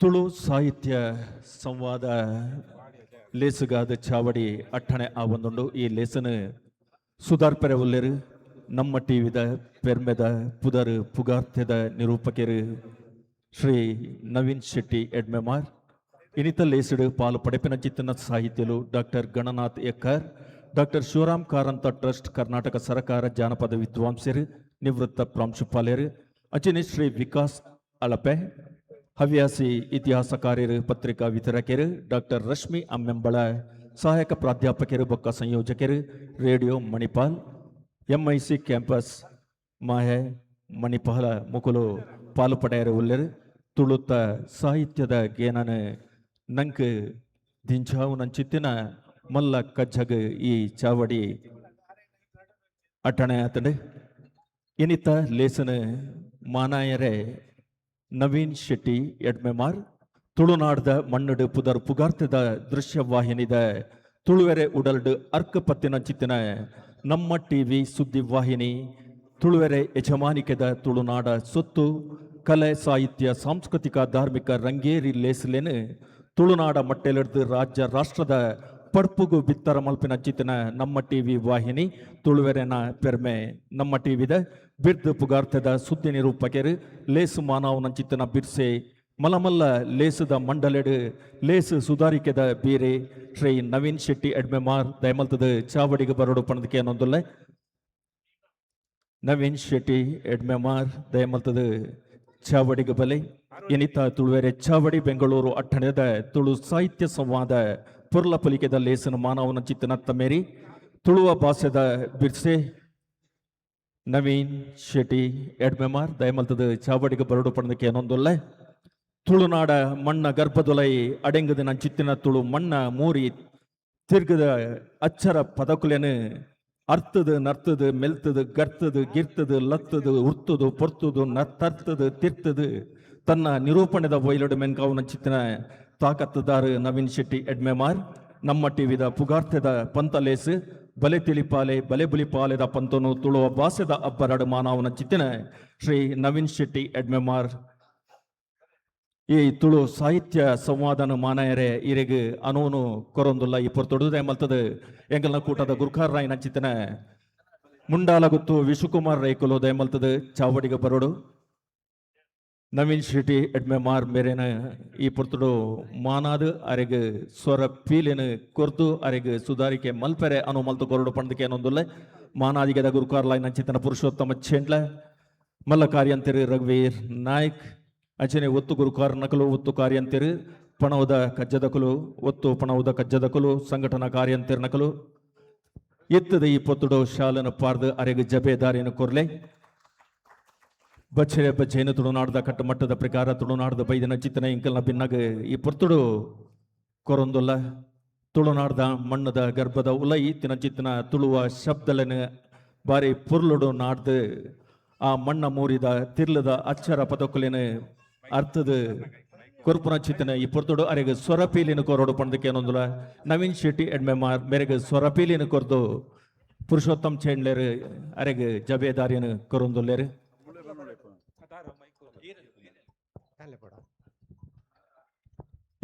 ತುಳು ಸಾಹಿತ್ಯ ಸಂವಾದ ಲೇಸುಗಾದ ಚಾವಡಿ ಅಟ್ಟಣೆ ಆವೊಂದುಂಡು. ಈ ಲೇಸನು ಸುಧಾರ್ಪೆರೆ ಉಲ್ಲೆರ್ ನಮ್ಮ ಟಿವಿದ ಪೆರ್ಮೆದ ಪುದರ್ ಪುಗಾರ್ತೆದ ನಿರೂಪಕೆರು ಶ್ರೀ ನವೀನ್ ಶೆಟ್ಟಿ ಎಡ್ಮೆಮಾರ್. ಇನಿತ ಲೇಸುಡು ಪಾಲು ಪಡೆಪಿನ ಚಿತ್ತನ ಸಾಹಿತ್ಯಲು doctor Gananath Ekkar, doctor Shivaram Karanth trust, Karnataka ಸರಕಾರ ಜಾನಪದ ವಿದ್ವಾಂಸರು, ನಿವೃತ್ತ ಪ್ರಾಂಶುಪಾಲರು. ಅಂಚನೆ ಶ್ರೀ ವಿಕಾಸ್ ಅಳಪೆ, ಹವ್ಯಾಸಿ ಇತಿಹಾಸಕಾರ್ಯರು, ಪತ್ರಿಕಾ ವಿತರಕರು. ಡಾಕ್ಟರ್ ರಶ್ಮಿ ಅಮ್ಮೆಂಬಳ, ಸಹಾಯಕ ಪ್ರಾಧ್ಯಾಪಕರು ಬೊಕ್ಕ ಸಂಯೋಜಕರು, radio Manipal, MIC campus, MAHE, Manipal ಮುಕುಲು ಪಾಲು ಪಡೆಯರು ಉಲ್ಲೆರು. ತುಳುತ್ತ ಸಾಹಿತ್ಯದ ಗೇನನ ನಂಕ್ ದಿಂಜಾವು ನಂಚಿತ್ತಿನ ಮಲ್ಲ ಕಜ್ಜಗ್ ಈ ಚಾವಡಿ ಅಟ್ಟಣೆ ಆತಂಡು. ಇನಿತ ಲೇಸನ ಮಾನಾಯರೆ ನವೀನ್ ಶೆಟ್ಟಿ ಎಡ್ಮೆಮಾರ್ ತುಳುನಾಡ್ದ ಮಣ್ಣುಡು ಪುದರ್ ಪುಗಾರ್ತೆದ ದೃಶ್ಯ ವಾಹಿನಿದ ತುಳುವೆರೆ ಉಡಲ್ಡು ಅರ್ಕ ಪತ್ತಿನ ಚಿತ್ತಿನ ನಮ್ಮ ಟಿವಿ ಸುದ್ದಿ ವಾಹಿನಿ, ತುಳುವೆರೆ ಯಜಮಾನಿಕೆದ ತುಳುನಾಡ ಸೊತ್ತು, ಕಲೆ, ಸಾಹಿತ್ಯ, ಸಾಂಸ್ಕೃತಿಕ, ಧಾರ್ಮಿಕ ರಂಗೇರಿ ಲೇಸ್ಲೇನು ತುಳುನಾಡ ಮಟ್ಟೆಲೆಡ್ದು ರಾಜ್ಯ ರಾಷ್ಟ್ರದ ಪಡ್ಪುಗು ಬಿತ್ತರ ಮಲ್ಪಿನ ಚಿತ್ತಿನ ನಮ್ಮ ಟಿವಿ ವಾಹಿನಿ, ತುಳುವೆರೆನ ಪೆರ್ಮೆ ನಮ್ಮ ಟಿವಿದ ಬಿರ್ದು ಪುಗಾರ್ಥದ ಸುದ್ದಿ ನಿರೂಪಕೆರು, ಲೇಸು ಮಾನವನ ಚಿತ್ತನ ಬಿರ್ಸೆ, ಮಲಮಲ್ಲ ಲೇಸುದ ಮಂಡಲೆಡು ಲೇಸು ಸುಧಾರಿಕೆದ ಬೀರೆ ಶ್ರೀ ನವೀನ್ ಶೆಟ್ಟಿ ಎಡ್ಮೆಮಾರ್ ದಯಮಲ್ತದ ಚಾವಡಿಗೆ ಬರೋಡು ಪಣದಕ್ಕೆ ಅನ್ನೊಂದುಲ್ಲೆ. ನವೀನ್ ಶೆಟ್ಟಿ ಎಡ್ಮೆಮಾರ್, ದಯಮಲ್ತದ ಚಾವಡಿಗೆ ಬಲೆ. ಎನಿತ ತುಳುವೆರೆ ಚಾವಡಿ ಬೆಂಗಳೂರು ಅಟ್ಟಣದ ತುಳು ಸಾಹಿತ್ಯ ಸಂವಾದ ಪುರ್ಲ ಪಲಿಕೆದ ಲೇಸನ ಮಾನವನ ಚಿತ್ತನ ತಮೇರಿ ತುಳುವ ಭಾಷೆದ ಬಿರ್ಸೆ ನವೀನ್ ಶೆಟ್ಟಿ ಎಡ್ಮೆಮಾರ್ ದಯಮಲ್ತದ ಚಾವಡಿಗೆ ಬರಡು ಪಣದಕ್ಕೆ ಏನೊಂದುಲ್ಲೆ. ತುಳುನಾಡ ಮಣ್ಣ ಗರ್ಭದೊಲೈ ಅಡೆಂಗದ ಚಿತ್ತಿನ ತುಳು ಮಣ್ಣ ಮೂರಿ ತಿರ್ಗದ ಅಚ್ಚರ ಪದಕುಲೆನು ಅರ್ತದು, ನರ್ತದು, ಮೆಲ್ತದು, ಗರ್ತದು, ಗಿರ್ತದು, ಲತ್ತದು, ಉರ್ತದು, ಪೊರ್ತದು, ತರ್ತದು, ತಿರ್ತದು ತನ್ನ ನಿರೂಪಣೆದ ಒಯ್ಲಡು ಮೆನ್ಕಾವನ ಚಿತ್ತಿನ ತಾಕತ್ತುದಾರು ನವೀನ್ ಶೆಟ್ಟಿ ಎಡ್ಮೆಮಾರ್. ನಮ್ಮ ಟಿವಿದ ಪುಗಾರ್ತೆದ ಪಂತಲೇಸು ಬಲೆ ತಿಳಿಪಾಲೆ ಬಲೆ ಬುಲಿಪಾಲೆದ ಪಂತನು ತುಳುವ ಭಾಷೆದ ಅಬ್ಬರಡು ಮಾನವನ ಚಿತ್ತಿನ ಶ್ರೀ ನವೀನ್ ಶೆಟ್ಟಿ ಎಡ್ಮೆಮಾರ್ ಈ ತುಳು ಸಾಹಿತ್ಯ ಸಂವಾದನ ಮಾನಾಯರೆ ಇರೆಗ್ ಅನೋನು ಕೊರೊಂದುಲ್ಲ. ಈ ಪೊರ್ತುಡು ಮಲ್ತದ ಎಂಗಲ್ನ ಕೂಟದ ಗುರ್ಕಾರ್ ರಾಯ್ ನಂಚಿತನ ಮುಂಡಾಲಗುತ್ತು ವಿಶ್ವಕುಮಾರ್ ರೈಕುಲು ದಯಮಲ್ತದ ಚಾವಡಿಗ ಬರೋಡು. ನವೀನ್ ಶೆಟ್ಟಿ ಎಡ್ಮೆಮಾರ್ ಮೇರೆನ ಈ ಪೊರ್ತುಡು ಮಾನಾದ್ ಅರೆಗ್ ಸ್ವರ ಪೀಲಿನ ಕೊರ್ದು ಅರೆಗ್ ಸುಧಾರಿಕೆ ಮಲ್ಪೆರೆ ಅನು ಮಲ್ತು ಕೊರಡು ಪಂಡಕ್ಕೆ ಏನೊಂದುಲ್ಲೆ. ಮಾನಾದಿಗೆದ ಗುರುಕಾರ್ ಲಾಯ್ ನಂಚಿತನ ಪುರುಷೋತ್ತಮ ಚೇಂಡ್ಲ, ಮಲ್ಲ ಕಾರ್ಯಂತೆರು ರಘುವೀರ್ ನಾಯ್ಕ್, ಅಂಚನೆ ಒತ್ತು ಗುರುಕಾರ್ ನಕಲು, ಒತ್ತು ಕಾರ್ಯಂತೆರು ಪಣವದ ಕಜ್ಜದಕುಲು, ಒತ್ತು ಪಣವದ ಕಜ್ಜದಕುಲು, ಸಂಘಟನಾ ಕಾರ್ಯಂತೆರು ನಕಲು ಎತ್ತದ ಈ ಪೊತ್ತುಡು ಶಾಲನ ಪಾರ್ದು ಅರೆಗ್ ಜಬೇದಾರಿನ ಕೊರ್ಲೆ. ಬಚ್ಚರೆ ಬಚ್ಚೇನು ತುಳುನಾಡದ ಕಟ್ಟುಮಟ್ಟದ ಪ್ರಕಾರ ತುಳುನಾಡದ ಬೈದಿನ ಚಿತ್ತನ ಇಂಕಲ್ನ ಬಿನ್ನಗ ಈ ಪೊರ್ತುಡು ಕೊರೊಂದುಲ್ಲ. ತುಳುನಾಡ್ದ ಮಣ್ಣದ ಗರ್ಭದ ಉಲೈ ತಿನ ಚಿತ್ತನ ತುಳುವ ಶಬ್ದಲನ ಬಾರಿ ಪೊರ್ಲುಡು ನಾಡ್ದು ಆ ಮಣ್ಣ ಮೂರಿದ ತಿರ್ಲದ ಅಚ್ಚರ ಪದಕುಲಿನ ಅರ್ಥದ ಕೊರ್ಪುನ ಚಿತ್ತನ ಈ ಪೊರ್ತುಡು ಅರೆಗ್ ಸ್ವರಪೀಲಿನ ಕೊರಡು ಪಂಡಕ್ಕೆ ಏನೊಂದುಲ. ನವೀನ್ ಶೆಟ್ಟಿ ಎಡ್ಮೆಮಾರ್ ಮೇರೆಗ್ ಸ್ವರಪೀಲಿನ ಕೊರ್ದು ಪುರುಷೋತ್ತಮ್ ಚೇಂಡ್ಲೇರು ಅರೆಗ್ ಜಬೇದಾರಿಯನ್ನು ಕೊರೊಂದುಲ್ಲೇರು.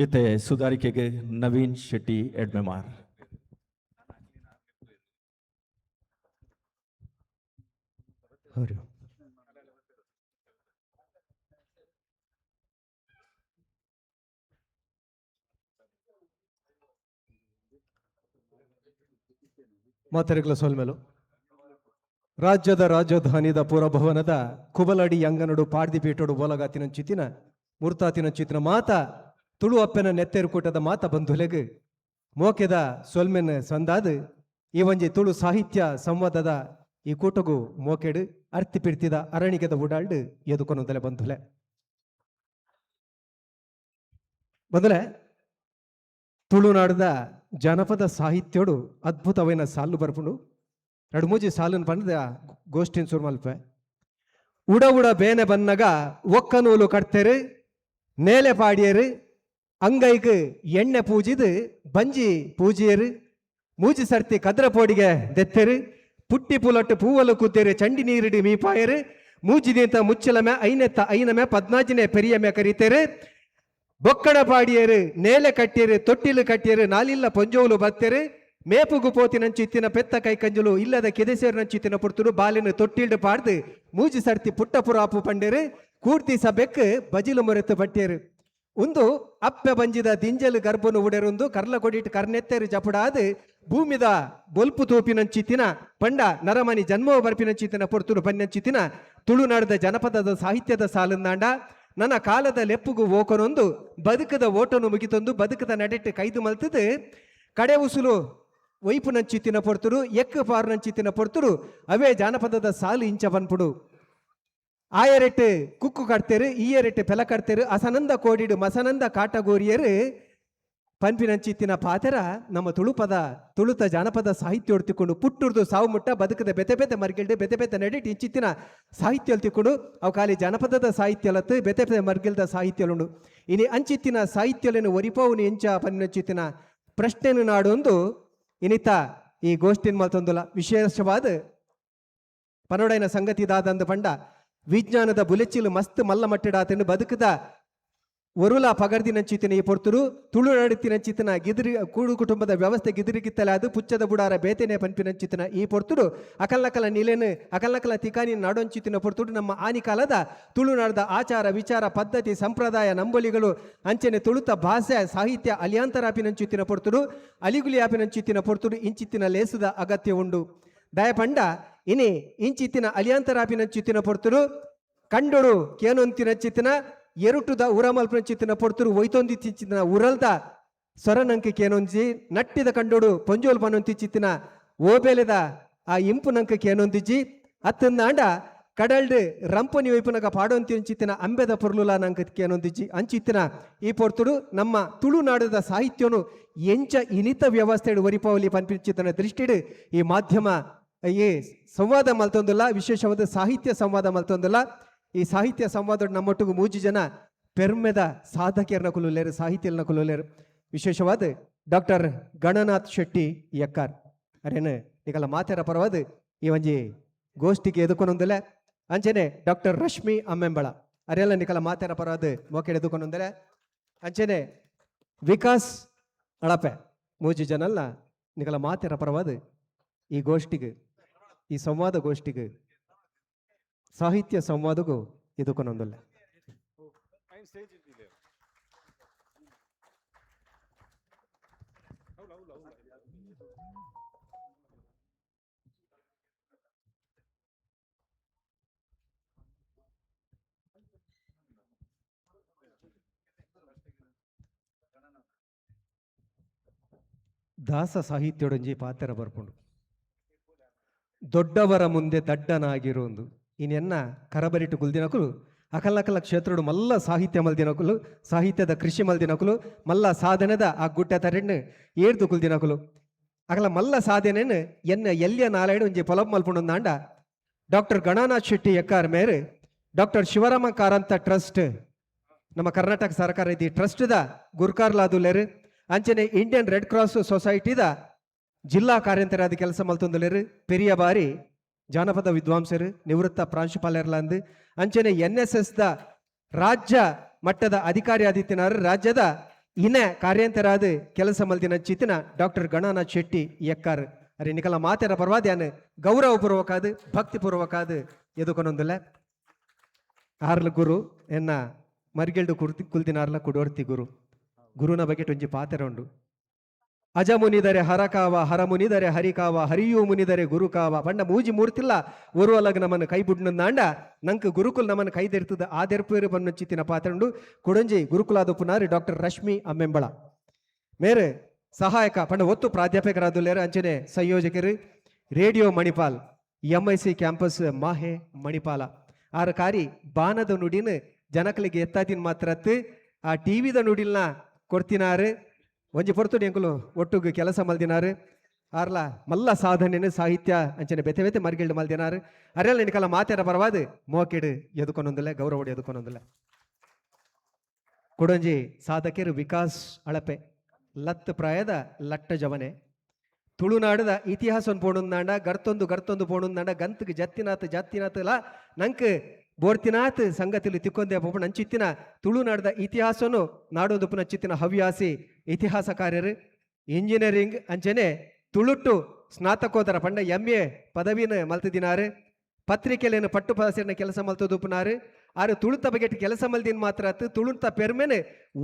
ಇತ್ತೆ ಸುಧಾರಿಕೆಗೆ ನವೀನ್ ಶೆಟ್ಟಿ ಎಡ್ಮೆಮಾರ್. ಮಾತೆರೆಗ್ಲ ಸೊಲ್ಮೆಲು. ರಾಜ್ಯದ ರಾಜಧಾನಿದ ಪುರಭವನದ ಕುಬಲಡಿ ಅಂಗನಡು ಪಾಡ್ದಿ ಪೀಠೋಡು ಬೋಲಗಾತಿನ ಮುರ್ತಾತಿನ ಚಿತ್ತಿನ ಮಾತ ತುಳು ಅಪ್ಪೆನ ನೆತ್ತೆರು ಕೂಟದ ಮಾತ ಬಂಧುಲೆಗ್ ಮೋಕೆದ ಸೊಲ್ಮೆನ್ ಸಂದಾದ್ ಈ ಒಂಜಿ ತುಳು ಸಾಹಿತ್ಯ ಸಂವಾದದ ಈ ಕೂಟಗು ಮೋಕೆಡು ಅರ್ತಿ ಪಿರ್ತಿದ ಅರಣಿಗೆದ ಉಡಾಲ್ಡ್ ಎದುಕೊನೊಂದಲೆ. ಬಂಧುಲೆ, ಬಂಧುಲೆ, ತುಳುನಾಡದ ಜನಪದ ಸಾಹಿತ್ಯೋಡು ಅದ್ಭುತವೈನ ಸಾಲು ಬರ್ಪುಂಡು. ರಡು ಮೂಜಿ ಸಾಲನ್ ಪಂಡದ ಗೋಷ್ಠಿನ್ ಸುರ್ಮಲ್ಪೆ. ಉಡ ಉಡ ಬೇನೆ ಬನ್ನಗ ಒಕ್ಕನೂಲು ಕಟ್ತೆರು, ನೇಲೆ ಪಾಡಿಯರು, ಅಂಗೈಕ್ ಎಣ್ಣೆ ಪೂಜಿದು ಬಂಜಿ ಪೂಜಿಯರು, ಮೂಜಿ ಸರ್ತಿ ಕದ್ರ ಪೋಡಿಗೆ ದೆತ್ತೆರು, ಪುಟ್ಟಿ ಪುಲಟ್ಟು ಪೂವಲು ಕೂತೇರು, ಚಂಡಿ ನೀರಿಡಿ ಮೀಪಾಯರು, ಮೂಜಿದಿಂತ ಮುಚ್ಚಲಮೆ ಐನೆತ್ತ ಐನಮೆ ಪದ್ನಾಜಿನೆ ಪೆರಿಯಮೆ ಕರೀತೇರು. ಬೊಕ್ಕಣ ಪಾಡಿಯರು, ನೇಲೆ ಕಟ್ಟಿಯರು, ತೊಟ್ಟಿಲು ಕಟ್ಟಿಯರು, ನಾಲಿಲ್ಲ ಪೊಂಜೋಲು ಬತ್ತೆರು, ಮೇಪುಗು ಪೋತಿನಂಚಿತ್ತಿನ ಪೆತ್ತ ಕೈ ಕಂಜುಲು ಇಲ್ಲದ ಕೆದೆಸೇರಿನಂಚಿತ್ತಿನ ಪುರ್ತುಡು ಬಾಲಿನ ತೊಟ್ಟಿಲ್ಡು ಪಾಡ್ದು ಮೂಜಿ ಸರ್ತಿ ಪುಟ್ಟ ಪುರಾಪು ಪಂಡೇರು, ಕೂರ್ತಿ ಸಬೆಕ್ ಬಜಿಲು ಮೊರೆತು ಬಟ್ಟೇರು. ಉಂದು ಅಪ್ಪೆ ಬಂಜಿದ ದಿಂಜಲು ಗರ್ಭನು ಉಡೆರುಂದು ಕರ್ಲ ಕೊಡಿಟ್ ಕರ್ನೆತ್ತೆರು ಜಪುಡಾದು ಭೂಮಿದ ಬೊಲ್ಪು ತೋಪಿನಂಚಿತ್ತಿನ ಪಂಡ ನರಮನಿ ಜನ್ಮವ ಬರ್ಪಿನಂಚಿತ್ತಿನ ಪೊರ್ತುಡು ಪನ್ನಂಚಿತ್ತಿನ ತುಳುನಾಡದ ಜನಪದದ ಸಾಹಿತ್ಯದ ಸಾಲುಂದಾಂಡ ನನ್ನ ಕಾಲದ ಲೆಪ್ಪುಗು ಓಕೊನೊಂದು ಬದುಕದ ಓಟನು ಮುಗಿತೊಂದು ಬದುಕದ ನಡೆಟ್ಟು ಕೈದು ಮಲ್ತದು ಕಡೆ ಉಸುಲು ಒಯ್ಪುನಂಚಿತ್ತಿನ ಪೊರ್ತುಡು ಎಕ್ಕು ಪಾರುನಂಚಿತ್ತಿನ ಪೊರ್ತುಡು ಅವೇ ಜಾನಪದದ ಸಾಲು ಇಂಚ ಪನ್ಪುಡು. ಆಯರೆಟ್ಟು ಕುಕ್ಕು ಕಟ್ತೇರು, ಈಯರೆಟ್ಟು ಪೆಲ ಕಟ್ತೇರು, ಅಸನಂದ ಕೋಡಿಡು ಮಸನಂದ ಕಾಟಗೋರಿಯರು ಪನ್ಪಿನಂಚಿತ್ತಿನ ಪಾತೆರ ನಮ್ಮ ತುಳುಪದ ತುಳುತ ಜಾನಪದ ಸಾಹಿತ್ಯ ತಿಕ್ಕೊಂಡು ಪುಟ್ಟುರ್ದು ಸಾವು ಮುಟ್ಟ ಬದುಕದ ಬೆತೆ ಬೆತೆ ಮರ್ಗಿಲ್ಡು ಬೆತೆ ಬೆತೆ ನಡೆಟ್ ಇಂಚಿತ್ತಿನ ಸಾಹಿತ್ಯ ತಿಕ್ಕೊಂಡು ಅವು ಖಾಲಿ ಜಾನಪದದ ಸಾಹಿತ್ಯಲತ್ತು ಬೆತೆ ಬೆತೆ ಮರ್ಗಿಲ್ದ ಸಾಹಿತ್ಯಲುಂಡು. ಇನಿ ಅಂಚಿತ್ತಿನ ಸಾಹಿತ್ಯలను ಒರಿಪೋವುನು ಎಂಚ ಪನ್ಪಿನಂಚಿತ್ತಿನ ಪ್ರಶ್ನೆನು ನಾಡೊಂದು ಇನಿತ ಈ ಗೋಷ್ಠಿನ ಮಲ್ತೊಂದುಲ. ವಿಶೇಷವಾದ ಪನೋಡೈನ ಸಂಗತಿ ದಾದಂದು ಪಂಡ ವಿಜ್ಞಾನದ ಬುಲೆಚಿಲು ಮಸ್ತ್ ಮಲ್ಲ ಮಟ್ಟಿಡಾತನು ಬದುಕದ ಒರುಲ ಪಗರ್ದಿನಂಚಿತ್ತಿನ ಈ ಪೊರ್ತುರು ತುಳು ನಡುತ್ತಿನಂಚಿತ್ತಿನ ಗಿದಿರಿ ಕೂಡು ಕುಟುಂಬದ ವ್ಯವಸ್ಥೆ ಗಿದಿರಿಗಿತ್ತಲಾದು ಪುಚ್ಚದ ಬುಡಾರ ಬೇತೆನೆ ಪನ್ಪಿನಂಚಿತ್ತಿನ ಈ ಪೊರ್ತುಡು ಅಕಲ್ಲಕಲ ನಿಲೆನು ಅಕಲ್ಲಕಲ ತಿಕಾನಿ ನಾಡೊಂಚಿತ್ತಿನ ಪೊರ್ತುಡು ನಮ್ಮ ಆನಿಕಾಲದ ತುಳುನಾಡದ ಆಚಾರ ವಿಚಾರ ಪದ್ಧತಿ ಸಂಪ್ರದಾಯ ನಂಬೊಲಿಗಳು ಅಂಚನೆ ತುಳುತ ಭಾಷೆ ಸಾಹಿತ್ಯ ಅಲಿಯಾಂತರಾಪಿನಂಚಿತ್ತಿನ ಪೊರ್ತುಡು ಅಲಿಗುಲಿ ಆಪಿನಂಚಿತ್ತಿನ ಪೊರ್ತುಡು ಇಂಚಿತ್ತಿನ ಲೇಸದ ಅಗತ್ಯ ಉಂಡು. ದಯಪಂಡ ಇನಿ ಇಂಚಿತ್ತಿನ ಅಲಿಯಾಂತರಾಪಿನಂಚಿತ್ತಿನ ಪೊರ್ತುಡು ಕಂಡೊಡು ಕೇನೊಂತಿನ ಚಿತ್ತಿನ ಎರುಟುದ ಉರಮಲ್ಪನ ಪೊರ್ತುರು ಒಯ್ತೊಂದಿ ಚಿತ್ತಿನ ಉರಲ್ದ ಸೊರನಂಕ ಕೇನೊಂಜಿ ನಟ್ಟಿದ ಕಂಡೋಡು ಪೊಂಜೋಲ್ ಪನೊಂತಿ ಚಿತ್ತಿನ ಓಬೇಲೆದ ಆ ಇಂಪು ನಂಕ ಕೇನೊಂದಿಜ್ಜಿ ಅತ್ತಂದಾಂಡ ಕಡಲ್ಡ್ ರಂಪನಿ ಒಯ್ಪುನಗ ಪಾಡೊಂತಿ ಅಂಚಿತ್ತಿನ ಅಂಬೆದ ಪೊರ್ಲುಲ ನಂಕ ಕೇನೊಂದಿಜ್ಜಿ. ಅಂಚಿತ್ತಿನ ಈ ಪೊರ್ತುಡು ನಮ್ಮ ತುಳುನಾಡದ ಸಾಹಿತ್ಯನು ಎಂಚ ಇನಿತ ವ್ಯವಸ್ಥೆಡು ಒರಿಪಾವಲಿ ಪನ್ಪಿಂಚಿತ್ತಿನ ದೃಷ್ಟಿಡು ಈ ಮಾಧ್ಯಮ ಈ ಸಂವಾದ ಮಲ್ತೊಂದುಲ್ಲ, ವಿಶೇಷವಾದ ಸಾಹಿತ್ಯ ಸಂವಾದ ಮಲ್ತೊಂದುಲ್ಲ. ಈ ಸಾಹಿತ್ಯ ಸಂವಾದ ನಮ್ಮೊಟ್ಟಿಗೆ ಮೂಜಿ ಜನ ಪೆರ್ಮೆದ ಸಾಧಕಿಯರ್ನ ಕುಲುಲೇರು, ಸಾಹಿತ್ಯನ ಕುಲುಲೇರು. ವಿಶೇಷವಾದ ಡಾಕ್ಟರ್ ಗಣನಾಥ್ ಶೆಟ್ಟಿ ಎಕ್ಕಾರ್ ಅರೇನು ನಿಕಲ ಮಾತೆರ ಪರವಾದ ಈ ಒಂಜಿ ಗೋಷ್ಠಿಗೆ ಎದುಕೊನೊಂದುಲೆ. ಅಂಚನೆ ಡಾಕ್ಟರ್ ರಶ್ಮಿ ಅಮ್ಮೆಂಬಳ ಅರೆಲ್ಲ ನಿಕಲ ಮಾತೆರ ಪರವಾದ ಮೋಕೆಡ್ ಎದುಕೊನೊಂದುಲೆ. ಅಂಚನೆ ವಿಕಾಸ್ ಅಳಪೆ ಮೂಜಿ ಜನಲ್ಲ ನಿಕಲ ಮಾತೆರ ಪರವಾದ ಈ ಗೋಷ್ಠಿಗೆ, ಈ ಸಂವಾದ ಗೋಷ್ಠಿಗೆ, ಸಾಹಿತ್ಯ ಸಂವಾದಗೂ ಎದುಕೊನೊಂದುಲ್ಲ. ದಾಸ ಸಾಹಿತ್ಯೊಡೊಂಜಿ ಪಾತೆರ ಬರ್ಪುಂಡು, ದೊಡ್ಡವರ ಮುಂದೆ ದಡ್ಡನಾಗಿರುವುದು. ಇನ್ನೆನ್ನ ಕರಬರಿಟು ಕುಲ್ದಿನಕುಲು ಅಕಲಕಲ ಕ್ಷೇತ್ರಡು ಮಲ್ಲ ಸಾಹಿತ್ಯ ಮಲ್ದಿನಕುಲು, ಸಾಹಿತ್ಯದ ಕೃಷಿ ಮಲ್ದಿನಕುಲು, ಮಲ್ಲ ಸಾಧನೆದ ಆ ಗುಟ್ಟ ತರೆಣ್ಣು ಏರ್ದು ಕುಲ್ದಿನಕುಲು ಅಕಲ ಮಲ್ಲ ಸಾಧನೆನು ಎನ್ನ ಎಲ್ಲಿಯ ನಾಲಾಯ್ಡು ಒಂಜಿ ಪೊಲಬ್ ಮಲ್ಪುಂಡೊಂದಾಂಡ ಡಾಕ್ಟರ್ ಗಣನಾಥ್ ಶೆಟ್ಟಿ ಎಕ್ಕಾರ್ ಮೇರು ಡಾಕ್ಟರ್ ಶಿವರಾಮ ಕಾರಂತ ಟ್ರಸ್ಟ್ ನಮ್ಮ ಕರ್ನಾಟಕ ಸರ್ಕಾರ ಇದ್ದಿ ಟ್ರಸ್ಟ್ದ ಗುರ್ಕಾರ್ಲಾದುಲ್ಲೇರು. ಅಂಚನೆ ಇಂಡಿಯನ್ ರೆಡ್ ಕ್ರಾಸ್ ಸೊಸೈಟಿದ ಜಿಲ್ಲಾ ಕಾರ್ಯಂತರಾದ ಕೆಲಸ ಮಲ್ತೊಂದುಲ್ಲೇರು. ಪೆರಿಯ ಬಾರಿ ಜಾನಪದ ವಿದ್ವಾಂಸರು, ನಿವೃತ್ತ ಪ್ರಾಂಶುಪಾಲರ್ಲಾಂದು ಅಂಚನೆ N S S the ರಾಜ್ಯ ಮಟ್ಟದ ಅಧಿಕಾರಿ ಆದಿತ್ಯನಾರು, ರಾಜ್ಯದ ಇನ ಕಾರ್ಯಂತರಾದ ಕೆಲಸ ಮಲ್ದಿನ ಚಿತ್ತಿನ ಡಾಕ್ಟರ್ ಗಣನಾಥ್ ಶೆಟ್ಟಿ ಎಕ್ಕಾರ್ ಅರೆ ನಿಕಲ ಮಾತೆರ ಪರ್ವಾದ್ಯಾನ ಗೌರವಪೂರ್ವಕಾದ ಭಕ್ತಿಪೂರ್ವಕಾದ ಎದುಕೊನೊಂದುಲ್ಲ. ಆರ್ಲ ಗುರು ಎನ್ನ ಮರಿಗೆಲ್ಡು ಕುರ್ತಿ ಕುಲ್ದಿನಾರ್ಲ ಕುಡೋರ್ತಿ ಗುರು ಗುರುನ ಬಗ್ಗೆ ಒಂಜಿ ಪಾತೆರ ಉಂಡು. ಅಜ ಮುನಿದರೆ ಹರಕಾವ, ಹರ ಮುನಿದರೆ ಹರಿಕಾವ, ಹರಿಯು ಮುನಿದರೆ ಗುರುಕಾವ. ಪಂಡ ಮೂಜಿ ಮೂರ್ತಿಲ್ಲ ಒರುವಲಗ ನಮ್ಮನ್ನು ಕೈ ಬುಡ್ನಂದಾಂಡ ನಂಕ್ ಗುರುಕುಲ್ ನಮ್ಮನ್ನು ಕೈ ದೆರ್ತದ ಆ ದೆರ್ಪೇರು ಪನ್ನಚಿತ್ತಿನ ಪಾತೆರ ಉಂಡು. ಕೊಡಂಜಿ ಗುರುಕುಲಾದ ಡಾಕ್ಟರ್ ರಶ್ಮಿ ಅಮ್ಮೆಂಬಳ ಮೇರೆ ಸಹಾಯಕ ಪಂಡ ಒತ್ತು ಪ್ರಾಧ್ಯಾಪಕರಾದುಲ್ಲೇರು. ಅಂಚನೆ ಸಂಯೋಜಕರು radio Manipal MIC campus Mahe Manipal. ಆರು ಕಾರಿ ಬಾನದ ನುಡಿನ ಜನಕಲಿಗೆ ಎತ್ತಾದಿನ ಮಾತ್ರತ್ತು ಆ ಟಿವಿದ ನುಡಿಲ್ನ ಕೊಡ್ತಿನಾರು. ಒಂಜಿ ಪೊರ್ತು ಎಂಕುಲು ಒಟ್ಟುಗು ಕೆಲಸ ಮಲ್ದಿನಾರು. ಆರ್ಲ ಮಲ್ಲ ಸಾಧನೆನು ಸಾಹಿತ್ಯ ಅಂಚನೆ ಬೆತೆ ಬೆತೆ ಮರ್ಗಿಲ್ಡು ಮಲ್ದಿನಾರು. ಅರೆಲ್ಲ ನಿಕಲ ಮಾತೆರ ಪರವಾದ ಮೋಕೆಡು ಎದುಕೊನೊಂದುಲ್ಲ, ಗೌರವಡು ಎದುಕೊನೊಂದುಲ್ಲ. ಕೊಡೊಂಜಿ ಸಾಧಕರು ವಿಕಾಸ್ ಅಳಪೆ ಲತ್ ಪ್ರಾಯದ ಲಟ್ಟ ಜವನೆ ತುಳುನಾಡದ ಇತಿಹಾಸ ಪೋಣುಂದಾಂಡ ಗರ್ತೊಂದು ಗರ್ತೊಂದು ಪೋಣುಂದಾಂಡ ಗಂತಕ್ಕೆ ಜತ್ತಿನಾತ್ ಜತ್ತಿನಾತಲ ನಂಕ್ ಬೋರ್ತಿನಾತ್ ಸಂಗತಿಲು ತಿಕ್ಕೊಂದೆ ಪೋಪುಂಡು. ಅಂಚಿತ್ತಿನ ತುಳುನಾಡ್ದ ಇತಿಹಾಸನು ನಾಡೊಂದುಪ್ಪುನ ಚಿತ್ತಿನ ಹವ್ಯಾಸಿ ಇತಿಹಾಸಕಾರ್ಯರು, ಇಂಜಿನಿಯರಿಂಗ್ ಅಂಚನೆ ತುಳುಟ್ಟು ಸ್ನಾತಕೋತ್ತರ ಪಂಡ ಎಂ.ಎ. ಪದವಿನ ಮಲ್ತದಿನಾರು, ಪತ್ರಿಕೆಲೇನು ಪಟ್ಟು ಪದಸಿನ ಕೆಲಸ ಮಲ್ತದುಪ್ಪುನಾರು. ಆರು ತುಳುತ ಬಗೆಟ್ ಕೆಲಸ ಮಲ್ದಿನ ಮಾತ್ರ ಅತ್ತು, ತುಳುತ ಪೆರ್ಮೆನೆ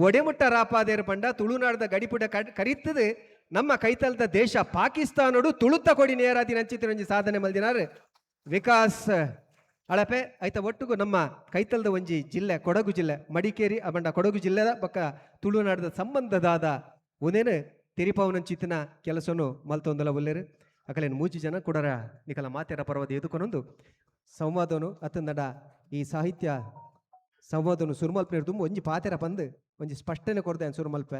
ಒಡೆಮುಟ್ಟ ರಾಪಾದೇರು ಪಂಡ ತುಳುನಾಡ್ದ ಗಡಿಪುಟ ಕರಿತದು ನಮ್ಮ ಕೈತಲ್ದ ದೇಶ ಪಾಕಿಸ್ತಾನೋಡು ತುಳುತ ಕೊಡಿ ನೇರಾದಿನ ಅಂಚಿತ್ತಿನ ಒಂಜಿ ಸಾಧನೆ ಮಲ್ದಿನಾರು ವಿಕಾಸ್ ಅಳಪೆ. ಐತ ಒಟ್ಟುಗು ನಮ್ಮ ಕೈತಲ್ದ ಒಂಜಿ ಜಿಲ್ಲೆ ಕೊಡಗು ಜಿಲ್ಲೆ, ಮಡಿಕೇರಿ ಅಬಂಡ ಕೊಡಗು ಜಿಲ್ಲೆದ ಬೊಕ್ಕ ತುಳುನಾಡದ ಸಂಬಂಧದಾದ ಉನೇನು ತೆರಿಪಾವನಂಚಿತ್ತಿನ ಕೆಲಸನು ಮಲ್ತೊಂದಲ ಉಲ್ಲೇರು. ಅಕಲೇನು ಮೂಜಿ ಜನ ಕುಡರ ನಿಕಲ ಮಾತೆರ ಪರ್ವದ ಎದುಕೊನೊಂದು ಸಂವಾದನು ಅತ್ತಂದಡ ಈ ಸಾಹಿತ್ಯ ಸಂವಾದನು ಸುರುಮಲ್ಪನೆ ತುಂಬ ಒಂಜಿ ಪಾತೆರ ಪಂದು ಒಂಜಿ ಸ್ಪಷ್ಟನೆ ಕೊರ್ದೆ ಸುರುಮಲ್ಪೆ.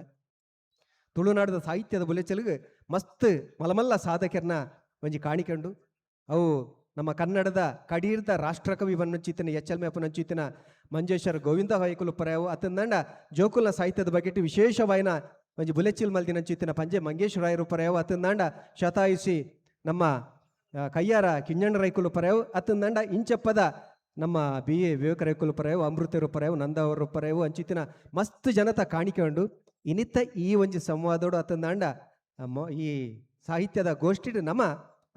ತುಳುನಾಡದ ಸಾಹಿತ್ಯದ ಬುಲೆಚಲುಗು ಮಸ್ತ್ ಮಲಮಲ್ಲ ಸಾಧಕರ್ನ ಒಂಜಿ ಕಾಣಿಕೆಂಡು. ಅವು ನಮ್ಮ ಕನ್ನಡದ ಕಡೀರ್ದ ರಾಷ್ಟ್ರಕವಿ ಬನ್ನಂಚಿತ್ತಿನ ಎಚ್ ಎಲ್ ಮೇಪನಂಚಿತ್ತಿನ ಮಂಜೇಶ್ವರ ಗೋವಿಂದ ಹೊಯ್ಕುಲು ಪರ್ಯಾವು ಅತ್ತಂದಂಡ ಜೋಕುಲ್ನ ಸಾಹಿತ್ಯದ ಬಗ್ಗೆ ವಿಶೇಷವಾಯಿನ ಒಂಜಿ ಬುಲೆಚಿಲ್ ಮಲ್ದಿನಂಚಿತ್ತಿನ ಪಂಜೆ ಮಂಗೇಶ್ವರಾಯರು ಪರ್ಯಾವು ಅತ್ತಂದಂಡ ಶತಾಯುಷಿ ನಮ್ಮ ಕಯ್ಯಾರ ಕಿಂಜಣ್ಣ ರೈಕುಲು ಪರ್ಯಾವು ಅತ್ತಂದಂಡ ಇಂಚಪ್ಪದ ನಮ್ಮ ಬಿ ಎ ವಿವೇಕ ರೈಕುಲು ಪರ್ಯಾವು, ಅಮೃತರು ಪರ್ಯಾವು, ನಂದವರು ಪರ್ಯಾವು ಅಂಚಿತ್ತಿನ ಮಸ್ತ್ ಜನತ ಕಾಣಿಕೆ ಉಂಡು. ಇನಿತ್ತ ಈ ಒಂಜಿ ಸಂವಾದೋಡು ಅತ್ತಂದಾಂಡ ಈ ಸಾಹಿತ್ಯದ ಗೋಷ್ಠಿಡ್ ನಮ್ಮ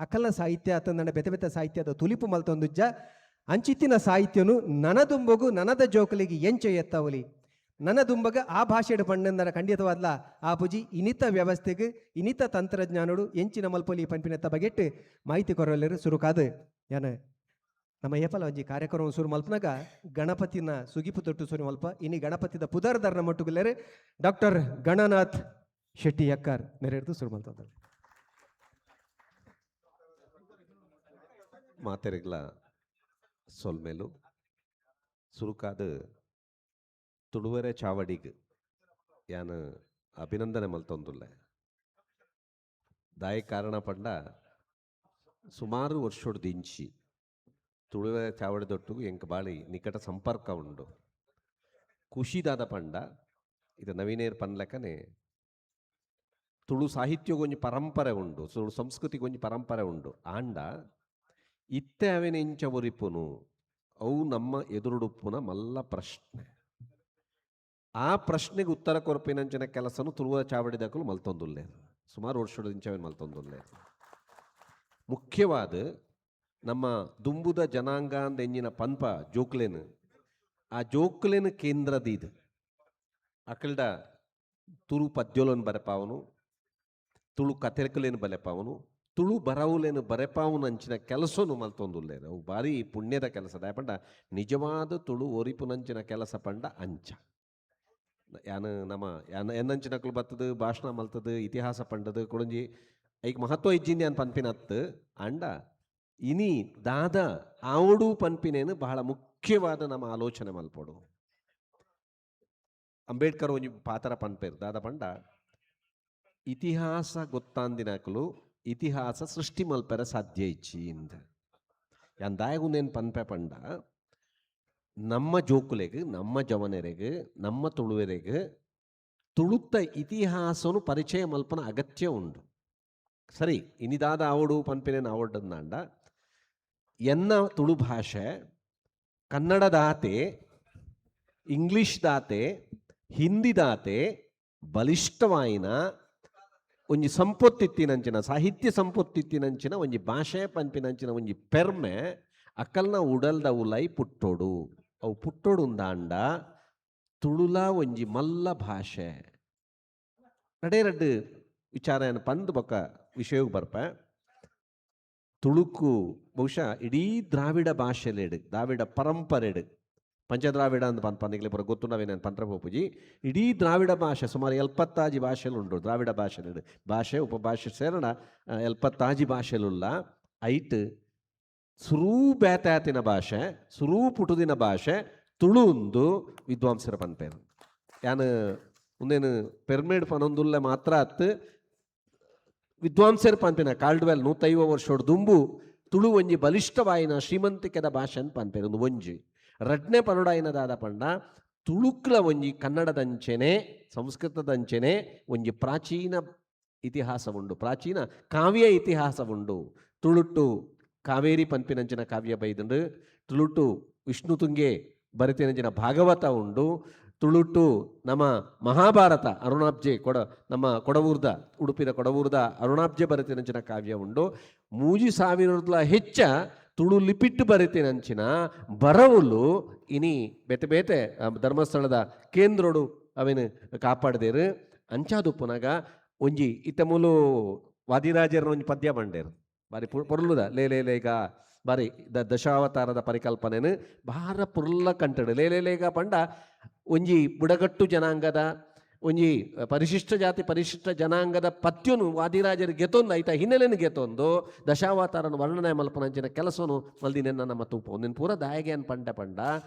ಅಕಲ್ನ ಸಾಹಿತ್ಯ ಅತ್ತಂದಾಂಡ ಬೆತೆ ಬೆತೆ ಸಾಹಿತ್ಯದ ತುಲಿಪು ಮಲ್ತೊಂದುಜ್ಜ. ಅಂಚಿತ್ತಿನ ಸಾಹಿತ್ಯನು ನನದುಂಬಗು ನನದ ಜೋಕುಲಿಗೆ ಎಂಚ ಎತ್ತವಲಿ, ನನದುಂಬಗ ಆ ಭಾಷೆಡ್ ಪಂಡಂದರ ಖಂಡಿತವಾದ್ಲ ಆ ಪುಜಿ ಇನಿತ ವ್ಯವಸ್ಥೆಗೆ ಇನಿತ ತಂತ್ರಜ್ಞಾನೋಡು ಎಂಚಿನ ಮಲ್ಪೊಲಿ ಪನ್ಪಿನತ್ತ ಬಗೆಟ್ ಮಾಹಿತಿ ಕೊರಲೆರು ಸುರುಕಾದು. ಯಾನ ನಮ್ಮ ಏಪಲ ಒಂಜಿ ಕಾರ್ಯಕ್ರಮ ಸುರು ಮಲ್ಪನಾಗ ಗಣಪತಿನ ಸುಗಿಪು ತೊಟ್ಟು ಸುರು ಮಲ್ಪ. ಇನಿ ಗಣಪತಿದ ಪುದರ್ದಾರನ ಮಟ್ಟುಗುಲ್ಲೇರು ಡಾಕ್ಟರ್ ಗಣನಾಥ್ ಶೆಟ್ಟಿ ಅಕ್ಕಾರ್ ನೆರೆದು ಸುರು ಮಲ್ತಂತಾರೆ. ಮಾತೆರೆಗ್ಲ ಸೊಲ್ಮೇಲು. ಸುರುಕಾದ ತುಳುವರೆ ಚಾವಡಿಗ್ ಯಾನ್ ಅಭಿನಂದನೆ ಮಲ್ತೊಂದುಲ್ಲೆ. ದಾಯ ಕಾರಣ ಪಂಡ ಸುಮಾರು ವರ್ಷೊಡ್ದು ದಿಂಚಿ ತುಳುವರೆ ಚಾವಡಿದೊಟ್ಟುಗು ಎಂಕ್ ಬಾಳಿ ನಿಕಟ ಸಂಪರ್ಕ ಉಂಡು. ಖುಷಿದಾದ ಪಂಡ ಇದು ನವೀನೇರ್ ಪನ್ಲೆಕ್ಕನೆ ತುಳು ಸಾಹಿತ್ಯಗೊಂಜಿ ಪರಂಪರೆ ಉಂಡು, ತುಳು ಸಂಸ್ಕೃತಿಗೊಂಜಿ ಪರಂಪರೆ ಉಂಡು. ಆಂಡ ಇತ್ತೆ ಅವೆನ ಇಂಚ ಒರಿಪುನು ಅವು ನಮ್ಮ ಎದುರುಡುಪ್ಪುನ ಮಲ್ಲ ಪ್ರಶ್ನೆ. ಆ ಪ್ರಶ್ನೆಗೆ ಉತ್ತರ ಕೊರ್ಪಿನಂಚಿನ ಕೆಲಸನು ತುಳುವ ಚಾವಡಿದಕಲು ಮಲ್ತೊಂದುಲ್ಲೆ, ಸುಮಾರು ವರ್ಷದ ಇಂಚ ಮಲ್ತೊಂದುಲ್ಲೆ. ಮುಖ್ಯವಾದ ನಮ್ಮ ದುಂಬುದ ಜನಾಂಗ ಅಂದ ಎಂಜಿನ ಪನ್ಪ ಜೋಕ್ಲೇನು, ಆ ಜೋಕ್ಲೇನು ಕೇಂದ್ರದೀದ್ ಅಕಲ್ಡ ತುಳು ಪದ್ಯೊಲನ್ ಬರೆಪಾವನು, ತುಳು ಕಥೆಕುಲೇನು ಬರೆಪಾವನು, ತುಳು ಬರವುಲೇನು ಬರೆಪಾವನಂಚಿನ ಕೆಲಸನು ಮಲ್ತೊಂದುಲ್ಲೇನು. ಅವು ಭಾರಿ ಪುಣ್ಯದ ಕೆಲಸ. ದಾಯಪಂಡ ನಿಜವಾದ ತುಳು ಒರಿಪುನಂಚಿನ ಕೆಲಸ ಪಂಡ ಅಂಚ ಯಾನ ನಮ್ಮ ಯಾನ ಎನ್ನಂಚಿನಕ್ಲು ಬತ್ತದು ಭಾಷಣ ಮಲ್ತದು ಇತಿಹಾಸ ಪಂಡದು ಕುಡಂಜಿ ಐಕ್ ಮಹತ್ವ ಇಜ್ಜಿಂದಿ ಅನ್ ಪನ್ಪಿನತ್ತು. ಅಂಡ ಇನಿ ದಾದ ಆವಡು ಪನ್ಪಿನೇನು ಬಹಳ ಮುಖ್ಯವಾದ ನಮ್ಮ ಆಲೋಚನೆ ಮಲ್ಪೊಡು. ಅಂಬೇಡ್ಕರ್ ಒಂಜಿ ಪಾತ್ರ ಪನ್ಪೇರು ದಾದ ಪಂಡ ಇತಿಹಾಸ ಗೊತ್ತಾಂದಿನಕಲು ಇತಿಹಾಸ ಸೃಷ್ಟಿ ಮಲ್ಪೆರ ಸಾಧ್ಯ ಇಚ್ಚಿ ಇಂದ. ಯಾನ್ ದಾಯಗುಂದೇನು ಪನ್ಪೆ ಪಂಡ ನಮ್ಮ ಜೋಕುಲೆಗ್ ನಮ್ಮ ಜವನರೆಗ್ ನಮ್ಮ ತುಳುವೆರೆಗ್ ತುಳುತ್ತ ಇತಿಹಾಸನು ಪರಿಚಯ ಮಲ್ಪನ ಅಗತ್ಯ ಉಂಡು. ಸರಿ, ಇನಿದಾದ ಆವಡು ಪನ್ಪಿನೇನು ಆವಡ್ಡಂದಾಂಡ ಎನ್ನ ತುಳು ಭಾಷೆ ಕನ್ನಡದಾತೆ ಇಂಗ್ಲಿಷ್ ದಾತೆ ಹಿಂದಿ ದಾತೆ ಬಲಿಷ್ಠವಾಯಿನ ಒಂಜಿ ಸಂಪೊತ್ತಿತ್ತಿನಂಚಿನ ಸಾಹಿತ್ಯ ಸಂಪೊತ್ತಿತ್ತಿನಂಚಿನ ಒಂಜಿ ಭಾಷೆ ಪನ್ಪಿನಂಚಿನ ಒಂಜಿ ಪೆರ್ಮೆ ಅಕಲ್ನ ಉಡಲ್ದ ಉಲೈ ಪುಟ್ಟೋಡು. ಅವು ಪುಟ್ಟೋಡು ಉಂದಾಂಡ ತುಳುಲ ಒಂಜಿ ಮಲ್ಲ ಭಾಷೆ. ನಡೇ ವಿಚಾರ ಪಂದ್ ಬೊಕ್ಕ ವಿಷಯಕ್ಕೆ ಬರ್ಪ. ತುಳುಕು ಬಹುಶಃ ಇಡೀ ದ್ರಾವಿಡ ಭಾಷೆಲೆಡು ದ್ರಾವಿಡ ಪರಂಪರೆಡು ಪಂಚದ್ರಾವಿಡ ಅಂತ ಪನ್ಪ ಪೂರ ಗೊತ್ತು ನಾವೇನು ಪಂತ್ರ ಪೋಪುಜಿ. ಇಡೀ ದ್ರಾವಿಡ ಭಾಷೆ ಸುಮಾರು ಎಲ್ಪತ್ತಾಜಿ ಭಾಷೆಲುಂಡು. ದ್ರಾವಿಡ ಭಾಷೆಲೆಡು ಭಾಷೆ ಉಪಭಾಷೆ ಸೇರಣ ಎಲ್ಪತ್ತಾಜಿ ಭಾಷೆಲುಲ್ಲ. ಐಟ್ ಸುರೂ ಬೇತಾತಿನ ಭಾಷೆ ಸುರೂ ಪುಟುದಿನ ಭಾಷೆ ತುಳು ಉಂದು ವಿದ್ವಾಂಸರ ಪನ್ಪೇರು. ಯಾನ್ ಉಂದೇನು ಪೆರ್ಮೇಡ್ ಪನೊಂದುಲ್ಲ ಮಾತ್ರ ಅತ್ತು ವಿದ್ವಾಂಸರು ಪನ್ಪಿನ ಕಾಲ್ಡ್ವೆಲ್ 150 ವರ್ಷೋಡು ದುಂಬು ತುಳು ಒಂಜಿ ಬಲಿಷ್ಠವಾಯಿನ ಶ್ರೀಮಂತಿಕೆದ ಭಾಷೆ ಅಂತ ಪನ್ಪೇರು. ಒಂದು ಒಂಜಿ ರಡ್ನೆ ಪನುಡಾಯಿನ ದಾದ ಪಂಡ ತುಳುಕ್ಲ ಒಂಜಿ ಕನ್ನಡದಂಚೆನೆ ಸಂಸ್ಕೃತದಂಚೆನೆ ಒಂಜಿ ಪ್ರಾಚೀನ ಇತಿಹಾಸ ಉಂಡು, ಪ್ರಾಚೀನ ಕಾವ್ಯ ಇತಿಹಾಸ ಉಂಡು. ತುಳುಟ್ಟು ಕಾವೇರಿ ಪನ್ಪಿನಂಚಿನ ಕಾವ್ಯ ಬೈದಂಡು, ತುಳುಟು ವಿಷ್ಣು ತುಂಗೆ ಬರೆತಿನಂಚಿನ ಭಾಗವತ ಉಂಡು. ತುಳುಟು ನಮ್ಮ ಮಹಾಭಾರತ ಅರುಣಾಬ್ಜೆ ನಮ್ಮ ಕೊಡವೂರ್ದ ಉಡುಪಿದ ಕೊಡವೂರ್ದ ಅರುಣಾಬ್ಜೆ ಬರೆತಿನಂಚಿನ ಕಾವ್ಯ ಉಂಡು. 3000ರ್ಲ ಹೆಚ್ಚ ತುಳು ಲಿಪಿಟ್ಟು ಬರೆತಿನಂಚಿನ ಬರವುಲು ಇನಿ ಬೇತೆ ಬೇತೆ ಧರ್ಮಸ್ಥಳದ ಕೇಂದ್ರಡು ಅವೇನು ಕಾಪಾಡ್ದೇರು. ಅಂಚಾದುಪ್ಪುನಗ ಒಂಜಿ ಇತ್ತ ಮೂಲು ವಾದಿರಾಜರ್ನ ಒಂಜಿ ಪದ್ಯ ಬಂಡೇರು ಬಾರಿ ಪೊರ್ಲುದ ಲೇ ಲೇ ಲೇಗ ಬಾರಿ ದಶಾವತಾರದ ಪರಿಕಲ್ಪನೆನು ಭಾರ ಪೊರ್ಲ ಕಂಟಡು. ಲೇ ಲೇ ಲೇಗ ಪಂಡ ಒಂಜಿ ಬುಡಗಟ್ಟು ಜನಾಂಗದ ಒಂಜಿ ಪರಿಶಿಷ್ಟ ಜಾತಿ ಪರಿಶಿಷ್ಟ ಜನಾಂಗದ ಪತ್ಯನು ವಾದಿರಾಜರು ಗೆತೊಂದು ಐತ ಹಿನ್ನೆಲೆನು ಗೆತೊಂದು ದಶಾವತಾರನ ವರ್ಣನೆ ಮಲ್ಪನಂಚಿನ ಕೆಲಸನು ಮಲ್ದಿನೆನ್ನ ನಮ್ಮ ತೂಪ ಒಂದಿನ ಪೂರ ದಾಯಗೆ ಅನ್ ಪಂಡ ಪಂಡ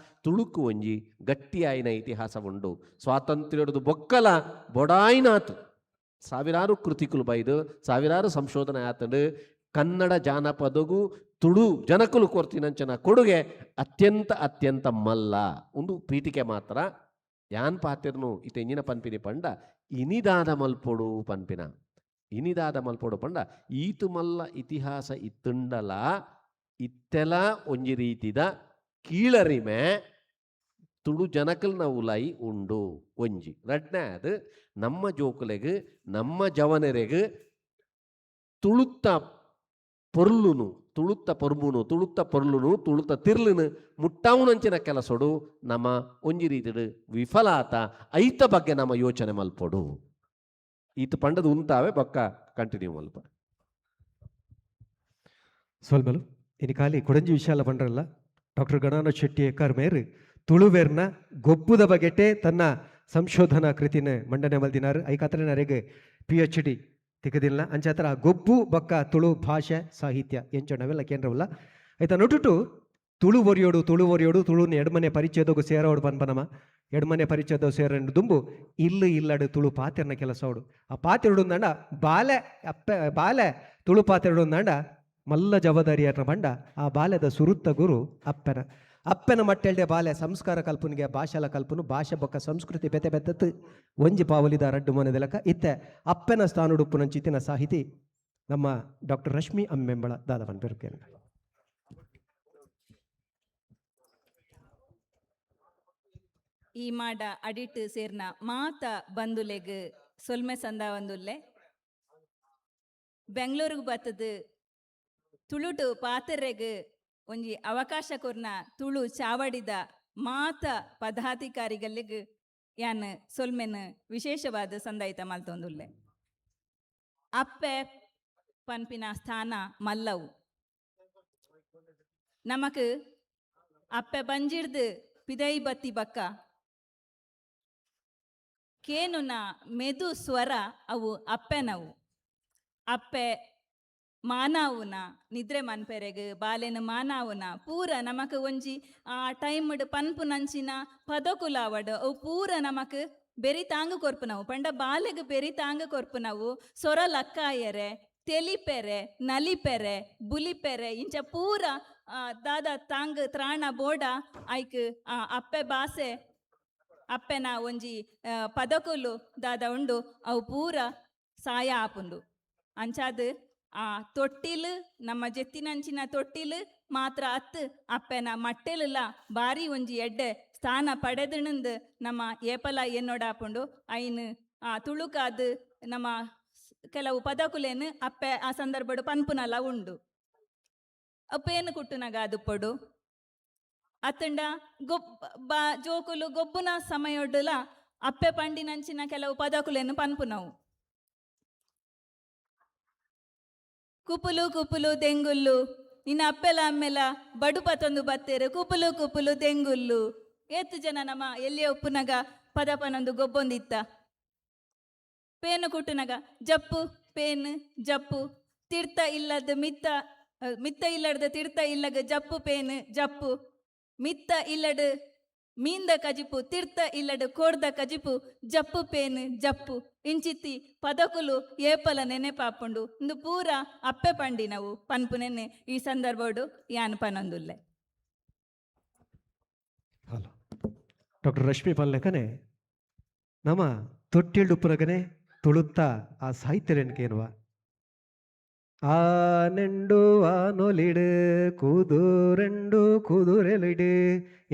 ತುಳುಕು ಒಂಜಿ ಗಟ್ಟಿಯಾಯಿನ ಇತಿಹಾಸ ಉಂಡು. ಸ್ವಾತಂತ್ರ್ಯದ ಬೊಕ್ಕಲ ಬೊಡಾಯಿನಾತು ಸಾವಿರಾರು ಕೃತಿಕುಲು ಬೈದು ಸಾವಿರಾರು ಸಂಶೋಧನೆ ಆತಂಡು. ಕನ್ನಡ ಜಾನಪದಗೂ ತುಳು ಜನಕುಲು ಕೊರ್ತಿನಂಚಿನ ಕೊಡುಗೆ ಅತ್ಯಂತ ಅತ್ಯಂತ ಮಲ್ಲ ಒಂದು ಪೀಠಿಕೆ ಮಾತ್ರ. ಯಾನ್ ಪಾತೆರ್ನು ಇತ್ತೆ ಎಂಜಿನ ಪನ್ಪಿನಿ ಪಂಡ ಇನಿದಾದ ಮಲ್ಪೊಡು ಪನ್ಪಿನ ಇನಿದಾದ ಮಲ್ಪೊಡು ಪಂಡ ಈತು ಮಲ್ಲ ಇತಿಹಾಸ ಇತ್ತುಂಡಲ ಇತ್ತೆಲ ಒಂಜಿ ರೀತಿದ ಕೀಳರಿಮೆ ತುಳು ಜನಕಲ್ನ ಉಲಾಯಿ ಉಂಡು. ಒಂಜಿ ರಡ್ನೇ ಅದು ನಮ್ಮ ಜೋಕುಲೆಗ್ ನಮ್ಮ ಜವನರೆಗ್ ತುಳುತ್ತ ಪೊರ್ಲುನು ತುಳುತ್ತ ಪೊರ್ಬುನು ತುಳುತ್ತ ಪೊರ್ಲುನು ತುಳುತ್ತ ತಿರ್ಲುನು ಮುಟ್ಟಾವುನಂಚಿನ ಕೆಲಸೊಡು ನಮ್ಮ ಒಂಜಿ ರೀತಿಡು ವಿಫಲಾತ ಐತ ಬಗ್ಗೆ ನಮ್ಮ ಯೋಚನೆ ಮಲ್ಪೊಡು. ಈತ ಪಂಡದ ಉಂತಾವೆ ಬೊಕ್ಕ ಕಂಟಿನ್ಯೂ ಮಲ್ಪ. ಸೊಲ್ಮೆಲು ಇನಿ ಖಾಲಿ ಕೊಡಂಜಿ ವಿಶಾಲ ಪಂಡ್ರಲ್ಲ ಡಾಕ್ಟರ್ ಗಣಾನಾಥ್ ಶೆಟ್ಟಿ ಎಕ್ಕಾರ್ ಮೇರ್ ತುಳುವೆರ್ನ ಗೊಬ್ಬುದ ಬಗೆಟೆ ತನ್ನ ಸಂಶೋಧನಾ ಕೃತಿನ ಮಂಡನೆ ಮಲ್ದಿನಾರು. ಐಕಾತ್ರ ನರೆಗ್ PhD ತಿಕ್ಕದಿಲ್ಲ. ಅಂಚಾತ್ರ ಗೊಬ್ಬು ಬೊಕ್ಕ ತುಳು ಭಾಷೆ ಸಾಹಿತ್ಯ ಎಂಚೊಂಡವೆಲ್ಲ ಕೇಂದ್ರವಲ್ಲ ಆಯ್ತಾ ನೊಟುಟು ತುಳು ಒರಿಯೋಡು ತುಳು ಒರಿಯೋಡು ತುಳುನ ಎಡ್ಮನೆ ಪರಿಚಯದೋಗು ಸೇರೋಡು ಪನ್ಪನಮ ಎಡ್ಮನೆ ಪರಿಚಯದ ಸೇರಂಡು ದುಂಬು ಇಲ್ಲು ಇಲ್ಲಡು ತುಳು ಪಾತೆರ್ನ ಕೆಲಸ ಅವಡು. ಆ ಪಾತೆರಡು ಅಂಡ ಬಾಲೆ ಅಪ್ಪೆ ಬಾಲೆ ತುಳು ಪಾತೆರಡು ಅಂಡ ಮಲ್ಲ ಜವಾಬ್ದಾರಿಯನ್ನ ಬಂಡ ಆ ಬಾಲ್ಯದ ಸುರುತ್ತ ಗುರು ಅಪ್ಪನ ಅಪ್ಪನ ಮಟ್ಟೆಲ್ಡೆ ಬಾಲೆ ಸಂಸ್ಕಾರ ಕಲ್ಪನಿಗೆ ಭಾಷಾಲ ಕಲ್ಪನು ಭಾಷೆ ಬೊಕ್ಕ ಸಂಸ್ಕೃತಿ ಬೆತೆ ಬೆತ್ತತ್ತು ಒಂಜಿ ಪಾವಲಿದ ರಡ್ಡು ಮನದೆಲಕ ಇತ್ತೆ ಅಪ್ಪನ ಸ್ಥಾನುಡುಪ್ಪುನಂಚಿತ್ತಿನ ಸಾಹಿತಿ ನಮ್ಮ ಡಾಕ್ಟರ್ ರಶ್ಮಿ ಅಮ್ಮೆಂಬಳ ದಾದವನ್ ಪೆರುಕೇನ. ಈ ಮಾಡ ಅಡಿಟ್ ಸೇರ್ನ ಮಾತ ಬಂದುಲೆಗ್ ಸೊಲ್ಮೆ ಸಂದಾವಂದುಲ್ಲೆ. ಬೆಂಗಳೂರಿಗೆ ಬತ್ತದು ತುಳುಟು ಪಾತೆರೆಗ್ ಒಂಜಿ ಅವಕಾಶ ಕೊರ್ನ ತುಳು ಚಾವಡಿದ ಮಾತ ಪದಾಧಿಕಾರಿಗಳಿಗೆ ಯಾನ್ ಸೊಲ್ಮೆನ್ ವಿಶೇಷವಾದ ಸಂದಾಯಿತ ಮಲ್ತೊಂದುಲ್ಲೆ. ಅಪ್ಪೆ ಪನ್ಪಿನ ಸ್ಥಾನ ಮಲ್ಲವು. ನಮಕ್ ಅಪ್ಪೆ ಬಂಜಿರ್ದು ಪಿದೈ ಬತ್ತಿ ಬಕ್ಕ ಕೇನುನ ಮೆದು ಸ್ವರ ಅವು ಅಪ್ಪೆನವು. ಅಪ್ಪೆ ಮಾನಾವುನ ನಿದ್ರೆ ಮನ್ಪೆರೆಗ್ ಬಾಲೆನ ಮಾನಾವುನ ಪೂರ ನಮಕ್ ಒಂಜಿ ಆ ಟೈಮ್ಡ್ ಪನ್ಪುನಂಚಿನ ಪದಕುಲಾವಡ್ ಅವು ಪೂರ ನಮಕ್ ಬೆರಿ ತಾಂಗು ಕೊರ್ಪುನವು. ಪಂಡ ಬಾಲೆಗ್ ಬೆರಿ ತಾಂಗು ಕೊರ್ಪುನವು ಸೊರ ಲಕ್ಕಾಯರೆ ತೆಲಿಪೆರೆ ನಲಿಪೆರೆ ಬುಲಿಪೆರೆ ಇಂಚ ಪೂರ ದಾದ ತಾಂಗ್ ತ್ರಾಣ ಬೋಡ ಐಕ್ ಆ ಅಪ್ಪೆ ಬಾಸೆ ಅಪ್ಪೆನ ಒಂಜಿ ಪದಕುಲು ದಾದ ಉಂಡು ಅವು ಪೂರ ಸಾಯ ಆಪುಂಡು. ಅಂಚಾದ್ ಆ ತೊಟ್ಟಿಲು ನಮ್ಮ ಜೆತ್ತಿನಂಚಿನ ತೊಟ್ಟಿಲು ಮಾತ್ರ ಅತ್ತು ಅಪ್ಪೆನ ಮಟ್ಟೆಲುಲ ಬಾರಿ ಒಂಜಿ ಎಡ್ಡೆ ಸ್ಥಾನ ಪಡೆದಣಂದು ನಮ್ಮ ಏಪಲ ಎನ್ನೋಡಾಪುಂಡು. ಐನ್ ಆ ತುಳುಕಾದ್ ನಮ್ಮ ಕೆಲವು ಪದಕುಲೇನು ಅಪ್ಪೆ ಆ ಸಂದರ್ಭಡು ಪನ್ಪುನಲ ಉಂಡು. ಅಪ್ಪೇನು ಕುಟ್ಟುನಗ ಅದುಪ್ಪೊಡು ಅತ್ತಂಡ ಬಾ ಜೋಕುಲು ಗೊಬ್ಬುನ ಸಮಯೊಡ್ಡುಲ ಅಪ್ಪೆ ಪಂಡಿನಂಚಿನ ಕೆಲವು ಪದಕುಲೇನು ಪನ್ಪುನವು. ಕುಪುಲು ಕುಪುಲು ದೆಂಗುಲ್ಲು ನಿನ್ನ ಅಪ್ಪೆಲ ಅಮ್ಮೆಲ ಬಡು ಪತೊಂದು ಬತ್ತೇರು ಕುಪುಲು ಕುಪುಲು ದೆಂಗುಲ್ಲು. ಏತು ಜನ ನಮ್ಮ ಎಲ್ಲಿಯ ಉಪ್ಪುನಗ ಪದ ಪನೊಂದು ಗೊಬ್ಬೊಂದಿತ್ತ. ಪೇನು ಕುಟ್ಟುನಗ ಜಪ್ಪು ಪೇನು ಜಪ್ಪು ತೀರ್ಥ ಇಲ್ಲದ ಮಿತ್ತ ಮಿತ್ತ ಇಲ್ಲದ ತೀರ್ಥ ಇಲ್ಲಗ ಜಪ್ಪು ಪೇನು ಜಪ್ಪು ಮಿತ್ತ ಇಲ್ಲಡು ಮೀಂದ ಕಜಿಪು ತೀರ್ಥ ಇಲ್ಲಡು ಕೋಡ್ದ ಕಜಿಪು ಜಪ್ಪು ಪೇನು ಜಪ್ಪು ಇಂಚಿತ್ತಿ ಪದಕುಲು ಏಪಲ ನೆನೆಪಾಪುಂಡು. ಇಂದು ಪೂರ ಅಪ್ಪೆ ಪಂಡಿನವು ಪನ್ಪು ನೆನ್ನೆ ಈ ಸಂದರ್ಭಡು ಯಾನ್ ಪನೊಂದುಲ್ಲೆ. ಹಲೋ ಡಾಕ್ಟರ್ ರಶ್ಮಿ ಪಲ್ಲೆಕನೆ ನಮ್ಮ ತೊಟ್ಟಿಲ್ಡುಪ್ಪುನಗನೆ ತುಳುತ್ತ ಆ ಸಾಹಿತ್ಯ ಕೇನುವ. ಆನೆಂಡು ಆನೊಲಿಡು ಕುದುರೆಂಡು ಕುದುರೆಲಿಡು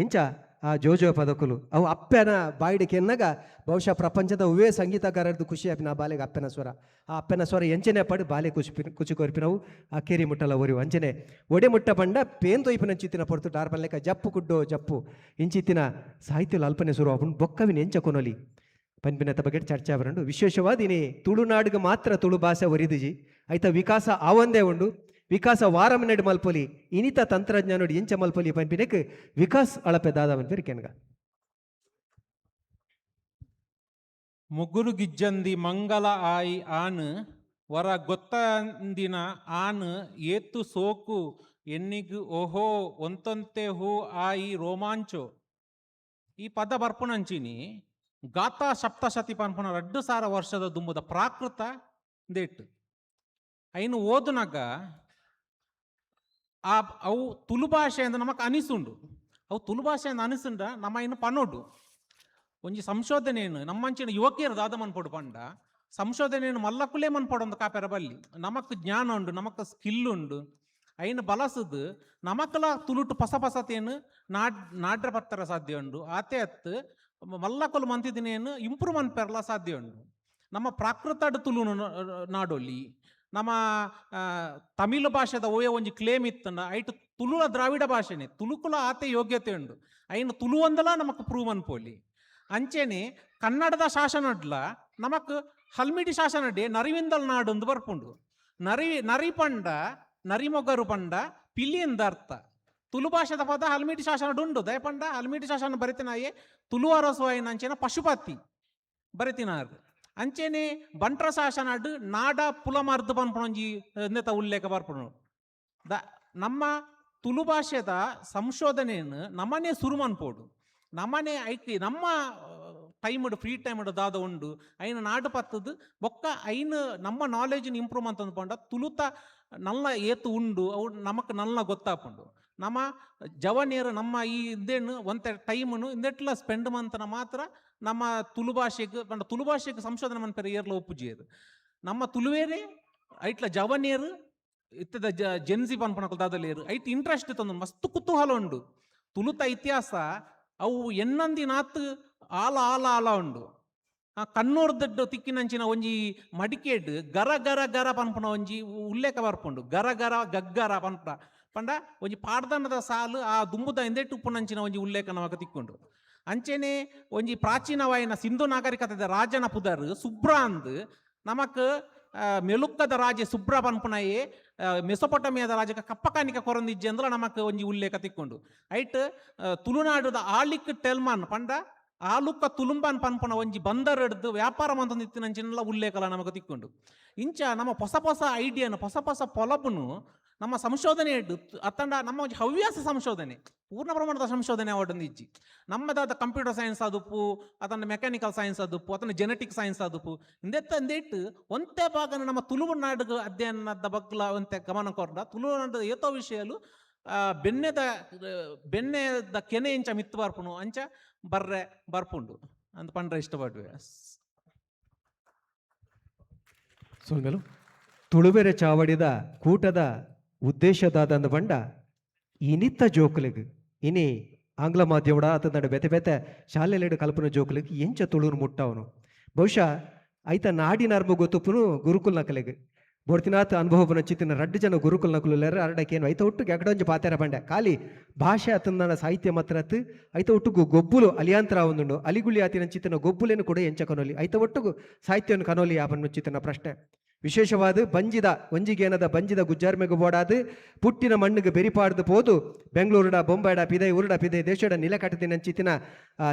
ಇಂಚ ಆ ಜೋಜೋ ಪದಕುಲು ಅವು ಅಪ್ಪೆನ ಬಾಯಿಡ್ ಕೆನ್ನಗ ಬಹುಶಃ ಪ್ರಪಂಚದ ಅವೇ ಸಂಗೀತಗಾರರದು ಖುಷಿ ಆಪಿನ ಆ ಬಾಲೆಗೆ ಅಪ್ಪೆನ ಸ್ವರ. ಆ ಅಪ್ಪೆನ ಸ್ವರ ಎಂಚನೆ ಪಡು ಬಾಲೆ ಖುಷಿ ಖುಷಿ ಕೊರ್ಪಿನವು ಆ ಕೇರಿ ಮುಟ್ಟಲ ಒರಿವು ಅಂಚನೆ ಒಡೆ ಮುಟ್ಟ ಬಂಡ ಪೇನ್ ತೊಯ್ಪಿನ ಚಿತ್ತಿನ ಪೊರ್ತು ಡಾರ್ಬನ್ ಜಪ್ಪು ಕುಡ್ಡೋ ಜಪ್ಪು ಇಂಚಿತ್ತಿನ ಸಾಹಿತ್ಯ ಅಲ್ಪನೆ ಸುರು ಆಪುಂಡು ಬೊಕ್ಕವಿನ ಎಂಚ ಕೊನೊಲಿ ಪನ್ಪಿನತ ಬಗ್ಗೆ ಚರ್ಚೆ ಬರಂಡು. ವಿಶೇಷವಾದ ಇನಿ ತುಳುನಾಡಿಗೆ ಮಾತ್ರ ತುಳು ಭಾಷೆ ಒರಿದಿಜಿ ಐತ ವಿಕಾಸ ಆವಂದೇ ಉಂಡು. ವಿಕಾಸ ವಾರಮಿನಡ್ ಮಲ್ಪೊಲಿ ಇನಿತ ತಂತ್ರಜ್ಞಾನೋಡು ಎಂಚ ಮಲ್ಪೊಲಿ ಪನ್ಪಿನಕ್ ವಿಕಾಸ್ ಅಳಪೆ ದಾದ ಪನ್ಪಿರ್ ಕೆನ್ಗ. ಮುಗುರು ಗಿಜ್ಜಂದಿ ಮಂಗಲ ಆಯಿ ಆನ್ ವರ ಗೊತ್ತಂದಿನ ಆನ್ ಏತು ಸೋಕು ಎನ್ನಿಗ್ ಓಹೋ ಒಂತೊಂತೆ ಹೂ ಆಯಿ ರೋಮಾಂಚೋ. ಈ ಪದ ಬರ್ಪುನಂಚಿನಿ ಗಾತಾ ಸಪ್ತಶತಿ ಪನ್ಪುನ 2000 ವರ್ಷದ ದುಂಬುದ ಪ್ರಾಕೃತ ದೇಟ್ ಐನು ಓದುನಗ ಆ ಅವು ತುಳು ಭಾಷೆ ಅಂದ ನಮಕ್ ಅನಿಸುಂಡು. ಅವು ತುಳು ಭಾಷೆ ಅಂದ ಅನಿಸುಂಡ ನಮ್ಮ ಇನ್ನು ಪನೋಡು ಒಂಜಿ ಸಂಶೋಧನೆಯನ್ನು ನಮ್ಮಂಚಿನ ಯುವಕಿಯರು ದಾದ ಮನ್ಪೊಡು ಪಂಡ ಸಂಶೋಧನೆಯನ್ನು ಮಲ್ಲಕುಲೇ ಮನ್ಪೊಡು ಒಂದು ಕಾಪೆರ ಬಲ್ಲಿ. ನಮಕ್ ಜ್ಞಾನ ಉಂಡು, ನಮಕ್ ಸ್ಕಿಲ್ ಉಂಡು, ಐನು ಬಲಸದು ನಮಕಲ ತುಳುಟು ಪಸ ಪಸತೇನು ನಾಡ್ರ ಪತ್ತರ ಸಾಧ್ಯ ಉಂಡು. ಆತೆ ಅತ್ತು ಮಲ್ಲಕುಲು ಮಂತಿದಿನೇನು ಇಂಪ್ರೂವ್ ಮನ್ಪೆರಲ ಸಾಧ್ಯ ಉಂಡು. ನಮ್ಮ ಪ್ರಾಕೃತಡ್ ತುಳು ನಾಡೊಲಿ ನಮ್ಮ ತಮಿಳು ಭಾಷೆದ ಓಯೆ ಒಂಜಿ ಕ್ಲೇಮ್ ಇತ್ತಂಡ ಐಟ್ ತುಳುವ ದ್ರಾವಿಡ ಭಾಷೆನೆ ತುಳುಕುಲ ಆತೆ ಯೋಗ್ಯತೆ ಉಂಡು. ಐನು ತುಳುವಂದಲ ನಮಕ್ ಪ್ರೂವ್ ಅನ್ಪೋಲಿ. ಅಂಚೆನೆ ಕನ್ನಡದ ಶಾಸನಡ್ಲ ನಮಕ್ ಹಲ್ಮಿಡಿ ಶಾಸನಡೆ ನರಿವಿಂದಲ್ ನಾಡು ಅಂದು ಬರ್ಪುಂಡು. ನರಿ ನರಿ ಪಂಡ ನರಿಮೊಗರು ಪಂಡ ಪಿಲಿಯಿಂದ ಅರ್ಥ. ತುಳು ಭಾಷೆದ ಪದ ಹಲ್ಮಿಡಿ ಶಾಸನಡ್ ಉಂಡು. ದಯಪಂಡ ಹಲ್ಮಿಡಿ ಶಾಸನ ಬರಿತಿನಾಯೆ ತುಳು ಅರಸು ಅಂಚೆನ ಪಶುಪತಿ ಬರಿತಿನಾರು. ಅಂಚೆನೆ ಬಂಟ್ರ ಶಾಸನಡ್ ನಾಡ ಪುಲಮರ್ದು ಪನ್ಪುನೊಂಜಿ ನೆತ ಉಲ್ಲೇಖ ಬರ್ಪುಂಡು. The ನಮ್ಮ ತುಳು ಭಾಷೆದ ಸಂಶೋಧನೆಯನ್ನು ನಮ್ಮನೆ ಸುರು ಮನ್ಪೋಡು. ನಮ್ಮನೆ ಐಕ್ ನಮ್ಮ ಟೈಮ್ಡ್ ಫ್ರೀ ಟೈಮ್ಡ್ ದಾದ ಉಂಡು ಐನ ನಾಡು ಪತ್ತದು ಬೊಕ್ಕ ಐನ ನಮ್ಮ ನಾಲೆಜ್ನ ಇಂಪ್ರೂವ್ ಅಂತಂದು ಪಂಡ ತುಳುತ ನಲ್ಲ ಏತು ಉಂಡು ಅವು ನಮಕ್ ನಲ್ಲ ಗೊತ್ತಾಪುಂಡು. ನಮ್ಮ ಜವನಿಯರು ನಮ್ಮ ಈ ಇಂದೇನು ಒಂತೆ ಟೈಮನ್ನು ಇಂದೆಟ್ಲ ಸ್ಪೆಂಡ್ ಮಂತನ ಮಾತ್ರ ನಮ್ಮ ತುಳು ಭಾಷೆಗೆ ಪಂಡ ತುಳು ಭಾಷೆಗೆ ಸಂಶೋಧನೆ ಮನ್ಪೆರೆ ಏರ್ಲ ಒಪ್ಪುಜಿಯರು. ನಮ್ಮ ತುಳುವೇರೆ ಐಟ್ಲ ಜವನಿಯರು ಇತ್ತದ ಜೆನ್ಸಿ ಪನ್ಪುನಕುಲು ದಾದಲೇರು ಐಟ್ ಇಂಟ್ರೆಸ್ಟ್ ತಂದು ಮಸ್ತ್ ಕುತೂಹಲ ಉಂಡು. ತುಳುತ ಇತಿಹಾಸ ಅವು ಎನ್ನಂದಿನಾತ್ ಆಲ ಆಲ ಆಲ ಉಂಡು. ಆ ಕಣ್ಣೂರ್ ದಡ್ಡು ತಿಕ್ಕಿನಂಚಿನ ಒಂಜಿ ಮಡಿಕೇಡ್ ಗರ ಗರ ಗರ ಪನ್ಪುನ ಒಂಜಿ ಉಲ್ಲೇಖ ಬರ್ಪುಂಡು. ಗರ ಗರ ಗಗ್ಗರ ಪನ್ಪುನ ಪಂಡ ಒಂಜಿ ಪಾಡ್ದನದ ಸಾಲು ಆ ದುಂಬುದ ಎಂದೆಟ್ಟು ಉಪ್ಪುನಂಚಿನ ಒಂಜಿ ಉಲ್ಲೇಖ ನಮಕ್ ತಿಕ್ಕೊಂಡು. ಅಂಚೆನೆ ಒಂಜಿ ಪ್ರಾಚೀನವಾಯಿನ ಸಿಂಧು ನಾಗರಿಕತೆದ ರಾಜನ ಪುದರ್ ಸುಬ್ರಾಂದ್ ನಮಕ್ ಮೆಲುಕ್ಕದ ರಾಜೆ ಸುಬ್ರ ಪನ್ಪುನಯೇ ಮೆಸೊಪೊಟಮಿಯಾದ ರಾಜಕ ಕಪ್ಪಕಾನಿಕ ಕೊರಂದಿಜ್ಜೆ ಅಂದ್ರ ನಮಕ್ ಒಂಜಿ ಉಲ್ಲೇಖ ತಿಕ್ಕೊಂಡು. ಐಟ್ ತುಳುನಾಡುದ ಆಲಿಕ್ ಟೆಲ್ಮಾನ್ ಪಂಡ ಆಲುಕ್ಕ ತುಳುಂಬಾನ್ ಪನ್ಪುನ ಒಂಜಿ ಬಂದರ್ ಹಿಡ್ದು ವ್ಯಾಪಾರ ಮಂತಂದಿತ್ತಿನಂಚಿನೆಲ್ಲ ಉಲ್ಲೇಖಲ ನಮಕ್ ತಿಕ್ಕೊಂಡು. ಇಂಚ ನಮ್ಮ ಹೊಸ ಹೊಸ ಐಡಿಯಾನು ಹೊಸ ಹೊಸ ಪೊಲಬುನು ನಮ್ಮ ಸಂಶೋಧನೆ ಹಿಡ್ದು ಅತ್ತಂಡ ನಮ್ಮ ಒಂಜಿ ಹವ್ಯಾಸ ಸಂಶೋಧನೆ ಪೂರ್ಣ ಪ್ರಮಾಣದ ಸಂಶೋಧನೆ ಅವಡೊಂದು ಇಜ್ಜಿ. ನಮ್ಮದಾದ ಕಂಪ್ಯೂಟರ್ ಸೈನ್ಸ್ ಆದುಪ್ಪು ಅದನ್ನ ಮೆಕ್ಯಾನಿಕಲ್ ಸೈನ್ಸ್ ಆದುಪ್ಪು ಅದನ್ನ ಜೆನೆಟಿಕ್ ಸೈನ್ಸ್ ಆದುಪ್ಪು ಇಂದೆತ್ತ ಇಂದೆಟ್ಟು ಒಂತೆ ಭಾಗನ ನಮ್ಮ ತುಳುನಾಡಿಗೆ ಅಧ್ಯಯನದ ಬಗ್ಲ ಒಂತೆ ಗಮನ ಕೊರ್ಡ ತುಳುನಾಡು ಏತೋ ವಿಷಯಲು ಬೆನ್ನೆದ ಬೆನ್ನೆದ ಕೆನೆ ಇಂಚ ಮಿತ್ತು ಬರ್ಪುನು ಅಂಚ ಬರ್ರೆ ಬರ್ಪುಂಡು ಅಂತ ಪಂಡ್ರೆ ಇಷ್ಟಪಡುವೆ. ಸೊಲ್ಮೆಲು ತುಳುವೆರೆ ಚಾವಡಿದ ಕೂಟದ ಉದ್ದೇಶದಾದಂದ ಬಂಡ ಇನಿತ್ತ ಜೋಕುಲೆಗ್ ಇನಿ ಆಂಗ್ಲ ಮಾಧ್ಯಮಡ ಅತಂದಡ ಬೆತೆ ಬೆತೆ ಶಾಲೆಲೆಡು ಕಲ್ಪನ ಜೋಕುಲೆಗ್ ಎಂಚ ತುಳುನು ಮುಟ್ಟವನು. ಬಹುಶಃ ಐತ ನಾಡಿನ ಅರ್ಬ ಗೊತ್ತುಪ್ಪುನು ಗುರುಕುಲ್ ನಕಲೆಗ್ ಬೋಡ್ತಿನಾಥ ಅನುಭವ ಚಿತ್ತಿನ ರಡ್ಡು ಜನ ಗುರುಕುಲ್ ನಕುಲು ಅರಡಕೇನು ಐತ ಒಟ್ಟು ಎಗಡೊಂಜಿ ಪಾತೆರ ಬಂಡೆ ಖಾಲಿ ಭಾಷೆ ಅತಂದನ ಸಾಹಿತ್ಯ ಮಾತ್ರ ಅತ್ತು ಐತ ಒಟ್ಟುಗು ಗೊಬ್ಬುಲು ಅಲಿಯಾಂತರ ಒಂದುಂಡು ಅಲಿಗುಳಿ ಆತಿನ ಚಿತ್ತಿನ ಗೊಬ್ಬುಲೇನು ಕೂಡ ಎಂಚ ಕನೋಲಿ ಐತ ಒಟ್ಟುಗು ಸಾಹಿತ್ಯವನ್ನು ಕನೋಲಿ ಯಾಪನ್ನು ಚಿತ್ತಿನ ಪ್ರಶ್ನೆ. ವಿಶೇಷವಾದ ಬಂಜಿದ ಒಂಜಿಗೇನದ ಬಂಜಿದ ಗುಜ್ಜಾರ್ಮೆಗು ಬೋಡಾದು ಪುಟ್ಟಿನ ಮಣ್ಣಿಗೆ ಬೆರಿಪಾಡ್ದು ಪೋದು ಬೆಂಗಳೂರುಡ ಬೊಂಬಾಡ ಪಿದೈ ಉರುಡ ಪಿದೈ ದೇಶಡ ನಿಲ ಕಟ್ಟದಿನಂಚಿತ್ತಿನ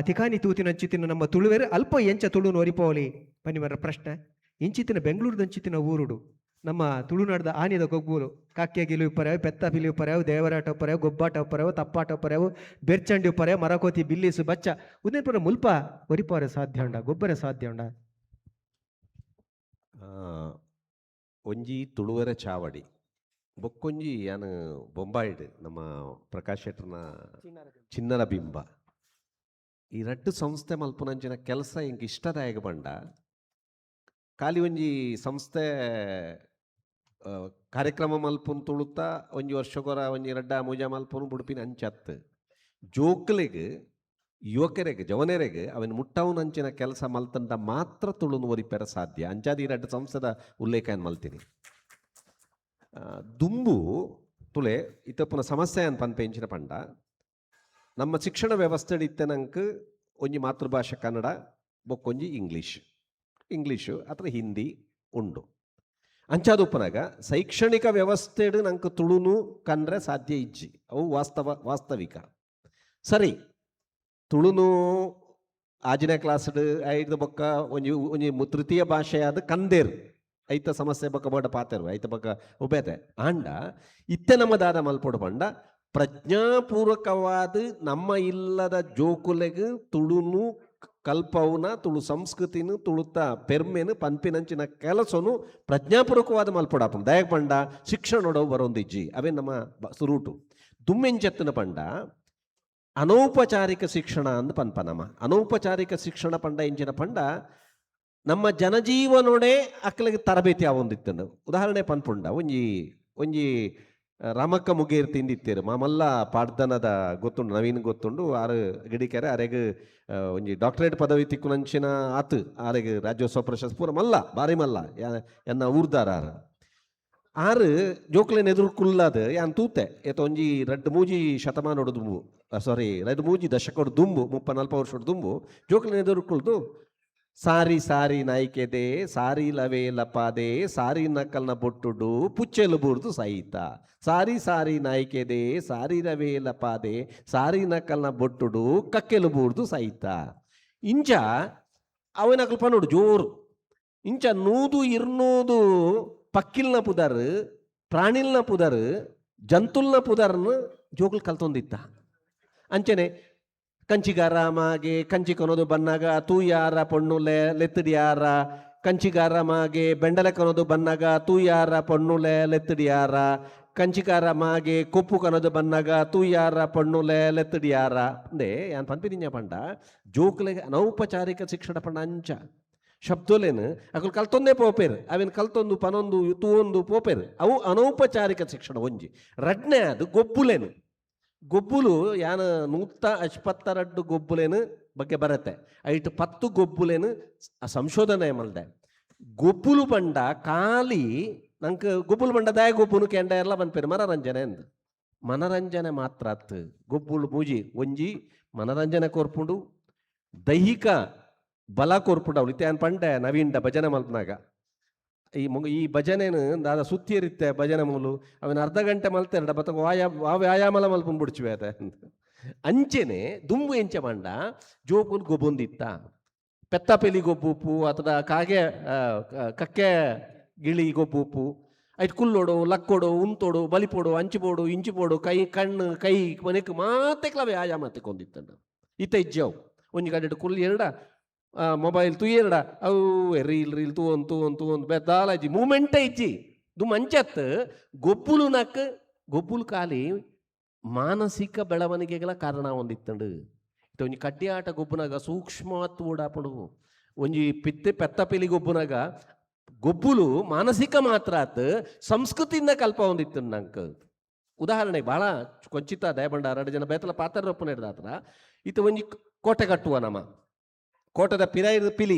ತಿಕಾನಿ ತೂತಿನಂಚಿತ್ತಿನ ನಮ್ಮ ತುಳುವೆರು ಅಲ್ಪ ಎಂಚ ತುಳು ಒರಿಪೋಲಿ ಪನ್ನಿಮರ ಪ್ರಶ್ನೆ. ಇಂಚಿತ್ತಿನ ಬೆಂಗಳೂರುದಂಚಿತ್ತಿನ ಊರುಡು ನಮ್ಮ ತುಳುನಾಡದ ಆನಿದ ಗೊಬ್ಬುಲು ಕಾಕ್ಯ ಗಿಲು ಉಪ್ಪರೆವು ಪೆತ್ತ ಪಿಲಿ ಉಪ್ಪರೆವು ದೇವರಾಟ ಉಪ್ಪರೆವು ಗೊಬ್ಬಾಟ ಉಪ್ಪರೆವು ತಪ್ಪಾಟ ಉಪ್ಪರೆವು ಬೆರ್ಚಂಡಿ ಉಪ್ಪರೆವು ಮರಕೋತಿ ಬಿಲ್ಲಿಸು ಬಚ್ಚ ಉದೇನ್ ಪುರ ಮುಲ್ಪ ಒರಿಪೋರೆ ಸಾಧ್ಯ ಉಂಡ ಗೊಬ್ಬರ ಸಾಧ್ಯ ಉಂಡ. ಒಂಜಿ ತುಳುವರ ಚಾವಡಿ ಬೊಕ್ಕೊಂಜಿ ಯಾನ್ ಬೊಂಬಾಯಿಡ್ ನಮ್ಮ ಪ್ರಕಾಶ್ ಶೆಟ್ಟರ್ನ ಚಿನ್ನರ ಬಿಂಬ ಈ ರಡ್ಡು ಸಂಸ್ಥೆ ಮಲ್ಪುನಂಚಿನ ಕೆಲಸ ಎಂಕ್ ಇಷ್ಟದಾಯಕ ಬಂಡ ಖಾಲಿ ಒಂಜಿ ಸಂಸ್ಥೆ ಕಾರ್ಯಕ್ರಮ ಮಲ್ಪುನ್ ತುಳುತ್ತ ಒಂಜಿ ವರ್ಷಗೊರ ಒಂಜಿ ರಡ್ಡ ಮೂಜ ಮಲ್ಪುನು ಬುಡುಪಿನ ಅಂಚತ್ತು ಜೋಕ್ಲೆಗ್ ಯುವಕರಿಗೆ ಜವನರಿಗೆ ಅವನ ಮುಟ್ಟವನಂಚಿನ ಕೆಲಸ ಮಲ್ತಂಡ ಮಾತ್ರ ತುಳುನು ಒರಿಪೆರ ಸಾಧ್ಯ. ಅಂಚಾದ ಈ ರಡ್ಡ ಸಂಸ್ಥೆದ ಉಲ್ಲೇಖ ಏನ್ ಮಲ್ತೀನಿ. ದುಂಬು ತುಲೆ ಇತ್ತಪ್ಪನ ಸಮಸ್ಯೆ ಅನ್ ಪನ್ಪೆ ಇಂಚಿನ ಪಂಡ ನಮ್ಮ ಶಿಕ್ಷಣ ವ್ಯವಸ್ಥೆ ಇತ್ತೆ ನಂಗೆ ಒಂಜಿ ಮಾತೃಭಾಷೆ ಕನ್ನಡ ಬೊಕ್ಕೊಂಜಿ ಇಂಗ್ಲೀಷ್ ಇಂಗ್ಲೀಷು ಅಥವಾ ಹಿಂದಿ ಉಂಡು. ಅಂಚಾದುಪ್ಪನಾಗ ಶೈಕ್ಷಣಿಕ ವ್ಯವಸ್ಥೆಡು ನಂಗೆ ತುಳುನು ಕಂಡ್ರೆ ಸಾಧ್ಯ ಇಜ್ಜಿ, ಅವು ವಾಸ್ತವಿಕ. ಸರಿ, ತುಳುನು ಆಜಿನ ಕ್ಲಾಸ್ಡ್ ಐದು ಬೊಕ್ಕ ಒಂಜಿ ಒಂಜಿ ತೃತೀಯ ಭಾಷೆಯಾದ ಕಂದೇರ್ ಐತ ಸಮಸ್ಯೆ ಬೊಕ್ಕ ಬೋಡ ಪಾತೆರು ಐತ ಬೊಕ್ಕ ಉಬೇತೆ. ಆಂಡ ಇತ್ತೆ ನಮ್ಮ ದಾದ ಮಲ್ಪೊಡು ಪಂಡ ಪ್ರಜ್ಞಾಪೂರ್ವಕವಾದ ನಮ್ಮ ಇಲ್ಲದ ಜೋಕುಲೆಗ್ ತುಳುನು ಕಲ್ಪವುನ ತುಳು ಸಂಸ್ಕೃತಿನು ತುಳುತ ಪೆರ್ಮೆನು ಪನ್ಪಿನಂಚಿನ ಕೆಲಸನು ಪ್ರಜ್ಞಾಪೂರ್ವಕವಾದ ಮಲ್ಪೊಡಾಪುಂಡು. ದಯಕ್ ಪಂಡ ಶಿಕ್ಷಣೊಡವು ಬರೊಂದಿಜ್ಜಿ, ಅವೇ ನಮ್ಮ ಸುರೂಟು. ದುಮ್ಮೆಂಚೆತ್ತನ ಪಂಡ ಅನೌಪಚಾರಿಕ ಶಿಕ್ಷಣ ಅಂದ್ ಪನ್ಪ. ನಮ್ಮ ಅನೌಪಚಾರಿಕ ಶಿಕ್ಷಣ ಪಂಡ ಎಂಚಿನ ಪಂಡ ನಮ್ಮ ಜನಜೀವನೊಡೆ ಅಕ್ಲೆಗ್ ತರಬೇತಿ ಆವೊಂದಿತ್ತಂಡು. ಉದಾಹರಣೆ ಪನ್ಪುಂಡ ಒಂಜಿ ಒಂಜಿ ರಾಮಕ್ಕ ಮುಗೇರ್ ತಿಂದಿತ್ತೇರು ಮಾಮಲ್ಲ ಪಾಡ್ದನದ ಗೊತ್ತುಂಡು, ನವೀನ್ ಗೊತ್ತುಂಡು. ಆರು ಗಿಡಿಕೆರೆ ಅರೆಗ್ ಒಂಜಿ ಡಾಕ್ಟರೇಟ್ ಪದವಿ ತಿಕ್ಕುನಂಚಿನ ಆತು ಆರೆಗ್ ರಾಜ್ಯೋತ್ಸವ ಪ್ರಶಸ್ತಿ ಪೂರ ಮಲ್ಲ ಬಾರಿ ಮಲ್ಲ ಎನ್ನ ಊರ್ದಾರ ಆರು. ಆರು ಜೋಕ್ಲೆನ್ ಎದುರು ಕುಲ್ಲಾದ ಯಾನ್ ತೂತೆ ಏತ ಒಂಜಿ ರಡ್ಡ್ ಮೂಜಿ ಶತಮಾನೊಡು ದುಂಬು, ಸಾರಿ ರಡ್ಡ್ ಮೂಜಿ ದಶಕೊಡು ದುಂಬು, 30-40 ವರ್ಷೊಡು ದುಂಬು ಜೋಕ್ಲೆನ್ ಎದುರು ಕುಲ್ದು ಸಾರಿ ಸಾರಿ ನಾಯ್ಕೆದೆ ಸಾರಿ ಲವೇ ಲಪಾದೆ ಸಾರಿ ನಕಲ್ನ ಬೊಟ್ಟುಡು ಪುಚ್ಚೆಲು ಬೂರ್ದು ಸಹಿತ ಸಾರಿ ಸಾರಿ ನಾಯ್ಕೆದೆ ಸಾರಿ ರವೇ ಲಪಾದೆ ಸಾರಿ ನಕಲ್ನ ಬೊಟ್ಟುಡು ಕಕ್ಕೆಲು ಬೂರ್ದು ಸಹಿತ. ಇಂಚ ಅವನಕಲ್ ಪನೋಡು ಜೋರು ಇಂಚ 100-200 ಪಕ್ಕಿಲ್ನ ಪುದರ್ ಪ್ರಾಣಿಲ್ನ ಪುದರ್ ಜಂತುಲ್ನ ಪುದರ್ನ ಜೋಕುಲು ಕಲ್ತೊಂದಿತ್ತ. ಅಂಚನೆ ಕಂಚಿಗಾರ ಮಾಗೆ ಕಂಚಿ ಕೊನೋದು ಬನ್ನಾಗ ತೂಯಾರ ಪೊಣ್ಣುಲೆ ಲೆತ್ತಡಿಯಾರ ಕಂಚಿಗಾರ ಮಾಗೆ ಬೆಂಡಲೆ ಕೊನೋದು ಬನ್ನಾಗ ತೂಯಾರ ಪೊಣ್ಣುಲೆ ಲೆತ್ತಡಿಯಾರ ಕಂಚಿಕಾರ ಮಾಗೆ ಕೊಪ್ಪು ಕನೋದು ಬನ್ನಾಗ ತೂಯಾರ ಪೊಣ್ಣುಲೆ ಲೆತ್ತಡಿಯಾರ ಅಂದೆ ಯಾನ್ ಪನ್ಪಿನಿಂಜ ಪಂಡ ಜೋಕ್ಲೆಗ್ ಅನೌಪಚಾರಿಕ ಶಿಕ್ಷಣ ಪಂಡ ಅಂಚ ಶಬ್ದಲೇನು ಅಕುಲು ಕಲ್ತೊಂದೇ ಪೋಪೇರು ಅವೇನು ಕಲ್ತೊಂದು ಪನೊಂದು ತೂವೊಂದು ಪೋಪೇರು ಅವು ಅನೌಪಚಾರಿಕ ಶಿಕ್ಷಣ ಒಂಜಿ. ರಡ್ನೆ ಅದು ಗೊಬ್ಬುಲೇನು ಗೊಬ್ಬುಲು ಯಾನ 182 ಗೊಬ್ಬುಲೇನು ಬಗ್ಗೆ ಬರತ್ತೆ ಐಟ್ 10 ಗೊಬ್ಬುಲೇನು ಸಂಶೋಧನೆ ಮಲ್ದೆ. ಗೊಬ್ಬುಲು ಪಂಡ ಖಾಲಿ ನಂಗೆ ಗೊಬ್ಬುಲು ಪಂಡ ದಾಯ ಗೊಬ್ಬುನು ಕೆಂಡ ಎಲ್ಲ ಪನ್ಪೇರು ಮನರಂಜನೆ ಅಂದ್ ಮನರಂಜನೆ ಮಾತ್ರ ಅತ್ತು. ಗೊಬ್ಬುಲು ಮೂಜಿ ಒಂಜಿ ಮನರಂಜನೆ ಕೊರ್ಪುಂಡು, ದೈಹಿಕ ಬಲ ಕೊರ್ಪುಂಡು. ಅವಳು ಇತ್ತೆ ಪಂಡೆ ನವೀನ್ಡ ಭಜನೆ ಮಲ್ಪನಾಗ ಈ ಈ ಭಜನೆನು ದಾದ ಸುತ್ತಿಯರಿತ್ತೆ ಭಜನೆ ಮೂಲು ಅವನ ಅರ್ಧ ಗಂಟೆ ಮಲ್ತೆರಡ ಬತ್ತ ಆ ವ್ಯಾಯಾಮಲ ಮಲ್ಪುಂಡು ಬಿಡ್ಚುವೆ ಆತ. ಅಂಚೆನೆ ದುಂಬು ಎಂಚೆ ಪಂಡ ಜೋಕುಲು ಗೊಬ್ಬೊಂದಿತ್ತ ಪೆತ್ತ ಪೆಲಿ ಗೊಬ್ಬುಪ್ಪು ಅಥವಾ ಕಾಗೆ ಕಕ್ಕೆ ಗಿಳಿ ಗೊಬ್ಬುಪ್ಪು ಐಟ್ ಕುಲ್ಲೋಡು ಲಕ್ಕೋಡು ಉಂತೋಡು ಬಲಿಪೋಡು ಅಂಚಿಪೋಡು ಇಂಚಿಪೋಡು ಕೈ ಕಣ್ಣು ಕೈ ಮನೆಕ್ ಮಾತೆಕ್ಲ ವ್ಯಾಯಾಮ ತಿಕ್ಕೊಂದಿತ್ತಂಡ. ಇತ್ತ ಇಜ್ಜವು ಒಂಜಿ ಕಡೆ ಕುಲ್ಲಿ ಎರಡ ಮೊಬೈಲ್ ತುಯ್ಯೆರಡ ಅವು ರೀಲ್ ರೀಲ್ ತೂವೊಂದು ತೂವೊಂದು ತೂವೊಂದು ಬೆದ್ದಾಲ ಇಜ್ಜಿ ಮೂಮೆಂಟೇ ಇಜ್ಜಿ. ದುಂಬು ಅಂಚತ್ ಗೊಬ್ಬುಲು ನಕ್ ಗೊಬ್ಬುಲು ಖಾಲಿ ಮಾನಸಿಕ ಬೆಳವಣಿಗೆಗಳ ಕಾರಣ ಒಂದಿತ್ತಂಡು. ಇತ್ತ ಒಂಜಿ ಕಡ್ಡಿ ಆಟ ಗೊಬ್ಬುನಾಗ ಸೂಕ್ಷ್ಮ ಓಡಾಪುಂಡು ಒಂಜಿ ಪಿತ್ತೆ ಪೆತ್ತ ಪಿಲಿ ಗೊಬ್ಬುನಾಗ ಗೊಬ್ಬುಲು ಮಾನಸಿಕ ಮಾತ್ರ ಆತ್ ಸಂಸ್ಕೃತಿಯಿಂದ ಕಲ್ಪ ಒಂದಿತ್ತು ನಂಗೆ. ಉದಾಹರಣೆ ಭಾಳ ಕೊಂಚಿತ ದಯಬಂಡ ಎರಡು ಜನ ಬೇತಲ ಪಾತ್ರ ರೊಪ್ಪನ ಹಿಡ್ದಾತ್ರ ಇತ್ತ ಒಂಜಿ ಕೋಟೆ ಕಟ್ಟುವ ನಮ್ಮ ಕೋಟೆದ ಪಿರ ಹಿಡ್ದು ಪಿಲಿ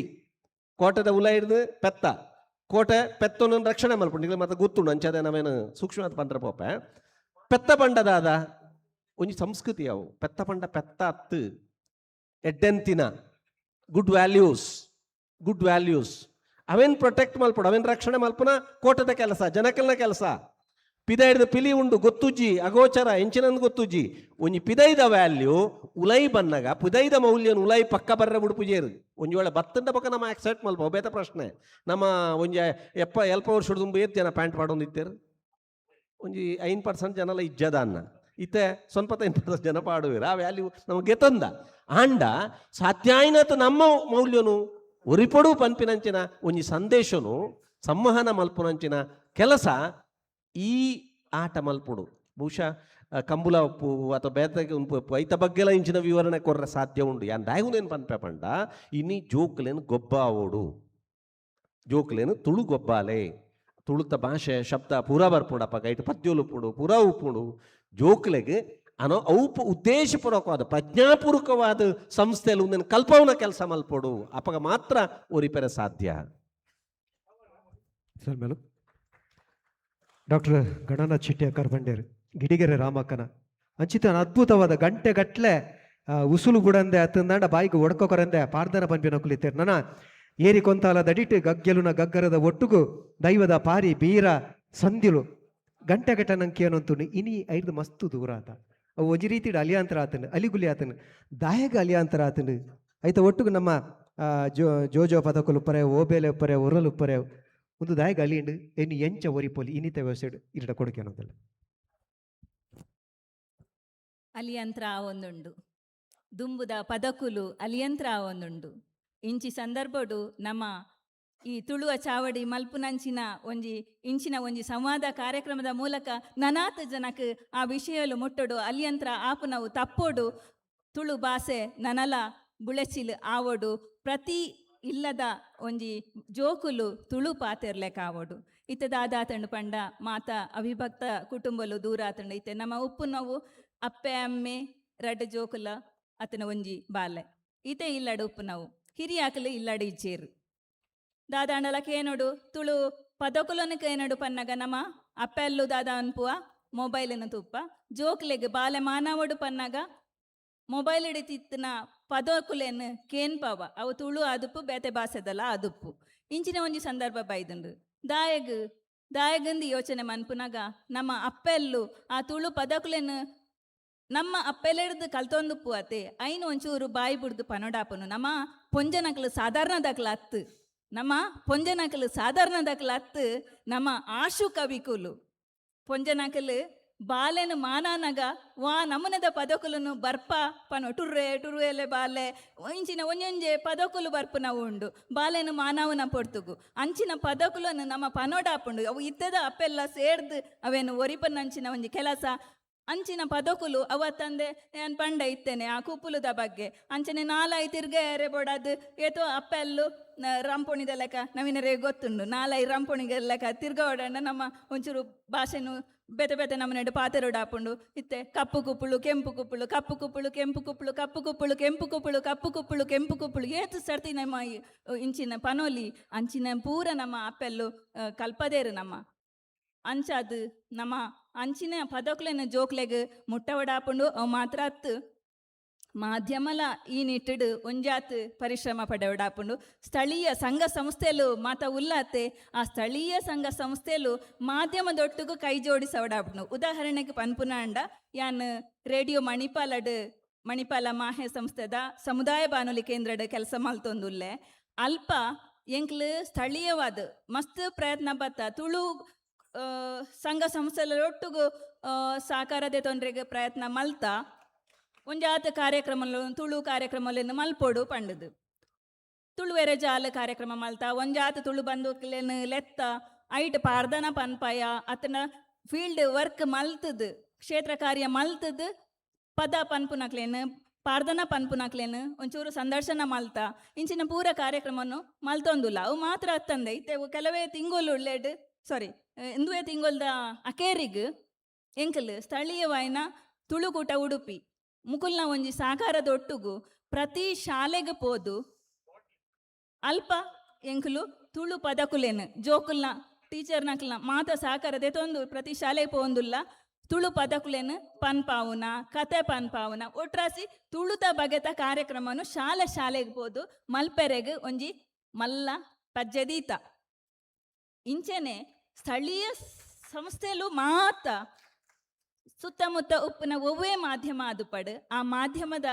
ಕೋಟೆದ ಉಲ ಹಿಡ್ದು ಪೆತ್ತ ಕೋಟೆ ಪೆತ್ತೊನ್ನು ರಕ್ಷಣೆ ಮಲ್ಪುಂಡು. ನಿಗ್ಲೆ ಮತ್ತೆ ಗೊತ್ತುಂಡು ಅಂಚದೆ ನಾವೇನು ಸೂಕ್ಷ್ಮ ಪಂತ್ರ ಪೋಪೆ ಪೆತ್ತ ಪಂಡದಾದ ಒಂಜಿ ಸಂಸ್ಕೃತಿ ಅವು ಪೆತ್ತ ಪಂಡ ಪೆತ್ತ ಅತ್ತು ಎಡ್ಡೆಂತಿನ ಗುಡ್ ವ್ಯಾಲ್ಯೂಸ್ ಗುಡ್ ವ್ಯಾಲ್ಯೂಸ್ ಅವೇನ್ ಪ್ರೊಟೆಕ್ಟ್ ಮಲ್ಪಡು ಅವೇನ್ ರಕ್ಷಣೆ ಮಲ್ಪುನ ಕೋಟದ ಕೆಲಸ ಜನಕಲ್ನ ಕೆಲಸ. ಪಿದ ಹಿಡ್ದು ಪಿಲಿ ಉಂಡು ಗೊತ್ತುಜ್ಜಿ ಅಗೋಚರ ಎಂಚಿನಂದು ಗೊತ್ತುಜ್ಜಿ ಒಂಜಿ ಪಿದೈದ ವ್ಯಾಲ್ಯೂ ಉಲೈ ಬನ್ನಗ ಪಿದೈದ ಮೌಲ್ಯನ ಉಲೈ ಪಕ್ಕ ಬರ್ರೆ ಬುಡುಪುಜೇರು ಒಂಜಿ ವೇಳೆ ಬತ್ತಂಡ ಪಕ್ಕ ನಮ್ಮ ಆಕ್ಸೆಪ್ಟ್ ಮಲ್ಪ ಬೇತ ಪ್ರಶ್ನೆ. ನಮ್ಮ ಒಂಜಿ ಎಲ್ಪ ವರ್ಷದ ದುಂಬು ಏತ್ ಜನ ಪ್ಯಾಂಟ್ ಪಾಡೊಂದಿತ್ತೇರು ಒಂಜಿ 5% ಜನಲ ಇಜ್ಜದ ಅನ್ನ ಇತ್ತೆ ಸ್ವಲ್ಪ 5% ಜನ ಪಾಡುವಿರ ಆ ವ್ಯಾಲ್ಯೂ ನಮಗೆ ಗೆತಂದ ಆಂಡ ಸಾಧ್ಯಾಯಿನತ ನಮ್ಮ ಮೌಲ್ಯನು ಒರಿಪೊಡು ಪನ್ಪಿನಂಚಿನ ಒಂಜಿ ಸಂದೇಶನು ಸಂವಹನ ಮಲ್ಪುನಂಚಿನ ಕೆಲಸ ಈ ಆಟ ಮಲ್ಪುಡು. ಬಹುಶಃ ಕಂಬುಲ ಉಪ್ಪು ಅಥವಾ ಬೇತಗೆ ಉಂಪು ಉಪ್ಪು ಐತ ಬಗ್ಗೆಲ ಇಂಚಿನ ವಿವರಣೆ ಕೊರ್ರೆ ಸಾಧ್ಯ ಉಂಡು. ಯಾನ್ ದಾಯಗುನೇನು ಪನ್ಪೆ ಪಂಡ ಇನಿ ಜೋಕ್ಲೇನು ಗೊಬ್ಬ ಓಡು ಜೋಕ್ಲೇನು ತುಳು ಗೊಬ್ಬಾಲೆ ತುಳುತ ಭಾಷೆ ಶಬ್ದ ಪೂರಾ ಬರ್ಪುಂಡು ಅಪಗ ಐಟ್ ಪದ್ಯೊಲು ಉಪ್ಪುಂಡು, ಪೂರಾ ಉಪ್ಪುಂಡು. ಜೋಕ್ಲೆಗ್ ಅನೋ ಅವು ಉದ್ದೇಶಪೂರ್ವಕವಾದ ಪ್ರಜ್ಞಾಪೂರ್ವಕವಾದ ಸಂಸ್ಥೆಲು ಉಂದೆನ್ ಕಲ್ಪವನ ಕೆಲಸ ಮಲ್ಪೊಡು. ಅಪಗ ಮಾತ್ರ ಒರಿಪೆರೆ ಸಾಧ್ಯ. ಸೊಲ್ಮೆಲು. ಡಾಕ್ಟರ್ ಗಣನಾಥ್ ಶೆಟ್ಟಿ ಅಕ್ಕರ್ ಬಂಡೇರು ಗಿಡಿಗೆರೆ ರಾಮಕ್ಕನ ಅಂಚಿತ ಅದ್ಭುತವಾದ ಗಂಟೆ ಗಟ್ಲೆ ಉಸುಲು ಬುಡಂದೆ ಅತ್ತಂದಾಂಡ ಬಾಯಿಗೆ ಒಡ್ಕೊಕರಂದೆ ಪಾರ್ದನ ಪನ್ಪಿನ ಇತ್ತೇರ್. ನನ ಏರಿ ಕೊಂತಾಲ ದಡಿಟ್ ಗಗ್ಗೆಲುನ ಗಗ್ಗರದ ಒಟ್ಟುಗು ದೈವದ ಪಾರಿ ಬೀರ ಸಂದಿಲು ಗಂಟೆ ಗಟ್ಟ ನಂಗೆ ಏನಂತುಂಡು ಇನಿ ಐರ್ದು ಮಸ್ತು ದೂರ ಆತ. ಅವು ಒಂಜಿ ರೀತಿಡ್ ಅಲಿಯಾಂತರ ಆತನು, ಅಲಿಗುಲಿ ಆತನು, ದಾಯಗ ಅಲಿಯಾಂತರ ಆತನು. ಐತ ಒಟ್ಟುಗು ನಮ್ಮ ಜೋ ಜೋಜೋ ಪದಕುಲು ಉಪ್ಪರೆ, ಓಬೇಲೆ ಉಪ್ಪರೆ, ಒರಲು ಉಪ್ಪರೆ, ಒಂದು ದಾಯಗ ಅಲಿಂಡು ಎನ್ನು ಎಂಚ ಒರಿಪೊಲಿ ಇನ್ನಿತ ವ್ಯವಸ್ಥೆ ಇರಡ ಕೊಡುಗೆ ಅನ್ನೋದಲ್ಲ. ಅಲಿಯಂತ್ರ ಒಂದುಂಡು ದುಂಬುದ ಪದಕುಲು ಅಲಿಯಂತ್ರ ಒಂದುಂಡು. ಇಂಚಿ ಸಂದರ್ಭಡು ನಮ್ಮ ಈ ತುಳುವ ಚಾವಡಿ ಮಲ್ಪುನಂಚಿನ ಒಂಜಿ ಇಂಚಿನ ಒಂಜಿ ಸಂವಾದ ಕಾರ್ಯಕ್ರಮದ ಮೂಲಕ ನನಾತ್ ಜನಕ್ ಆ ವಿಷಯಲು ಮುಟ್ಟೊಡು, ಅಲಿಯಂತ್ರ ಆಪುನವು ತಪ್ಪೋಡು, ತುಳು ಭಾಷೆ ನನಲ ಬುಳೆಚಿಲ್ ಆವೊಡು, ಪ್ರತಿ ಇಲ್ಲದ ಒಂಜಿ ಜೋಕುಲು ತುಳು ಪಾತೆರ್ಲೆಕಾವೊಡು. ಇತ್ತೆ ದಾದಾತಂಡು ಪಂಡ ಮಾತ ಅವಿಭಕ್ತ ಕುಟುಂಬಲು ದೂರ ಆತಂಡು. ಇತ್ತೆ ನಮ್ಮ ಉಪ್ಪು ನೋವು ಅಪ್ಪೆ ಅಮ್ಮೆ ರಡ್ಡ್ ಜೋಕುಲ ಅತನ ಒಂಜಿ ಬಾಲೆ ಇತ್ತೆ ಇಲ್ಲಡು ಉಪ್ಪು ನೋವು ಹಿರಿಯಾಕಲು ಇಲ್ಲಡು ಇಜ್ಜೇರು. ದಾದಾಂಡಲ ಕೇನೋಡು ತುಳು ಪದಕುಲನು ಕೇನೋಡು ಪನ್ನಗ ನಮ್ಮ ಅಪ್ಪೆಲ್ಲು ದಾದ ಅನ್ಪುವ ಮೊಬೈಲನ್ನು ತುಪ್ಪ, ಜೋಕ್ಲೆಗ್ ಬಾಲೆ ಮಾನವಡು ಪನ್ನಗ ಮೊಬೈಲ್ ಹಿಡಿತಿತ್ತಿನ ಪದಕುಲೆನ್ ಕೇನ್ಪವ, ಅವು ತುಳು ಅದುಪ್ಪು ಬೇತೆ ಭಾಷೆದಲ್ಲ ಅದುಪ್ಪು. ಇಂಚಿನ ಒಂಜಿ ಸಂದರ್ಭ ಬೈದುಂಡು. ದಾಯಗ್ ದಾಯಗಂದು ಯೋಚನೆ ಮನ್ಪುನಗ ನಮ್ಮ ಅಪ್ಪೆಲ್ಲು ಆ ತುಳು ಪದಕುಲೆನ್ ನಮ್ಮ ಅಪ್ಪೆಲೆಡ್ದು ಕಲ್ತೊಂದುಪ್ಪು ಅತೆ ಐನು ಒಂಚೂರು ಬಾಯಿ ಬುಡ್ದು ಪನೊಡಾಪನು. ನಮ್ಮ ಪೊಂಜನಕ್ಲು ಸಾಧಾರಣದಕ್ಲು ಅತ್ತು, ನಮ್ಮ ಪೊಂಜನಕ್ಲು ಸಾಧಾರಣದಕ್ಲು ಅತ್ತು, ನಮ್ಮ ಆಶು ಕವಿಕುಲು ಪೊಂಜನಕಲು ಬಾಲೆನು ಮಾನಾನಗ ವಾ ನಮುನದ ಪದಕುಲನು ಬರ್ಪ ಪನೋ ಟುರ್ರೆ ಟುರ್ವೆಲೆ ಬಾಲೆ ಇಂಚಿನ ಒಂಜೊಂಜೆ ಪದಕುಲು ಬರ್ಪುನವು ಉಂಡು ಬಾಲೆನು ಮಾನವನ ಪೊರ್ತುಗು ಅಂಚಿನ ಪದಕುಲನು ನಮ್ಮ ಪನೋಡಾಪುಂಡು. ಅವು ಇತ್ತದ ಅಪ್ಪೆಲ್ಲ ಸೇರ್ದು ಅವೇನು ಒರಿಪನಂಚಿನ ಒಂಜಿ ಕೆಲಸ ಅಂಚಿನ ಪದಕುಲು ಅವತ್ತಂದೆ ಏನ್ ಪಂಡ ಇತ್ತೇನೆ ಆ ಕುಪ್ಪುಲುದ ಬಗ್ಗೆ ಅಂಚನೆ ನಾಲಾಯಿ ತಿರ್ಗೇರೆ ಬೋಡಾದ್ ಏತೋ ಅಪ್ಪೆಲ್ಲು ರಂಪೊಣಿದ ಲೆಕ್ಕ ನವೀನರೇ ಗೊತ್ತುಂಡು ನಾಲಾಯಿ ರಂಪೊಣಿಗೆ ಲೆಕ್ಕ ತಿರ್ಗ ಓಡಾಂಡ ನಮ್ಮ ಒಂಚೂರು ಭಾಷೆನು ಬೇತೆ ಬೇತೆ ನಮ್ಮನೆಡು ಪಾತೆರೋಡಾಪುಂಡು. ಇತ್ತೆ ಕಪ್ಪು ಕುಪ್ಪುಳು ಕೆಂಪು ಕುಪ್ಪುಳು ಕಪ್ಪು ಕುಪ್ಪುಳು ಕೆಂಪು ಕುಪ್ಪುಳು ಕಪ್ಪು ಕುಪ್ಪುಳು ಕೆಂಪು ಕುಪ್ಪುಳು ಕಪ್ಪು ಕುಪ್ಪುಳು ಕೆಂಪು ಕುಪ್ಪುಳು ಏತು ಸರ್ತಿ ನಮ್ಮ ಇಂಚಿನ ಪನೋಲಿ ಅಂಚಿನ ಪೂರ ನಮ್ಮ ಅಪ್ಪೆಲ್ಲು ಕಲ್ಪದೇರು ನಮ್ಮ ಅಂಚಾದ್ ನಮ್ಮ ಅಂಚಿನ ಪದಕುಲೆನ ಜೋಕ್ಲೆಗ್ ಮುಟ್ಟವಡಾಪುಂಡು. ಅವು ಮಾತ್ರ ಅತ್ತು ಮಾಧ್ಯಮಲ ಈ ನಿಟ್ಟಿಡ್ ಒಂಜಾತ್ ಪರಿಶ್ರಮ ಪಡೆವಡಾಪುಂಡು. ಸ್ಥಳೀಯ ಸಂಘ ಸಂಸ್ಥೆಲು ಮಾತ ಉಲ್ಲಾತೆ ಆ ಸ್ಥಳೀಯ ಸಂಘ ಸಂಸ್ಥೆಲು ಮಾಧ್ಯಮದೊಟ್ಟುಗು ಕೈ ಜೋಡಿಸವಡಾಪುಂಡು. ಉದಾಹರಣೆಗೆ ಪನ್ಪುನಾಂಡ ಯಾನ್ ರೇಡಿಯೋ ಮಣಿಪಾಲಡ್ ಮಣಿಪಾಲ ಮಾಹೆ ಸಂಸ್ಥೆದ ಸಮುದಾಯ ಬಾನುಲಿ ಕೇಂದ್ರಡ್ ಕೆಲಸ ಮಲ್ತೊಂದುಲ್ಲೆ. ಅಲ್ಪ ಎಂಕ್ಲು ಸ್ಥಳೀಯವಾದ ಮಸ್ತ್ ಪ್ರಯತ್ನ ಬತ್ತ ತುಳು ಸಂಘ ಸಂಸ್ಥೆಲೊಟ್ಟುಗು ಸಹಕಾರದೆ ತೊಂದರೆಗೆ ಪ್ರಯತ್ನ ಮಲ್ತ ಒಂಜಾತ ಕಾರ್ಯಕ್ರಮಲು ತುಳು ಕಾರ್ಯಕ್ರಮಲೆನ್ ಮಲ್ಪೊಡು ಪಂಡುದು ತುಳುವೆರೆ ಜಾಲ ಕಾರ್ಯಕ್ರಮ ಮಲ್ತ ಒಂಜಾತ ತುಳು ಬಂಧುಕ್ಲೆನ್ ಲೆತ್ತ ಐಟ್ ಪಾರ್ದನ ಪನ್ಪಾಯ ಅತನ ಫೀಲ್ಡ್ ವರ್ಕ್ ಮಲ್ತದು ಕ್ಷೇತ್ರ ಕಾರ್ಯ ಮಲ್ತದು ಪದ ಪನ್ಪುನಕ್ಲೆನ್ ಪಾರ್ದನ ಪನ್ಪುನಕ್ಲೆನ್ ಒಂಚೂರು ಸಂದರ್ಶನ ಮಲ್ತ ಇಂಚಿನ ಪೂರ ಕಾರ್ಯಕ್ರಮವನ್ನು ಮಲ್ತೊಂದುಲ್ಲ. ಅವು ಮಾತ್ರ ಅತ್ತಂದೆ ಇತ್ತೆ ಕೆಲವೇ ತಿಂಗೊಲು ಲೇಡ್ ಸಾರಿ ಇಂದುವೆ ತಿಂಗೊಲ್ದ ಅಕೇರಿಗ್ ಎಂಕಲ್ ಸ್ಥಳೀಯವಾಯಿನ ತುಳುಕೂಟ ಉಡುಪಿ ಮುಕುಲ್ನ ಒಂಜಿ ಸಾಕಾರದ ಒಟ್ಟುಗು ಪ್ರತಿ ಶಾಲೆಗೆ ಪೋದು ಅಲ್ಪ ಎಂಕುಲು ತುಳು ಪದಕುಲೇನು ಜೋಕುಲ್ನ ಟೀಚರ್ನಕ್ಲ್ನ ಮಾತ ಸಾಕಾರದೆ ತೊಂದು ಪ್ರತಿ ಶಾಲೆಗೆ ಪೋಂದುಲ್ಲ ತುಳು ಪದಕುಲೇನು ಪನ್ಪಾವುನ ಕತೆ ಪನ್ಪಾವುನ ಒಟ್ರಾಸಿ ತುಳುತ ಬಗೆತ ಕಾರ್ಯಕ್ರಮನು ಶಾಲೆ ಶಾಲೆಗೆ ಪೋದು ಮಲ್ಪೆರೆಗ್ ಒಂಜಿ ಮಲ್ಲ ಪಜ್ಜೆದೀತ. ಇಂಚೆನೆ ಸ್ಥಳೀಯ ಸಂಸ್ಥೆಲು ಮಾತ ಸುತ್ತಮುತ್ತ ಉಪ್ಪುನ ಒವ್ವೇ ಮಾಧ್ಯಮ ಅದು ಪಡು ಆ ಮಾಧ್ಯಮದ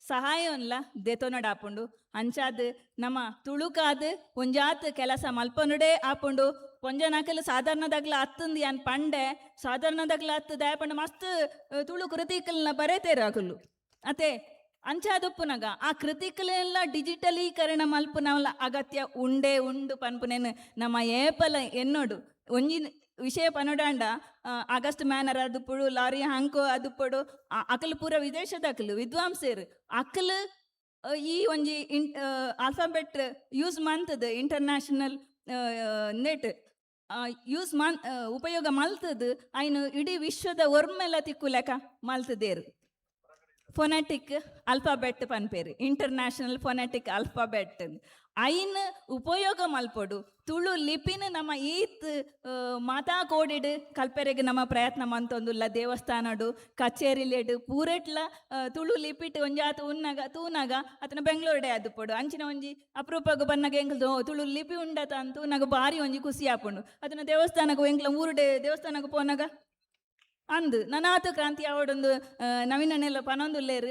ಸಹಾಯವನ್ಲ ದೆತೊನಡಾಪುಂಡು. ಅಂಚಾದ್ ನಮ್ಮ ತುಳುಕಾದ್ ಒಂಜಾತ್ ಕೆಲಸ ಮಲ್ಪನುಡೇ ಆಪುಂಡು. ಪೊಂಜನಕಲು ಸಾಧಾರಣದಾಗ್ಲ ಅತ್ತಂದು ಯಾನ್ ಪಂಡೆ ಸಾಧಾರಣದಾಗ್ಲ ಅತ್ತು ದಾಯಪಂಡ ಮಸ್ತ್ ತುಳು ಕೃತಿಕಲ್ನ ಬರೆತೇರು ಅಕುಲು ಅತೆ ಅಂಚಾದುಪ್ಪುನಗ ಆ ಕೃತಿಕಲೆಲ್ಲ ಡಿಜಿಟಲೀಕರಣ ಮಲ್ಪುನವಲ ಅಗತ್ಯ ಉಂಡೇ ಉಂಡು ಪನ್ಪುನೇನು ನಮ್ಮ ಏಪಲ ಎನ್ನೋಡು. ಒಂಜಿ ವಿಷಯ ಪನೊಡಾಂಡ ಆಗಸ್ಟ್ ಮ್ಯಾನರ್ ಅದುಪ್ಪುಡು ಲಾರಿ ಹಾಂಕೋ ಅದುಪ್ಪುಡು ಅಕಲು ಪೂರ ವಿದೇಶದ ಅಕಲು ವಿದ್ವಾಂಸರು ಅಕಲು ಈ ಒಂಜಿ ಇನ್ ಆಲ್ಫಾಬೆಟ್ ಯೂಸ್ ಮಂತದ ಇಂಟರ್ನ್ಯಾಷನಲ್ ನೆಟ್. ಯೂಸ್ ಮಾನ್ ಉಪಯೋಗ ಮಲ್ತದು ಐನು ಇಡೀ ವಿಶ್ವದ ಒರ್ಮೆಲ ತಿಕ್ಕುಲೆಕ ಮಲ್ತದೇರು. ಫೊನೆಟಿಕ್ ಅಲ್ಫಾಬೆಟ್ ಪನ್ಪೇರು, ಇಂಟರ್ನ್ಯಾಷನಲ್ ಫೊನೆಟಿಕ್ ಅಲ್ಫಾಬೆಟ್. ಐನ್ ಉಪಯೋಗ ಮಲ್ಪೊಡು. ತುಳು ಲಿಪಿನ ನಮ್ಮ ಈತ್ ಮಾತಾ ಕೋಡಿಡ್ ಕಲ್ಪೆರೆಗ್ ನಮ್ಮ ಪ್ರಯತ್ನ ಮಂತೊಂದುಲ್ಲ. ದೇವಸ್ಥಾನಡು ಕಚೇರಿಲೆಡ್ ಪೂರೆಟ್ಲ ತುಳು ಲಿಪಿಟ್ ಒಂಜಾತ್ ಉನ್ನಗ ತೂನಗ ಅತನ ಬೆಂಗಳೂರುಡೆ ಆದುಪೊಡು. ಅಂಚಿನ ಒಂಜಿ ಅಪರೂಪಗ್ ಬನ್ನಗ ಎಂಕಲ್ ತುಳು ಲಿಪಿ ಉಂಡತ ಅಂತ ತೂನಗ ಬಾರಿ ಒಂಜಿ ಖುಷಿ ಆಪುಂಡು. ಅದನ್ನ ದೇವಸ್ಥಾನಕ್ಕೆ ಎಂಕ್ಲ ಊರುಡೆ ದೇವಸ್ಥಾನಕ್ಕೆ ಪೋನಾಗ ಅಂದು ನನಾತು ಕ್ರಾಂತಿ ಆವಡೊಂದು ನವೀನನೆಲ್ಲ ಪನೊಂದುಲ್ಲೇರು.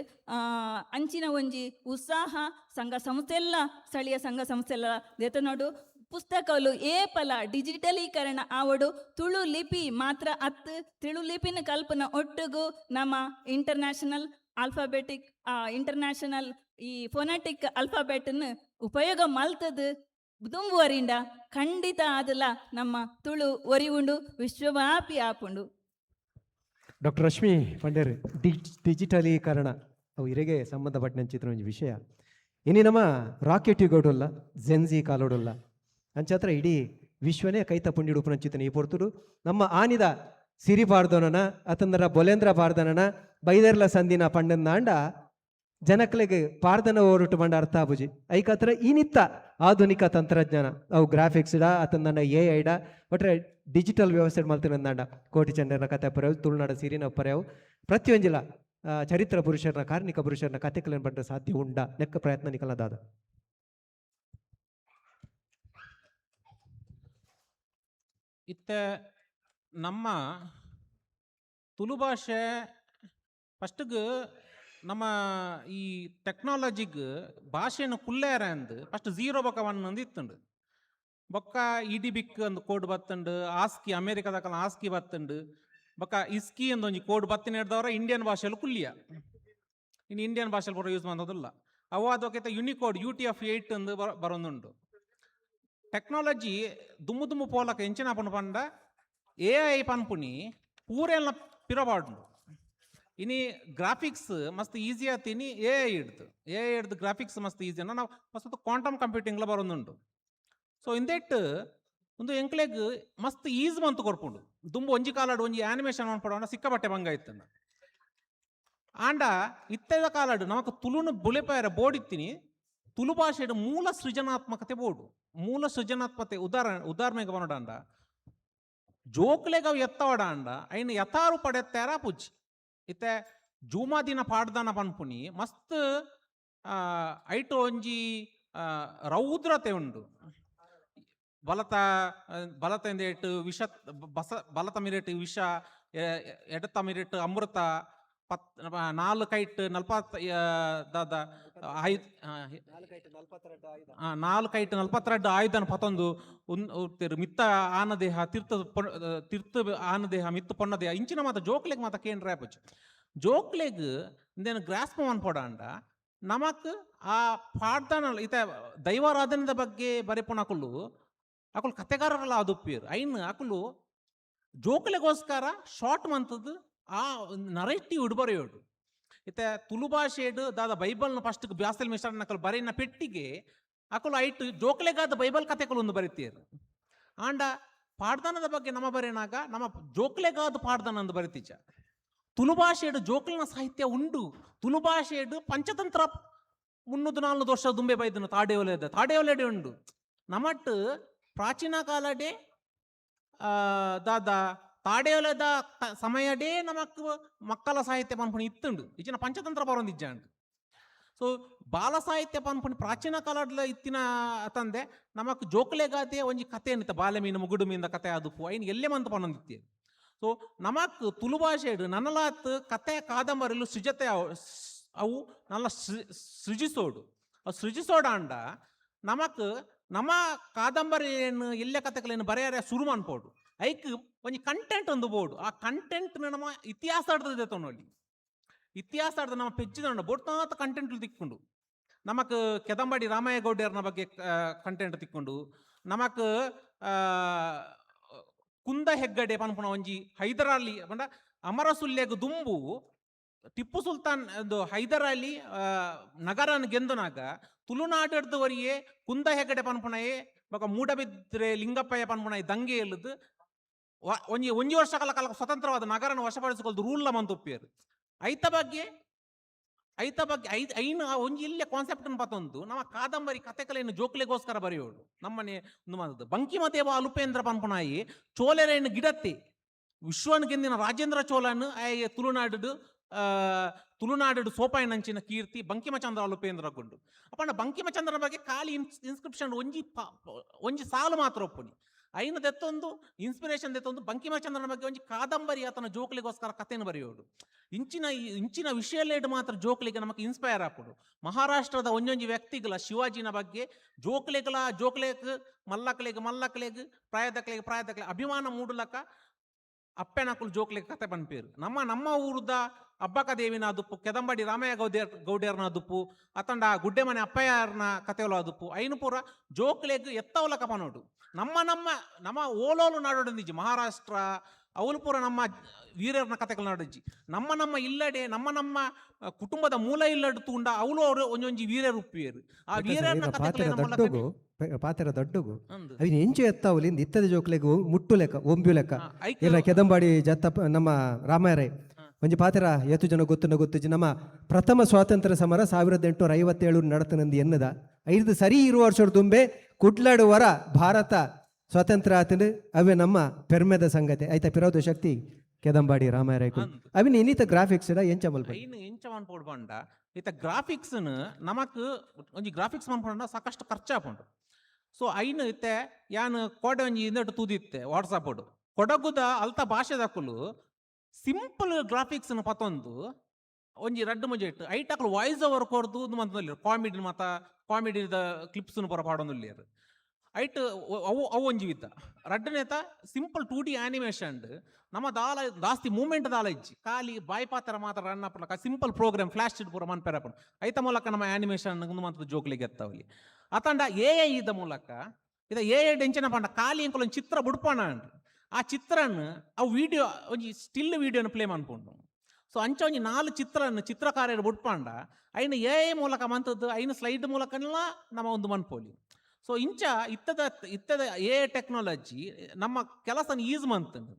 ಅಂಚಿನ ಒಂಜಿ ಉತ್ಸಾಹ ಸಂಘ ಸಂಸ್ಥೆಲ್ಲ, ಸ್ಥಳೀಯ ಸಂಘ ಸಂಸ್ಥೆಲ್ಲ ದೇತನೋಡು. ಪುಸ್ತಕಲು ಏಪಲ ಡಿಜಿಟಲೀಕರಣ ಆವಡು. ತುಳು ಲಿಪಿ ಮಾತ್ರ ಅತ್ತು, ತುಳು ಲಿಪಿನ ಕಲ್ಪನ ಒಟ್ಟುಗು ನಮ್ಮ ಇಂಟರ್ನ್ಯಾಷನಲ್ ಆಲ್ಫಾಬೆಟಿಕ್, ಇಂಟರ್ನ್ಯಾಷನಲ್ ಈ ಫೊನೆಟಿಕ್ ಅಲ್ಫಾಬೆಟ್ನ ಉಪಯೋಗ ಮಲ್ತದು ದುಂಬುವರಿಂದ ಖಂಡಿತ ಆದಲ ನಮ್ಮ ತುಳು ಒರಿವುಂಡು, ವಿಶ್ವವ್ಯಾಪಿ ಆಪುಂಡು. ಡಾಕ್ಟರ್ ರಶ್ಮಿ ಪಂಡೇರ್, ಡಿಜಿಟಲೀಕರಣ ಅವು ಇರೆಗೆ ಸಂಬಂಧಪಟ್ಟಂಚಿತ್ತಿನ ಒಂಜಿ ವಿಷಯ. ಇನಿ ನಮ್ಮ ರಾಕೆಟ್ ಯುಗಡುಲ್ಲ, ಜೆನ್ಜಿ ಕಾಲೋಡುಲ್ಲ, ಅಂಚಾತ್ರ ಇಡೀ ವಿಶ್ವನೇ ಕೈತ ಪುಂಡಿಡು ಉಪನಂಚಿತನ ಈ ಪೊರ್ತುಡು ನಮ್ಮ ಆನಿದ ಸಿರಿ ಪಾಡ್ದೋನನ ಅತಂದರ ಬೊಲೇಂದ್ರ ಪಾಡ್ದನನ ಬೈದರ್ಲ ಸಂದಿನ ಪಂಡಂದಾಂಡ ಜನಕ್ಲೆಗ್ ಪಾಡ್ದನ ಓರುಟು ಬಂಡ ಅರ್ಥ ಆಬುಜಿ. ಐಕತ್ರ ಈನಿತ್ತ ಆಧುನಿಕ ತಂತ್ರಜ್ಞಾನ ಅವು ಗ್ರಾಫಿಕ್ಸ್ ಡಾ ಅತಂದನ ಎ ಐಡ ಒಟ್ರೆ ಡಿಜಿಟಲ್ ವ್ಯವಸ್ಥೆ ಮಲ್ತಿನಂದಾಂಡ ಕೋಟಿ ಚಂದ್ರನ ಕತೆ ಪರ್ಯಾವು, ತುಳುನಾಡ ಸಿರಿನ ಪರ್ಯಾವು, ಪ್ರತಿಯೊಂಜಿಲ ಚರಿತ್ರ ಪುರುಷರನ ಕಾರ್ಣಿಕ ಪುರುಷರನ ಕತೆಗಳನ್ನು ಬಂಡ ಸಾಧ್ಯ ಉಂಡ ನೆಕ್ಕ ಪ್ರಯತ್ನ ನಿಕಲದಾದ. ಇತ್ತೆ ನಮ್ಮ ತುಳು ಭಾಷೆ ಫಸ್ಟ್ಗೆ ನಮ್ಮ ಈ ಟೆಕ್ನಾಲಜಿಗ್ ಭಾಷೆನ ಕುಲ್ಲೇರ ಅಂದ್ ಫಸ್ಟ್ 0 ಬೊಕ 1 ಅಂದ್ ಇತ್ತುಂಡು. ಬೊಕ್ಕ ಇಡಿ ಬಿಕ್ ಅಂದ್ ಕೋಡ್ ಬತ್ತುಂಡು, ಆಸ್ಕಿ ಅಮೇರಿಕಾದಕಲ ಆಸ್ಕಿ ಬತ್ತುಂಡು, ಬೊಕ್ಕ ಇಸ್ಕಿ ಅಂದ್ ಒಂಜಿ ಕೋಡ್ ಬತ್ತಿನ ಹಿಡ್ದವರ ಇಂಡಿಯನ್ ಭಾಷೆಲು ಕುಲ್ಲಿಯ. ಇನ್ನು ಇಂಡಿಯನ್ ಭಾಷೆಲು ಪೂರ ಯೂಸ್ ಮಾಡೋದಿಲ್ಲ. ಅವು ಅದಕ್ಕೆ ಯುನಿಕೋಡ್ UTF-8 ಅಂದ್ ಬರೊಂದುಂಡು. ಟೆಕ್ನಾಲಜಿ ದುಮ್ಮು ದುಮ್ಮು ಪೋಲಕ ಎಂಚಿನ ಪಂಡ ಪಂಡ ಎ I ಪನ್ಪುನಿ ಪೂರೆಲ್ಲ ಪಿರಬಾಡ್ನು. ಇನಿ ಗ್ರಾಫಿಕ್ಸ್ ಮಸ್ತ್ ಈಸಿ ಆತೀನಿ ಎ I ಹಿಡ್ದು, ಎ I ಹಿಡ್ದು ಗ್ರಾಫಿಕ್ಸ್ ಮಸ್ತ್ ಈಸಿ ಅನ್ನ ನಾವು ಮಸ್ತ್ ಕ್ವಾಂಟಮ್ ಕಂಪ್ಯೂಟಿಂಗ್ಲ ಬರೋದುಂಟು. ಸೊ ಇಂದೆಟ್ ಒಂದು ಎಂಕ್ಲೆಗ್ ಮಸ್ತ್ ಈಸ್ ಮಂತ್ ಕೊರ್ಪುಂಡು. ದುಂಬು ಒಂಜಿ ಕಾಲಡ್ ಒಂಜಿ ಆನಿಮೇಷನ್ ಮನ್ಪೊಡು ಸಿಕ್ಕಾಪಟ್ಟೆ ಬಂಗ ಇತ್ತಂದ. ಆಂಡ ಇತ್ತೆದ ಕಾಲಡ್ ನಮಕ್ ತುಳುನು ಬುಲೆಪಾಯರ ಬೋಡಿತ್ತೀನಿ. ತುಳು ಭಾಷೆಡ್ ಮೂಲ ಸೃಜನಾತ್ಮಕತೆ ಬೋಡು. ಮೂಲ ಸೃಜನಾತ್ಮಕತೆ ಉದಾಹರಣೆಗೆ ಬನ್ನೋಡಂಡ ಜೋಕ್ಲೆಗ್ ಅವು ಎತ್ತವಡ ಅಂಡ ಐನ್ ಯಥಾರೂಪ ಎತ್ತಾರ ಪುಜ್. ಇತ್ತೆ ಜೂಮಾದಿನ ಪಾಡ್ದನ ಪನ್ಪುನಿ ಮಸ್ತ್ ಐಟು ಒಂಜಿ ರೌದ್ರತೆ ಉಂಡು. ಬಲತ ಬಲತ ಇಂದೇಟು ವಿಷ ಬಸ ಬಲತ ಮಿರೇಟು ವಿಷ, ಎಡತ ಮಿರೇಟು ಅಮೃತ, ಪತ್ ನಾಲ್ಕು ಕೈಟ್ ನಲ್ಪತ್ ದಾದ ನಾಲ್ಕು ಕೈಟ್ ನಲ್ಪತ್ತೆರಡು ಆಯುಧನ ಪತೊಂದು ಉತ್ತೇರು ಮಿತ್ತ ಆನದೇಹ ತೀರ್ಥ ತೀರ್ಥ ಆನದೇಹ ಮಿತ್ತ ಪೊನ್ನದೇಹ ಇಂಚಿನ ಮಾತ ಜೋಕ್ಲೆಗ್ ಮಾತ ಕೇಂದ್ರ ಆಪುಜಿ. ಜೋಕ್ಲೆಗ್ ಇಂದೇನು ಗ್ರಾಸ್ಪ ಮನ್ಪೊಡಾಂಡ ನಮಕ್ ಆ ಪಾಡ್ದನ ಇತ ದೈವಾರಾಧನೆದ ಬಗ್ಗೆ ಬರೆಪುನಕುಲು ಅಕುಲು ಕತೆಗಾರರಲ್ಲ ಅದುಪ್ಪಿಯರು. ಐನ್ ಅಕುಲು ಜೋಕ್ಲೆಗೋಸ್ಕರ ಶಾರ್ಟ್ ಮಂತದ್ದು ಆ ನರೇಟಿವ್ ಇಡ್ಬರೆಯೋಡು. ಇತ್ತೆ ತುಳು ಭಾಷೆಡ್ ದಾದ ಬೈಬಲ್ನ ಫಸ್ಟ್ ಬ್ಯಾಸಲ್ ಮಿಶ್ರನ್ ಅಕುಲು ಬರೆಯಿನ ಪೆಟ್ಟಿಗೆ ಅಕುಲು ಐಟ್ ಜೋಕ್ಲೆಗಾದ ಬೈಬಲ್ ಕತೆಗಳು ಒಂದು ಬರಿತೀರು. ಆಂಡ ಪಾಡ್ದನದ ಬಗ್ಗೆ ನಮ್ಮ ಬರೆನಾಗ ನಮ್ಮ ಜೋಕ್ಲೆಗಾದ ಪಾಡ್ದನ ಅಂದು ಬರಿತೀಚ. ತುಳು ಭಾಷೆಡ್ ಜೋಕ್ಲಿನ ಸಾಹಿತ್ಯ ಉಂಡು. ತುಳು ಭಾಷೆಡ್ ಪಂಚತಂತ್ರ 304 ವರ್ಷ ದುಂಬೆ ಬೈದನು ತಾಡೇವಲೆದ ತಾಡೇವಲೆಡೆ ಉಂಡು. ನಮಟ್ ಪ್ರಾಚೀನ ಕಾಲಡೆ ದಾದ ತಾಡೇವಲದ ಸಮಯಡೇ ನಮಕ್ ಮಕ್ಕಳ ಸಾಹಿತ್ಯ ಪನ್ಪುಣಿ ಇತ್ತುಂಡು. ಇಚಿನ ಪಂಚತಂತ್ರ ಬರೋಂದಿಜ್ಜಾಂಡ್. ಸೊ ಬಾಲ ಸಾಹಿತ್ಯ ಪನ್ಪುಣಿ ಪ್ರಾಚೀನ ಕಾಲಡ್ಲ ಇತ್ತಿನ ತಂದೆ ನಮಕ್ ಜೋಕ್ಲೆಗಾದೆ ಒಂಜಿ ಕತೆ ಏನಿತ್ತ ಬಾಲೆ ಮೀನು ಮುಗುಡು ಮೀನ ಕತೆ ಆದುಪ್ಪು ಐನ್ ಎಲ್ಲೆ ಮಂತ ಪನ್ನೊಂದಿತ್ತೆ. ಸೊ ನಮಕ್ ತುಳು ಭಾಷೆಡ್ ನನಲಾತ್ ಕತೆ ಕಾದಂಬರಿಲು ಸೃಜತೆ ಅವು ನಲ್ಲ ಸೃಜಿಸೋಡು. ಅವು ಸೃಜಿಸೋಡಾಂಡ ನಮಕ್ ನಮ್ಮ ಕಾದಂಬರಿ ಏನು ಎಲ್ಲೆ ಕತೆಗಳೇನು ಬರೆಯರೆ ಶುರು ಮನ್ಪೋಡು. ಐಕ್ ಒಂಜಿ ಕಂಟೆಂಟ್ ಒಂದು ಬೋರ್ಡು. ಆ ಕಂಟೆಂಟ್ ನಮ್ಮ ಇತಿಹಾಸ ಆಡ್ತದೆ ತೊನೊಲಿ. ಇತಿಹಾಸ ಆಡ್ದ ನಮ್ಮ ಪೆಜ್ಜಿದ ಬೋಡ್ತಾತ ಕಂಟೆಂಟ್ ತಿಕ್ಕೊಂಡು ನಮಕ್ ಕೆದಂಬಾಡಿ ರಾಮಯ್ಯ ಗೌಡ್ಯರ್ನ ಬಗ್ಗೆ ಕಂಟೆಂಟ್ ತಿಕ್ಕೊಂಡು ನಮಕ್ ಕುಂದ ಹೆಗ್ಗಡೆ ಪನ್ಪುನ ಒಂಜಿ ಹೈದರಾಲಿ ಪಂಡ ಅಮರ ಸುಲ್ಯಗ್ ದುಂಬು ಟಿಪ್ಪು ಸುಲ್ತಾನ್ ಒಂದು ಹೈದರಾಲಿ ನಗರನ ಗೆಂದನಾಗ ತುಳುನಾಡಡ್ದವರಿಯೇ ಕುಂದ ಹೆಗ್ಗಡೆ ಪನ್ಪುನಯೇ ಬೊಕ ಮೂಡಬಿದ್ರೆ ಲಿಂಗಪ್ಪಯ್ಯ ಪನ್ಪುನ ದಂಗೆ ಎಲ್ಲದು ಒಂಜಿ ಒಂಜಿ ವರ್ಷ ಕಾಲ ಕಾಲ ಸ್ವತಂತ್ರವಾದ ನಗರನ ವಶಪಡಿಸಿಕೊಳ್ಳದು ರೂಲ್ ಮಂತುಪ್ಪಿಯರು. ಐತ ಬಗ್ಗೆ ಐತ ಬಗ್ಗೆ ಐದು ಐನು ಆ ಒಂಜಿ ಇಲ್ಲೇ ಕಾನ್ಸೆಪ್ಟ್ ಪತ್ತೊಂದು ನಮ್ಮ ಕಾದಂಬರಿ ಕತೆಕಲೆಯನ್ನು ಜೋಕ್ಲೆಗೋಸ್ಕರ ಬರೆಯೋಡು ನಮ್ಮನೆ ಒಂದು ಮಾತದ್ದು. ಬಂಕಿಮದೇವ ಅಲುಪೇಂದ್ರ ಪನ್ಪುನಾಯಿ ಚೋಲೆರೇನು ಗಿಡತ್ತಿ ವಿಶ್ವನ್ ಗೆಂದಿನ ರಾಜೇಂದ್ರ ಚೋಳನ್ ಆಯ್ ತುಳುನಾಡು ತುಳುನಾಡು ಸೋಪಾಯಿನಂಚಿನ ಕೀರ್ತಿ ಬಂಕಿಮಚಂದ್ರ ಅಲುಪೇಂದ್ರ ಗುಂಡು. ಅಪ್ಪಣ್ಣ ಬಂಕಿಮಚಂದ್ರನ ಬಗ್ಗೆ ಖಾಲಿ ಇನ್ಸ್ಕ್ರಿಪ್ಷನ್ ಒಂಜಿ ಒಂಜಿ ಸಾಲು ಮಾತ್ರ ಒಪ್ಪುನಿ. ಐನ ದೆತ್ತೊಂದು ಇನ್ಸ್ಪಿರೇಷನ್ ದೆತ್ತೊಂದು ಬಂಕಿಮಚಂದ್ರನ ಬಗ್ಗೆ ಒಂಜಿ ಕಾದಂಬರಿ ಆತನ ಜೋಕ್ಲಿಗೋಸ್ಕರ ಕಥೆಯನ್ನು ಬರೆಯೋಡು. ಇಂಚಿನ ಇಂಚಿನ ವಿಷಯಲೇಡು ಮಾತ್ರ ಜೋಕ್ಲಿಗೆ ನಮಕ್ ಇನ್ಸ್ಪೈರ್ ಆಪುಂಡು. ಮಹಾರಾಷ್ಟ್ರದ ಒಂಜೊಂಜಿ ವ್ಯಕ್ತಿಗಳ ಶಿವಾಜಿನ ಬಗ್ಗೆ ಜೋಕ್ಲೆಗಳ ಜೋಕ್ಲೆಗ್ ಮಲ್ಲಕ್ಲೆಗ್ ಮಲ್ಲಕ್ಲೆಗ್ ಪ್ರಾಯದಕ್ಲೆಗ್ ಪ್ರಾಯದಕ್ಲೆ ಅಭಿಮಾನ ಮೂಡುಲಕ ಅಪ್ಪೆನಕುಲು ಜೋಕ್ಲೆಗ್ ಕತೆ ಪನ್ಪೇರು. ನಮ್ಮ ನಮ್ಮ ಊರುದ ಅಬ್ಬಕ ದೇವಿನ ಅದುಪ್ಪು, ಕೆದಂಬಡಿ ರಾಮಯ್ಯ ಗೌಡ್ಯರ್ ಗೌಡ್ಯರ್ನ ಅದುಪ್ಪು, ಅತಂಡ ಗುಡ್ಡೆಮನೆ ಅಪ್ಪಯ್ಯರ್ನ ಕತೆಗಳು ಅದುಪ್ಪು ಐನು ಪೂರ ಜೋಕ್ಲೆಗ್ ಎತ್ತವಲಕ ಪನೋಡು. ನಮ್ಮ ನಮ್ಮ ನಮ್ಮ ಓಲೋಲು ನಾಡೋಡೊಂದಿಜ್ಜಿ ಮಹಾರಾಷ್ಟ್ರ ಅವಲು ಪೂರ ನಮ್ಮ ವೀರರ್ನ ಕತೆಗಳು ನಾಡೊಂಜಿ. ನಮ್ಮ ನಮ್ಮ ಇಲ್ಲಡೆ ನಮ್ಮ ನಮ್ಮ ಕುಟುಂಬದ ಮೂಲ ಇಲ್ಲಡ್ ತೂಂಡ ಅವಲು ಅವರು ಒಂಜೊಂಜಿ ವೀರರು ಉಪ್ಪಿಯರು. ಆ ವೀರರ್ನ ಪಾತೆರ ಕತೆಗಳು ದಡ್ಡಗು ಪಾತೆರ ದಡ್ಡಗು ಅಂದ್. ಅವಿನ ಎಂಚು ಎತ್ತಾವಲಿಂದ ಇತ್ತದ ಜೋಕ್ಲೆಗ್ ಮುಟ್ಟು ಲೆಕ್ಕ ಒಂಬ್ಯು ಲೆಕ್ಕ. ಐಕ್ ಇಲ್ಲ ಕೆದಂಬಾಡಿ ಜತ್ತಪ್ಪ ನಮ್ಮ ರಾಮಾಯರೈ ಒಂಜಿ ಪಾತೆರ ಏತು ಜನ ಗೊತ್ತುನ ಗೊತ್ತುಜಿ. ನಮ್ಮ ಪ್ರಥಮ ಸ್ವಾತಂತ್ರ್ಯ ಸಮರ 1857 ನಡತನಂದು ಎನ್ನದ ಐದು ಸರಿ ಇರುವ ವರ್ಷದ ದುಂಬೆ ಕುಡ್ಲಾಡುವರ ಭಾರತ ಸ್ವಾತಂತ್ರ್ಯ ಆತನು. ಅವೇ ನಮ್ಮ ಪೆರ್ಮೆದ ಸಂಗತಿ ಐತ ಪಿರೋದ ಶಕ್ತಿ ಕೆದಂಬಾಡಿ ರಾಮಾಯರೈ. ಅಂದ್. ಅವಿನ ಇನ್ನಿತ ಗ್ರಾಫಿಕ್ಸ್ ಎಂಚ ಮಲ್ಪ ಐನು ಎಂಚ ಮನ್ಪೊಡು ಪಂಡ ಇತ್ತ ಗ್ರಾಫಿಕ್ಸ್ ನಮಕ್ ಒಂಜಿ ಗ್ರಾಫಿಕ್ಸ್ ಮನ್ಪೊಂಡ ಸಾಕಷ್ಟು ಖರ್ಚಾಪುಂಡು. ಸೊ ಐನು ಇತ್ತೆ ಯಾನ್ ಕೋಡೆ ಒಂಜಿ ಇಂದೆಟ್ ತೂದಿತ್ತೆ ವಾಟ್ಸಪ್ ಕೊಡಗುದ ಅಲ್ತ ಭಾಷೆದಕುಲು ಸಿಂಪಲ್ ಗ್ರಾಫಿಕ್ಸ್ ಪತೊಂದು ಒಂಜಿ ರಡ್ಡು ಮಂಜಿ ಇಟ್ಟು ಐಟಕ್ಲು ವಾಯ್ಸ್ ಓವರ್ ಕೊರ್ದು ಉಂದು ಮಂತೊಂದುಲ್ಲೆರ್ ಕಾಮಿಡಿ ಮಾತ ಕಾಮಿಡಿದ ಕ್ಲಿಪ್ಸ್ ಪೂರ ಪಾಡೊಂದುಲ್ಲೆರ್. ಐಟ್ ಅವು ಅವು ಒಂಜಿ ವಿತ್ತ ರಡ್ಡನೇತ ಸಿಂಪಲ್ 2D animation ನಮ್ಮ ದಾಲ ಜಾಸ್ತಿ ಮೂವ್ಮೆಂಟ್ ದಾಲ ಇಜ್ಜಿ ಖಾಲಿ ಬಾಯಿ ಪಾತ್ರ ಮಾತ್ರ ರನ್ ಅಪ್ಪಲಕ ಸಿಂಪಲ್ ಪ್ರೋಗ್ರಾಮ್ ಫ್ಲಾಶ್ it ಪೂರ ಮನ್ಪೆರಪುಂಡು. ಐತ ಮೂಲಕ ನಮ್ಮ ಆನಿಮೇಷನ್ ಮಂತದ ಜೋಕ್ಲಿಗೆ ಎತ್ತವಲಿ. ಅತಂಡ ಎ I ಇದ ಮೂಲಕ ಇದ ಎ I ಎಂಚಿನ ಪಂಡ ಖಾಲಿ ಎಂಕುಲು ಒಂಜಿ ಚಿತ್ರ ಬುಡ್ಪಣ ಅಂಡ್ ಆ ಚಿತ್ರನ್ ಅವು ವಿಡಿಯೋ ಒಂಜಿ ಸ್ಟಿಲ್ ವಿಡಿಯೋನ ಪ್ಲೇ ಮನ್ಪುಂಡು. ಸೊ ಅಂಚ ಒಂಜಿ ನಾಲ್ ಚಿತ್ರನ್ ಚಿತ್ರಕಾರ್ಯರು ಬುಡ್ಪಾಂಡ ಐನ ಎ I ಮೂಲಕ ಮಂತದ್ದು ಐನ ಸ್ಲೈಡ್ ಮೂಲಕನೆಲ್ಲ ನಮ್ಮ ಒಂದು ಮನ್ಪೋಲಿ. ಸೊ ಇಂಚ ಇತ್ತದ ಇತ್ತದ ಎ I technology ನಮ್ಮ ಕೆಲಸನ ಈಸ್ ಮಂತಂಡು.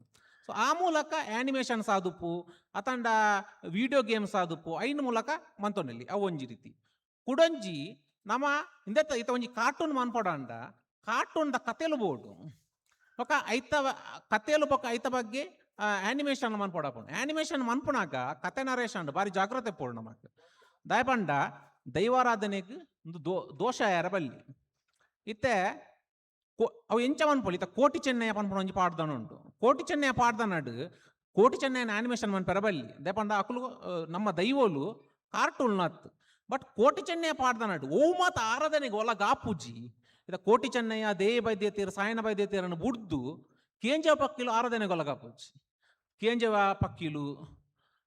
ಸೊ ಆ ಮೂಲಕ ಆನಿಮೇಷನ್ ಸಾದುಪು ಅತಂಡ ವಿಡಿಯೋ ಗೇಮ್ಸ್ ಆದುಪ್ಪು ಐನ ಮೂಲಕ ಮಂತೊಂಡಲ್ಲಿ ಅವು ಒಂಜಿ ರೀತಿ. ಕುಡೊಂಜಿ ನಮ್ಮ ಇಂದೆತ್ತ ಇತ್ತ ಒಂಜಿ ಕಾರ್ಟೂನ್ ಮನ್ಪೊಡಂಡ ಕಾರ್ಟೂನ್ ದ ಕತೆಲು ಬೋಡು ಬೊಕ ಐತ ಕತೆಲು ಬೊಕ ಐತ ಬಗ್ಗೆ ಆನಿಮೇಷನ್ ಮನ್ಪೊಡಾಪುಂಡು. ಆನಿಮೇಷನ್ ಮನ್ಪುನಾಗ ಕತೆ ನರೇಷನ್ ಬಾರಿ ಜಾಗ್ರತೆ ಪೋಡು ನಮಕ್. ದಾಯಪಂಡ ದೈವಾರಾಧನೆಗ್ ಒಂದು ದೋಷ ಯಾರ ಬಲ್ಲಿ ಇತ್ತೆ ಅವು ಎಂಚ ಮನ್ಪೊಲಿ. ಇತ್ತ ಕೋಟಿ ಚೆನ್ನಯ್ಯ ಪನ್ಪುನ ಒಂಜಿ ಪಾಡ್ದನ ಉಂಟು. ಕೋಟಿ ಚೆನ್ನಯ್ಯ ಪಾಡ್ದನಡ್ ಕೋಟಿ ಚೆನ್ನಯ್ಯನ ಆನಿಮೇಷನ್ ಮನ್ಪೆರ ಬಲ್ಲಿ ದಾಯಪಂಡ ಅಕುಲು ನಮ್ಮ ದೈವೋಲು ಕಾರ್ಟೂನ್ ಅತ್. ಬಟ್ ಕೋಟಿ ಚೆನ್ನಯ್ಯ ಪಾಡ್ದನಡ್ ಓ ಮಾತ ಆರಾಧನೆಗೆ ಒಲ ಗಾಪುಜಿ. ಇದ ಕೋಟಿ ಚೆನ್ನಯ್ಯ ದೇಯ ಬೈದ್ಯತೀರ ಸಾಯನ ಬೈದ್ಯತೀರನ್ನು ಬುಡ್ದು ಕೇಂಜವ ಪಕ್ಕಿಲು ಆರಾಧನೆಗೆ ಒಳಗಾಪುಜಿ. ಕೇಂಜವ ಪಕ್ಕಿಲು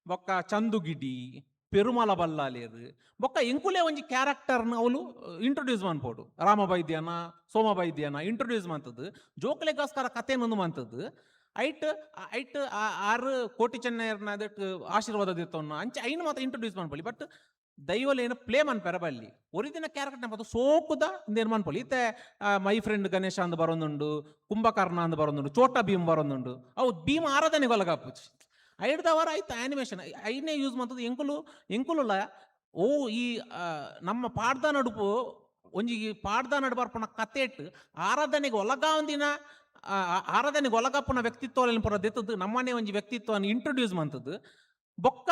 ಬೊಕ್ಕ ಚಂದುಗಿಡಿ ಪೆರುಮಲ ಬಲ್ಲಾಲೇರು ಬೊಕ್ಕ ಎಂಕುಲೆ ಒಂಜಿ ಕ್ಯಾರೆಕ್ಟರ್ನ ಅವಳು ಇಂಟ್ರೊಡ್ಯೂಸ್ ಮನ್ಪೋಡು. ರಾಮ ಬೈದ್ಯನ ಸೋಮ ಬೈದ್ಯನ ಇಂಟ್ರೊಡ್ಯೂಸ್ ಮಂತದ್ದು ಜೋಕ್ಲೆಗೋಸ್ಕರ ಕಥೆನೊಂದು ಮಂತದ್ದು ಐಟ್ ಐಟ್ ಆರು ಕೋಟಿ ಚೆನ್ನಯ್ಯರ್ನ ಅದಕ್ಕೆ ಆಶೀರ್ವಾದ ದಿತ್ತವನ್ನ ಅಂಚೆ ಐನು ಮಾತ್ರ ಇಂಟ್ರೊಡ್ಯೂಸ್ ಮನ್ಪೊಲಿ. ಬಟ್ ದೈವಲೇನು ಪ್ಲೇ ಮನ್ಪೆರ ಬಲ್ಲಿ ಒರಿದಿನ ಕ್ಯಾರೆಕ್ಟರ್ ಮಾತ್ರ ಸೋಕುದ ಇಂದೇನು ಮನ್ಪೊಲಿ. ಇತ್ತೆ my friend Ganesha ಅಂದ್ ಬರೋದುಂಡು, ಕುಂಭಕರ್ಣ ಅಂದ್ ಬರೋದುಂಡು, ಚೋಟ ಭೀಮ್ ಬರೋದುಂಡು. ಅವು ಭೀಮ್ ಆರಾಧನೆಗೆ ಒಳಗಾಪುಜಿ. ಐಡ್ದವರ ಆಯ್ತು ಆನಿಮೇಷನ್ ಐನೇ ಯೂಸ್ ಮಂತದ್ದು ಎಂಕುಲು ಎಂಕುಲುಲ ಓ ಈ ನಮ್ಮ ಪಾಡ್ದ ನಡುಪು ಒಂಜಿ ಈ ಪಾಡ್ದ ನಡು ಬರ್ಪುನ ಕತೆಟ್ ಆರಾಧನೆಗೆ ಒಳಗಾವಂದಿನ ಆರಾಧನೆಗೆ ಒಳಗಪ್ಪನ ವ್ಯಕ್ತಿತ್ವ ಪೂರ ದೆತ್ತದ್ದು ನಮ್ಮನೆ ಒಂಜಿ ವ್ಯಕ್ತಿತ್ವವನ್ನು ಇಂಟ್ರೊಡ್ಯೂಸ್ ಮಂತದ್ದು ಬೊಕ್ಕ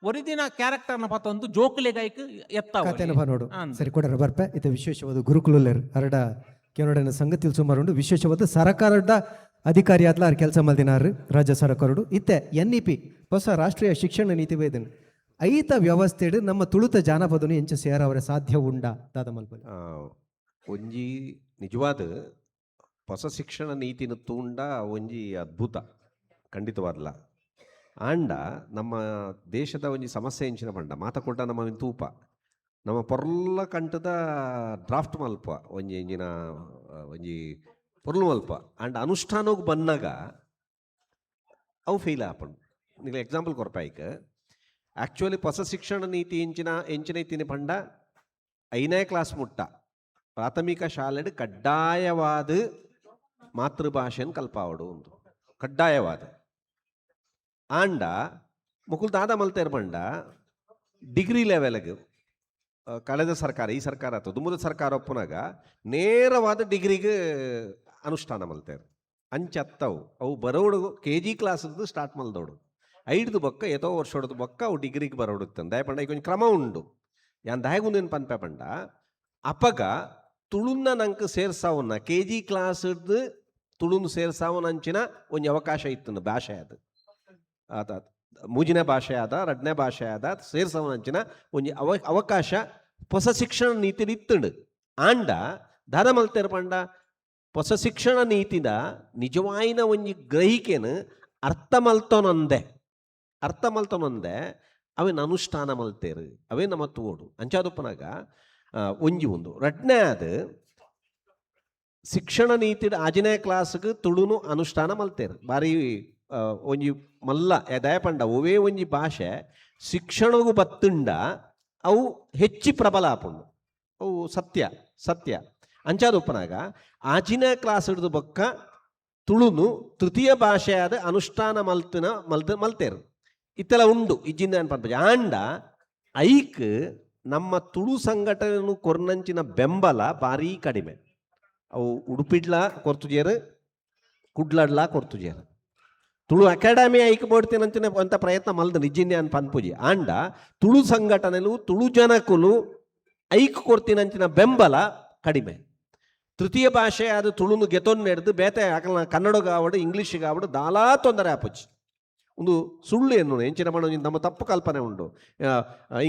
ಒರಿದಿನ ಕ್ಯಾರೆಕ್ಟರ್ನ ಪತ್ತೊಂದು ಜೋಕ್ಲೆಗೈಕ್ ಎತ್ತಾವ ಕತೆನ ನೋಡು. ಅಂದ್. ಸರಿ ಕೊಡರ ಬರ್ಪೆ. ಇತ್ತೆ ವಿಶೇಷವಾದ ಗುರುಕುಲುಲ್ಲೆರ್ ಅರಡ ಕೆನಡನ ಸಂಗತಿ ಸುಮಾರು ಉಂಡು. ವಿಶೇಷವಾದ ಸರಕಾರದ ಅಧಿಕಾರಿ ಆದ್ಲ ಆರ್ ಕೆಲಸ ಮಲ್ದಿನಾರು ರಾಜ್ಯ ಸರಕಾರಡು. ಇತ್ತೆ NEP ಹೊಸ ರಾಷ್ಟ್ರೀಯ ಶಿಕ್ಷಣ ನೀತಿ ವೇದನೆ ಐತ ವ್ಯವಸ್ಥೆಡ್ ನಮ್ಮ ತುಳುತ ಜಾನಪದನು ಎಂಚ ಸೇರವರೆ ಸಾಧ್ಯ ಉಂಡಾ ದಾದ ಮಲ್ಪಲಿ? ಒಂಜಿ ನಿಜವಾದ ಹೊಸ ಶಿಕ್ಷಣ ನೀತಿನ ತೂಂಡ ಒಂಜಿ ಅದ್ಭುತ ಖಂಡಿತವಾದ್ಲ. ಆಂಡ ನಮ್ಮ ದೇಶದ ಒಂಜಿ ಸಮಸ್ಯೆ ಎಂಚಿನ ಪಂಡ ಮಾತ ಕೊಟ್ಟ ನಮ್ಮ ತೂಪ ನಮ್ಮ ಪೊರ್ಲ ಕಂಠದ ಡ್ರಾಫ್ಟ್ ಮಲ್ಪ ಒಂಜಿ ಎಂಜಿನ ಒಂಜಿ ಪೊರ್ಲು ಮಲ್ಪ ಆಂಡ ಅನುಷ್ಠಾನೋಗ್ ಬನ್ನಾಗ ಅವು ಫೇಲ್ ಆಪುಂಡು. ನಿಂಗೆ ಎಕ್ಸಾಂಪಲ್ ಕೊರ್ಪಾಯ್ಕ್ ಆ್ಯಕ್ಚುಲಿ ಹೊಸ ಶಿಕ್ಷಣ ನೀತಿ ಎಂಚಿನ ಎಂಚಿನ ಇತ್ತಿನ ಪಂಡ 5ನೇ ಕ್ಲಾಸ್ ಮುಟ್ಟ ಪ್ರಾಥಮಿಕ ಶಾಲೆಡ್ ಕಡ್ಡಾಯವಾದ ಮಾತೃಭಾಷೆನ್ ಕಲ್ಪಾವಡು ಉಂದು ಕಡ್ಡಾಯವಾದ. ಆಂಡ ಮುಕುಲ್ ದಾದ ಮಲ್ತೇರ್ ಪಂಡ ಡಿಗ್ರಿ ಲೆವೆಲ್ಗ್ ಕಳೆದ ಸರ್ಕಾರ, ಈ ಸರ್ಕಾರ ಅಥವಾ ದುಂಬುದ ಸರ್ಕಾರ ಒಪ್ಪುನಾಗ ನೇರವಾದ ಡಿಗ್ರಿಗೆ ಅನುಷ್ಠಾನ ಮಲ್ತೇರು. ಅಂಚತ್ತವು ಅವು ಬರೋಡು ಕೆ ಜಿ ಕ್ಲಾಸ್ದು ಸ್ಟಾರ್ಟ್ ಮಲ್ದೋಡು. ಐಡ್ದು ಬೊಕ್ಕ ಏತೋ ವರ್ಷೊಡ್ದು ಬೊಕ್ಕ ಅವು ಡಿಗ್ರಿಗೆ ಬರೋಡುತ್ತಂದೆ. ದಯಪಂಡ ಈಗ ಒಂಜಿ ಕ್ರಮ ಉಂಡು. ಯಾನ್ ದಾಯಗುಂದೇನು ಪನ್ಪೆ ಪಂಡ, ಅಪಗ ತುಳುನ್ನ ನಂಕ್ ಸೇರ್ಸಾವುನ ಕೆ ಜಿ ಕ್ಲಾಸ್ದು ತುಳುನ್ ಸೇರ್ಸಾವುನಂಚಿನ ಒಂಜಿ ಅವಕಾಶ ಇತ್ತು. ಭಾಷೆ ಅದು ಆತ ಮೂಜಿನ ಭಾಷೆ ಆದ, ರಡ್ನೇ ಭಾಷೆ ಆದ ಸೇರ್ಸಾವುನಂಚಿನ ಒಂಜಿ ಅವಕಾಶ ಹೊಸ ಶಿಕ್ಷಣ ನೀತಿ ಇತ್ತುಂಡು. ಆಂಡ ದಾದ ಮಲ್ತೇರ್ ಪಂಡ, ಹೊಸ ಶಿಕ್ಷಣ ನೀತಿದ ನಿಜವಾಯಿನ ಒಂಜಿ ಗ್ರಹಿಕೆನು ಅರ್ಥ ಮಲ್ತೊನೊಂದೆ, ಅರ್ಥ ಮಲ್ತೊನೊಂದೆ ಅವೇನು ಅನುಷ್ಠಾನ ಮಲ್ತೇರು, ಅವೇ ನಮ್ಮ ತೋಡು ಅಂಚಾದುಪ್ಪನಾಗ ಒಂಜಿ ಒಂದು. ರಡ್ನೇ ಅದು ಶಿಕ್ಷಣ ನೀತಿ ಆಜನೇ ಕ್ಲಾಸ್ಗೆ ತುಳುನು ಅನುಷ್ಠಾನ ಮಲ್ತೇರು. ಬಾರಿ ಒಂಜಿ ಮಲ್ಲ ದಯಪಂಡ ಒವೇ ಒಂಜಿ ಭಾಷೆ ಶಿಕ್ಷಣಗೂ ಬತ್ತುಂಡ ಅವು ಹೆಚ್ಚಿ ಪ್ರಬಲ ಆಪುಂಡು. ಅವು ಸತ್ಯ ಸತ್ಯ. ಅಂಚಾದುಪ್ಪನಾಗ ಆಜಿನ ಕ್ಲಾಸ್ ಹಿಡಿದು ಬೊಕ್ಕ ತುಳುನು ತೃತೀಯ ಭಾಷೆಯಾದ ಅನುಷ್ಠಾನ ಮಲ್ತಿನ ಮಲ್ತ ಮಲ್ತೇರು. ಇತ್ತೆಲ್ಲ ಉಂಡು ಇಜ್ಜಿಂದ ಪನ್ಪುಜಿ. ಆಂಡ ಐಕ್ ನಮ್ಮ ತುಳು ಸಂಘಟನೆ ಕೊರ್ನಂಚಿನ ಬೆಂಬಲ ಭಾರೀ ಕಡಿಮೆ. ಅವು ಉಡುಪಿಡ್ಲ ಕೊರ್ತುಜೇರು, ಕುಡ್ಲಡ್ಲ ಕೊರ್ತುಜೇರು. ತುಳು ಅಕಾಡೆಮಿ ಐಕ್ ಬೋಡ್ತೀನಂಚಿನ ಅಂತ ಪ್ರಯತ್ನ ಮಲ್ದ ನಿಜ್ಜಿಂದೆ ಅನ್ ಪನ್ಪುಜಿ. ಆಂಡ ತುಳು ಸಂಘಟನೆಲು ತುಳು ಜನಕುಲು ಐಕ್ ಕೊರ್ತಿನಂಚಿನ ಬೆಂಬಲ ಕಡಿಮೆ. ತೃತೀಯ ಭಾಷೆ ಅದು ತುಳುನು ಗೆತೊನ್ ನಡೆದು ಬೇತೆ ಅಕಲ್ನ ಕನ್ನಡಗಾವಡು ಇಂಗ್ಲೀಷ್ಗಾವಡು ದಾಲಾ ತೊಂದರೆ ಆಪುಜಿ. ಒಂದು ಸುಳ್ಳು ಎನ್ನು ಎಂಚಿನ ಪಂಡ ನಮ್ಮ ತಪ್ಪು ಕಲ್ಪನೆ ಉಂಡು.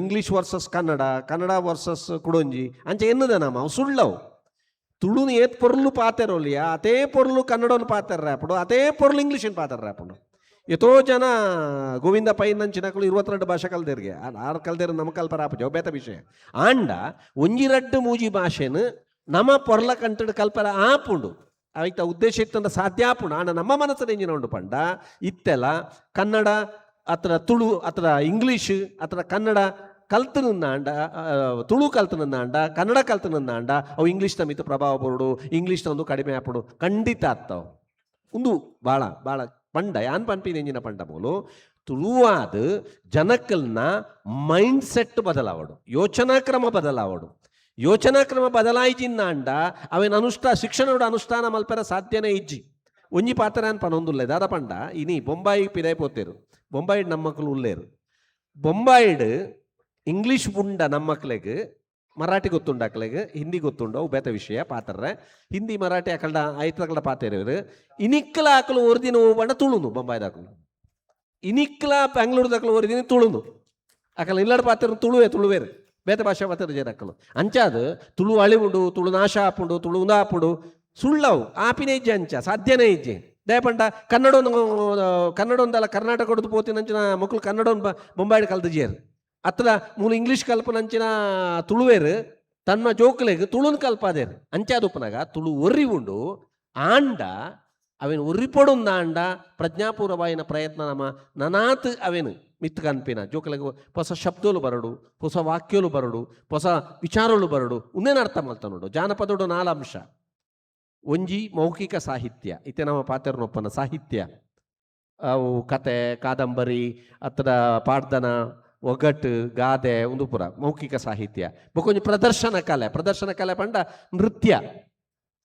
English versus Kannada, Kannada versus ಕುಡೊಂಜಿ ಅಂಚೆ ಎನ್ನುದ ನಮ್ಮ ಅವು ಸುಳ್ಳವು. ತುಳುನು ಏತ್ ಪೊರ್ಲು ಪಾತೆರೋಲಿಯ ಅತೇ ಪೊರ್ಲು ಕನ್ನಡವನ್ನು ಪಾತೆರ್ರಾಪುಡು, ಅತೇ ಪೊರ್ಲು ಇಂಗ್ಲೀಷನ್ ಪಾತೆರ್ರಾಪುಡು. ಎತೋ ಜನ ಗೋವಿಂದ ಪೈನಂಚಿನಕುಲು 22 ಭಾಷೆ ಕಲ್ದೇರ್ಗೆ ಆರು ಕಲ್ದೇರು ನಮ್ಮ ಕಲ್ಪರ ಆಪುಜಿ, ಅವು ಬೇತ ವಿಷಯ. ಆಂಡ ಒಂಜಿ ರಡ್ಡು ಮೂಜಿ ಭಾಷೆನು ನಮ್ಮ ಪೊರ್ಲ ಕಂಟಡ್ ಕಲ್ಪರ ಆಪುಂಡು. ಐತ ಉದ್ದೇಶ ಇತ್ತಂದ್ರೆ ಸಾಧ್ಯ ಆಪುಂಡು. ಆಂಡ ನಮ್ಮ ಮನಸ್ಸು ಎಂಜಿನ ಉಂಡು ಪಂಡ ಇತ್ತೆಲ್ಲ ಕನ್ನಡ ಅತ್ರ ತುಳು ಅತ್ರ ಇಂಗ್ಲೀಷ್ ಅತ್ರ ಕನ್ನಡ ಕಲ್ತನಂದಾಂಡ, ತುಳು ಕಲ್ತನಂದಾಂಡ, ಕನ್ನಡ ಕಲ್ತನಂದಾಂಡ ಅವು ಇಂಗ್ಲೀಷ್ ಮಿತ್ತ ಪ್ರಭಾವ ಬರುಡು, ಇಂಗ್ಲೀಷ್ ಒಂದು ಕಡಿಮೆ ಆಪುಡು ಖಂಡಿತ ಆಗ್ತಾವ. ಒಂದು ಭಾಳ ಭಾಳ ಪಂಡ ಯಾನ್ ಪನ್ಪಿನ ಎಂಜಿನ ಪಂಡ ಮೂಲು ತುಳುವಾದ ಜನಕಲ್ನ ಮೈಂಡ್ ಸೆಟ್ ಬದಲಾವಡು, ಯೋಚನಾ ಕ್ರಮ ಬದಲಾವಡು. ಯೋಚನಾ ಕ್ರಮ ಬದಲಾಯಿಜಿಂದಾಂಡ ಅವೇನು ಶಿಕ್ಷಣೋಡು ಅನುಷ್ಠಾನ ಮಲ್ಪೆರ ಸಾಧ್ಯನೇ ಇಜ್ಜಿ. ಒಂಜಿ ಪಾತ್ರ ಅನ್ ಪನೊಂದುಲ್ಲೆ ದಾದ ಪಂಡ, ಇನಿ ಬೊಂಬಾಯಿ ಪಿದಾಯಿ ಪೋತೇರು, ಬೊಂಬಾಯಿಡ್ ನಮ್ಮ ಮಕ್ಕಳು ಉಲ್ಲೇರು. ಬೊಂಬಾಯಿಡ್ ಇಂಗ್ಲೀಷ್ ಉಂಡ ನಮ್ಮ ಮಕ್ಳಿಗೆ, ಮರಾಠಿ ಗೊತ್ತುಂಡು ಅಕ್ಲೆಗ್, ಹಿಂದಿ ಗೊತ್ತುಂಡು, ಅವು ಬೇತೆ ವಿಷಯ ಪಾತ್ರರೆ. ಹಿಂದಿ ಮರಾಠಿ ಅಕಲ್ಡ ಐತಕಲ್ಡ ಪಾತೇರು. ಇನಿಕ್ಕಲ ಆಕಲು ಒರ್ದಿನ ಬಣ್ಣ ತುಳುನು ಬೊಂಬಾಯ್ದಾಕಲು, ಇನಿಕ್ಕಲ ಬೆಂಗಳೂರುದಾಕಲು ಒರ್ದಿನ ತುಳುನು. ಅಕಲ್ ಇಲ್ಲಡ ಪಾತೇರು ತುಳುವೆ ತುಳುವೇರು, ಬೇತೆ ಭಾಷೆ ಪಾತೇರು ಜೇರಕ್ಕಲು. ಅಂಚಾದ ತುಳು ಅಳಿವುಂಡು, ತುಳು ನಾಶ ಆಪುಂಡು, ತುಳು ಉಂದಾಪುಂಡು ಸುಳ್ಳವು ಆಪಿನೇ ಇಜ್ಜೆ, ಅಂಚ ಸಾಧ್ಯನೇ ಇಜ್ಜೆ. ದಯಪಂಡ ಕನ್ನಡೊಂದು ಕನ್ನಡೊಂದಲ್ಲ ಕರ್ನಾಟಕದ ಪೋತಿನಂಚಿನ ಮಕ್ಕಳು ಕನ್ನಡೊಂದು ಬೊಂಬಾಯಿಡ್ ಕಲ್ತಜೇರು. ಅತ್ರ ಮೂಲು ಇಂಗ್ಲೀಷ್ ಕಲ್ಪನಂಚಿನ ತುಳುವೇರು ತನ್ನ ಜೋಕುಲೆಗ್ ತುಳುನ್ ಕಲ್ಪಾದೇರು. ಅಂಚಾದುಪ್ಪನಾಗ ತುಳು ಒರ್ರಿ ಉಂಡು. ಆಂಡ ಅವೇನು ಒರ್ರಿಪೊಡುಂದ ಆಂಡ ಪ್ರಜ್ಞಾಪೂರ್ವವಾಯಿನ ಪ್ರಯತ್ನ ನಮ್ಮ ನನಾತ್ ಅವೇನು ಮಿತ್ತು ಕನ್ಪಿನ ಜೋಕುಲೆಗ್ ಹೊಸ ಶಬ್ದಲು ಬರಡು, ಹೊಸ ವಾಕ್ಯಲು ಬರಡು, ಹೊಸ ವಿಚಾರಲು ಬರಡು. ಉಂದೇನ ಅರ್ಥ ಮಲ್ತ ನೋಡು. ಜಾನಪದೋಡು ನಾಲ್ ಅಂಶ. ಒಂಜಿ ಮೌಖಿಕ ಸಾಹಿತ್ಯ, ಇತ್ತೆ ನಮ್ಮ ಪಾತೆರ್ನೊಪ್ಪನ ಸಾಹಿತ್ಯ, ಅವು ಕತೆ ಕಾದಂಬರಿ ಅತ್ರ ಪಾಡ್ದನ ಒಗಟ್ಟು ಗಾದೆ ಒಂದು ಪುರ ಮೌಖಿಕ ಸಾಹಿತ್ಯ. ಬೊಕೊಂಜಿ ಪ್ರದರ್ಶನ ಕಲೆ, ಪ್ರದರ್ಶನ ಕಲೆ ಪಂಡ ನೃತ್ಯ,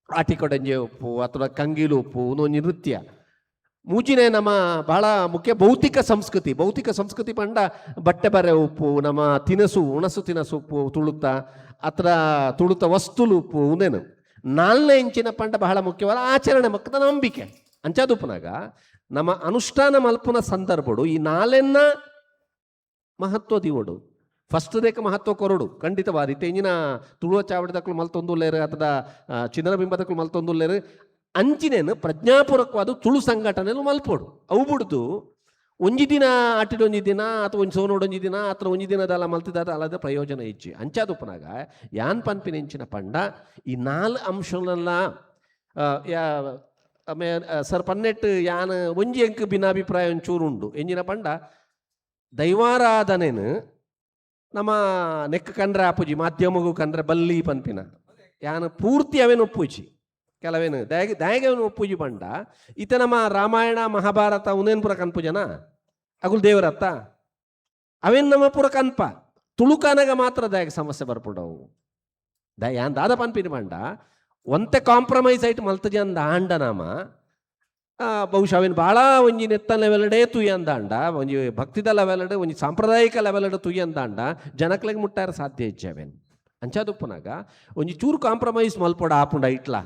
ಆಟಿಕೊಡಂಜೆ ಉಪ್ಪು ಅಥವಾ ಕಂಗಿಲು ಉಪ್ಪು ಒಂದೊಂಜಿ ನೃತ್ಯ. ಮೂಜಿನೇ ನಮ್ಮ ಬಹಳ ಮುಖ್ಯ ಭೌತಿಕ ಸಂಸ್ಕೃತಿ. ಭೌತಿಕ ಸಂಸ್ಕೃತಿ ಪಂಡ ಬಟ್ಟೆ ಬರೆ ಉಪ್ಪು, ನಮ್ಮ ತಿನಸು ಉಣಸು ತಿನಸು ಉಪ್ಪು, ತುಳುತ ಅತ್ರ ತುಳುತ ವಸ್ತುಲು ಉಪ್ಪು ಉಂದೇನು. ನಾಲ್ನೇ ಇಂಚಿನ ಪಂಡ ಬಹಳ ಮುಖ್ಯವಾದ ಆಚರಣೆ ಮಕ್ಕದ ನಂಬಿಕೆ. ಅಂಚಾದುಪ್ಪನಾಗ ನಮ್ಮ ಅನುಷ್ಠಾನ ಮಲ್ಪುನ ಸಂದರ್ಭಡು ಈ ನಾಲೆನ್ನ ಮಹತ್ವ ದಿವಡು, ಫಸ್ಟ್ ದೇಕ ಮಹತ್ವ ಕೊರಡು ಖಂಡಿತವಾದ. ಇತ್ತೆ ಇಂಜಿನ ತುಳುವ ಚಾವಡಿದಕ್ಲು ಮಲ್ತೊಂದುಲ್ಲೇರು ಅಥವಾ ಚಿನ್ನರ ಬಿಂಬದಕ್ಲು ಮಲ್ತೊಂದುಲ್ಲೇರು. ಅಂಚಿನೇನು ಪ್ರಜ್ಞಾಪೂರ್ವಕವಾದ ತುಳು ಸಂಘಟನೆಲು ಮಲ್ಪೋಡು. ಅವು ಬುಡ್ದು ಒಂಜಿ ದಿನ ಆಟಿಡೊಂಜಿ ದಿನ ಅಥವಾ ಒಂಜಿ ಸೋನೋಡೊಂಜಿ ದಿನ ಅಥವಾ ಒಂಜಿ ದಿನದಲ್ಲ ಮಲ್ತಿದಾದ ಅಲ್ಲದ ಪ್ರಯೋಜನ ಇಜ್ಜಿ. ಅಂಚಾದುಪ್ಪನಾಗ ಯಾನ್ ಪನ್ಪಿನ ಇಂಚಿನ ಪಂಡ ಈ ನಾಲ್ ಅಂಶನೆಲ್ಲ ಸರ್ ಪನ್ನೆಟ್ಟು ಯಾನ್ ಒಂಜಿ ಎಂಕ್ ಭಿನ್ನಾಭಿಪ್ರಾಯ ಒಂಚೂರು ಉಂಡು. ಎಂಜಿನ ಪಂಡ ದೈವಾರಾಧನೆನು ನಮ್ಮ ನೆಕ್ ಕಂಡ್ರೆ ಆಪುಜಿ, ಮಾಧ್ಯಮಗೂ ಕಂಡ್ರೆ ಬಲ್ಲಿ ಪನ್ಪಿನ. ಯಾನ್ ಪೂರ್ತಿ ಅವೇನು ಒಪ್ಪುಜಿ ಕೆಲವೇನು ದಾಯೆ ದಾಯಗೆ ಅವನು ಒಪ್ಪುಜಿ ಪಂಡ ಇತ್ತೆ ನಮ್ಮ ರಾಮಾಯಣ ಮಹಾಭಾರತ ಉನೇನ್ ಪೂರ ಕನ್ಪುಜನ ಅಗುಲ್ ದೇವರತ್ತ ಅವೇನ್ ನಮ್ಮ ಪೂರ ಕನ್ಪ ತುಳುಕಾನಗ ಮಾತ್ರ ದಾಯಗೆ ಸಮಸ್ಯೆ ಬರ್ಪುಂಡವು. ಯಾನ್ ದಾದ ಪನ್ಪಿನಿ ಪಂಡ ಒಂತೆ ಕಾಂಪ್ರಮೈಸ್ ಐಟ್ ಮಲ್ತಜಿ ಅಂದ ಆಂಡ ನಾಮ ಬಹುಶಃ ಅವೇನು ಭಾಳ ಒಂಜಿ ನೆತ್ತ ಲೆವೆಲ್ಡೇ ತುಯ್ಯಂದಾಂಡ ಒಂಜಿ ಭಕ್ತಿದ ಲೆವೆಲ್ಡ್ ಒಂಜಿ ಸಾಂಪ್ರದಾಯಿಕ ಲೆವೆಲ್ಡ್ ತುಯ್ಯಂದಾಂಡ ಜನಕ್ಲೆಗ್ ಮುಟ್ಟಾರ ಸಾಧ್ಯ ಇಜ್ಜಿ ಅವೇನು. ಅಂಚಾದುಪ್ಪುನಾಗ ಒಂಜಿ ಚೂರು ಕಾಂಪ್ರಮೈಸ್ ಮಲ್ಪೊಡ ಆಪುಂಡ ಇಟ್ಲ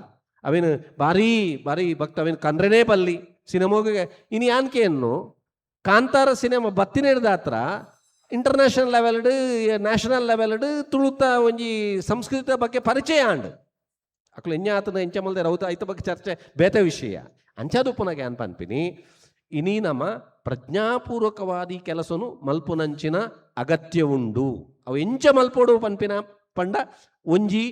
ಅವೇನು ಭಾರಿ ಭಾರಿ ಭಕ್ತ ಅವೇನು ಕಂದ್ರನೇ ಬಲ್ಲಿ ಸಿನಿಮೋಗೆ ಇನಿ ಯಾನ್ಕೇನು ಕಾಂತಾರ ಸಿನಿಮಾ ಬತ್ತಿನೇಡ್ದ ಹತ್ರ ಇಂಟರ್ನ್ಯಾಷನಲ್ ಲೆವೆಲ್ಡ್ ನ್ಯಾಷನಲ್ ಲೆವೆಲ್ಡ್ ತುಳುತ ಒಂಜಿ ಸಂಸ್ಕೃತ ಬಗ್ಗೆ ಪರಿಚಯ ಆಂಡ್ ಅಕ್ಲು ಎಂಜ ಆತನ ಎಂಚ ಮಲ್ದೆ ರೌತ ಐತ ಬಗ್ಗೆ ಚರ್ಚೆ ಬೇತೆ ವಿಷಯ. ಅಂಚಾದುಪ್ಪುನಾಗ ಏನ್ ಪನ್ಪಿನಿ ಇನಿ ನಮ್ಮ ಪ್ರಜ್ಞಾಪೂರ್ವಕವಾದಿ ಕೆಲಸನು ಮಲ್ಪುನಂಚಿನ ಅಗತ್ಯ ಉಂಡು. ಅವು ಎಂಚ ಮಲ್ಪೊಡು ಪನ್ಪಿನ ಪಂಡ ಒಂಜಿ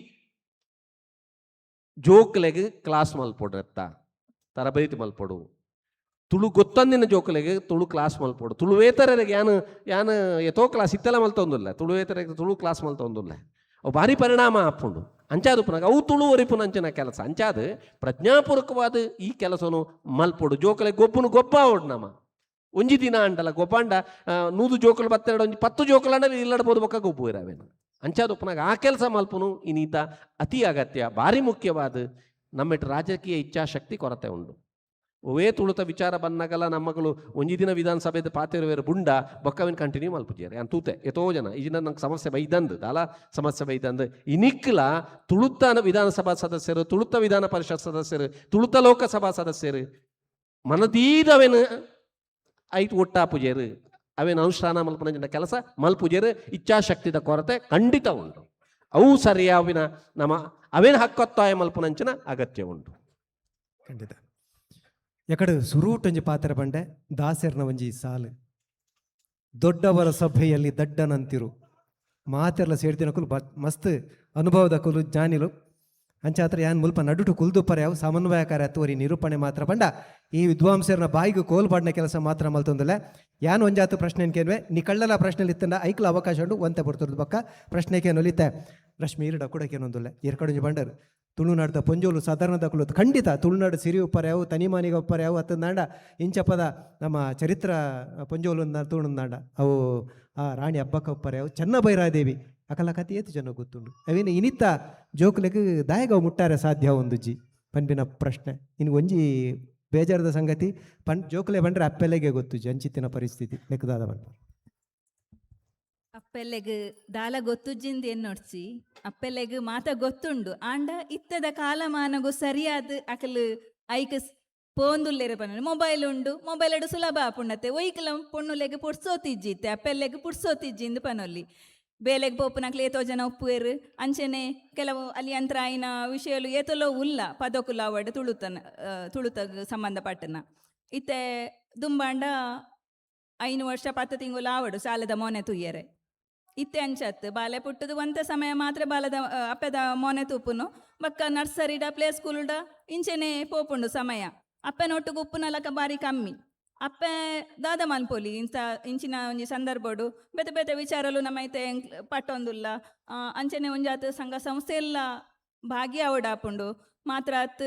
ಜೋಕ್ಲೆಗ್ ಕ್ಲಾಸ್ ಮಲ್ಪೊಡ್ರೆತ್ತ ತರಬೇತಿ ಮಲ್ಪೊಡು ತುಳು ಗೊತ್ತಂದಿನ ಜೋಕುಲೆಗ್ ತುಳು ಕ್ಲಾಸ್ ಮಲ್ಪೊಡು ತುಳುವೇತರರಿಗೆ ಯಾನ್ ಯಾನ್ ಎತೋ ಕ್ಲಾಸ್ ಇತ್ತೆಲ್ಲ ಮಲ್ತೊಂದುಲ್ಲ ತುಳುವೇತರಿಗೆ ತುಳು ಕ್ಲಾಸ್ ಮಲ್ತೊಂದುಲ್ಲ ಅವು ಭಾರಿ ಪರಿಣಾಮ ಆಪುಂಡು. ಅಂಚಾದು ಪುನಗ ಅವು ತುಳು ಒರಿಪುನಂಚಿನ ಕೆಲಸ ಅಂಚಾದ ಪ್ರಜ್ಞಾಪೂರ್ವಕವಾದ ಈ ಕೆಲಸನು ಮಲ್ಪೊಡು ಜೋಕುಲೆಗ್ ಗೊಬ್ಬುನು ಗೊಬ್ಬಾವೊಡು ನಮ ಒಂಜಿ ದಿನ ಅಂಡಲ ಗೊಬ್ಬಾಂಡ 100 ಜೋಕುಲು ಬತ್ತೆರಡು ಒಂಜಿ 10 ಜೋಕುಲು ಅಂಡಲ ಇಲ್ಲಡ್ಬೋದು ಬೊಕ್ಕ ಗೊಬ್ಬು ಇರವೇನು. ಅಂಚಾದ ಉಪ್ಪುನಾಗ ಆ ಕೆಲಸ ಮಲ್ಪುನು ಇನ್ನೀತ ಅತಿ ಅಗತ್ಯ ಭಾರಿ ಮುಖ್ಯವಾದ ನಮ್ಮೆಟ್ ರಾಜಕೀಯ ಇಚ್ಛಾಶಕ್ತಿ ಕೊರತೆ ಉಂಡು. ಒವೇ ತುಳುತ ವಿಚಾರ ಬನ್ನಗಲ ನಮ್ಮಗಳು ಒಂಜಿ ದಿನ ವಿಧಾನಸಭೆದ ಪಾತೆರುವೇರು ಬುಂಡ ಬೊಕ್ಕವಿನ ಕಂಟಿನ್ಯೂ ಮಲ್ಪುಜೇರು ಯಾನ್ ತೂತೆ ಎತೋ ಜನ ಈಜಿನ ನಂಗೆ ಸಮಸ್ಯೆ ಬೈದಂದು ದಾಲ ಸಮಸ್ಯೆ ಬೈದಂದು ಇನಿಕ್ಲ ತುಳುತ ವಿಧಾನಸಭಾ ಸದಸ್ಯರು ತುಳುತ ವಿಧಾನ ಪರಿಷತ್ ಸದಸ್ಯರು ತುಳುತ ಲೋಕಸಭಾ ಸದಸ್ಯರು ಮನದೀದವೇನು ಐಟ್ ಒಟ್ಟಾಪುಜೇರು ಅವೇನು ಅನುಷ್ಠಾನ ಮಲ್ಪುನ ಕೆಲಸ ಮಲ್ಪುಜೇರು ಇಚ್ಛಾಶಕ್ತಿದ ಕೊರತೆ ಖಂಡಿತ ಉಂಟು. ಅವು ಸರಿಯಾವಿನ ನಮ್ಮ ಅವೇನು ಹಕ್ಕೊತ್ತಾಯ ಮಲ್ಪುನಂಚಿನ ಅಗತ್ಯ ಉಂಟು. ಖಂಡಿತ ಎಕಡೆ ಸುರೂಟೊಂಜಿ ಪಾತ್ರ ಪಂಡೆ ದಾಸೆರ್ನ ಒಂಜಿ ಸಾಲು ದೊಡ್ಡವರ ಸಭೆಯಲ್ಲಿ ದಡ್ಡನಂತಿರು ಮಾತೆರ್ಲ ಸೇರ್ದಿನಕುಲು ಮಸ್ತ್ ಅನುಭವದಕುಲು ಜ್ಞಾನಿಲು ಅಂಚಾತ್ರ ಯಾನ್ ಮುಲ್ಪ ನಡುಟು ಕುಲ್ದುಪ್ಪರೆ ಅವು ಸಮನ್ವಯಕಾರ ತೋರಿ ನಿರೂಪಣೆ ಮಾತ್ರ ಪಂಡ ಈ ವಿದ್ವಾಂಸರ್ನ ಬಾಯಿಗೆ ಕೋಲ್ ಪಾಡ್ನ ಕೆಲಸ ಮಾತ್ರ ಮಲ್ತೊಂದುಲ್ಲ. ಯಾನ್ ಒಂಜಾತು ಪ್ರಶ್ನೆ ಕೇನ್ವೆ ನೀ ಕಳ್ಳಲ ಪ್ರಶ್ನೆ ಇತ್ತಂಡ ಐಕ್ಲ ಅವಕಾಶ ಉಂಡು ಒಂತೆ ಪೊರ್ತುರ್ದು ಬೊಕ್ಕ ಪ್ರಶ್ನೆ ಕೇನೊಲಿತೆ ರಶ್ಮಿ ಈರಡ ಕೂಡ ಕೇನೊಂದುಲ್ಲ ಏರ್ಕಡೊಂಜಿ ಬಂಡರ್ ತುಳುನಾಡ್ದ ಪೊಂಜೋಲು ಸಾಧಾರಣದಕುಲು ಖಂಡಿತ ತುಳುನಾಡು ಸಿರಿ ಉಪ್ಪರೆ ಅವು ತನಿಮಾನಿಗ ಉಪ್ಪರೆ ಅವು ಅತ್ತಂದಾಂಡ ಇಂಚಪದ ನಮ್ಮ ಚರಿತ್ರ ಪೊಂಜೋಲು ತುಳುನಾಡ ಅವು ಆ ರಾಣಿ ಅಬ್ಬಕ್ಕ ಉಪ್ಪರೆ ಅವು ಚೆನ್ನಭೈರಾದೇವಿ ಅಕಲ ಕತೆ ಏತು ಜನ ಗೊತ್ತುಂಡು ಅವೇನು ಇನಿತ್ತ ಜೋಕುಲೆಗ್ ದಾಯಗ ಮುಟ್ಟಾರೆ ಸಾಧ್ಯ ಒಂದು ಜಿ ಪನ್ಪಿನ ಪ್ರಶ್ನೆ. ಇನ್ನು ಒಂಜಿ ಬೇಜಾರದ ಸಂಗತಿ ಪನ್ ಜೋಕುಲೆ ಬಂದ್ರೆ ಅಪ್ಪೆಲೆಗೆ ಗೊತ್ತು ಜಿ ಅಂಚಿತ್ತಿನ ಪರಿಸ್ಥಿತಿ ಲೆಕ್ಕದಾದ ಪನ್ಪ. ಅಪ್ಪೆಲ್ಲೆಗ್ ದಾಲ ಗೊತ್ತುಜ್ಜಿಂದ ಎನ್ನೊಡ್ಚಿ ಅಪ್ಪೆಲ್ಲೆಗ್ ಮಾತ ಗೊತ್ತುಂಡು ಆಂಡ ಇತ್ತದ ಕಾಲಮಾನಗು ಸರಿಯಾದ ಅಕಲ್ ಐಕ್ ಪೋಂದುಲ್ಲೆರೆ ಪನ್ನ ಮೊಬೈಲ್ ಉಂಡು ಮೊಬೈಲ್ ಅಡು ಸುಲಭ ಆಪುಂಡತೆ ಒಯ್ಕಲ ಪೊಣ್ಣುಲೆಗ್ ಪುಡ್ಸೋತಿಜ್ಜಿತ್ತೆ ಅಪ್ಪೆಲ್ಲೆಗ್ ಪುಡ್ಸೋತಿಜ್ಜಿಂದು ಪನೊಲ್ಲಿ ಬೇಲೆಗ್ ಪೋಪುನಕ್ಲು ಏತೋ ಜನ ಒಪ್ಪುವೆರು ಅಂಚನೆ ಕೆಲವು ಅಲ್ಲಿ ಯಂತ್ರ ಆಯಿನ ವಿಷಯಲು ಏತೊಲೋ ಉಲ್ಲ ಪದಕುಲ ಅವಡ್ ತುಳುತನ ತುಳುತಗ್ ಸಂಬಂಧಪಟ್ಟನ ಇತ್ತೆ ದುಂಬಾಂಡ 5 ವರ್ಷ 10 ತಿಂಗಳು ಆವಡು ಸಾಲದ ಮೋನೆ ತುಯ್ಯರೆ ಇತ್ತೆ ಅಂಚತ್ ಬಾಲೆ ಪುಟ್ಟದು ಒಂತ ಸಮಯ ಮಾತ್ರ ಬಾಲದ ಅಪ್ಪೆದ ಮೋನೆ ತೂಪುನು ಬಕ್ಕ ನರ್ಸರಿಡ ಪ್ಲೇ ಸ್ಕೂಲ್ಡ ಇಂಚೆನೆ ಪೋಪುಂಡು ಸಮಯ ಅಪ್ಪೆನೊಟ್ಟುಗು ಉಪ್ಪುನಲಕ ಬಾರಿ ಕಮ್ಮಿ ಅಪ್ಪೆ ದಾದ ಮಲ್ಪೊಲಿ ಇಂತ ಇಂಚಿನ ಒಂಜಿ ಸಂದರ್ಭಡು ಬೇತೆ ಬೇತೆ ವಿಚಾರಲು ನಮೈತೆ ಪಟ್ಟೊಂದುಲ್ಲ ಅಂಚನೆ ಒಂಜಾತ್ ಸಂಘ ಸಂಸ್ಥೆ ಎಲ್ಲ ಭಾಗ್ಯ ಆವಡಾಪುಂಡು ಮಾತ್ರ ಅತ್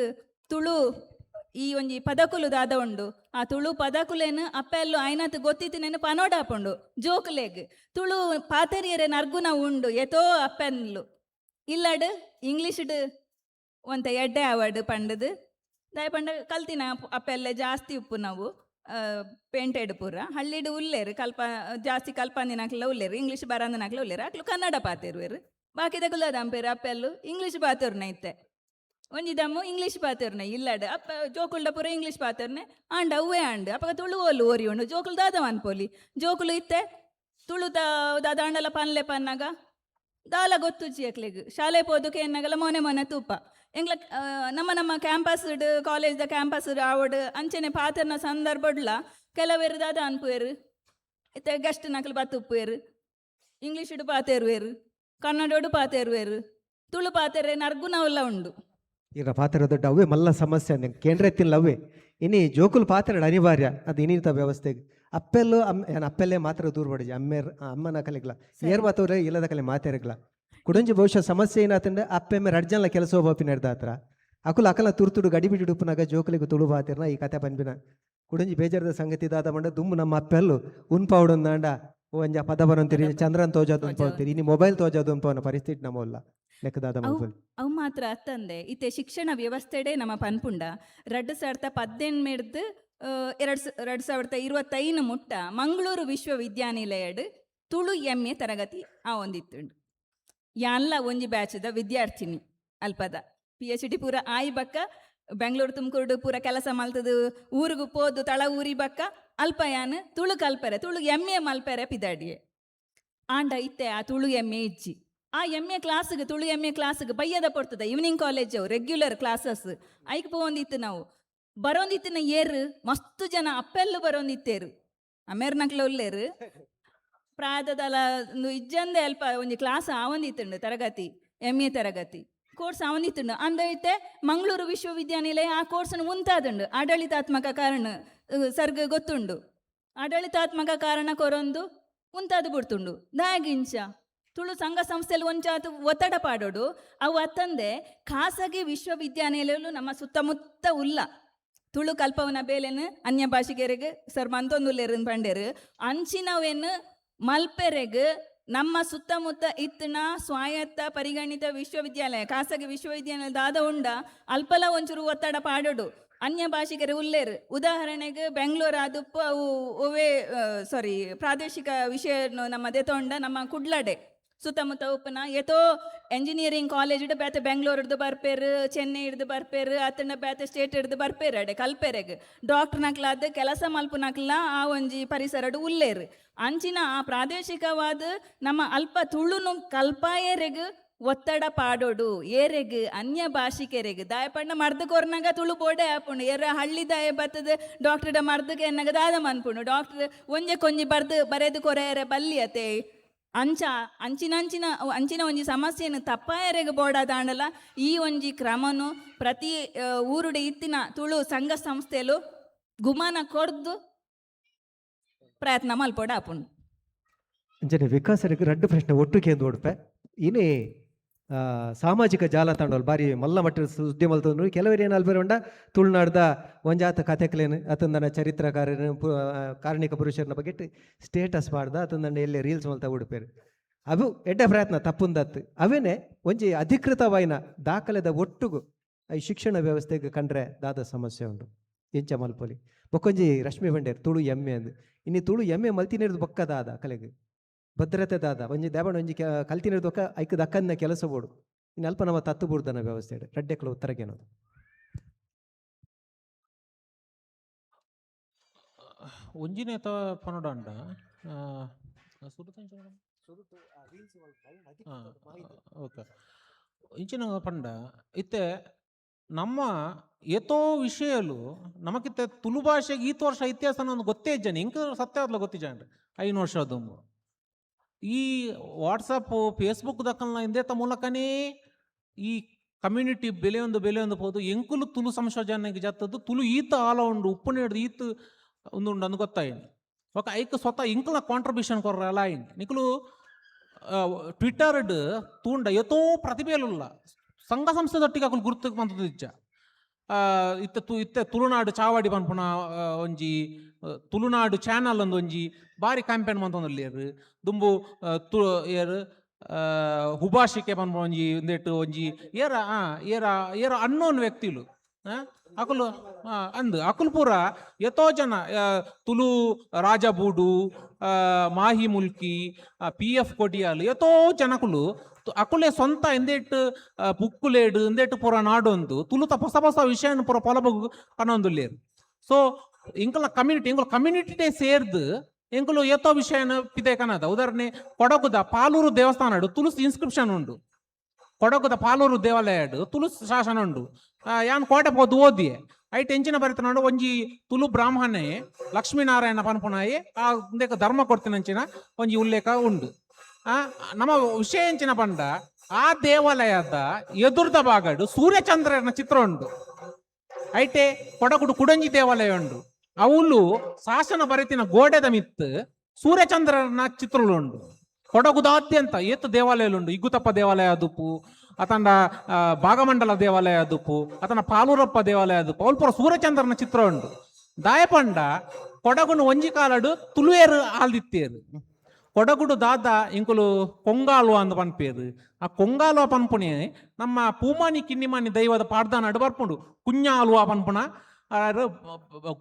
ತುಳು ಈ ಒಂಜಿ ಪದಕುಲು ದಾದ ಉಂಡು ಆ ತುಳು ಪದಕುಲೇನು ಅಪ್ಪೆಲ್ಲು ಆಯ್ನಾತ್ ಗೊತ್ತಿತ್ತಿನೇನು ಪನೋಡಾಪುಂಡು ಜೋಕುಲೆಗ್ ತುಳು ಪಾತೆರಿಯರೆ ನರ್ಗುನ ಉಂಡು ಏತೋ ಅಪ್ಪೆನ್ಲು ಇಲ್ಲಡ್ ಇಂಗ್ಲೀಷ್ಡ್ ಒಂತ ಎಡ್ಡೆ ಆವಡ್ ಪಂಡದು ದಾಯ ಪಂಡ ಕಲ್ತಿನ ಅಪ್ಪೆಲ್ಲೆ ಜಾಸ್ತಿ ಉಪ್ಪು ನಾವು ಪೇಂಟೆಡ್ ಪೂರ ಹಳ್ಳಿಡ್ ಉಲ್ಲೇರು ಕಲ್ಪ ಜಾಸ್ತಿ ಕಲ್ಪಂದಿನಕ್ಲ ಉಲ್ಲೇರು ಇಂಗ್ಲೀಷ್ ಬರಂದಿನಕ್ಲ ಉಲ್ಲೇರು ಅಕ್ಲು ಕನ್ನಡ ಪಾತೆರುವೆರು ಬಾಕಿದಕುಲು ದಂಪೇರು ಅಪ್ಪೆಲ್ಲು ಇಂಗ್ಲೀಷ್ ಪಾತೆರ್ನ ಇತ್ತೆ ಒಂಜಿ ದಮ್ಮು ಇಂಗ್ಲೀಷ್ ಪಾತೆರ್ನ ಇಲ್ಲಡ್ ಅಪ್ಪ ಜೋಕುಲ್ಡ ಪೂರ ಇಂಗ್ಲೀಷ್ ಪಾತೆರ್ನೆ ಆಂಡ ಅವ್ವೇ ಆಂಡ್ ಅಪ್ಪಗ ತುಳು ಓಲು ಓರಿ ಉಂಡು ಜೋಕುಲು ದಾದ ಅನ್ಪೋಲಿ ಜೋಕುಲು ಇತ್ತೆ ತುಳುತ ದಾದಾಂಡಲ ಪನ್ಲೆ ಪನ್ನಾಗ ದಾಲ ಗೊತ್ತುಜ್ಜಿ ಅಕ್ಲೆಗ್ ಶಾಲೆ ಪೋದುಕೆ ಎನ್ನಗಲ ಮೊನೆ ಮೊನೆ ತೂಪ ಎಂಗ್ಲ ನಮ್ಮ ನಮ್ಮ ಕ್ಯಾಂಪಸ್ ಕಾಲೇಜ್ದ ಕ್ಯಾಂಪಸ್ ಆವಡ್ ಅಂಚನೆ ಪಾತೆರ್ನ ಸಂದರ್ಭಡ್ಲ ಕೆಲವೇರು ದಾದ ಅನ್ಪುವೆರು ಇತ್ತೆ ಗೆಸ್ಟ್ ನಕಲು ಬತ್ತುಪ್ಪುವೆರು ಇಂಗ್ಲೀಷುಡು ಪಾತೆರುವೆರು ಕನ್ನಡೋಡು ಪಾತೆರುವೆರು ತುಳು ಪಾತೆರೆ ನರ್ಗುನವೆಲ್ಲ ಉಂಡು. ಈರ ಪಾತ್ರ ದೊಡ್ಡ ಅವೇ ಮಲ್ಲ ಸಮಸ್ಯೆ ಅಂದೆ ಕೇಂದ್ರ ತಿಲ್ಲ ಅವೇ ಇನಿ ಜೋಕುಲು ಪಾತ್ರ ಅನಿವಾರ್ಯ ಅದು ಇನ್ನಿತ ವ್ಯವಸ್ಥೆಗೆ ಅಪ್ಪೆಲ್ಲು ಅಮ್ಮ ಏನ್ ಅಪ್ಪೆಲ್ಲೇ ಮಾತ್ರ ದೂರ ಬಡಿಜಿ ಅಮ್ಮೇರ್ ಅಮ್ಮನ ಕಲೆಗ್ಲ ಏರ್ ಮಾತವ್ರೆ ಇಲ್ಲದ ಕಲೆ ಮಾತೆರಗ್ಲ ಕುಡೊಂಜಿ ಬಹುಶಃ ಸಮಸ್ಯೆ ಏನಾತಂಡ ಅಪ್ಪೆಮ್ಮೆ ರಡ್ಡ್ ಜನಲ ಕೆಲಸ ಹೋಪಿನೆಡ್ದಾತ್ರ ಅಕುಲು ಅಕಲ ತುರ್ತುಡು ಗಡಿಬಿಡಿ ಉಪ್ಪುನಗ ಜೋಕುಲೆಗ್ ತುಳು ಪಾತೆರ್ನ ಈ ಕತೆ ಪನ್ಪಿನ ಕುಡೊಂಜಿ ಬೇಜಾರದ ಸಂಗತಿ ದಾದ ಪಂಡ ದುಂಬು ನಮ್ಮ ಅಪ್ಪೆಲ್ಲು ಉನ್ಪಾವೊಡೊಂದಾಂಡ ಒಂಜ ಪದ ಬರೊಂತಿರಿ ಚಂದ್ರನ್ ತೋಜಾದ್ ಉನ್ಪಾವಂತಿರಿ ಇನಿ ಮೊಬೈಲ್ ತೋಜಾದ್ ಉನ್ಪಾವನ ಪರಿಸ್ಥಿತಿ ನಮ್ಮಲ್ಲ ಲೆಕ್ಕದಾದ ಮಲ್ಪೊಲಿ. ಅವು ಮಾತ್ರ ಅತ್ತಂದೆ ಇತ್ತೆ ಶಿಕ್ಷಣ ವ್ಯವಸ್ಥೆಡೇ ನಮ್ಮ ಪನ್ಪುಂಡ 2018ರ್ದ್ 2025 ಮುಟ್ಟ ಮಂಗಳೂರು ವಿಶ್ವವಿದ್ಯಾನಿಲಯಡ್ ತುಳು ಎಂ.ಎ. ತರಗತಿ ಆವೊಂದಿತ್ತುಂಡು. ಯಾನ್ಲ ಒಂಜಿ ಬ್ಯಾಚ್ದ ವಿದ್ಯಾರ್ಥಿನಿ ಅಲ್ಪದ ಪಿಎಚ್ ಡಿ ಪೂರ ಆಯಿ ಬಕ್ಕ ಬೆಂಗಳೂರು ತುಮಕೂರು ಪೂರ ಕೆಲಸ ಮಲ್ತದು ಊರುಗು ಪೋದು ತಳ ಊರಿ ಬಕ್ಕ ಅಲ್ಪ ಯಾನ್ ತುಳು ಕಲ್ಪೆರೆ ತುಳು ಎಂ.ಎ. ಮಲ್ಪೆರೆ ಪಿದಾಡಿಯೆ. ಆಂಡ ಇತ್ತೆ ಆ ತುಳು ಎಂ.ಎ. ಇಜ್ಜಿ. ಆ ಎಂ.ಎ. ಕ್ಲಾಸ್ಗೆ ತುಳು ಎಂ.ಎ. ಕ್ಲಾಸ್ಗೆ ಬಯ್ಯದ ಪೊರ್ತುದ evening college regular classes ಐಕ್ ಪೋವೊಂದಿತ್ತು ನಾವು ಬರೋಂದಿತ್ತಿನ ಏರು ಮಸ್ತ್ ಜನ ಅಪ್ಪೆಲ್ಲು ಬರೋಂದಿತ್ತೇರು ಅಮೇರ್ನಕ್ಲ ಉಲ್ಲೇರು ಪ್ರಾಯದಲ ಒಂದು ಇಜ್ಜಂದೆ ಅಲ್ಪ ಒಂಜಿ ಕ್ಲಾಸ್ ಆವೊಂದಿತ್ತುಂಡು ತರಗತಿ ಎಂ.ಎ. ತರಗತಿ ಕೋರ್ಸ್ ಆವೊಂದಿತ್ತುಂಡು. ಅಂದೈತೆ ಮಂಗಳೂರು ವಿಶ್ವವಿದ್ಯಾನಿಲಯ ಆ ಕೋರ್ಸ್ನ ಉಂತಾದುಂಡು ಆಡಳಿತಾತ್ಮಕ ಕಾರಣ ಸರ್ಗ್ ಗೊತ್ತುಂಡು ಆಡಳಿತಾತ್ಮಕ ಕಾರಣ ಕೊರೊಂದು ಉಂತಾದು ಬಿಡ್ತುಂಡು. ದಾಯೆಗಿಂಚ ತುಳು ಸಂಘ ಸಂಸ್ಥೆಲು ಒಂಚಾತು ಒತ್ತಡ ಪಾಡೋಡು ಅವು ಅತ್ತಂದೆ ಖಾಸಗಿ ವಿಶ್ವವಿದ್ಯಾನಿಲಯಲು ನಮ್ಮ ಸುತ್ತಮುತ್ತ ಉಲ್ಲ ತುಳು ಕಲ್ಪವನ ಬೇಲೆನು ಅನ್ಯ ಭಾಷಿಕರಿಗೆ ಸರ್ ಮಂತೊಂದುಲ್ಲೇರು ಪಂಡೇರು ಅಂಚಿನವೇನು ಮಲ್ಪೆರೆಗ್ ನಮ್ಮ ಸುತ್ತಮುತ್ತ ಇತ್ತಿನ ಸ್ವಾಯತ್ತ ಪರಿಗಣಿತ ವಿಶ್ವವಿದ್ಯಾಲಯ ಖಾಸಗಿ ವಿಶ್ವವಿದ್ಯಾಲಯ ದಾದ ಉಂಡ ಅಲ್ಪಲ ಒಂಚೂರು ಒತ್ತಡ ಪಾಡೋಡು ಅನ್ಯ ಭಾಷಿಕರು ಉಲ್ಲೇರು. ಉದಾಹರಣೆಗೆ ಬೆಂಗಳೂರು ಆದುಪ್ಪು ಅವು ಒವೇ ಸಾರಿ ಪ್ರಾದೇಶಿಕ ವಿಷಯ ನಮ್ಮ ದೆತೊಂಡ ನಮ್ಮ ಕುಡ್ಲಡೆ ಸುತ್ತಮುತ್ತ ಉಪ್ಪುನ ಏತೋ ಎಂಜಿನಿಯರಿಂಗ್ ಕಾಲೇಜ್ ಬೇತೆ ಬೆಂಗಳೂರು ಹಿಡ್ದು ಬರ್ಪೇರು ಚೆನ್ನೈ ಹಿಡ್ದು ಬರ್ಪೇರು ಅತ್ತಂಡ ಬೇತೆ ಸ್ಟೇಟ್ ಹಿಡ್ದು ಬರ್ಪೇರು ಅಡೆ ಕಲ್ಪೆರೆಗ್ ಡಾಕ್ಟರ್ ನಕ್ಲಾದ್ ಕೆಲಸ ಮಲ್ಪುನಕ್ಲ ಆ ಒಂಜಿ ಪರಿಸರಡು ಉಲ್ಲೇರು. ಅಂಚಿನ ಆ ಪ್ರಾದೇಶಿಕವಾದ ನಮ್ಮ ಅಲ್ಪ ತುಳುನು ಕಲ್ಪಾಯರೆಗ್ ಒತ್ತಡ ಪಾಡೋಡು ಏರೆಗ್ ಅನ್ಯ ಭಾಷಿಕರೆಗ್ ದಾಯಪಂಡ ಮರ್ದ್ ಕೊರ್ನಾಗ ತುಳು ಬೋಡೆ ಆಪುಂಡು ಏರ ಹಳ್ಳಿ ದಾಯ ಬತ್ತದ ಡಾಕ್ಟರ್ಡ ಮರ್ದಕ್ಕೆ ಎನ್ನಗ ದಾದ ಮನ್ಪುಂಡು ಡಾಕ್ಟರ್ ಒಂಜೆ ಕೊಂಜಿ ಬರ್ದು ಬರೆದು ಕೊರೆಯರೆ ಬಲ್ಲಿ ಅತೆ ಅಂಚ ಅಂಚಿನಂಚಿನ ಅಂಚಿನ ಒಂಜಿ ಸಮಸ್ಯೆಯನ್ನು ತಪ್ಪಾಯರೆಗ್ ಬೋಡಾದಾಂಡಲ ಈ ಒಂಜಿ ಕ್ರಮನು ಪ್ರತಿ ಊರುಡೆ ಇತ್ತಿನ ತುಳು ಸಂಘ ಸಂಸ್ಥೆಲು ಗುಮಾನ ಕೊರ್ದು ಪ್ರಯತ್ನ ಮಲ್ಪೊಡು ಆಪುಂಡು. ಅಂಚನೆ ವಿಕಾಸರಿಗೆ ರಡ್ಡು ಪ್ರಶ್ನೆ ಒಟ್ಟು ಕೇಂದ್ರ ಉಡುಪೆ ಇನಿ ಸಾಮಾಜಿಕ ಜಾಲತಾಣದಲ್ಲಿ ಬಾರಿ ಮಲ್ಲ ಮಟ್ಟದ ಸುದ್ದಿ ಮಲ್ತಂದ್ರು ಕೆಲವರು ಏನು ಅಲ್ಬೇರೆ ಉಂಡ ತುಳುನಾಡ್ದ ಒಂಜಾತ ಕಥೆಕ್ಲೇನು ಅತಂದನ ಚರಿತ್ರಕಾರನ ಕಾರಣಿಕ ಪುರುಷರನ ಬಗ್ಗೆ ಸ್ಟೇಟಸ್ ಮಾಡ್ದ ಅತಂದನ ಎಲ್ಲಿ ರೀಲ್ಸ್ ಮಲ್ತ ಉಡುಪೇರು ಅವು ಎಡ್ಡೆ ಪ್ರಯತ್ನ ತಪ್ಪುಂದತ್ತು ಅವೇನೆ ಒಂಜಿ ಅಧಿಕೃತವಾಯಿನ ದಾಖಲೆದ ಒಟ್ಟುಗು ಈ ಶಿಕ್ಷಣ ವ್ಯವಸ್ಥೆಗೆ ಕಂಡ್ರೆ ದಾದ ಸಮಸ್ಯೆ ಉಂಡು ಎಂಚ ಮಲ್ಪೊಲಿ. ಬೊಕ್ಕೊಂಜಿ ರಶ್ಮಿ ಬಂಡೇರ್ ತುಳು ಎಮ್ಮೆ ಅಂದ್ ಇನ್ನು ತುಳು ಎಮ್ಮೆ ಮಲ್ತಿನಿರ್ದು ಬೊಕ್ಕದಾದ ಕಲೆಗ್ ಭದ್ರತೆ ದಾದ ಒಂಜಿ ದೇವಣ ಒಂಜಿ ಕಲ್ತಿನಿರ್ದು ಬೊಕ್ಕ ಐಕ್ ದಕ್ಕನ್ನ ಕೆಲಸ ಬೋಡು ಇನ್ನು ಅಲ್ಪ ನಮ್ಮ ತತ್ತು ಬುಡ್ದನ ವ್ಯವಸ್ಥೆ ರಡ್ಡೆಕ್ಲ ಉತ್ತರಗೇನದು. ಒಂಜಿನೇ ತ ಪನೊಡಾಂಡ ಓಕೆ ಇಂಚಿನ ಪಂಡ ಇತ್ತೆ ನಮ್ಮ ಏತೋ ವಿಷಯಲು ನಮಕಿತ್ತೆ ತುಳು ಭಾಷೆಗೆ ಈತ ವರ್ಷ ಇತಿಹಾಸ ಅನ್ನೋದು ಗೊತ್ತೇ ಇಜ್ಜಾನೆ ಇಂಕ ಸತ್ಯ ಆದ್ಲ ಗೊತ್ತಿಜ್ಜಾಂಡ್ರಿ 5 ವರ್ಷ ದುಂಬು ಈ ವಾಟ್ಸಪ್ ಫೇಸ್ಬುಕ್ ದಕ್ಕಲ್ನ ಇಂದೇತ ಮೂಲಕನೇ ಈ ಕಮ್ಯುನಿಟಿ ಬೆಲೆಯೊಂದು ಬೆಲೆಯೊಂದು ಪೋದು ಎಂಕುಲು ತುಳು ಸಂಶೋಧನೆಗೆ ಜತ್ತದ್ದು ತುಳು ಈತ ಆಲ ಉಂಡು ಉಪ್ಪು ನೀಡ್ದು ಈತ ಒಂದು ಉಂಡು ಅಂದ್ ಗೊತ್ತಾಯಿನಿ ఒక ಐಕ್ ಸ್ವತಃ ಇಂಕುಲ ಕಾಂಟ್ರಿಬ್ಯೂಷನ್ ಕೊರ್ರಲ್ಲ ಆಯಿನಿ ನಿಕುಲು ಟ್ವಿಟರ್ಡ್ ತೂಂಡ ಏತೋ ಪ್ರತಿಭೆಲುಲ್ಲ ಸಂಘ ಸಂಸ್ಥೆದೊಟ್ಟಿಗೆ ಅಕುಲು ಗುರುತು ಮಂತದ್ದು ಇಜ್ಜ. ಇತ್ತೆ ಇತ್ತೆ ತುಳುನಾಡು ಚಾವಡಿ ಪನ್ಪುನ ಒಂಜಿ ತುಳುನಾಡು ಚಾನಲ್ ಒಂದು ಒಂಜಿ ಬಾರಿ ಕ್ಯಾಂಪೇನ್ ಮಂತೊಂದುಲ್ಲೆರ್ ದುಂಬು ತು ಏರ್ ಹುಬಾಷಿಕೆ ಪನ್ಪುನ ಒಂಜಿ ಒಂದೆಟ್ಟು ಒಂಜಿ ಏರ ಏರ ಏರ ಅನ್ನೋನ್ ವ್ಯಕ್ತಿಲು ಅಕುಲು ಅಂದ್ ಅಕುಲು ಪೂರ ಎತೋ ಜನ ತುಳು ರಾಜಬೂಡು ಮಾಹಿ ಮುಲ್ಕಿ ಪಿ ಎಫ್ ಕೊಡಿಯಾಲ್ ಎತೋ ಜನಕುಲು ಅಕುಲೆ ಸ್ವಂತ ಎಂದೇಟ್ ಬುಕ್ಕುಲೇಡು ಎಂದೇಟ್ ಪೂರ ನಾಡೊಂದು ತುಳುತ ಹೊಸ ಹೊಸ ವಿಷಯನ ಪೂರ ಪೊಲಬಗು ಕನೊಂದುಲ್ಲೇರು. ಸೊ ಇಂಕಲ ಕಮ್ಯುನಿಟಿ ಇಂಕುಲ ಕಮ್ಯುನಿಟಿನೇ ಸೇರ್ದು ಎಂಕುಲು ಏತೋ ವಿಷಯನ ಪಿದೆ ಕನದ. ಉದಾಹರಣೆ ಕೊಡಗುದ ಪಾಲೂರು ದೇವಸ್ಥಾನ ತುಳುಸ್ ಇನ್ಸ್ಕ್ರಿಪ್ಷನ್ ಉಂಡು ಕೊಡಗುದ ಪಾಲೂರು ದೇವಾಲಯಡ್ ತುಳು ಶಾಸನ ಉಂಡು. ಯಾನ್ ಕೋಟೆ ಪೋದು ಓದಿಯೆ ಐಟ್ ಎಂಚಿನ ಬರಿತನಾಡು ಒಂಜಿ ತುಳು ಬ್ರಾಹ್ಮಣೆ ಲಕ್ಷ್ಮೀನಾರಾಯಣ ಪನ್ಪುನಾಯಿ ಆ ಉಂದೆಕ್ ಧರ್ಮ ಕೊಡ್ತಿನಂಚಿನ ಒಂಜಿ ಉಲ್ಲೇಖ ಉಂಡು. ನಮ್ಮ ವಿಷಯ ಎಂಚಿನ ಪಂಡ ಆ ದೇವಾಲಯದ ಎದುರ್ದ ಭಾಗಡು ಸೂರ್ಯಚಂದ್ರನ ಚಿತ್ರ ಉಂಡು. ಐಟೆ ಕೊಡಗುಡು ಕುಡಂಜಿ ದೇವಾಲಯ ಉಂಡು ಅವುಲು ಶಾಸನ ಬರೆತಿನ ಗೋಡೆದ ಮಿತ್ತು ಸೂರ್ಯಚಂದ್ರನ ಚಿತ್ರಗಳು ಉಂಡು. ಕೊಡಗುದಾದ್ಯಂತ ಏತ್ ದೇವಾಲಯಲುಂಡು. ಇಗ್ಗುತಪ್ಪ ದೇವಾಲಯ ಅದುಪ್ಪು, ಅತಂಡ ಭಾಗಮಂಡಲ ದೇವಾಲಯ ಅದುಪ್ಪು, ಅತನ ಪಾಲೂರಪ್ಪ ದೇವಾಲಯ ಅದುಪ್ಪು, ಅಲ್ಪ ಸೂರ್ಯಚಂದ್ರನ ಚಿತ್ರ ಉಂಡು. ದಾಯಪಂಡ ಕೊಡಗುನು ಒಂಜಿ ಕಾಲಡು ತುಳುವೇರು ಆಲ್ದಿತ್ತೇರು. ಕೊಡಗುಡು ದಾದ ಇಂಕುಲು ಕೊಂಗಾಲ್ವ ಅಂದ್ ಪನ್ಪೇರು. ಆ ಕೊಂಗಾಲ್ವ ಪನ್ಪುಣೆ ನಮ್ಮ ಪೂಮಾನಿ ಕಿನ್ನಿಮಾನಿ ದೈವದ ಪಾಡ್ದಾನಡು ಬರ್ಪುಂಡು. ಕುഞ്ഞಾಲ್ವ ಪನ್ಪುಣ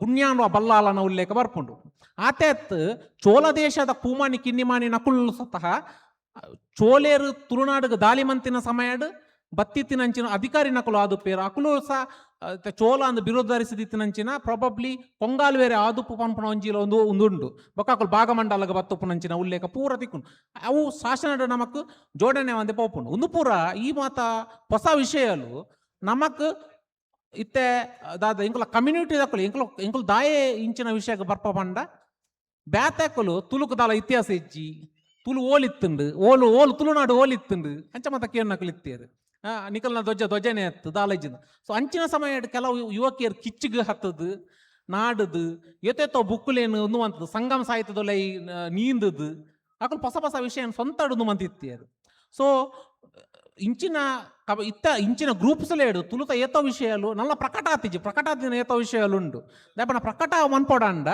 ಗುಣ್ಯಾನ್ವ ಬಲ್ಲಾಲನ ಉಲ್ಲೇಖ ಬರ್ಪುಂಡು. ಆತೆತ್ ಚೋಳ ದೇಶದ ಪೂಮಾನಿ ಕಿನ್ನಿಮಾನಿ ನಕುಲ್ ಸತಃ ಚೋಲೇರು ತುಳುನಾಡುಗ ದಾಳಿ ಮಂತಿನ ಸಮಯಡ್ ಬತ್ತಿತ್ತಿನಂಚಿನ ಅಧಿಕಾರಿ ನಕುಲು ಆದುಪ್ಪೇರು. ಅಕುಲು ಸಹ ಚೋಲ ಅಂದ್ ಬಿರುದರಿಸಿದಿತ್ತಿನಂಚಿನ ಪ್ರಾಬಬ್ಲಿ ಕೊಂಗಾಲ್ವೇರೆ ಆದುಪ್ಪು ಪನ್ಪುನ ಒಂಜಿಲ ಒಂದು ಉಂದುಂಡು. ಬೊಕ್ಕ ಅಕುಲು ಭಾಗಮಂಡಲಗ ಬತ್ತುಪ್ಪುನಂಚಿನ ಉಲ್ಲೇಖ ಪೂರ ತಿಕ್ಕುಂಡು. ಅವು ಶಾಸನಡ್ ನಮಕ್ ಜೋಡಣೆ ಒಂದೆ ಪೋಪುಂಡು. ಉಂದು ಪೂರ ಈ ಮಾತ ಹೊಸ ವಿಷಯಲು ನಮಕ್ ಇತ್ತೆ ದಾದ ಇಂಕುಲ ಕಮ್ಯುನಿಟಿ ದಕುಲು ಇಂಕುಲು ಇಂಕುಲು ದಾಯೆ ಇಂಚಿನ ವಿಷಯಕ್ಕೆ ಬರ್ಪ ಪಂಡ ಬ್ಯಾತಕುಲು ತುಳುಕು ದಾಲ ಇತಿಹಾಸ ಇಜ್ಜಿ, ತುಳು ಓಲಿತ್ತುಂಡು, ಓಲು ಓಲು ತುಳುನಾಡು ಓಲಿತ್ತುಂಡು ಅಂಚ ಮಾತ ಕೇರ್ನಕುಲು ಇತ್ತೇರು. ನಿಕಲ್ನ ದೊಜ್ಜ ದೊಜ್ಜನೆ ಅತ್ತು ದಾಲ ಇಜ್ಜಿಂದ. ಸೊ ಅಂಚಿನ ಸಮಯ ಕೆಲವು ಯುವಕಿಯರು ಕಿಚ್ಚಿಗೆ ಹತ್ತದು ನಾಡುದು ಏತೇತೋ ಬುಕ್ಕುಲೇನು ಉಂದು ಸಂಗಮ ಸಾಹಿತ್ಯದೊಲೈ ನೀಂದದು ಅಕುಲು ಹೊಸ ಹೊಸ ವಿಷಯ ಸ್ವಂತ ಅಡುದು ಮಂತಿತ್ತೇರು. ಸೊ ಇಂಚಿನ ಕಬ ಇತ್ತ ಇಂಚಿನ ಗ್ರೂಪ್ಸ್ ಲೇಡು ತುಳುತ ಏತೋ ವಿಷಯಲು ನಲ್ಲ ಪ್ರಕಟ ಆತಿಜಿ, ಪ್ರಕಟ ಆತಿನ ಏತೋ ವಿಷಯಲು ಉಂಡು. ದಾಪನ ಪ್ರಕಟ ಮನ್ಪೊಡಂಡ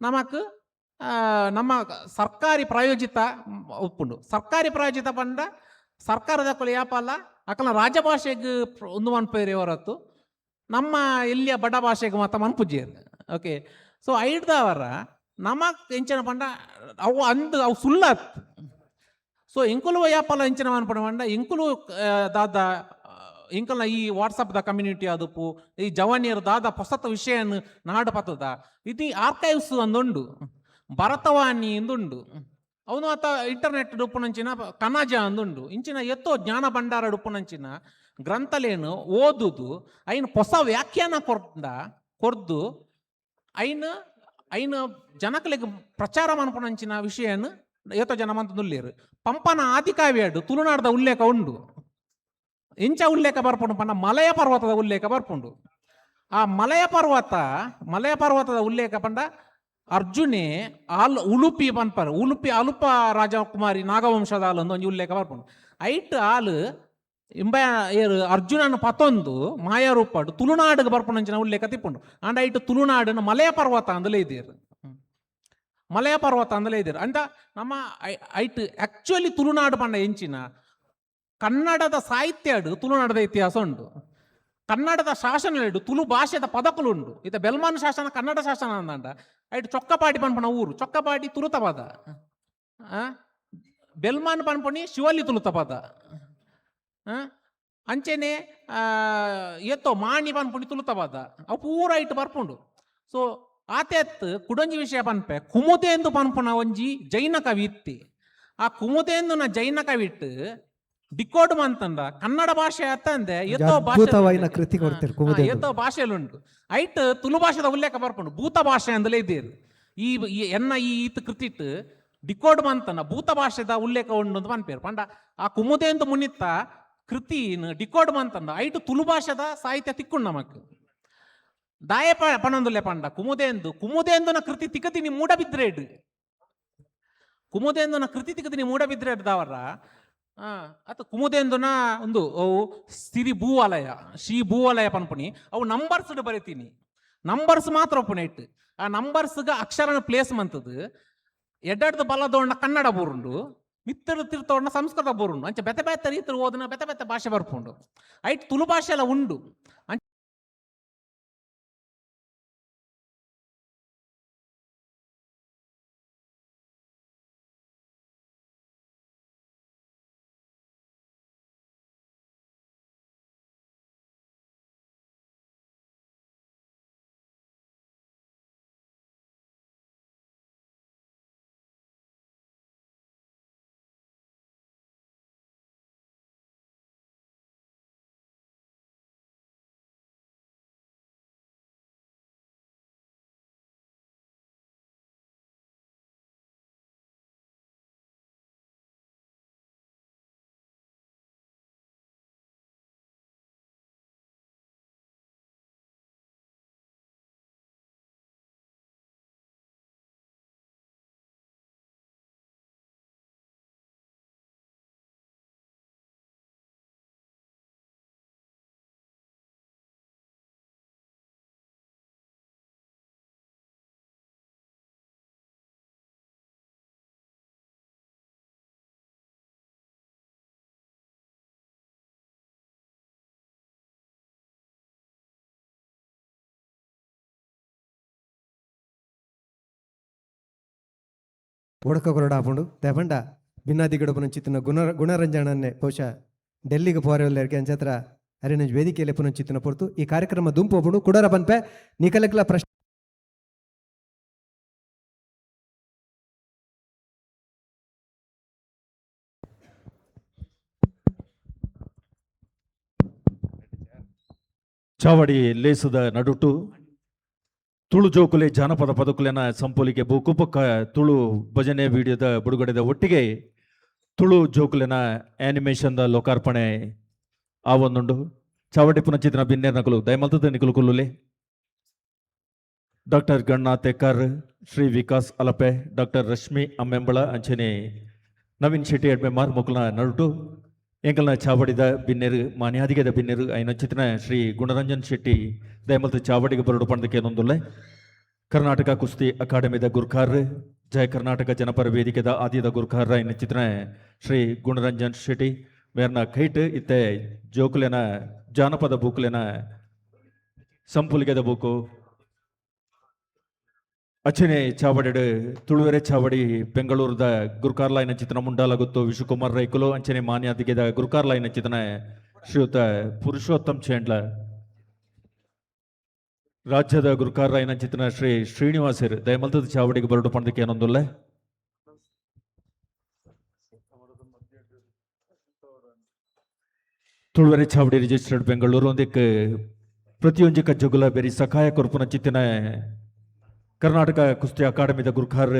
ನಮಕ್ ನಮ್ಮ ಸರ್ಕಾರಿ ಪ್ರಾಯೋಜಿತ ಉಪ್ಪುಂಡು. ಸರ್ಕಾರಿ ಪ್ರಾಯೋಜಿತ ಪಂಡ ಸರ್ಕಾರದ ಯಾಪಲ್ಲ ಅಕಲ್ನ ರಾಜಭಾಷೆಗೆ ಒಂದು ಮನ್ಪೇರಿ ಹೊರತು ನಮ್ಮ ಎಲ್ಲಿಯ ಬಡ ಭಾಷೆಗೆ ಮಾತ್ರ ಮನ್ಪುಜೇರು. ಓಕೆ, ಸೊ ಐಡ್ದವರ ನಮಕ್ ಎಂಚಿನ ಪಂಡ ಅವು ಅಂದ್ ಅವು ಸುಳ್ಳತ್. ಸೊ ಇಂಕುಲು ಯಾಪಲ ಎಂಚಿನ ಮನ್ಪುಂಡು ಪಂಡ ಇಂಕುಲು ದಾದ ಇಂಕಲ್ನ ಈ ವಾಟ್ಸಪ್ the community ಅದುಪ್ಪು ಈ ಜವಾನಿಯರು ದಾದ ಹೊಸತ ವಿಷಯನ್ ನಾಡು ಪತ್ತದ ಇದು ಆರ್ಕೈವ್ಸ್ ಅಂದುಂಡು, ಭರತವಾಣಿ ಎಂದುಂಡು, ಅವನು ಆತ ಇಂಟರ್ನೆಟ್ ಉಪ್ಪುನಂಚಿನ ಕನಜ ಅಂದುಂಡು, ಇಂಚಿನ ಎತ್ತೋ ಜ್ಞಾನ ಭಂಡಾರ ಉಪ್ಪುನಂಚಿನ ಗ್ರಂಥಲೇನು ಓದುದು ಐನ್ ಹೊಸ ವ್ಯಾಖ್ಯಾನ ಕೊರ್ದ ಕೊರ್ದು ಐನ್ ಐನ್ ಜನಕಲಿಗೆ ಪ್ರಚಾರ ಮನ್ಪುನಂಚಿನ ವಿಷಯನ್ ಏತೋ ಜನ ಮಂತುಲ್ಲೇರು. ಪಂಪನ ಆದಿಕಾವ್ಯಡು ತುಳುನಾಡದ ಉಲ್ಲೇಖ ಉಂಡು. ಇಂಚ ಉಲ್ಲೇಖ ಬರ್ಪುಂಡು ಪಂಡ ಮಲಯ ಪರ್ವತದ ಉಲ್ಲೇಖ ಬರ್ಪುಂಡು. ಆ ಮಲಯ ಪರ್ವತ, ಮಲಯ ಪರ್ವತದ ಉಲ್ಲೇಖ ಪಂಡ ಅರ್ಜುನೆ ಆಲ್ ಉಳುಪಿ ಪನ್ಪರ್, ಉಳುಪಿ ಅಲುಪ ರಾಜಕುಮಾರಿ ನಾಗವಂಶದ ಆಲ್ ಒಂಜಿ ಉಲ್ಲೇಖ ಬರ್ಪುಂಡು. ಐಟ್ ಆಲ್ ಇಂಬ ಏರು ಅರ್ಜುನನ ಪತೊಂದು ಮಾಯಾರೂಪಡು ತುಳುನಾಡಿಗೆ ಬರ್ಪುನಂಚಿನ ಉಲ್ಲೇಖ ತಿಪ್ಪುಂಡು. ಆಂಡ ಐಟ್ ತುಳುನಾಡನ್ನು ಮಲಯ ಪರ್ವತ ಅಂದಲೇ ಇದ್ದೀರು, ಮಲಯ ಪರ್ವತ ಅಂದಲೇ ಇದ್ದೀರು. ಅಂಡ ನಮ್ಮ ಐಟ್ ಆಕ್ಚುಲಿ ತುಳುನಾಡು ಪಂಡ ಎಂಚಿನ ಕನ್ನಡದ ಸಾಹಿತ್ಯಡು ತುಳುನಾಡದ ಇತಿಹಾಸ ಉಂಟು. ಕನ್ನಡದ ಶಾಸನ ತುಳು ಭಾಷೆದ ಪದಕುಲು ಉಂಡು. ಇತ್ತ ಬೆಲ್ಮಾನ್ ಶಾಸನ ಕನ್ನಡ ಶಾಸನ ಅಂದಂಡ ಐಟ್ ಚೊಕ್ಕಪಾಡಿ ಪನ್ಪುನ ಊರು, ಚೊಕ್ಕಪಾಡಿ ತುಳುತ ಪದ, ಬೆಲ್ಮಾನ್ ಪನ್ಪುನಿ ಶಿವಲ್ಲಿ ತುಳುತ ಪದ, ಅಂಚೆನೆ ಏತೋ ಮಾಣಿ ಪನ್ಪುನಿ ತುಳುತ ಪದ, ಅವು ಪೂರ ಐಟ್ ಬರ್ಪುಂಡು. ಸೊ ಆತೆತ್ ಕುಡೊಂಜಿ ವಿಷಯ ಪನ್ಪೆ, ಕುಮುದೆಂದು ಪನ್ಪುನ ಒಂಜಿ ಜೈನ ಕವಿ ಇತ್ತಿ. ಆ ಕುಮುದೆಂದುನ ಜೈನ ಕವಿಟ್ ಡಿಕೋಡ್ ಮಂತಂದ ಕನ್ನಡ ಭಾಷೆ ಅತ್ತಂದೆ ಏತೋ ಭಾಷೆ ಕೃತಿ ಕೊಡ್ತಾರೆ ಕುಮುದೇಂದು. ಏತೋ ಭಾಷೆಲುಂಟು. ಐಟ್ ತುಳು ಭಾಷೆದ ಉಲ್ಲೇಖ ಬರ್ಪುಂಡು, ಭೂತ ಭಾಷೆ ಅಂದಲೇ ಇದ್ದೀರು. ಈ ಈ ಎನ್ನ ಈ ಈತ ಕೃತಿಟ್ ಡಿಕೋಡ್ ಮಂತನ ಭೂತ ಭಾಷೆದ ಉಲ್ಲೇಖ ಉಂಡು ಅಂತ ಪನ್ಪೇರು. ಪಂಡ ಆ ಕುಮುದೆಂದು ಮುನಿತ್ತ ಕೃತಿನ ಡಿಕೋಡ್ ಮಂತಂದ ಐಟ್ ತುಳು ಭಾಷೆದ ಸಾಹಿತ್ಯ ತಿಕ್ಕುಂಡು ನಮಕ್. ದಾಯ ಪಣಂದುಲ್ಲೆ ಪಂಡ ಕುಮುದೆಂದು ಕುಮುದೆಂದುನ ಕೃತಿ ತಿಕ್ಕತಿನಿ ಮೂಡಬಿದ್ರೇಡ್, ಕುಮುದೆಂದುನ ಕೃತಿ ತಿಕ್ಕತಿನಿ ಮೂಡಬಿದ್ರೇಡ್ ದಾವರ ಅತ್ತ ಕುಮುದೆಂದುನ ಒಂದು ಅವು ಸ್ಥಿರಿ ಭೂವಲಯ ಶ್ರೀ ಭೂವಲಯ ಪನ್ಪುನಿ ಅವು ನಂಬರ್ಸ್ ಬರೀತೀನಿ, ನಂಬರ್ಸ್ ಮಾತ್ರ ಒಪ್ಪುನ ಇಟ್ಟು ಆ ನಂಬರ್ಸ್ಗ ಅಕ್ಷರನ ಪ್ಲೇಸ್ ಮಂತದು ಎಡ್ಡಡ್ದು ಬಲದೋಣ್ಣ ಕನ್ನಡ ಬೂರುಂಡು, ಮಿತ್ತರು ತಿರ್ತೋಣ್ಣ ಸಂಸ್ಕೃತ ಬೂರುಂಡು, ಅಂಚೆ ಬೆತೆ ಬೆತೆ ರೀತಿ ಓದನ ಬೆತೆ ಬೆತೆ ಭಾಷೆ ಬರ್ಪುಂಡು. ಐಟ್ ತುಳು ಭಾಷೆ ಎಲ್ಲ ಉಂಡು. ಒಡಕ ಕೊರಡಾಪುಂಡು ದೇಪಂಡ ಭಿನ್ನಾದಿಗಡ ಪುನಂಚಿತ್ತಿನ ಗುಣರಂಜನನ್ನೇ ಬಹುಶಃ ಡೆಲ್ಲಿಗೆ ಪೋರೆಲ್ಲೆರ್ಗೆ ಅಂಚತ್ರ ಅರೆನ ವೇದಿಕೆಯಲ್ಲಿ ಪುನಂಚಿತ್ತಿನ ಪೊರ್ತು ಈ ಕಾರ್ಯಕ್ರಮ ದುಂಪು ಒಪ್ಪುಂಡು ಕುಡರ ಪನ್ಪೆ ನಿಕಲಕ್ಲ ಪ್ರಶ್ನೆ. ಚಾವಡಿ ಲೇಸದ ನಡುಟು ತುಳು ಜೋಕುಲೆ ಜಾನಪದ ಪದಕುಲೆನ ಸಂಪೊಲಿಗೆ ಬೂಕುಪೊಕ್ಕ ತುಳು ಭಜನೆ ವಿಡಿಯೋದ ಬಿಡುಗಡೆದ ಒಟ್ಟಿಗೆ ತುಳು ಜೋಕುಲೆನ ಆನಿಮೇಷನ್ದ ಲೋಕಾರ್ಪಣೆ ಆವೊಂದುಂಡು. ಚಾವಡಿ ಪುನಚಿತ್ತಿನ ಬಿನ್ನೇರ್ ನಕಲು ದಯಮಲ್ತದ ನಿಕಲು ಕುಲ್ಲುಲೆ. ಡಾಕ್ಟರ್ ಗಣ್ನಾಥ್ ಎಕ್ಕರ್, ಶ್ರೀ ವಿಕಾಸ್ ಅಲಪೆ, ಡಾಕ್ಟರ್ ರಶ್ಮಿ ಅಮ್ಮೆಂಬಳ ಅಂಚನೆ ನವೀನ್ ಶೆಟ್ಟಿ ಎಡ್ಮೆಮಾರ್ ಮೊಕಲ್ನ ನಡುಟು ಎಂಕಲ್ನ ಚಾವಡಿದ ಬಿನ್ನೆರು ಮಾನ್ಯಾದಿಗೆದ ಬಿನ್ನೆರು ಐನಂಚಿತ್ತಿನ ಶ್ರೀ ಗುಣರಂಜನ್ ಶೆಟ್ಟಿ ದಯಮಲ್ತ ಚಾವಡಿಗೆ ಬರಡು ಪಂಡಕ್ಕೆ ನೊಂದುಲ್ಲೆ. ಕರ್ನಾಟಕ ಕುಸ್ತಿ ಅಕಾಡೆಮಿದ ಗುರ್ಖಾರ್, ಜಯ ಕರ್ನಾಟಕ ಜನಪರ ವೇದಿಕೆದ ಆದಿದ ಗುರ್ಖಾರ್ ಐನಂಚಿತ್ತಿನ ಶ್ರೀ ಗುಣರಂಜನ್ ಶೆಟ್ಟಿ ಮೇರ್ನ ಕೈಟ್ ಇತ್ತೆ ಜೋಕುಲೆನ ಜಾನಪದ ಬೂಕುಲೆನ ಸಂಪುಲಿಗೆದ ಬೂಕು. ಅಚನೆ ಚಾವಡಿಡು ತುಳುವೆರೆ ಚಾವಡಿ ಬೆಂಗಳೂರದ ಗುರುಕಾರ್ಲಾಯಿನ ಚಿತ್ರನ ಮುಂಡಾಲಗುತ್ತು ವಿಶ್ವಕುಮಾರ್ ರೈಕುಲು ಅಂಚನೆ ಮಾನ್ಯಾದಿಗೆದ ಗುರುಕಾರ್ಲಾಯಿನ ಚಿತ್ರನ ಶ್ರೀಯುತ ಪುರುಷೋತ್ತಮ್ ಚೇಂಡ್ಲ, ರಾಜ್ಯದ ಗುರುಕಾರ್ಲಾಯಿನ ಚಿತ್ರನ ಶ್ರೀ ಶ್ರೀನಿವಾಸರ್ ದಯಮಲ್ತದ ಚಾವಡಿಗೆ ಬರಡು ಪಂಡಕ್ಕೆ ಏನೊಂದುಲ್ಲೆ. ತುಳುವೆರೆ ಚಾವಡಿ ರಿಜಿಸ್ಟರ್ಡ್ ಬೆಂಗಳೂರು ಒಂದಕ್ಕೆ ಪ್ರತಿಯೊಂಜಿ ಕಜ್ಜುಗುಲ ಬೆರಿ ಸಕಾಯ ಕೊರ್ಪುನ ಚಿತ್ತಿನ ಕರ್ನಾಟಕ ಕುಸ್ತಿ ಅಕಾಡೆಮಿದ ಗುರ್ಖಾರ್,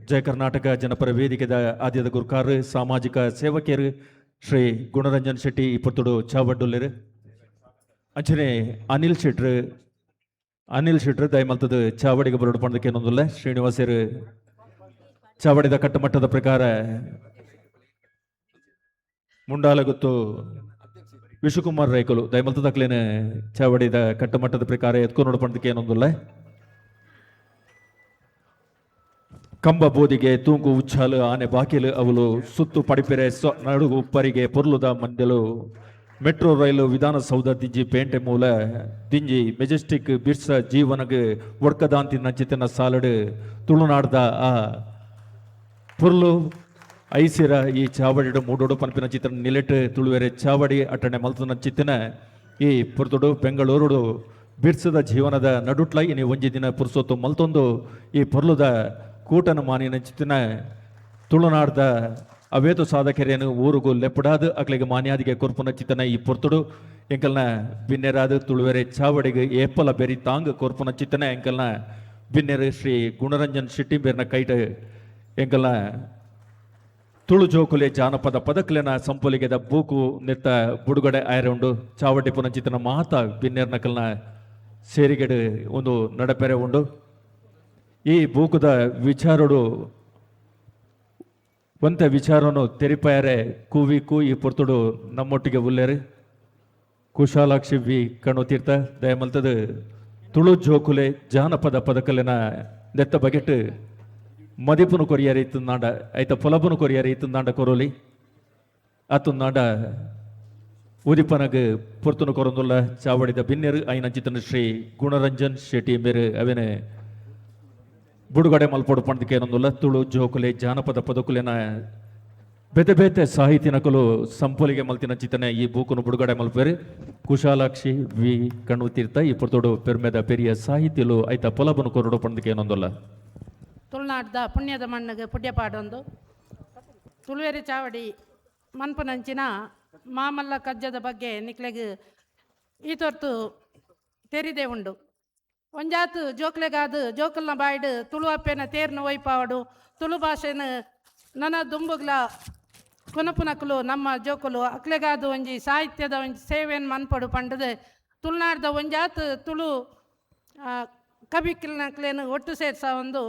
ಜಯ ಕರ್ನಾಟಕ ಜನಪರ ವೇದಿಕೆದ ಆದ್ಯದ ಗುರ್ಖಾರ್, ಸಾಮಾಜಿಕ ಸೇವಕಿಯರು ಶ್ರೀ ಗುಣರಂಜನ್ ಶೆಟ್ಟಿ ಇಪ್ಪತ್ತುಡು ಚಾವಡ್ಡುಲ್ಲೆರು. ಅಂಚನೆ ಅನಿಲ್ ಶೆಟ್ರು, ಅನಿಲ್ ಶೆಟ್ರು ದಯಮಲ್ತದ ಚಾವಡಿಗೆ ಬರಡು ಪಂಡಕ್ಕೆ ಏನೊಂದುಲ್ಲ. ಶ್ರೀನಿವಾಸರು ಚಾವಡಿದ ಕಟ್ಟಮಟ್ಟದ ಪ್ರಕಾರ ಮುಂಡಾಲಗುತ್ತು ವಿಶ್ವಕುಮಾರ್ ರೈಕುಲು ದಯಮಲ್ತದಕ್ಲೇನೆ ಚಾವಡಿದ ಕಟ್ಟಮಟ್ಟದ ಪ್ರಕಾರ ಎತ್ಕೊ ನೋಡು ಪಂಡಕ್ಕೆ ಏನೊಂದುಲ್ಲ. ಕಂಬ ಬೋದಿಗೆ ತೂಂಕು ಉಚ್ಚಾಲು ಆನೆ ಬಾಕಿಲು ಅವಲು ಸುತ್ತು ಪಡಿಪೆರೆ ನಡುಗು ಉಪ್ಪರಿಗೆ ಪೊರ್ಲುದ ಮಂದೆಲು ಮೆಟ್ರೋ ರೈಲು ವಿಧಾನಸೌಧ ದಿಂಜಿ ಪೇಂಟೆ ಮೂಲ ದಿಂಜಿ ಮೆಜೆಸ್ಟಿಕ್ ಬಿರ್ಸ ಜೀವನಗ್ ಒಡ್ಕದಾಂತಿ ನಂಚಿತನ ಸಾಲಡು ತುಳುನಾಡ್ದ ಆ ಪೊರ್ಲು ಐಸಿರ ಈ ಚಾವಡಿಡು ಮೂಡೋಡು ಪನ್ಪಿನ ಚಿತ್ರ ನಿಲೆಟ್ ತುಳುವೆರೆ ಚಾವಡಿ ಅಟ್ಟಣೆ ಮಲ್ತನ ಚಿತ್ತಿನ ಈ ಪುರ್ತುಡು ಬೆಂಗಳೂರುಡು ಬಿರ್ಸದ ಜೀವನದ ನಡುಟ್ಲ ಇನಿ ಒಂಜಿ ದಿನ ಪುರ್ಸೊತ್ತು ಮಲ್ತೊಂದು ಈ ಪೊರ್ಲುದ ಕೂಟನ ಮಾನಿನ ಚಿತ್ತಿನ ತುಳುನಾಡ್ದ ಅವೇತು ಸಾಧಕರೇನು ಊರುಗು ಲೆಪ್ಪಡಾದು ಅಕ್ಲಿಗೆ ಮಾನ್ಯಾದಿಗೆ ಕೊರ್ಪುನ ಚಿತ್ತನ ಈ ಪೊರ್ತುಡು ಎಂಕಲ್ನ ಬಿನ್ನೆರಾದ ತುಳುವೆರೆ ಚಾವಡಿಗೆ ಏಪಲ ಬೆರಿ ತಾಂಗ್ ಕೊರ್ಪುನ ಚಿತ್ತನ ಎಂಕಲ್ನ ಬಿನ್ನೆರು ಶ್ರೀ ಗುಣರಂಜನ್ ಶೆಟ್ಟಿ ಬೇರ್ನ ಕೈಟ್ ಎಂಕಲ್ನ ತುಳು ಜೋಕುಲೆ ಜಾನಪದ ಪದಕ್ಲೆನ ಸಂಪೊಲಿಗೆದ ಬೂಕು ನೆತ್ತ ಬುಡುಗಡೆ ಆಯರೆ ಉಂಡು. ಚಾವಡಿ ಪುನಚಿತನ ಮಾತ ಬಿನ್ನೆರ್ನಕಲ್ನ ಸೇರಿಗೆಡು ಒಂದು ನಡಪೆರೆ ಉಂಡು. ಈ ಬೂಕುದ ವಿಚಾರಡು ಒಂತೆ ವಿಚಾರನು ತೆರಿಪಾಯರೆ ಕೂವಿ ಕೂ ಈ ಪೊರ್ತುಡು ನಮ್ಮೊಟ್ಟಿಗೆ ಉಲ್ಲೇರು ಕುಶಾಲಾಕ್ಷಿ ವಿ ಕಣು ತೀರ್ಥ ದಯಮಲ್ತದ ತುಳು ಜೋಕುಲೆ ಜಾನಪದ ಪದಕಲೆನ ದೆತ್ತ ಬಗೆಟ್ ಮದಿಪುನು ಕೊರಿಯರ್ ಇತ್ತುಂದಾಂಡ ಐತ ಪೊಲಬುನು ಕೊರಿಯರ್ ಇತ್ತುಂದಾಂಡ ಕೊರೋಲಿ ಅತ್ತುಂದಾಂಡ ಉದಿಪನಗ್ ಪೊರ್ತುನು ಕೊರೊಂದುಲ್ಲ ಚಾವಡಿದ ಬಿನ್ನೆರು ಐನಂಚಿತನ ಶ್ರೀ ಗುಣರಂಜನ್ ಶೆಟ್ಟಿ ಮೇರು ಅವೆನೆ ಬುಡುಗಡೆ ಮಲ್ಪೊಡು ಪಂಡಕ್ಕೆ ತುಳು ಜೋಕುಲೆ ಜಾನಪದ ಪದಕುಲೆನ ಬೇತೆ ಬೇತೆ ಸಾಹಿತಿ ನಕಲು ಸಂಪೊಲಿಗೆ ಮಲ್ತಿನ ಚಿತನೆ ಈ ಬೂಕುನು ಬುಡುಗಡೆ ಮಲ್ಪೇರು ಕುಶಾಲಾಕ್ಷಿ ವಿ ಕಣ್ಣು ತೀರ್ಥ ಈ ಪೊರ್ತೋಡು ಪೆರ್ಮೆದ ಪೆರಿಯ ಸಾಹಿತ್ಯಲು ಐತ ಪೊಲಬನು ಕೊರಡು ಪಂಡಕ್ಕೆ ಏನೊಂದುಲ್ಲ. ತುಳುನಾಡ್ದ ಪುಣ್ಯದ ಮಣ್ಣಿಗೆ ಪುಣ್ಯ ಪಾಡೊಂದು ತುಳುವೆರೆ ಚಾವಡಿ ಮನ್ಪುನಂಚಿನ ಮಾಮಲ್ಲ ಕಜ್ಜದ ಬಗ್ಗೆ ನಿಕ್ಲೆಗ್ ಈ ತೊರ್ತು ತೆರಿದೆ ಉಂಡು. ಒಂಜಾತ್ ಜೋಕ್ಲೆಗಾದ ಜೋಕಲ್ನ ಬಾಯ್ಡ್ ತುಳು ಅಪ್ಪೆನ ತೇರ್ನ ಒಯ್ಪಾವಡು ತುಳು ಭಾಷೆನ ನನ ದುಂಬುಗ್ಲ ಕುನಪುನಕುಲು ನಮ್ಮ ಜೋಕುಲು ಅಕ್ಲೆಗಾದ ಒಂಜಿ ಸಾಹಿತ್ಯದ ಒಂಜಿ ಸೇವೆಯನ್ನು ಮನ್ಪಡು ಪಂಡದು ತುಳುನಾಡ್ದ ಒಂಜಾತ್ ತುಳು ಕವಿಕ್ಲನಕ್ಲೇನು ಒಟ್ಟು ಸೇರ್ಸ ಒಂದು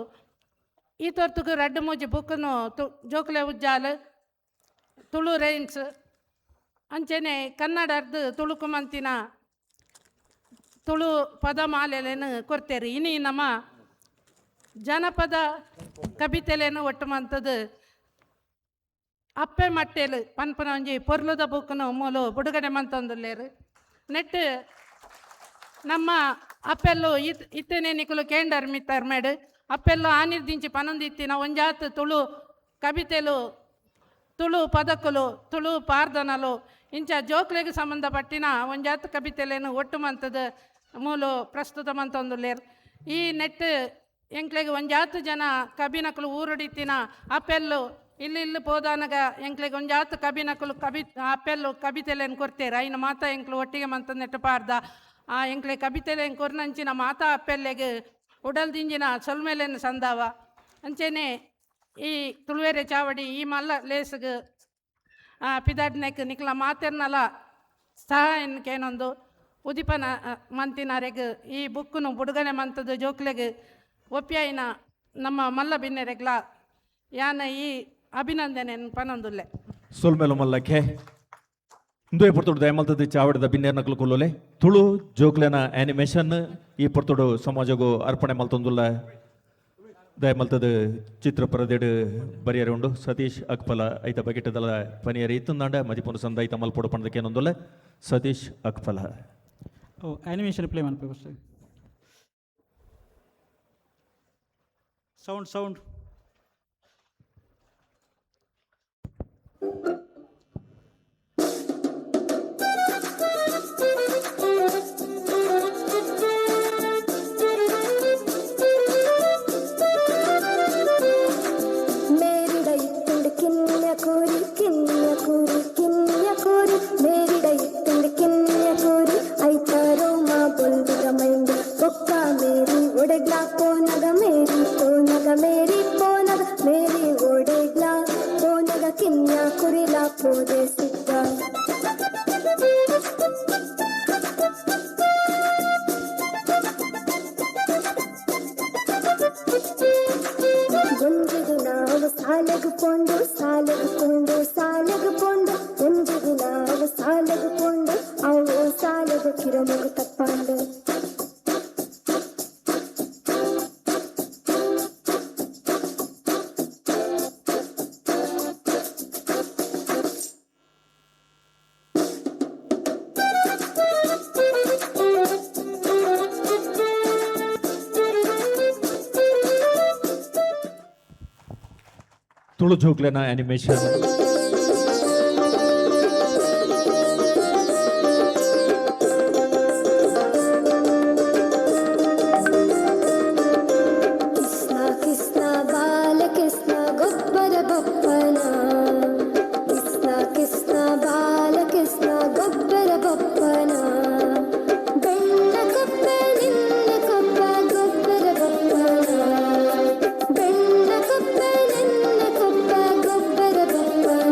ಈ ತೊರ್ತುಗು ರಡ್ಡು ಮೂಜಿ ಬುಕ್ಕನು ತು ಜೋಕುಲೆ ಉಜ್ಜಾಲ್ ತುಳು ರೈನ್ಸ್ ಅಂಚೆನೆ ಕನ್ನಡರ್ದು ತುಳುಕುಮಂತಿನ ತುಳು ಪದಮಾಲೆಲೇನು ಕೊರ್ತೇರು. ಇನಿ ನಮ್ಮ ಜನಪದ ಕವಿತೆಲೇನು ಒಟ್ಟು ಮಂತದ್ದು ಅಪ್ಪೆ ಮಟ್ಟೆಲು ಪನ್ಪುನ ಒಂಜಿ ಪೊರ್ಲುದ ಬುಕ್ಕನು ಮೂಲು ಬುಡುಗಡೆ ಮಂತೊಂದುಲ್ಲೇರು. ನೆಟ್ ನಮ್ಮ ಅಪ್ಪೆಲ್ಲು ಇತ್ತನೆ ನಿಕುಲು ಕೇಂಡರ್ ಮಿತ್ತರ್ ಮೇಡ್ ಅಪ್ಪೆಲ್ಲ ಆನಿರ್ದಿಂಚಿ ಪನೊಂದಿತ್ತಿನ ಒಂಜಾತ್ ತುಳು ಕಬಿತೆಲು, ತುಳು ಪದಕುಲು, ತುಳು ಪಾರ್ದನಲು ಇಂಚ ಜೋಕ್ಲೆಗ್ ಸಂಬಂಧಪಟ್ಟಿನ ಒಂಜಾತ್ ಕಬಿತೆಲೇನು ಒಟ್ಟು ಮಂತದ ಮೂಲು ಪ್ರಸ್ತುತ ಮಂತೊಂದುಲ್ಲೇರ್. ಈ ನೆಟ್ ಎಂಕ್ಲೆಗ್ ಒಂಜಾತ್ ಜನ ಕಬಿನಕುಲು ಊರುಡಿತ್ತಿನ ಅಪ್ಪೆಲ್ಲು ಇಲ್ಲಿ ಇಲ್ಲಿ ಪೋದಾನಗ ಎಂಕ್ಲೆಗ್ ಒಂಜಾತ್ ಕಬಿನಕುಲು ಕಬಿ ಅಪ್ಪೆಲ್ಲು ಕಬಿತೆಲೆನ್ ಕೊರ್ತೇರು. ಐನ ಮಾತ ಎಂಕ್ಲು ಒಟ್ಟಿಗೆ ಮಂತ ನೆಟ್ಟು ಪಾರ್ದ ಆ ಎಂಕ್ಲೆ ಕಬಿತೆಲೆನ್ ಕೊರ್ನಂಚಿನ ಮಾತಾ ಅಪ್ಪೆಲ್ಲೆಗ್ ಉಡಲ್ದಿಂಜಿನ ಸೊಲ್ಮೆಲೆನ್ ಸಂದಾವ. ಅಂಚೆನೆ ಈ ತುಳುವೆರೆ ಚಾವಡಿ ಈ ಮಲ್ಲ ಲೇಸ್ಗ್ ಪಿದಾಡ್ನೆಕ್ ನಿಕ್ಲ ಮಾತೆರ್ನಲ ಸಹಾಯನ್ ಕೇನೊಂದು ಉದಿಪನ ಮಂತಿನರೆಗ್ ಈ ಬುಕ್ಕುನು ಬುಡುಗನೆ ಮಂತದ ಜೋಕ್ಲೆಗ್ ಒಪ್ಪಿಯಾಯಿನ ನಮ್ಮ ಮಲ್ಲ ಬಿನ್ನೆರೆಗ್ಲ ಯಾನ ಈ ಅಭಿನಂದನೆ ಪನೊಂದುಲ್ಲೆ. ಸೊಲ್ಮೆಲು ಮಲ್ಲಕ್ಕೆ ಇಂದುವೆ ಪೊರ್ತುಡು ದಯಮಲ್ತದ ಚಾವಡಿದ ಬಿನ್ನೇರ್ನಕಲು ಕೊಲ್ಲೋಲೆ ತುಳು ಜೋಕ್ಲೆನ ಆನಿಮೇಷನ್ ಈ ಪೊರ್ತುಡು ಸಮಾಜಗು ಅರ್ಪಣೆ ಮಲ್ತೊಂದುಲ್ಲ. ದಯಮಲ್ತದ ಚಿತ್ರ ಪರದೆಡು ಬರಿಯರೆ ಉಂಡು ಸತೀಶ್ ಅಕ್ಪಲ ಐತ ಬಗೆಟದಲ ಪನಿಯರೆ ಇತ್ತಂದಾಂಡ ಮದಿಪುನ ಸಂದಾಯಿತ ಮಲ್ಪೊಡು ಪಂಡದಕ್ಕೇನೊಂದುಲ್ಲ ಸತೀಶ್ ಅಕ್ಪಲ. ಓ ಆನಿಮೇಷನ್ ಪ್ಲೇ ಮನ್ಪೆ ಫಸ್ಟ್. Sound sound. ಮೇರಿಡೈತ್ತುಂಡು ಕಿನ್ಯ ಕೂರಿ ಕಿನ್ಯ ಕೂರಿ ಕಿನ್ಯ ಕೂರಿ, ಮೇರಿಡೈತ್ತುಂಡು ಕಿನ್ಯ ಕೂರಿ ಐತಾರೋ ಮಾ ಬೊಲ್ದುಗ ಮೈಂಡು ಬೊಕ್ಕ ಮೇರಿ ಒಡೆಗ್ಲಾ ಪೋನಗ ಮೇರಿ ಪೋನಗ ಮೇರಿ ಪೋನಗ ಮೇರಿ ಒಡೆಗ್ಲಾ ಪೋನಗ ಕಿನ್ಯ ಕುರಿಲಾ ಪೋದೆ ಸಿದ್ದ. ಒಂಜಿಗೆ ನಾವು ಸಾಲಗು ಪೋಂಡು ಸಾಲಗು ಪೋಂಡು ಸಾಲಗು ಪೋಂಡು, ಒಂಜಿಗೆ ನಾವು ಸಾಲಗು ಪೋಂಡು ಅವು ಸಾಲಗು ಕಿರಮಗು ತಪ್ಪಾಂಡು. ತುಳು ಜೋಕ್ಲೆನ ಆನಿಮೇಷನ್. ಕೃಷ್ಣ ಕೃಷ್ಣ ಬಾಲಕೃಷ್ಣ ಗೊಬ್ಬರ ಬೊಪ್ಪನ, ಕೃಷ್ಣ ಕೃಷ್ಣ ಬಾಲಕೃಷ್ಣ ಗೊಬ್ಬರ ಬೊಪ್ಪನ, ಬೆಣ್ಣ ಕೊಬ್ಬ ನಿನ್ನ ಕೊಬ್ಬ ಗೊಬ್ಬರ ಬೊಪ್ಪನ, ಬೆಣ್ಣ ಕೊಬ್ಬ ನಿನ್ನ ಕೊಬ್ಬ ಗೊಬ್ಬರ ಬೊಪ್ಪನ.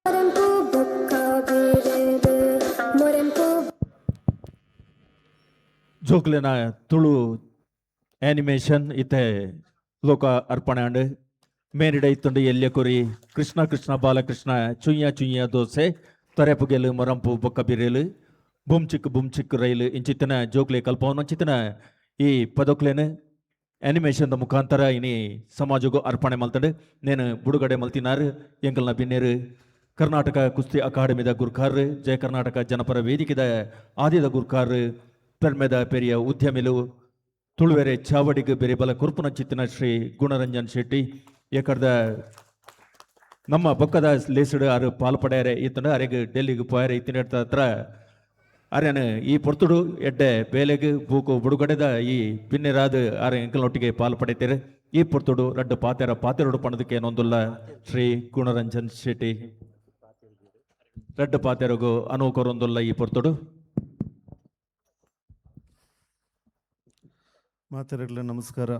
ಮೊರೆಂಪು ಬೊಕ್ಕ ಬೇರೆರ್ ಮೊರೆಂಪು. ಜೋಕ್ಲೆನ ತುಳು ಆನಿಮೇಷನ್ ಇತ್ತೆ ಲೋಕ ಅರ್ಪಣೆ ಆಂಡ್. ಮೇರಿಡ ಇತ್ತುಂಡು ಎಲ್ಯ ಕುರಿ, ಕೃಷ್ಣ ಕೃಷ್ಣ ಬಾಲಕೃಷ್ಣ, ಚುಯ್ಯ ಚುಯ್ಯ ದೋಸೆ, ತರೆಪುಗೆಲು ಮೊರಂಪು ಬೊಕ್ಕ ಬಿರೇಲು, ಬುಮ್ ಚಿಕ್ ಬುಮ್ ಚಿಕ್ ರೈಲು ಇಂಚಿತ್ತಿನ ಜೋಕ್ಲೆ ಕಲ್ಪವನಂಚಿತ್ತಿನ ಈ ಪದೊಕ್ಲೆನ್ ಆನಿಮೇಷನ್ ಮುಖಾಂತರ ಇನಿ ಸಮಾಜಗೂ ಅರ್ಪಣೆ ಮಲ್ತಂಡು. ನೇನು ಬುಡುಗಡೆ ಮಲ್ತಿನಾರ್ ಎಂಕಲ್ನ ಬಿನ್ನೇರು, ಕರ್ನಾಟಕ ಕುಸ್ತಿ ಅಕಾಡೆಮಿದ ಗುರ್ಕಾರ್, ಜಯ ಕರ್ನಾಟಕ ಜನಪರ ವೇದಿಕೆದ ಆದಿದ ಗುರ್ಕಾರ್, ಪೆರ್ಮೆದ ಪೆರಿಯ ಉದ್ಯಮಿಲು, ತುಳುವೆರೆ ಚಾವಡಿಗೆ ಬೆರಿಬಲ ಕುರ್ಪುನ ಚಿತ್ತಿನ ಶ್ರೀ ಗುಣರಂಜನ್ ಶೆಟ್ಟಿ. ಏಕರ್ದ ನಮ್ಮ ಬೊಕ್ಕದ ಲೇಸುಡು ಆರು ಪಾಲ್ ಪಡೆಯರೆ ಇತ್ತಂಡು. ಅರೆಗ್ ಡೆಲ್ಲಿಗೆ ಪೋಯರೆ ಇತ್ತಿನ ಹತ್ರ ಅರೆನ ಈ ಪೊರ್ತುಡು ಎಡ್ಡೆ ಬೇಲೆಗ್ ಬೂಕು ಬುಡುಗಡೆದ ಈ ಬಿನ್ನೆರಾದ ಆರೆ ಎಂಕಲ್ನೊಟ್ಟಿಗೆ ಪಾಲ್ ಪಡೆತೇರು. ಈ ಪೊರ್ತುಡು ರಡ್ಡು ಪಾತೆರ ಪಾತೆರೊಡು ಪಣದಕ್ಕೆ ನೊಂದುಲ್ಲ ಶ್ರೀ ಗುಣರಂಜನ್ ಶೆಟ್ಟಿ. ರಡ್ಡು ಪಾತೆರಗು ಅನುವು ಕೊರೊಂದುಲ್ಲ ಈ ಪೊರ್ತುಡು. ಮಾತೆರೆಗ್ಲ ನಮಸ್ಕಾರ.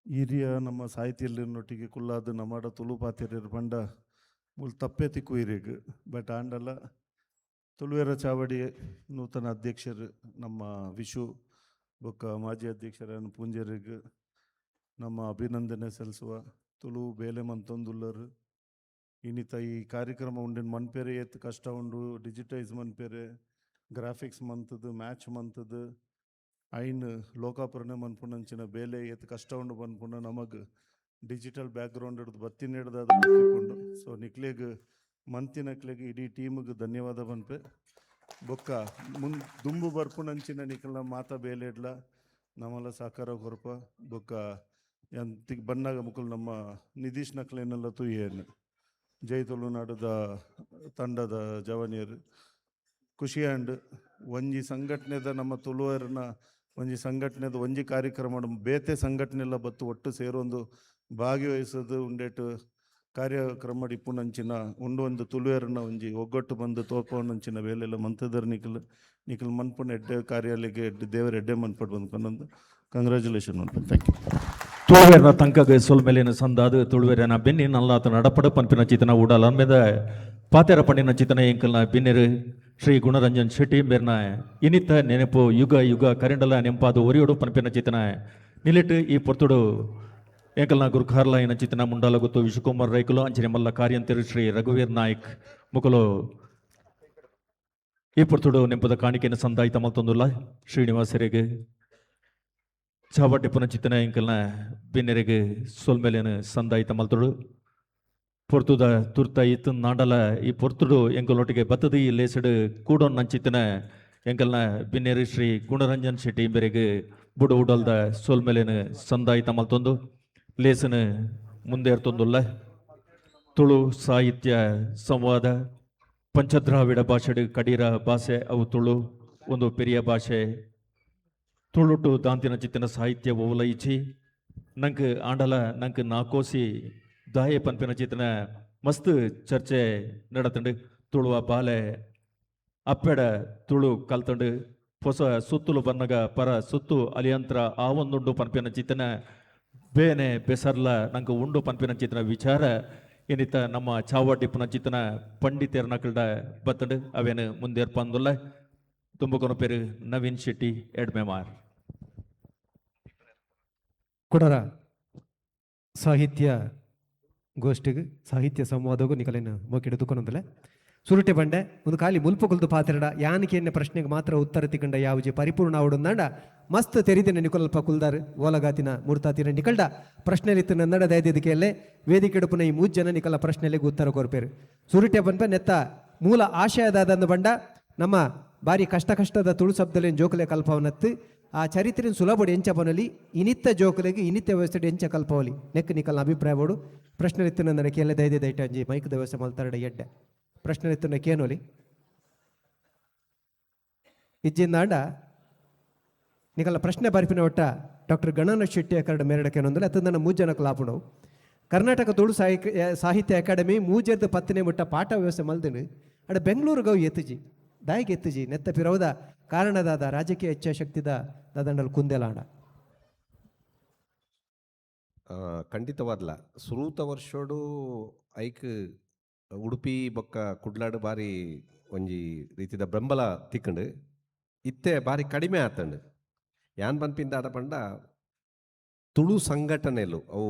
ಹಿರಿಯ ನಮ್ಮ ಸಾಹಿತಿಯಲ್ಲಿನೊಟ್ಟಿಗೆ ಕುಲ್ಲಾದ ನಮಾಡ ತುಳು ಪಾತೆರ್ಯರ್ ಪಂಡ ಮೂಲು ತಪ್ಪೆ ತಿಕ್ಕು ಹಿರಿಯಗ್. ಬಟ್ ಆಂಡಲ ತುಳುವೆರ ಚಾವಡಿ ನೂತನ ಅಧ್ಯಕ್ಷರು ನಮ್ಮ ವಿಶು ಬೊಕ್ಕ ಮಾಜಿ ಅಧ್ಯಕ್ಷರನ್ನು ಪೂಂಜೆರಿಗೆ ನಮ್ಮ ಅಭಿನಂದನೆ ಸಲ್ಲಿಸುವ. ತುಳು ಬೇಲೆ ಮಂತೊಂದುಲ್ಲರು. ಇನ್ನಿತ ಈ ಕಾರ್ಯಕ್ರಮ ಉಂಡಿನ ಮನ್ಪೆರೆ ಏತ್ ಕಷ್ಟ ಉಂಡು. ಡಿಜಿಟೈಸ್ ಮನ್ಪೆರೆ, ಗ್ರಾಫಿಕ್ಸ್ ಮಂತದ್ದು, ಮ್ಯಾಚ್ ಮಂತದ್ದು, ಐನ್ ಲೋಕಾಪುರನೆ ಮನ್ಪುನಂಚಿನ ಬೇಲೆ ಏತ್ ಕಷ್ಟ ಉಂಡು ಪನ್ಪುನ ನಮಗ್ ಡಿಜಿಟಲ್ ಬ್ಯಾಕ್ಗ್ರೌಂಡ್ ಹಿಡ್ದು ಬತ್ತಿನ ಹಿಡ್ದು ಅದು ಗೊತ್ತಿಪ್ಪುಂಡು. ಸೊ ನಿಕ್ಲೆಗ್ ಮಂತಿನಕ್ಲೆಗ್ ಇಡೀ ಟೀಮ್ಗೆ ಧನ್ಯವಾದ ಪನ್ಪೆ. ಬೊಕ್ಕ ಮುನ್ ದುಂಬು ಬರ್ಪುನಂಚಿನ ನಿಕಲ್ನ ಮಾತ ಬೇಲೆ ಇಡ್ಲ ನಮಲ ಸಹಕಾರ ಕೊರ್ಪ. ಬೊಕ್ಕ ಯಾನ್ ಬನ್ನಾಗ ಮುಕುಲು ನಮ್ಮ ನಿಧೀಶ್ ನಕ್ಲೆನೆಲ್ಲ ತೂಯೇನು, ಜೈ ತುಳುನಾಡುದ ತಂಡದ ಜವನಿಯರು. ಖುಷಿ ಆಂಡ್. ಒಂಜಿ ಸಂಘಟನೆದ ನಮ್ಮ ತುಳುವರನ ಒಂಜಿ ಸಂಘಟನೆದ ಒಂಜಿ ಕಾರ್ಯಕ್ರಮ ಬೇತೆ ಸಂಘಟನೆಲ್ಲ ಬತ್ತು ಒಟ್ಟು ಸೇರೊಂದು ಭಾಗವಹಿಸೋದು ಉಂಡೇಟು ಕಾರ್ಯಕ್ರಮ ಇಪ್ಪುನಂಚಿನ ಉಂಡು ಒಂದು ತುಳುವೆರನ ಒಂಜಿ ಒಗ್ಗಟ್ಟು ಬಂದು ತೋಪವನಂಚಿನ ಬೇಲೆಲ್ಲ ಮಂತದರ್. ನಿಕಲ್ ನಿಕಲ್ ಮನ್ಪುನ ಎಡ್ಡೆ ಕಾರ್ಯಾಲಯಕ್ಕೆ ಎಡ್ಡೆ ದೇವರ ಎಡ್ಡೆ ಮನ್ಪಡ್ ಬಂದ್ಕೊಂಡು ಕಂಗ್ರ್ಯಾಚುಲೇಷನ್ ಮನ್ಪು. Thank you. ತುಳುವೆರ್ನ ತಂಕಗ್ ಸೊಲ್ಮೆಲಿನ ಸಂದಾದು ತುಳುವೆರನ ಬೆನ್ನಿ ನಲ್ಲಾತ ನಡಪಡ ಪನ್ಪಿನ ಚಿತನ ಉಡಲ್ ಅನ್ಮೆದ ಪಾತೆರ ಪಂಡಿನ ಚಿತನ ಎಂಕಲ್ನ ಬಿನ್ನೆರು ಶ್ರೀ ಗುಣರಂಜನ್ ಶೆಟ್ಟಿ ಮೇರ್ನ ಇನಿತ ನೆನಪು ಯುಗ ಯುಗ ಕರಿಂಡಲ ನೆಂಪಾದು ಒರಿಯೋಡು ಪನ್ಪಿನ ಚಿತನ ನಿಲಿಟ್ಟು. ಈ ಪೊರ್ತುಡು ಎಂಕಲ್ನ ಗುರುಖಾರ್ಲಾಯಿನ ಚಿತನ ಮುಂಡಾಲಗುತ್ತು ವಿಶ್ವಕುಮಾರ್ ರೈಕುಲು, ಅಂಚನೆ ಮಲ್ಲ ಕಾರ್ಯಂತೆರು ಶ್ರೀ ರಘುವೀರ್ ನಾಯ್ಕ್ ಮುಕುಲು ಈ ಪೊರ್ತುಡು ನೆಂಪದ ಕಾಣಿಕೆಯನ್ನು ಸಂದಾಯಿತ ಮಲ್ತೊಂದುಲ್ಲ. ಶ್ರೀನಿವಾಸರಿಗೆ ಚಾವಟಿ ಪುನಚಿತನ ಎಂಕಲ್ನ ಬಿನ್ನೆರೆಗ್ ಸೊಲ್ಮೆಲೇನು ಸಂದಾಯಿತ ಮಲ್ತೊಡು. ಪೊರ್ತುದ ತುರ್ತ ಇತ್ತು ನಾಂಡಲ ಈ ಪೊರ್ತುಡು ಎಂಕಲೊಟ್ಟಿಗೆ ಬತ್ತದ ಈ ಲೇಸಡು ಕೂಡೊನ್ ನಂಚಿತನ ಎಂಕಲ್ನ ಬಿನ್ನೆರು ಶ್ರೀ ಗುಣರಂಜನ್ ಶೆಟ್ಟಿ ಇಂಬೆರೆಗ್ ಬುಡು ಉಡಲ್ದ ಸೊಲ್ಮೆಲೇನು ಸಂದಾಯಿತ ಮಲ್ತೊಂದು ಲೇಸನು ಮುಂದೇರ್ತೊಂದುಲ್ಲ. ತುಳು ಸಾಹಿತ್ಯ ಸಂವಾದ ಪಂಚದ್ರಾವಿಡ ಭಾಷೆಡು ಕಡೀರ ಭಾಷೆ ಅವು ತುಳು ಒಂದು ಪೆರಿಯ ಭಾಷೆ. ತುಳುಟು ದಾಂತಿನ ಚಿತ್ತಿನ ಸಾಹಿತ್ಯ ಓಲೈಚಿ ನಂಗೆ ಆಂಡಲ ನಂಗೆ ನಾಕೋಸಿ ದಾಯೆ ಪನ್ಪಿನ ಚಿತ್ತಿನ ಮಸ್ತ್ ಚರ್ಚೆ ನಡತಂಡು. ತುಳುವ ಬಾಲೆ ಅಪ್ಪೆಡ ತುಳು ಕಲ್ತಂಡು ಹೊಸ ಸುತ್ತುಲು ಬನ್ನಗ ಪರ ಸುತ್ತು ಅಲಿಯಂತ್ರ ಆವೊಂದುಂಡು ಪನ್ಪಿನ ಚಿತ್ತಿನ ಬೇನೆ ಬೆಸರ್ಲ ನಂಗೆ ಉಂಡು ಪನ್ಪಿನ ಚಿತ್ತಿನ ವಿಚಾರ ಏನಿತ್ತ ನಮ್ಮ ಚಾವಟಿಪ್ಪನ ಚಿತ್ತನ ಪಂಡಿತೆರ್ನಕಲ್ಡ ಬತ್ತಂಡು. ಅವೇನು ಮುಂದೇರ್ಪಂದುಲ್ಲ. ತುಂಬಕೊನ ಪೇರು ನವೀನ್ ಶೆಟ್ಟಿ ಎಡ್ಮೆಮಾರ್. ಕುಡರ ಸಾಹಿತ್ಯ ಗೋಷ್ಠಿಗೆ ಸಾಹಿತ್ಯ ಸಂವಾದಗೂ ನಿಕಲಿನ ಮೋಕಿಡ ದುಕೊನೊಂದಲೆ ಸುರುಟೆ ಬಂಡೆ ಒಂದು ಖಾಲಿ ಮುಲ್ಪ ಕುಲ್ದು ಪಾತೆರಡ ಯಾನಿಕೆ ಎನ್ನೆ ಪ್ರಶ್ನೆಗೆ ಮಾತ್ರ ಉತ್ತರ ತಿಕ್ಕಂಡ ಯಾವುಜಿ ಪರಿಪೂರ್ಣ ಆವಡುಂದಾಂಡ ಮಸ್ತ್ ತೆರಿದಿನ ನಿಕೊಲ್ಪ ಕುಲ್ದಾರ್ ಓಲಗಾತಿನ ಮೂರ್ತಾತಿನ ನಿಕಲ್ಡ ಪ್ರಶ್ನೆಲಿತ್ತು ನನ್ನಡ ದಯದಿದ್ದಕ್ಕೆ ವೇದಿಕೆ ಎಡುಪುನ ಈ ಮೂಜ್ ಜನ ನಿಕಲ ಪ್ರಶ್ನೆಲೆಗೆ ಉತ್ತರ ಕೊರ್ಪೇರು. ಸುರುಟೆ ಪನ್ಪ ನೆತ್ತ ಮೂಲ ಆಶಯದಾದಂದು ಬಂಡ ನಮ್ಮ ಬಾರಿ ಕಷ್ಟ ಕಷ್ಟದ ತುಳು ಶಬ್ದಲೇನು ಜೋಕುಲೆ ಕಲ್ಪವನತ್ತು ಆ ಚರಿತ್ರೆನ ಸುಲಭಡು ಎಂಚ ಪನಲಿ ಇನಿತ್ತ ಜೋಕುಲೆಗೆ ಇನಿತ್ತ ವ್ಯವಸ್ಥೆ ಎಂಚ ಕಲ್ಪವಲಿ ನೆಕ್ ನಿಕಲ್ನ ಅಭಿಪ್ರಾಯ ಬೋಡು. ಪ್ರಶ್ನೆ ಇತ್ತು ಕೇಳ ದಯದೆ ದೈಟ ಅಂಜಿ ಮೈಕ್ ವ್ಯವಸ್ಥೆ ಮಲ್ತಾರಡ ಎಡ್ಡೆ ಪ್ರಶ್ನೆ ಇತ್ತು ಕೇನೋಲಿ ಇಜ್ಜಿಂದಾಂಡ ನಿಕಲ್ಲ ಪ್ರಶ್ನೆ ಬರಿಪಿನ ಒಟ್ಟ ಡಾಕ್ಟರ್ ಗಣನ ಶೆಟ್ಟಿ ಅಕರಡ ಮೇರಡ ಕೇನೊಂದಲ್ಲ ಅತ್ತ ನನ್ನ ಮೂರು ಜನಕ್ಕೆ ಲಾಪುಣವು. ಕರ್ನಾಟಕ ತುಳು ಸಾಹಿತ್ಯ ಅಕಾಡೆಮಿ ಮೂಜೆರ್ದು ಪತ್ತನೇ ಮುಟ್ಟ ಪಾಠ ವ್ಯವಸ್ಥೆ ಮಲ್ದಿನ ಅಡ ಬೆಂಗಳೂರಿಗೆ ಎತ್ತುಜಿ ದಾಯಿಗೆ ಎತ್ತುಜಿ ನೆತ್ತ ಪಿರವದ ಕಾರಣದಾದ ರಾಜಕೀಯ ಇಚ್ಛಾಶಕ್ತಿದ ದಾದಂಡಲ್ ಕುಂದೆಲಾಂಡ. ಖಂಡಿತವಾದ್ಲ ಸುರೂತ ವರ್ಷೋಡು ಐಕ್ ಉಡುಪಿ ಬೊಕ್ಕ ಕುಡ್ಲಾಡು ಬಾರಿ ಒಂಜಿ ರೀತಿದ ಬೆಂಬಲ ತಿಕ್ಕಂಡು. ಇತ್ತೆ ಬಾರಿ ಕಡಿಮೆ ಆತಂಡು. ಯಾನ್ ಪನ್ಪಿಂದಾಡ ಪಂಡ ತುಳು ಸಂಘಟನೆಲು ಅವು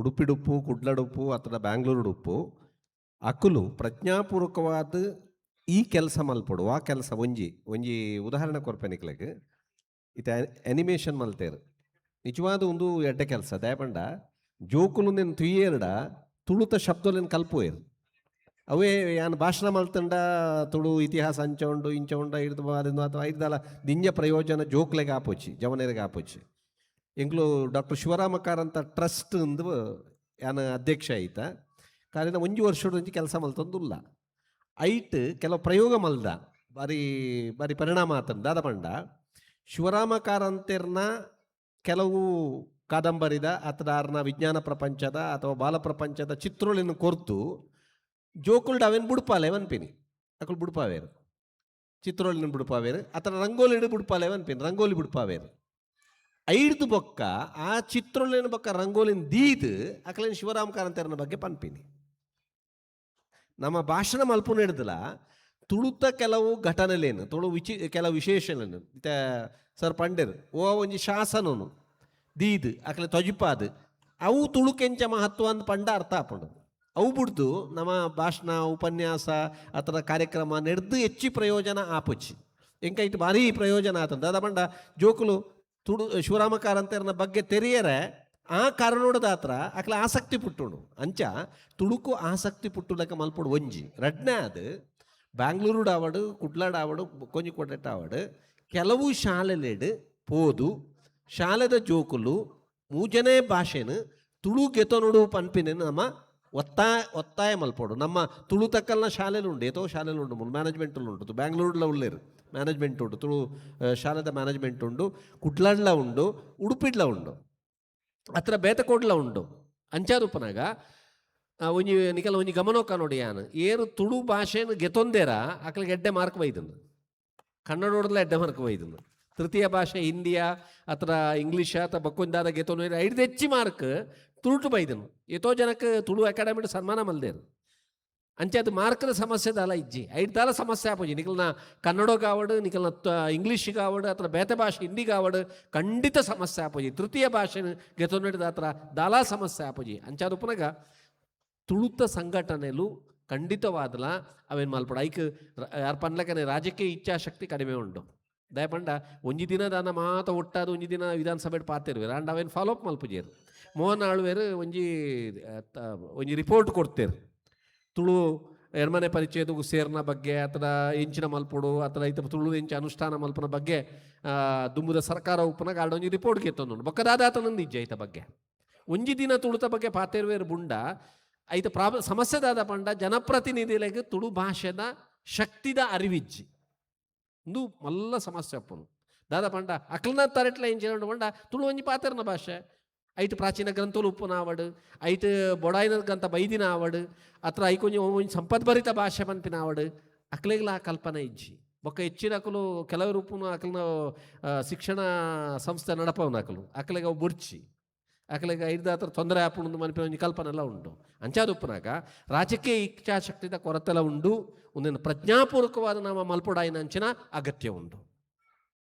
ಉಡುಪಿಡುಪ್ಪು, ಕುಡ್ಲಡುಪ್ಪು ಅಥವಾ ಬ್ಯಾಂಗ್ಳೂರುಡುಪ್ಪು ಅಕುಲು ಪ್ರಜ್ಞಾಪೂರ್ವಕವಾದ ಈ ಕೆಲಸ ಮಲ್ಪೊಡು. ಆ ಕೆಲಸ ಒಂಜಿ ಒಂಜಿ ಉದಾಹರಣೆ ಕೊರ್ಪೆ ನಿಕ್ಲೆಗ್. ಇತ್ತೆ ಅನಿಮೇಷನ್ ಮಲ್ತೇರು, ನಿಜವಾದ ಒಂದು ಎಡ್ಡೆ ಕೆಲಸ. ದಯಪಂಡ ಜೋಕುಲು ನೆನ್ ತುಯ್ಯೇರ್ಡ ತುಳುತ ಶಬ್ದಲೆನ್ ಕಲ್ಪುವೇರು. ಅವೇ ಯಾನ್ ಭಾಷಣ ಮಲ್ತಂಡ ತುಳು ಇತಿಹಾಸ ಅಂಚ ಉಂಡು ಇಂಚ ಉಂಡು ಇರ್ದು ಅಥವಾ ಐರ್ದಾಲ ದಿಂಜ ಪ್ರಯೋಜನ ಜೋಕ್ಲೆಗ್ ಆಪೊಚ್ಚಿ, ಜವನೆರಿಗೆ ಆಪೊಚ್ಚಿ. ಎಂಕ್ಲು ಡಾಕ್ಟರ್ ಶಿವರಾಮ ಕಾರಂತ ಟ್ರಸ್ಟ್ ಅಂದು ಯಾನ್ ಅಧ್ಯಕ್ಷ ಐತ ಕಾರಣ ಒಂಜಿ ವರ್ಷದ ಒಂಜಿ ಕೆಲಸ ಮಲ್ತೊಂದುಲ್ಲ. ಐಟ್ ಕೆಲವು ಪ್ರಯೋಗ ಮಲ್ದ ಬಾರಿ ಬಾರಿ ಪರಿಣಾಮ ಆತಂದು. ದಾದ ಪಂಡ ಶಿವರಾಮ ಕಾರಂತೆರ್ನ ಕೆಲವು ಕಾದಂಬರಿದ ಅಥವಾ ಆರ್ನ ವಿಜ್ಞಾನ ಪ್ರಪಂಚದ ಅಥವಾ ಬಾಲ ಪ್ರಪಂಚದ ಚಿತ್ರಗಳನ್ನು ಕೊರ್ತು ಜೋಕುಲ್ಡ್ ಅವೇನು ಬುಡ್ಪಾಲೆ ಮನ್ಪಿನಿ, ಅಕುಲು ಬುಡ್ಪಾವೇರು ಚಿತ್ರೋಳಿನ ಬುಡ್ಪಾವೇರು ಅಥವಾ ರಂಗೋಲಿಡು ಬುಡ್ಪಾಲೆ ಮನ್ಪಿನಿ, ರಂಗೋಲಿ ಬುಡ್ಪಾವೇರು. ಐಡ್ದು ಬೊಕ್ಕ ಆ ಚಿತ್ರೋಳಿನ ಬೊಕ್ಕ ರಂಗೋಲಿನ ದೀದ್ ಅಕಲೇನು ಶಿವರಾಮ ಕಾರಂತೆರ್ನ ಬಗ್ಗೆ ಪನ್ಪಿನಿ. ನಮ್ಮ ಭಾಷಣ ಮಲ್ಪುನ ಹಿಡ್ದಲ ತುಳುತ ಕೆಲವು ಘಟನೆಲೇನು ತುಳು ಕೆಲವು ವಿಶೇಷಲೇನು ಇತ್ತೆ ಸರ್ ಪಂಡೇರು ಓ ಒಂಜಿ ಶಾಸನನು ದೀದ್ ಅಕಲೆ ತೊಜಿಪಾದ್ ಅವು ತುಳುಕೆಂಚ ಮಹತ್ವ ಅಂದ್ ಪಂಡ ಅರ್ಥ ಆಪುಂಡು. ಅವು ಬುಡ್ದು ನಮ್ಮ ಭಾಷಣ ಉಪನ್ಯಾಸ ಅಥವಾ ಕಾರ್ಯಕ್ರಮ ನೆಡ್ದು ಹೆಚ್ಚು ಪ್ರಯೋಜನ ಆಪುಚಿ. ಎಂಕ ಇಟ್ಟು ಭಾರಿ ಪ್ರಯೋಜನ ಆತಂದ. ದಾದ ಪಂಡ ಜೋಕುಲು ತುಳು ಶಿವರಾಮ ಕಾರಂತೆರ್ನ ಬಗ್ಗೆ ತೆರಿಯರೆ ಆ ಕಾರಣೋಡದ ಹತ್ರ ಅಕ್ಲ ಆಸಕ್ತಿ ಪುಟ್ಟುಂಡು. ಅಂಚ ತುಳುಕು ಆಸಕ್ತಿ ಪುಟ್ಟುಲಕ ಮಲ್ಪುಡು ಒಂಜಿ. ರಡ್ನೇ ಅದು ಬ್ಯಾಂಗ್ಳೂರುಡ್ ಆವಡು ಕುಡ್ಲಾಡ್ ಆವಡು ಕೊಂಜಿಕೋಟೆಟ್ ಆವಡು ಕೆಲವು ಶಾಲೆಲೆಡ್ ಪೋದು ಶಾಲೆದ ಜೋಕುಲು ಮೂಜನೇ ಭಾಷೆನು ತುಳು ಗೆತೊನುಡು ಪನ್ಪಿನ ನಮ್ಮ ಒತ್ತಾಯ ಒತ್ತಾಯ ಮಲ್ಪೊಡು. ನಮ್ಮ ತುಳು ತಕ್ಕಲ್ನ ಶಾಲೆಲು ಉಂಡು, ಏತೋ ಶಾಲೆಲು ಉಂಡು, ಮ್ಯಾನೇಜ್ಮೆಂಟ್ ಉಂಟು, ಬ್ಯಾಂಗ್ಳೂರ್ಲ ಉಲ್ಲೇರು ಮ್ಯಾನೇಜ್ಮೆಂಟ್ ಉಂಟು, ತುಳು ಶಾಲೆದ ಮ್ಯಾನೇಜ್ಮೆಂಟ್ ಉಂಡು, ಕುಡ್ಲಾಡ್ಲ ಉಂಡು, ಉಡುಪಿಡ್ಲ ಉಂಡು, ಅತ್ರ ಬೇತಕೋಡ್ಲ ಉಂಡು. ಅಂಚಾರೂಪನಾಗ ಒಂಜಿ ನಿಕಲ ಒಂಜಿ ಗಮನೋಕ ನೋಡಿ ಯಾನ್ ಏರು ತುಳು ಭಾಷೆನು ಗೆತೊಂದೇರ ಅಕ್ಲಿಗೆ ಎಡ್ಡೆ ಮಾರ್ಕ್ ಬೈದನು, ಕನ್ನಡೋಡ್ಲ ಎಡ್ಡೆ ಮಾರ್ಕ್ ಬೈದನು. ತೃತೀಯ ಭಾಷೆ ಹಿಂದಿಯ ಅಥವಾ ಇಂಗ್ಲೀಷ ಅಥವಾ ಬಕ್ಕೊಂದಾದ ಗೆತೊಂದು ಐದು ಹೆಚ್ಚಿ ಮಾರ್ಕ್ ತುಳುಟು ಬೈದನು. ಏತೋ ಜನಕ್ಕೆ ತುಳು ಅಕಾಡೆಮಿ ಸನ್ಮಾನ ಮಲ್ದೇರು. ಅಂಚೆ ಅದು ಮಾರ್ಕದ ಸಮಸ್ಯೆ ದಾಲ ಇಜ್ಜಿ, ಐದು ದಾಲ ಸಮಸ್ಯೆ ಆಪುಜಿ. ನಿಕಲ್ನ ಕನ್ನಡಗಾವಡು ನಿಕಲ್ನ ಇಂಗ್ಲೀಷ್ ಗಾವಡು ಅಥವಾ ಬೇತೆ ಭಾಷೆ ಹಿಂದಿ ಗಾವಡು ಖಂಡಿತ ಸಮಸ್ಯೆ ಆಪುಜಿ. ತೃತೀಯ ಭಾಷೆ ಗೆತೊಂದಿದ ಹತ್ರ ದಾಲಾ ಸಮಸ್ಯೆ ಆಪುಜಿ. ಅಂಚಾದ ಉಪನಗ ತುಳುತ ಸಂಘಟನೆಲು ಖಂಡಿತವಾದಲ ಅವೇನು ಮಲ್ಪಡ. ಐಕ್ ಯಾರು ಪನ್ಲಕನೆ ರಾಜಕೀಯ ಇಚ್ಛಾಶಕ್ತಿ ಕಡಿಮೆ ಉಂಡು. ದಯಪಂಡ ಒಂಜಿ ದಿನ ದಾನ ಮಾತ ಒಟ್ಟಾದ ಒಂಜಿ ದಿನ ವಿಧಾನಸಭೆ ಪಾತಿರ್ವೇರು ಅಂಡ್ ಅವೇನು ಫಾಲೋ ಅಪ್ ಮಲ್ಪುಜೇರು. ಮೋಹನ್ ಆಳ್ವೇರು ಒಂಜಿ ಒಂಜಿ ರಿಪೋರ್ಟ್ ಕೊಡ್ತೇರು ತುಳು ಎರಮನೆ ಪರಿಚಯದ ಸೇರ್ನ ಬಗ್ಗೆ ಅಥವಾ ಎಂಚಿನ ಮಲ್ಪೊಡು ಅಥವಾ ಐತ ತುಳು ಎಂಚ ಅನುಷ್ಠಾನ ಮಲ್ಪನ ಬಗ್ಗೆ ದುಂಬುದ ಸರ್ಕಾರ ಉಪ್ಪನಾಗ ಆಡ ಒಂಜಿ ರಿಪೋರ್ಟ್ ಕೇತೊಂದು ಬೊಕ್ಕದಾದಾತನಂದು ಇಜ್ಜೆ ಐತ ಬಗ್ಗೆ. ಒಂಜಿ ದಿನ ತುಳುತ ಬಗ್ಗೆ ಪಾತೆರ್ವೇರು ಬುಂಡ ಐತ ಸಮಸ್ಯೆದಾದ ಪಂಡ ಜನಪ್ರತಿನಿಧಿಲೆಗ್ ತುಳು ಭಾಷೆದ ಶಕ್ತಿದ ಅರಿವಿಜ್ಜಿ ಇಂದು ಮಲ್ಲ ಸಮಸ್ಯೆ ಅಪ್ಪನು. ದಾದ ಪಂಡ ಅಕ್ಲನ ತರೆಟ್ಲ ಎಂಚಿನ ಪಂಡ ತುಳು ಒಂಜಿ ಪಾತೆರ್ನ ಭಾಷೆ ಐಟ್ ಪ್ರಾಚೀನ ಗ್ರಂಥಲು ಉಪ್ಪುನ ಆವಡು ಐಟ್ ಬೊಡಾಯಿನ ಗ್ರಂಥ ಬೈದಿನ ಆವಡು ಅತ್ರ ಐಕೊಂಜಿ ಒಂಜಿ ಸಂಪದ್ಭರಿತ ಭಾಷೆ ಪನ್ಪಿನ ಆವಡು ಅಕ್ಲೆಗ್ಲ ಆ ಕಲ್ಪನೆ ಇಜ್ಜಿ. ಬೊಕ್ಕ ಹೆಚ್ಚಿನ ಅಕಲು ಕೆಲವರು ಉಪ್ಪುನ ಅಕ್ಲನ ಶಿಕ್ಷಣ ಸಂಸ್ಥೆ ನಡಪವನ ಅಕಲು ಅಕ್ಲೆಗ್ ಅವು ಬುಡ್ಚಿ ಅಕ್ಲೆಗ್ ಐದು ಹತ್ರ ತೊಂದರೆ ಆಪುಂಡು ಮನ್ಪಿನ ಒಂಜಿ ಕಲ್ಪನೆ ಎಲ್ಲ ಉಂಟು. ಅಂಚಾದ ಉಪ್ಪುನಾಗ ರಾಜಕೀಯ ಇಚ್ಛಾಶಕ್ತಿದ ಕೊರತೆಲ ಉಂಡು, ಒಂದನ್ನು ಪ್ರಜ್ಞಾಪೂರ್ವಕವಾದ ನಮ್ಮ ಮಲ್ಪೊಡಾಯಿನ ಅಂಚಿನ ಅಗತ್ಯ ಉಂಟು.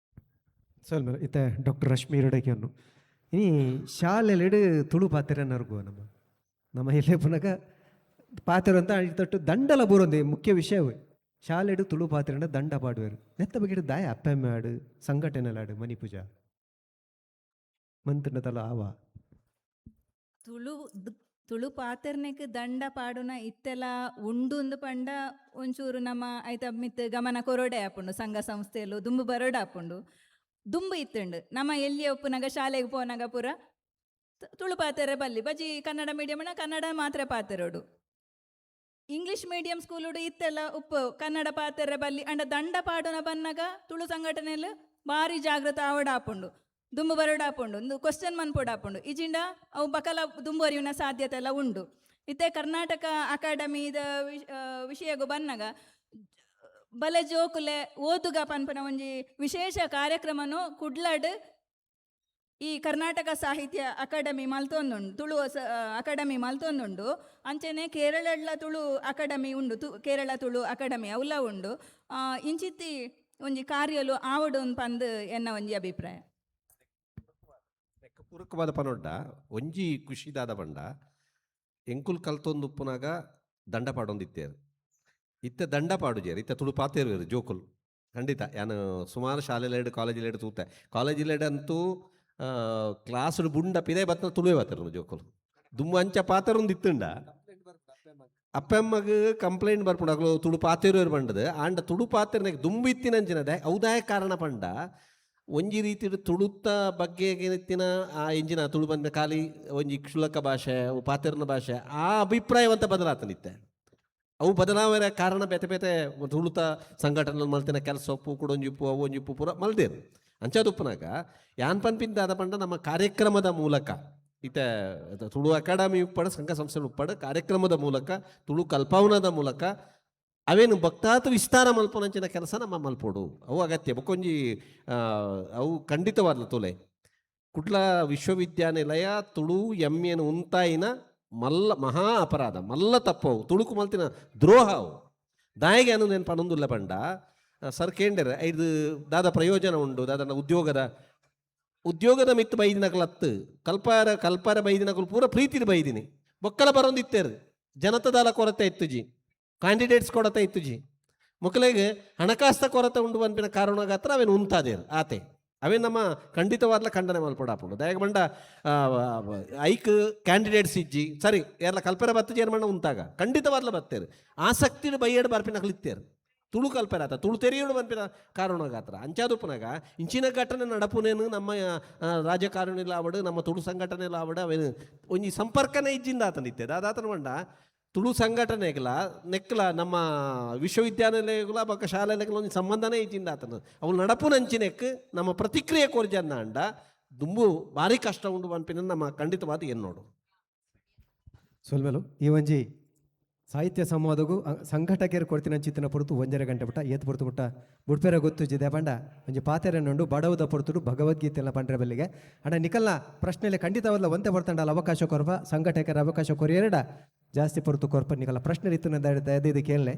ಸಲ್ ಇತ್ತೆ ಡಾಕ್ಟರ್ ರಶ್ಮಿ ಇರಡಕಿಯನ್ನು ಇನಿ ಶಾಲೆಲೆಡು ತುಳು ಪಾತೆರನ್ನರ್ಗು ನಮ್ಮ ನಮ್ಮ ಎಲ್ಲೇ ಪುನಗ ಪಾತೆರ ಅಂತ ತೊಟ್ಟು ದಂಡಲ ಬೂರೊಂದು ಮುಖ್ಯ ವಿಷಯವೇ ಶಾಲೆಡು ತುಳು ಪಾತೆರಂಡ ದಂಡ ಪಾಡುವರು. ನೆತ್ತ ಬಗ್ಗೆ ದಾಯ ಅಪ್ಪೆಮ್ಮೆ ಆಡು ಸಂಘಟನೆಲಾಡು ಮಣಿಪೂಜಾ ಮಂತ್ರಿನ ತಲ ಆವ ತುಳು ತುಳು ಪಾತೆರ್ನೆಕ್ ದಂಡ ಪಾಡುನ ಇತ್ತೆಲ ಉಂಡು ಅಂದ್ ಪಂಡ ಒಂಚೂರು ನಮ್ಮ ಐತ ಮಿತ್ ಗಮನ ಕೊರೊಡೆ ಆಪುಂಡು, ಸಂಘ ಸಂಸ್ಥೆಲು ದುಂಬು ಬರೋಡೆ ಆಪುಂಡು. ದುಂಬು ಇತ್ತುಂಡು ನಮ್ಮ ಎಲ್ಲಿ ಒಪ್ಪುನಾಗ ಶಾಲೆಗೆ ಪೋನಾಗ ಪೂರ ತುಳು ಪಾತೆರೆ ಬಲ್ಲಿ ಬಜಿ ಕನ್ನಡ ಮೀಡಿಯಂ ಕನ್ನಡ ಮಾತ್ರ ಪಾತೆರೋಡು. ಇಂಗ್ಲಿಷ್ ಮೀಡಿಯಂ ಸ್ಕೂಲುಡು ಇತ್ತೆಲ್ಲ ಉಪ್ಪು ಕನ್ನಡ ಪಾತೆರೆ ಬಲ್ಲಿ ಅಂಡ ದಂಡ ಪಾಡುನ ಬನ್ನಗ ತುಳು ಸಂಘಟನೆಲು ಭಾರಿ ಜಾಗೃತ ಆವಡ ಆಪುಂಡು, ದುಂಬು ಬರೋಡ ಆಪುಂಡು, ಒಂದು ಕ್ವಶನ್ ಮನ್ಪೊಡು ಆಪುಂಡು. ಇಜಿಂಡ ಅವು ಬಕಲ ದುಂಬುವರಿಯುನ ಸಾಧ್ಯತೆ ಎಲ್ಲ ಉಂಡು. ಇತ್ತೆ ಕರ್ನಾಟಕ ಅಕಾಡೆಮಿದ ವಿಷಯಗು ಬನ್ನಗ ಬಲೆ ಜೋಕುಲೆ ಓದುಗ ಪನ್ಪನ ಒಂಜಿ ವಿಶೇಷ ಕಾರ್ಯಕ್ರಮನು ಕುಡ್ಲಡ್ ಈ ಕರ್ನಾಟಕ ಸಾಹಿತ್ಯ ಅಕಾಡೆಮಿ ಮಲ್ತೊಂದುಂಡು, ತುಳು ಅಕಾಡೆಮಿ ಮಲ್ತೊಂದುಂಡು. ಅಂಚನೆ ಕೇರಳಡ್ಲ ತುಳು ಅಕಾಡೆಮಿ ಉಂಡು, ಕೇರಳ ತುಳು ಅಕಾಡೆಮಿ ಅವುಲ ಉಂಡು. ಇಂಚಿತ್ತಿ ಒಂಜಿ ಕಾರ್ಯಲು ಆವಡು ಪಂದ್ ಎನ್ನ ಒಂಜಿ ಅಭಿಪ್ರಾಯ. ಪೂರಕವಾದ ಪನೊಡ್ಡ ಒಂಜಿ ಖುಷಿದಾದ ಪಂಡ ಎಂಕುಲ್ ಕಲ್ತೊಂದು ಉಪ್ಪುನಾಗ ದಂಡ ಪಾಡೊಂದಿತ್ತೇರು. ಇತ್ತೆ ದಂಡ ಪಾಡುಜೇರು, ಇತ್ತೆ ತುಳು ಪಾತೇರು ಜೋಕುಲು ಖಂಡಿತ. ಯಾನು ಸುಮಾರು ಶಾಲೆಲೆಡ್ ಕಾಲೇಜಿಲೆಡ್ ತೂತೆ, ಕಾಲೇಜಿಲೆಡ್ ಅಂತೂ ಕ್ಲಾಸ್ ಬುಂಡ ಪಿದೆ ಬತ್ತನ ತುಳುವೆ ಬತ್ತರು ಜೋಕುಲು. ದುಂಬು ಅಂಚ ಪಾತೆರೊಂದು ಇತ್ತುಂಡ ಅಪ್ಪಮ್ಮಗ್ ಕಂಪ್ಲೇಂಟ್ ಬರ್ಪುಂಡು ಅಕುಲು ತುಳು ಪಾತೆರುವೆರ್ ಪಂಡದು. ಆಂಡ ತುಳು ಪಾತೆರ್ನಕ್ಕೆ ದುಂಬು ಇತ್ತಿನಂಚಿನದೆ ಔದಾಯ ಕಾರಣ ಪಂಡ ಒಂಜಿ ರೀತಿಡ್ ತುಳುತ್ತ ಬಗ್ಗೆ ಇತ್ತಿನ ಆ ಎಂಜಿನ ತುಳು ಬಂದ ಖಾಲಿ ಒಂಜಿ ಕ್ಷುಲ್ಲಕ ಭಾಷೆ ಪಾತೆರ್ನ ಭಾಷೆ ಆ ಅಭಿಪ್ರಾಯವಂತ ಬದಲಾತನಿತ್ತೆ. ಅವು ಬದಲಾವಣೆ ಕಾರಣ ಬೇತೆ ಬೇತೆ ತುಳುತ ಸಂಘಟನೆ ಮಲ್ತಿನ ಕೆಲಸ ಉಪ್ಪು ಕುಡೊಂಜಿ ಉಪ್ಪು ಅವು ಒಂಜಿ ಉಪ್ಪು ಪೂರ ಮಲ್ದೇರು. ಅಂಚಾದುಪ್ಪುನಾಗ ಯಾನ್ ಪನ್ಪಿಂದಾದ ಪಂಡ ನಮ್ಮ ಕಾರ್ಯಕ್ರಮದ ಮೂಲಕ ಇತ್ತೆ ತುಳು ಅಕಾಡೆಮಿ ಉಪ್ಪಡು ಸಂಘ ಸಂಸ್ಥೆ ಉಪ್ಪಡು ಕಾರ್ಯಕ್ರಮದ ಮೂಲಕ ತುಳು ಕಲ್ಪಾವನದ ಮೂಲಕ ಅವೇನು ಭಕ್ತಾತ್ ವಿಸ್ತಾರ ಮಲ್ಪುನಂಚಿನ ಕೆಲಸ ನಮ್ಮ ಮಲ್ಪೋಡು ಅವು ಅಗತ್ಯ. ಬೊಕ್ಕೊಂಜಿ ಅವು ಖಂಡಿತವಾದ್ಲ ತೋಲೆ ಕುಡ್ಲ ವಿಶ್ವವಿದ್ಯಾನಿಲಯ ತುಳು ಎಮ್ಮೆಯನ್ನು ಉಂತಾಯಿನ ಮಲ್ಲ ಮಹಾ ಅಪರಾಧ ಮಲ್ಲ ತಪ್ಪವು ತುಳುಕು ಮಲ್ತಿನ ದ್ರೋಹ ಅವು. ದಾಯಿಗೆ ಅನು ನೆನ್ಪ ಪನೊಂದುಲ್ಲ ಪಂಡ ಸರ್ ಕೇಂಡರೆ ಐದು ದಾದ ಪ್ರಯೋಜನ ಉಂಡು ದಾದನ ಉದ್ಯೋಗದ ಉದ್ಯೋಗದ ಮಿತ್ತು ಬೈದಿನಕಲತ್ತು ಕಲ್ಪಾರ ಕಲ್ಪಾರ ಬೈದಿನಕಲು ಪೂರ ಪ್ರೀತಿನ ಬೈದಿನಿ ಬೊಕ್ಕಲ ಬರೊಂದಿತ್ತೇರು ಜನತದಾಲ ಕೊರತೆ ಇತ್ತುಜಿ ಕ್ಯಾಂಡಿಡೇಟ್ಸ್ ಕೊರತೆ ಇತ್ತುಜಿ ಮುಕ್ಕಲೆಗ್ ಹಣಕಾಸ್ತ ಕೊರತೆ ಉಂಡು ಪನ್ಪಿನ ಕಾರಣಗಾತ್ರ ಅವೇನು ಉಂತಾದೇರು ಆತೆ ಅವೇ ನಮ್ಮ ಖಂಡಿತವಾದ್ಲ ಖಂಡನೆ ಮಲ್ಪಡಾಪುಂಡು. ದಯಗ ಬಂಡ ಐಕ್ ಕ್ಯಾಂಡಿಡೇಟ್ಸ್ ಇಜ್ಜಿ ಸರಿ ಏರ್ಲ ಕಲ್ಪೆರ ಬತ್ತು ಏರ್ ಮಣ್ಣ ಉಂತಾಗ ಖಂಡಿತವಾದ್ಲ ಬತ್ತೇರು ಆಸಕ್ತಿನ ಬೈಯಡ್ ಬರ್ಪಿನಕಲು ಇತ್ತೇರು ತುಳು ಕಲ್ಪೆರ ಆತ ತುಳು ತೆರೆಯೋಡು ಪನ್ಪಿನ ಕಾರಣಗಾತ್ರ. ಅಂಚಾದುಪ್ಪನಾಗ ಇಂಚಿನ ಘಟನೆ ನಡಪುನೇನು ನಮ್ಮ ರಾಜಕಾರಣಿ ಲಾವಡು ನಮ್ಮ ತುಳು ಸಂಘಟನೆ ಲಾವಡು ಅವೇನು ಒಂಜಿ ಸಂಪರ್ಕನೇ ಇಜ್ಜಿಂದ ಆತನಿತ್ತೆ. ದಾದಾತನ ಬಂಡ ತುಳು ಸಂಘಟನೆಗಳ ನೆಕ್ಕಲ ನಮ್ಮ ವಿಶ್ವವಿದ್ಯಾನಿಲಯಗಳ ಬೊಕ್ಕ ಶಾಲೆಗಳ ಒಂಜಿ ಸಂಬಂಧನೇ ಇಜ್ಜಿಂದ ಆತನ ಅವು ನಡಪುನಂಚಿನೆಕ್ ನಮ್ಮ ಪ್ರತಿಕ್ರಿಯೆ ಕೊರ್ಜನ್ನ ಅಂಡ ದುಂಬು ಭಾರಿ ಕಷ್ಟ ಉಂಡು ಪನ್ಪಿನ ನಮ್ಮ ಖಂಡಿತವಾದ ಏನು ನೋಡು. ಸೊಲ್ಮೆಲು ಈ ಒಂಜಿ ಸಾಹಿತ್ಯ ಸಂವಾದಗೂ ಸಂಘಟಕರು ಕೊಡ್ತಿನ ಚಿತ್ತಿನ ಪೊರ್ತು 1.5 ಗಂಟೆ ಪುಟ್ಟ ಏತ್ ಪೊರ್ತು ಪುಟ್ಟ ಬುಡ್ಪೆರ ಗೊತ್ತುಜಿದೆ ಪಂಡ ಒಂಜಿ ಪಾತೆರನ್ನುಂಡು ಬಡವದ ಪೊರ್ತುಡು ಭಗವದ್ಗೀತೆಲ್ಲ ಪಂಡ್ರೆ ಬಲ್ಲಿಗೆ ಅಣ್ಣ ನಿಕಲ್ನ ಪ್ರಶ್ನೆಲೆ ಖಂಡಿತವಲ್ಲ ಒಂತೆ ಪೊರ್ತಂಡಲ್ಲ ಅವಕಾಶ ಕೊರ್ಪ ಸಂಘಟಕರ ಅವಕಾಶ ಕೊರಿಯರಡ ಜಾಸ್ತಿ ಪೊರ್ತು ಕೊರ್ಪ ನಿಕಲ್ಲ ಪ್ರಶ್ನೆ ಇತ್ತಿನ ದಯದಿದ್ದು ಕೇಳಲೆ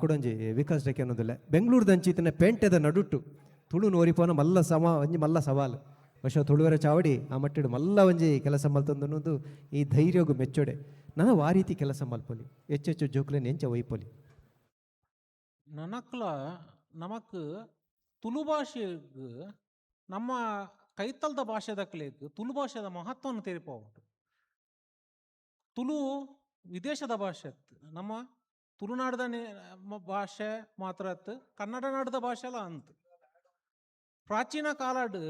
ಕುಡೊಂಜಿ ವಿಕಾಸ್ ಡೆಕ್ಕೆ ಅನ್ನೋದಿಲ್ಲ. ಬೆಂಗಳೂರುದಂಚಿತ್ತಿನ ಪೇಂಟೆದ ನಡುಟ್ಟು ತುಳು ನೋರಿಪೋನ ಮಲ್ಲ ಸಮ ಒಂಜಿ ಮಲ್ಲ ಸವಾಲು ಬಹುಶಃ ತುಳುವರ ಚಾವಡಿ ಆ ಮಟ್ಟಿಡು ಮಲ್ಲ ಒಂಜಿ ಕೆಲಸ ಮಲ್ತೊಂದು ಈ ಧೈರ್ಯಗು ಮೆಚ್ಚೋಡೆ ನಾವು ಆ ರೀತಿ ಕೆಲಸ ಮಲ್ಪೊಲಿ ಹೆಚ್ಚೆಚ್ಚು ಜೋಕ್ಲೆನ್ ಎಂಚ ಒಯ್ಪೊಲಿ. ನನಕ್ಲ ನಮಕ್ ತುಳು ಭಾಷೆಗ್ ನಮ್ಮ ಕೈತಲ್ದ ಭಾಷೆದಕ್ಲೆಗ್ ತುಳು ಭಾಷೆದ ಮಹತ್ವವನ್ನು ತೆರಿಪಾವುಂಡು. ತುಳು ವಿದೇಶದ ಭಾಷೆ ಅತ್ತು ನಮ್ಮ ತುಳುನಾಡದ ಭಾಷೆ ಮಾತ್ರ ಅತ್ತು ಕನ್ನಡ ನಾಡದ ಭಾಷೆ ಅಲ್ಲ ಅಂತ. ಪ್ರಾಚೀನ ಕಾಲಡ್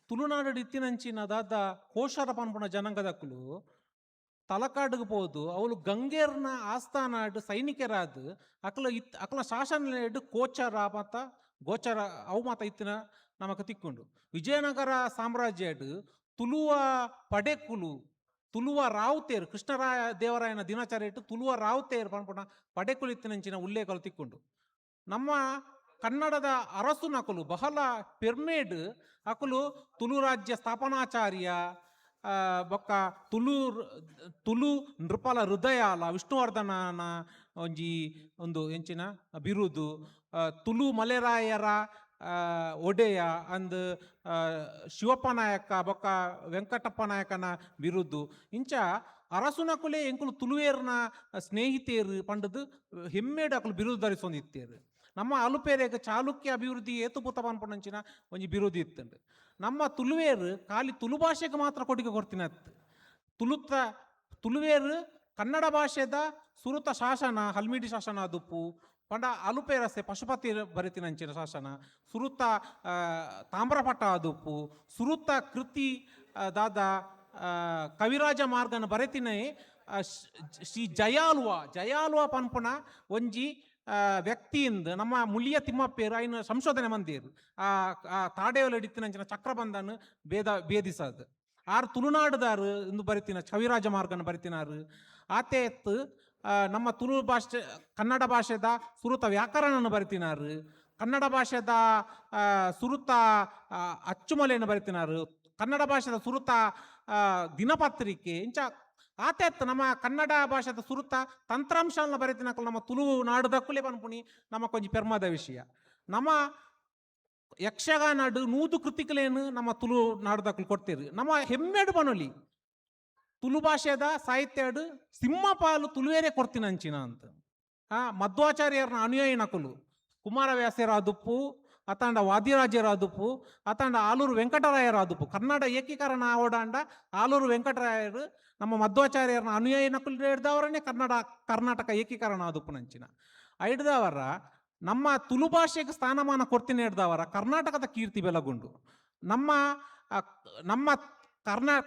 ತುಳುನಾಡು ಇತ್ತಿನಂಚಿನ ದಾದ ಕೋಶರ ಪನ್ಪುನ ಜನಾಂಗದಕ್ಕಲು ತಲಕಾಡುಗೆ ಪೋದು ಅವಳು ಗಂಗೇರ್ನ ಆಸ್ಥಾನಾಡ್ ಸೈನಿಕರಾದ ಅಕಲ ಇತ್ ಅಕಲ ಶಾಸನ ಕೋಚರ ಮಾತ ಗೋಚರ ಅವು ಮಾತ ಇತ್ತಿನ ನಮಕ್ ತಿಕ್ಕೊಂಡು. ವಿಜಯನಗರ ಸಾಮ್ರಾಜ್ಯಡ್ ತುಳುವ ಪಡೆಕುಲು ತುಳುವ ರಾವುತೇರು ಕೃಷ್ಣರಾಯ ದೇವರಾಯನ ದಿನಾಚರಣೆ ಇಟ್ಟು ತುಳುವ ರಾವುತೇರು ಪನ್ಪುನ ಪಡೆಕುಲು ಇತ್ತಿನಂಚಿನ ಉಲ್ಲೇಖలు ತಿಕ್ಕೊಂಡು. ನಮ್ಮ ಕನ್ನಡದ ಅರಸು ನಕಲು ಬಹಳ ಪೆರ್ಮೇಡ್ ಅಕಲು ತುಳು ರಾಜ್ಯ ಸ್ಥಾಪನಾಚಾರ್ಯ ಬೊಕ್ಕ ತುಳು ತುಳು ನೃಪಲ ಹೃದಯಾಲ ವಿಷ್ಣುವರ್ಧನನ ಒಂಜಿ ಒಂದು ಎಂಚಿನ ಬಿರುದು ತುಳು ಮಲೆರಾಯರ ಒಡೆಯ ಅಂದ್ ಶಿವಪ್ಪ ನಾಯಕ ಬೊಕ್ಕ ವೆಂಕಟಪ್ಪ ನಾಯಕನ ಬಿರುದು ಇಂಚ ಅರಸುನಕುಲೆ ಎಂಕುಲು ತುಳುವೇರ್ನ ಸ್ನೇಹಿತೇರು ಪಂಡದು ಹೆಮ್ಮೇಡು ಅಕುಲು ಬಿರುದು ಧರಿಸೊಂದಿತ್ತೇರು. ನಮ್ಮ ಅಲುಪೇರೆಗ್ ಚಾಲುಕ್ಯ ಅಭಿವೃದ್ಧಿ ಏತುಪುತ ಪನ್ಪುನಂಚಿನ ಒಂಜಿ ಬಿರುದು ಇತ್ತಂಡು. ನಮ್ಮ ತುಳುವೇರು ಖಾಲಿ ತುಳು ಭಾಷೆಗೆ ಮಾತ್ರ ಕೊಡುಗೆ ಕೊಡ್ತಿನತ್ತು ತುಳುತ ತುಳುವೇರು ಕನ್ನಡ ಭಾಷೆದ ಸುರುತ ಶಾಸನ ಹಲ್ಮಿಡಿ ಶಾಸನ ದುಪ್ಪು ಪಂಡ ಅಲುಪೇರಸೆ ಪಶುಪತಿ ಬರೆತಿನಂಚಿನ ಶಾಸನ ಸುರುತ ತಾಮ್ರಪಟ ದುಪ್ಪು ಸುರುತ ಕೃತಿ ದಾದ ಕವಿರಾಜ ಮಾರ್ಗನ ಬರೆತಿನೇ ಶ್ರೀ ಜಯಾಲ್ವ ಜಯಾಲ್ವ ಪನ್ಪುನ ಒಂಜಿ ವ್ಯಕ್ತಿಯಿಂದ ನಮ್ಮ ಮುಳಿಯ ತಿಮ್ಮಪ್ಪೇರು ಐನ ಸಂಶೋಧನೆ ಮಂದಿರು ಆ ತಾಡೇವಲ ಹಿಡಿತಿನಂಚಿನ ಚಕ್ರಬಂಧನ ಭೇದ ಭೇದಿಸದು ಆರು ತುಳುನಾಡುದಾರು ಇಂದು ಬರಿತಿನ ಕವಿರಾಜ ಮಾರ್ಗನ ಬರಿತಿನಾರು. ಆತೆ ಎತ್ತು ನಮ್ಮ ತುಳು ಭಾಷೆ ಕನ್ನಡ ಭಾಷೆದ ಸುರುತ ವ್ಯಾಕರಣನ ಬರಿತಿನಾರು, ಕನ್ನಡ ಭಾಷೆದ ಸುರುತ ಅಚ್ಚುಮಲೆಯನ್ನು ಬರಿತಿನಾರು. ಕನ್ನಡ ಭಾಷೆದ ಸುರುತ ದಿನಪತ್ರಿಕೆ ಇಂಚ ಆತೆತ್ ನಮ್ಮ ಕನ್ನಡ ಭಾಷೆದ ಸುರುತ ತಂತ್ರಾಂಶನ ಬರೆತಿನಕುಲು ನಮ್ಮ ತುಳು ನಾಡುದಕ್ಕುಲೇ ಪನ್ಪುನಿ ನಮ್ಮ ಕೊಂಚ ಪೆರ್ಮದ ವಿಷಯ. ನಮ್ಮ ಯಕ್ಷಗಾನಡು 100 ಕೃತಿಕಲೇನು ನಮ್ಮ ತುಳು ನಾಡುದಕ್ಕಲು ಕೊಡ್ತೀರಿ. ನಮ್ಮ ಹೆಮ್ಮೆಡು ಪನೊಲಿ ತುಳು ಭಾಷೆದ ಸಾಹಿತ್ಯಡು ಸಿಂಹಪಾಲು ತುಳುವೇರೆ ಕೊಡ್ತೀನಂಚಿನ ಅಂತ. ಮಧ್ವಾಚಾರ್ಯರನ ಅನುಯಾಯಿನಕುಲು ಕುಮಾರವ್ಯಾಸರಾದುಪ್ಪು, ಅತಾಂಡ ವಾದಿರಾಜರಾದುಪ್ಪು, ಅತಾಂಡ ಆಲೂರು ವೆಂಕಟರಾಯರಾದುಪ್ಪು. ಕನ್ನಡ ಏಕೀಕರಣ ಆವಡಾಂಡ ಆಲೂರು ವೆಂಕಟರಾಯರು ನಮ್ಮ ಮಧ್ವಾಚಾರ್ಯರನ ಅನುಯಾಯಿನಕುಲು ಹಿಡ್ದವರನ್ನೇ ಕನ್ನಡ ಕರ್ನಾಟಕ ಏಕೀಕರಣ ಆದುಪ್ಪುನಂಚಿನ ಐಡ್ದವರ ನಮ್ಮ ತುಳು ಭಾಷೆಗೆ ಸ್ಥಾನಮಾನ ಕೊಡ್ತೀನಿ ಹಿಡ್ದವರ ಕರ್ನಾಟಕದ ಕೀರ್ತಿ ಬೆಲಗುಂಡು. ನಮ್ಮ ನಮ್ಮ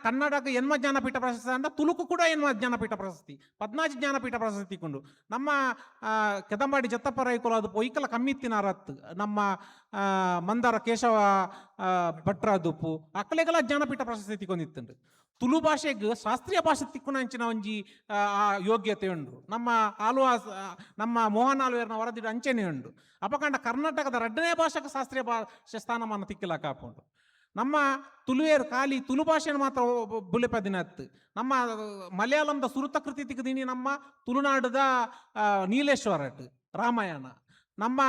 ಕನ್ನಡಕ್ಕೆ ಎನ್ಮ ಜ್ಞಾನಪೀಠ ಪ್ರಶಸ್ತಿ ಅಂದ ತುಳುಕು ಕೂಡ ಎನ್ಮ ಜ್ಞಾನಪೀಠ ಪ್ರಶಸ್ತಿ, 14 ಜ್ಞಾನಪೀಠ ಪ್ರಶಸ್ತಿ ಕೊಂಡು ನಮ್ಮ ಕೆದಂಬಾಡಿ ಜತ್ತಪ್ಪ ರೈಕುಲು ಅದು ಪೊಯ್ಕಲ ಕಮ್ಮಿತ್ತಿನಾರತ್ ನಮ್ಮ ಮಂದಾರ ಕೇಶವ ಭಟ್ರಾದುಪ್ಪು ಅಕ್ಕಲೆಗಲ ಜ್ಞಾನಪೀಠ ಪ್ರಶಸ್ತಿ ತಿಕ್ಕೊಂಡಿತ್ತುಂಡು. ತುಳು ಭಾಷೆಗೆ ಶಾಸ್ತ್ರೀಯ ಭಾಷೆ ತಿಕ್ಕುನಂಚಿನ ಒಂಜಿ ಆ ಯೋಗ್ಯತೆ ಉಂಡು. ನಮ್ಮ ಆಲ್ವಾ ನಮ್ಮ ಮೋಹನ್ ಆಲ್ವೇರ್ನ ವರದಿಡು ಅಂಚೆನೆ ಉಂಡು. ಅಪಕಂಡ ಕರ್ನಾಟಕದ ರಡ್ಡನೇ ಭಾಷೆಗೆ ಶಾಸ್ತ್ರೀಯ ಭಾಷೆ ಸ್ಥಾನಮಾನ ತಿಕ್ಕಿಲ್ಲ ಕಾಪುಂಡು. ನಮ್ಮ ತುಳುವೇರ್ ಖಾಲಿ ತುಳು ಭಾಷೆನ ಮಾತ್ರ ಬುಲೆಪದಿನತ್ತು. ನಮ್ಮ ಮಲಯಾಳಂದ ಸುರುತ ಕೃತಿ ತಿಕ್ಕದೀನಿ ನಮ್ಮ ತುಳುನಾಡದ ನೀಲೇಶ್ವರಟ್ ರಾಮಾಯಣ. ನಮ್ಮ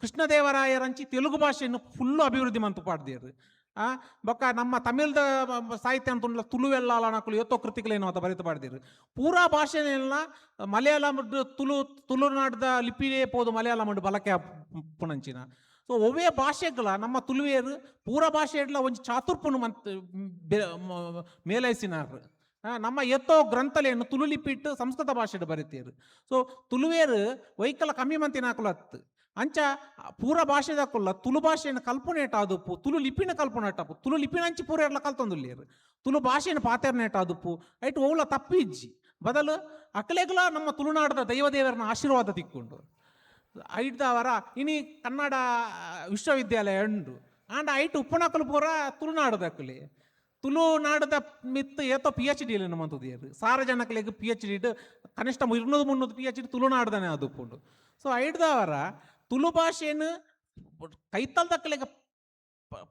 ಕೃಷ್ಣದೇವರಾಯರಂಚಿ ತೆಲುಗು ಭಾಷೆಯನ್ನು ಫುಲ್ಲು ಅಭಿವೃದ್ಧಿ ಮಂತು ಪಾಡ್ದೇರು. ಬೊಕ್ಕ ನಮ್ಮ ತಮಿಳ್ದ ಸಾಹಿತ್ಯ ಅಂತ ತುಳುವೆಲ್ಲ ನಕಲು ಏತೋ ಕೃತಿಗಳೇನು ಅಂತ ಬರೆದು ಪಾಡ್ದಿರು. ಪೂರಾ ಭಾಷೆನೆಲ್ಲ ಮಲಯಾಳಂ ತುಳು ತುಳುನಾಡದ ಲಿಪಿಯೇ ಪೋದು ಮಲಯಾಳಂ ಬಳಕೆ ಪುನಂಚಿನ. ಸೊ ಒವ್ವೇ ಭಾಷೆಗಳ ನಮ್ಮ ತುಳುವೇರು ಪೂರ ಭಾಷೆಡ್ಲ ಒಂಜಿ ಚಾತುರ್ಪುನು ಮಂತ್ ಮೇಲೈಸಿನಾರ್. ನಮ್ಮ ಎತ್ತೋ ಗ್ರಂಥಲೇನು ತುಳು ಲಿಪಿ ಇಟ್ಟು ಸಂಸ್ಕೃತ ಭಾಷೆಡ್ ಬರೀತೀರು. ಸೊ ತುಳುವೇರು ವೈಕಲ ಕಮ್ಮಿ ಮಂತಿನಾಕುಲು ಅತ್ತು ಅಂಚ ಪೂರ ಭಾಷೆದಕ್ಕುಲ್ಲ ತುಳು ಭಾಷೆಯನ್ನು ಕಲ್ಪನೇಟ ಆದುಪ್ಪು, ತುಳು ಲಿಪಿನ ಕಲ್ಪನೇಟಾಪು, ತುಳು ಲಿಪಿನ ಅಂಚಿ ಪೂರ ಎಲ್ಲ ಕಲ್ತೊಂದುಲ್ಲೇರು, ತುಳು ಭಾಷೆಯನ್ನು ಪಾತೆರ್ನೇಟ ಆದುಪ್ಪು ಐಟ್ ಓವ್ಲ ತಪ್ಪಿಜ್ಜಿ ಬದಲು ಅಕ್ಲೆಗ್ಲ ನಮ್ಮ ತುಳುನಾಡದ ದೈವದೇವರನ್ನ ಆಶೀರ್ವಾದ ತಿಕ್ಕೊಂಡು ಐಡ್ದವರ ಇನಿ ಕನ್ನಡ ವಿಶ್ವವಿದ್ಯಾಲಯ ಉಂಡು. ಆಂಡ ಐಟ್ ಉಪ್ಪುನಕಲು ಪೂರ ತುಳುನಾಡದಕ್ಕಲೆ ತುಳುನಾಡದ ಮಿತ್ತು ಏತೋ ಪಿ ಎಚ್ ಡಿ ಮಂತುದಿಯರು ಸಾರ ಜನಕಲೆಗ್ ಪಿ ಎಚ್ ಡಿ ಕನಿಷ್ಠ 200-300 ಪಿ ಎಚ್ ಡಿ ತುಳುನಾಡದನೆ ಅದು ಉಪ್ಪುಂಡು. ಸೊ ಐಡ್ದವರ ತುಳು ಭಾಷೆಯನ್ನು ಕೈತಲ್ದಕ್ಕಲೆಗ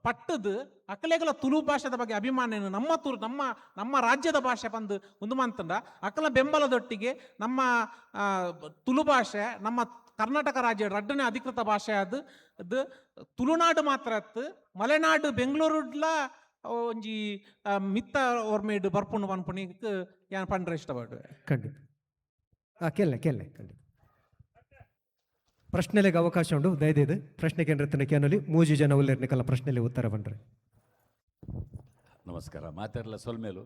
ಪಟ್ಟದು ಅಕಲೆಗಲ ತುಳು ಭಾಷೆದ ಬಗ್ಗೆ ಅಭಿಮಾನ ನಮ್ಮ ತುಳು ನಮ್ಮ ನಮ್ಮ ರಾಜ್ಯದ ಭಾಷೆ ಬಂದು ಒಂದು ಮಂತಂಡ ಅಕಲ ಬೆಂಬಲದೊಟ್ಟಿಗೆ ನಮ್ಮ ತುಳು ಭಾಷೆ ನಮ್ಮ ಕರ್ನಾಟಕ ರಾಜ್ಯ ರಡ್ಡನೇ ಅಧಿಕೃತ ಭಾಷೆ ಅದು ಅದು ತುಳುನಾಡು ಮಾತ್ರ ಅತ್ತು ಮಲೆನಾಡು ಬೆಂಗಳೂರುಡ್ಲ ಒಂಜಿ ಮಿತ್ತ ಒರ್ಮೇಡು ಬರ್ಪುಂಡು ಪನ್ಪುಣಿಕ್ ಯಾನ್ ಪಂಡ್ರೆ ಇಷ್ಟಪಡುವೆ. ಖಂಡಿತ ಕೆಲ್ಲೆ ಕೆಲ್ಲೆ ಖಂಡಿತ ಪ್ರಶ್ನೆಲೆಗೆ ಅವಕಾಶ ಉಂಡು. ದಯದೇದು ಪ್ರಶ್ನೆ ಕೇಂದ್ರ ಕೇನಲಿ ಮೂಜಿ ಜನ ಉಲ್ಲೇರ್ನಿಕಲ್ಲ ಪ್ರಶ್ನೆಲೆ ಉತ್ತರ ಬಂಡ್ರೆ. ನಮಸ್ಕಾರ. ಮಾತಾಡಲ ಸೊಲ್ಮೇಲು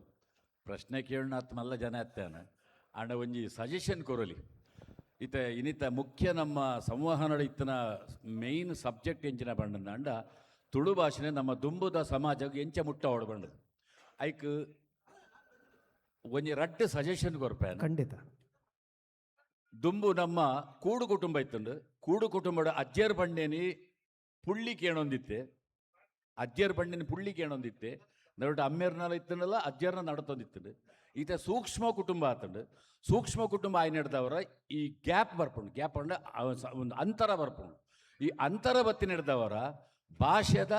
ಪ್ರಶ್ನೆ ಕೇಳೋಣ ಮಲ್ಲ ಜನ ಅತ್ತೇನ ಅಂಡ ಒಂಜಿ ಸಜೆಷನ್ ಕೊರಲಿ. ಇತ ಇನ್ನಿತ ಮುಖ್ಯ ನಮ್ಮ ಸಂವಹನದ ಇತ್ತನ ಮೇಯ್ನ್ ಸಬ್ಜೆಕ್ಟ್ ಎಂಚಿನ ಬಂಡಂದ ಅಂಡ ತುಳು ಭಾಷೆನೆ ನಮ್ಮ ದುಂಬುದ ಸಮಾಜಕ್ಕೆ ಎಂಚ ಮುಟ್ಟ ಓಡ ಬಂಡದು ಐಕ್ ಒಂಜಿ ರಡ್ಡು ಸಜೆಷನ್ ಕೊರ್ಪೆ. ಖಂಡಿತ. ದುಂಬು ನಮ್ಮ ಕೂಡು ಕುಟುಂಬ ಇತ್ತುಂಡು. ಕೂಡು ಕುಟುಂಬದ ಅಜ್ಜರ್ ಬಂಡೇನಿ ಪುಳ್ಳಿ ಕೇಣೊಂದಿತ್ತೆ, ಅಜ್ಜರ್ ಬಂಡೇನಿ ಪುಳ್ಳಿ ಕೇಣೊಂದಿತ್ತೆ, ನಡುಟ ಅಮ್ಮೇರ್ನಾಲ ಇತ್ತನಲ್ಲ ಅಜ್ಜರ್ನ ನಡತೊಂದಿತ್ತುಂಡು. ಈತ ಸೂಕ್ಷ್ಮ ಕುಟುಂಬ ಆತಂಡು. ಸೂಕ್ಷ್ಮ ಕುಟುಂಬ ಆಯ್ನ ಹಿಡ್ದವರ ಈ ಗ್ಯಾಪ್ ಬರ್ಪುಂಡು, ಗ್ಯಾಪ್ ಅಂಡ ಒಂದು ಅಂತರ ಬರ್ಪುಂಡು. ಈ ಅಂತರ ಬತ್ತಿ ನಡೆದವರ ಭಾಷೆದ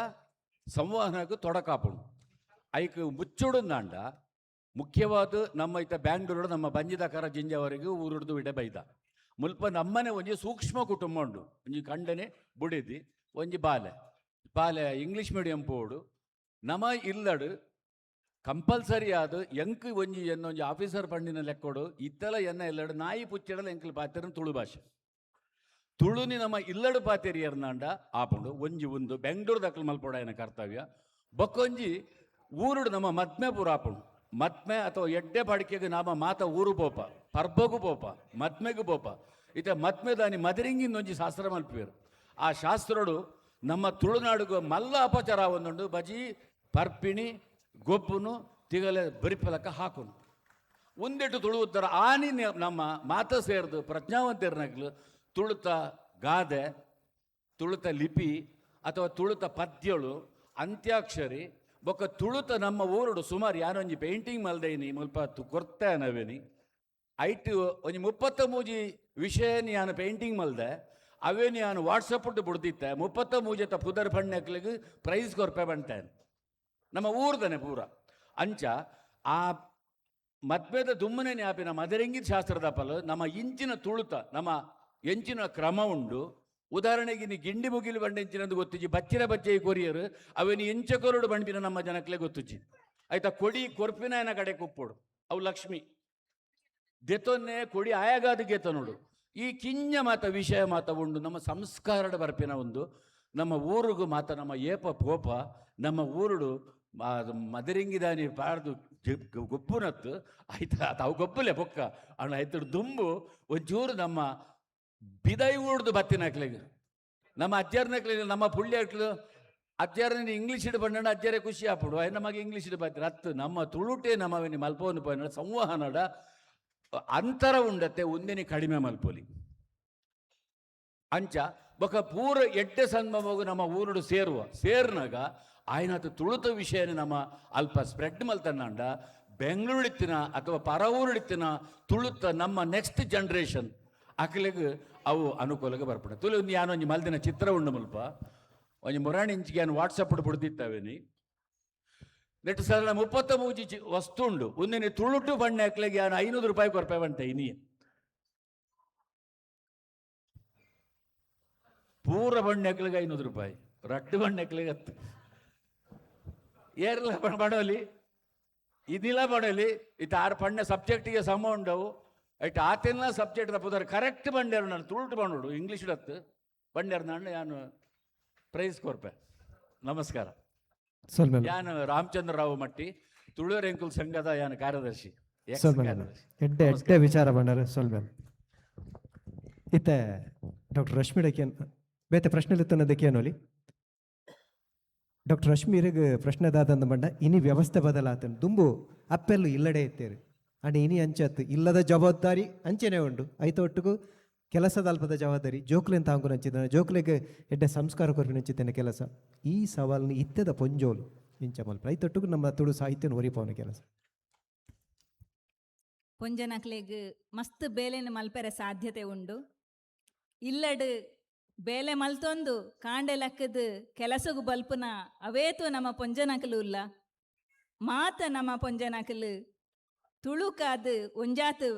ಸಂವಹನಕ್ಕೆ ತೊಡಕಾಪುಂಡು. ಐಕ್ ಮುಚ್ಚುಡುಂದಾಂಡ ಮುಖ್ಯವಾದ ನಮ್ಮ ಈತ ಬ್ಯಾಂಗ್ಳೂರು ನಮ್ಮ ಬಂಜಿದಕರ ಜಿಂಜವರೆಗೂ ಊರುಡ್ದು ಇಡೆ ಬೈದ ಮುಲ್ಪ ನಮ್ಮನೆ ಒಂಜಿ ಸೂಕ್ಷ್ಮ ಕುಟುಂಬ ಉಂಡು. ಒಂಜಿ ಕಂಡನೆ ಬುಡಿದಿ ಒಂಜಿ ಬಾಲೆ ಬಾಲೆ ಇಂಗ್ಲೀಷ್ ಮೀಡಿಯಂ ಪೋಡು ನಮ ಇಲ್ಲಡು ಕಂಪಲ್ಸರಿ ಆದ ಎಂಕ್ ಒಂಜಿ ಎನ್ನೊಂಜಿ ಆಫೀಸರ್ ಪಂಡಿನ ಲೆಕ್ಕೊಡು ಇತ್ತಲ ಎನ್ನ ಇಲ್ಲಡು ನಾಯಿ ಪುಚ್ಚಿಡಲ ಎಂಕ್ಲು ಪಾತೆರನ್ ತುಳು ಭಾಷೆ ತುಳುನಿ ನಮ್ಮ ಇಲ್ಲಡು ಪಾತೆರಿ ಎರ್ನಾಂಡ ಆಪುಂಡು. ಒಂಜಿ ಒಂದು ಬೆಂಗಳೂರು ದಕ್ಕಲು ಮಲ್ಪೊಡಾಯನ ಕರ್ತವ್ಯ ಬೊಕ್ಕೊಂಜಿ ಊರುಡು ನಮ್ಮ ಮದ್ಮೆ ಪೂರ ಆಪುಂಡು. ಮದ್ಮೆ ಅಥವಾ ಎಡ್ಡೆ ಬಾಡಿಕೆಗೆ ನಾಮ ಮಾತ ಊರು ಪೋಪ ಪರ್ಬಗು ಪೋಪ ಮದ್ಮೆಗೂ ಪೋಪ ಇತ ಮದ್ಮೆ ದಾನಿ ಮದರಿಂಗಿಂದ ಒಂಜಿ ಶಾಸ್ತ್ರ ಮಲ್ಪುವೆರು. ಆ ಶಾಸ್ತ್ರಡು ನಮ್ಮ ತುಳುನಾಡುಗು ಮಲ್ಲ ಅಪಚಾರ ಒಂದುಂಡು. ಬಜಿ ಪರ್ಪಿಣಿ ಗೊಬ್ಬುನು ತಿಗಲೆ ಬರಿಪಲಕ್ಕ ಹಾಕುನು ಒಂದೆಟ್ಟು ತುಳು ಉತ್ತರ ಆನಿ ನಮ್ಮ ಮಾತ ಸೇರ್ದು ಪ್ರಜ್ಞಾವಂತಿರ್ನಕ್ಲು ತುಳುತ ಗಾದೆ ತುಳುತ ಲಿಪಿ ಅಥವಾ ತುಳುತ ಪದ್ಯಳು ಅಂತ್ಯಾಕ್ಷರಿ ಬೊಕ್ಕ ತುಳುತ ನಮ್ಮ ಊರುಡು ಸುಮಾರು ಯಾರೊಂಜಿ ಪೇಂಟಿಂಗ್ ಮಲ್ದೈನಿ ಮುಲ್ಪ ಕೊರ್ತೆ ನವೇನಿ ಐಟ್ ಒಂಜಿ 33 ವಿಷಯ ಯಾನು ಪೇಂಟಿಂಗ್ ಮಲ್ದೆ ಅವೇನಿ ಯಾನು ವಾಟ್ಸಪ್ ಬಿಡ್ದಿತ್ತೆ 33 ಪುದರ್ ಪಣ್ಣಕ್ಲಿಗೆ ಪ್ರೈಸ್ ಕೊರ್ಪೆ ಬಂಟೇನೆ. ನಮ್ಮ ಊರ್ದನೆ ಪೂರ ಅಂಚ ಆ ಮದ್ವೆದ ದುಮ್ಮನೆ ನ್ಯಾಪಿನ ಮದರಂಗಿ ಶಾಸ್ತ್ರದ ಪಲ ನಮ್ಮ ಇಂಚಿನ ತುಳುತ ನಮ್ಮ ಎಂಚಿನ ಕ್ರಮ ಉಂಡು. ಉದಾಹರಣೆಗೆ ನೀ ಗಿಂಡಿ ಮುಗಿಲು ಬಂಡ ಎಂಚಿನಂದು ಗೊತ್ತುಜಿ, ಬಚ್ಚಿರ ಬಚ್ಚೆ ಕೊರಿಯರು ಅವೇನು ಎಂಚ ಕೊರಡು ಬಂಡಿನ ನಮ್ಮ ಜನಕ್ಲೆ ಗೊತ್ತುಜಿ ಆಯ್ತಾ. ಕೊಡಿ ಕೊರ್ಪಿನ ಕಡೆ ಕುಪ್ಪೋಡು ಅವು ಲಕ್ಷ್ಮಿ ದೆತೊನ್ನೆ ಕೊಡಿ ಆಯಾಗಾದ ಗೆತ ನೋಡು. ಈ ಕಿಂಜ ಮಾತ ವಿಷಯ ಮಾತ ಉಂಡು ನಮ್ಮ ಸಂಸ್ಕಾರದ ಬರ್ಪಿನ ಒಂದು ನಮ್ಮ ಊರಿಗೂ ಮಾತ ನಮ್ಮ ಏಪ ಕೋಪ ನಮ್ಮ ಊರುಡು ಮದರಿಂಗಿದಾನಿ ಪಾಡ್ದು ಗೊಪ್ಪುನತ್ತು ಆಯ್ತಾ. ತಾವು ಗೊಪ್ಪಲೆ ಬೊಕ್ಕ ಅಣ್ಣ ಆಯ್ತು ದುಂಬು ಒಂಚೂರು ನಮ್ಮ ಬಿದೈ ಊಡ್ದು ಬತ್ತಿನಕ್ಲೆಗ್ ನಮ್ಮ ಅಜ್ಜರ್ನಕ್ಲೆ ನಮ್ಮ ಪುಳ್ಳಿ ಅಕ್ಲು ಅಜ್ಜರ್ನ ಇಂಗ್ಲೀಷ್ ಇಡು ಬಂಡ ಅಜ್ಜರೇ ಖುಷಿ ಆಪುಡು ಆಯ್ ನಮಗೆ ಇಂಗ್ಲೀಷ್ ಇಡು ಬತ್ತಿರ ಹತ್ತು ನಮ್ಮ ತುಳುಟೆ ನಮ್ಮವೇನಿ ಮಲ್ಪೋನು ಪೋಯಿನ ಸಂವಹನದ ಅಂತರ ಉಂಡತ್ತೆ ಒಂದಿನಿ ಕಡಿಮೆ ಮಲ್ಪೊಲಿ ಅಂಚ ಬೊಕ ಪೂರ ಎಡ್ಡೆ ಸಂದಮಗು ನಮ್ಮ ಊರುಡು ಸೇರುವ ಸೇರ್ನಾಗ ಆಯ್ನಾತ ತುಳುತ ವಿಷಯನೇ ನಮ್ಮ ಅಲ್ಪ ಸ್ಪ್ರೆಡ್ ಮಲ್ತನ್ನಂಡ ಬೆಂಗಳೂರಿತ್ತಿನ ಅಥವಾ ಪರ ಊರುಡಿತ್ತಿನ ತುಳುತ ನಮ್ಮ ನೆಕ್ಸ್ಟ್ ಜನ್ರೇಷನ್ ಅಕ್ಲೆಗ್ ಅವು ಅನುಕೂಲಕ್ಕೆ ಬರ್ಪುಂಡು. ತುಳು ಯಾನೊಂಜಿ ಮಲ್ದಿನ ಚಿತ್ರ ಉಂಡು ಮುಲ್ಪ ಒಂಜಿ ಮುರಾಣಿ ಇಂಚಿಗೆ ಯಾನ್ ವಾಟ್ಸಪ್ ಬಿಡ್ದಿತ್ತವೇನಿ ನೆಟ್ ಸರ್ 33 ವಸ್ತು ಉಂಡು ಒಂದಿನ ತುಳುಟು ಬಣ್ಣ ಅಕ್ಲೆಗೆ ಯಾನು 500 ರೂಪಾಯಿ ಕೊರ್ಪೆ ಬಂತೆ ಇನಿ ಪೂರ ಬಣ್ಣ ಅಕ್ಲೆಗೆ 500 ರೂಪಾಯಿ ರಡ್ಡು ಬಣ್ಣ ಅಕ್ಲೆಗೆ ಹತ್ತು ಏರ್ಲ ಬಡೋಲಿ ಇದಿಲ್ಲ ಬಡೋಲಿ ಇತ್ತ ಆರು ಪಣ್ಣ ಸಬ್ಜೆಕ್ಟಿಗೆ ಸಮ ಉಂಡವು ಐಟ್ ಆತೆಲ್ಲ ಸಬ್ಜೆಕ್ಟ್ ತಪ್ಪುದಾರೆ ಕರೆಕ್ಟ್ ಬಂಡ್ಯಾರು ನಾನು ತುಳುಟು ಬಂಡೋಡು ಇಂಗ್ಲೀಷ್ ಹತ್ತು ಬಂಡ್ಯಾರು ನಾನು ಯಾನು ಪ್ರೈಸ್ ಕೊರ್ಪೆ. ನಮಸ್ಕಾರ. ಯಾನು ರಾಮಚಂದ್ರ ರಾವ್ ಮಟ್ಟಿ ತುಳುವರ್ ಎಂಕುಲ್ ಸಂಘದ ಯಾನು ಕಾರ್ಯದರ್ಶಿ. ಎಡ್ಡೆ ಎಡ್ಡೆ ವಿಚಾರ ಬಂಡಾರೆ ಸೊಲ್ಮೆಲ್. ಇತ್ತೆ ಡಾಕ್ಟರ್ ರಶ್ಮಿ ಡಕೇನ್ ಬೇತೆ ಪ್ರಶ್ನೆ ದಕ್ಕೇನೋಲಿ ಡಾಕ್ಟರ್ ರಶ್ಮಿ ಇರಗ್ ಪ್ರಶ್ನೆ ದಾದಂದ ಬಂಡ ಇನಿ ವ್ಯವಸ್ಥೆ ಬದಲಾತನ್ ದುಂಬು ಅಪ್ಪೆಲ್ಲು ಇಲ್ಲಡೆ ಇತ್ತೇರು ಅಂಡ್ ಇನಿ ಅಂಚತ್ತು ಇಲ್ಲದ ಜವಾಬ್ದಾರಿ ಅಂಚೆನೆ ಉಂಡು ಐತ ಒಟ್ಟುಗು ಕೆಲಸದ ಅಲ್ಪದ ಜವಾಬ್ದಾರಿ ಜೋಕ್ಲೆನ್ ತಾಂಗು ನಂಚಿದ್ದಾನೆ ಜೋಕ್ಲೆಗ್ ಎಡ್ಡೆ ಸಂಸ್ಕಾರ ಕೊರ್ಪಿ ನಂಚಿದ್ದೇನೆ ಕೆಲಸ ಈ ಸವಾಲ್ನ ಇತ್ತೆದ ಪೊಂಜೋಲು ಇಂಚ ಮಲ್ಪ ಐತೊಟ್ಟುಗು ನಮ್ಮ ತುಳು ಸಾಹಿತ್ಯನ ಒರಿಪವನ ಕೆಲಸ. ಪೊಂಜನಕ್ಲೆಗ್ ಮಸ್ತ್ ಬೇಲೆನ ಮಲ್ಪೆರೆ ಸಾಧ್ಯತೆ ಉಂಡು. ಇಲ್ಲಡ್ ಬೇಲೆ ಮಲ್ತೊಂದು ಕಾಂಡೆ ಲಕ್ಕದ ಕೆಲಸಗು ಬಲ್ಪುನ ಅವೇತು ನಮ್ಮ ಪೊಂಜನಕಲು ಇಲ್ಲ ಮಾತ ನಮ್ಮ ಪೊಂಜನಕಲು ತುಳುಕಾದು ಒಂಜಾತು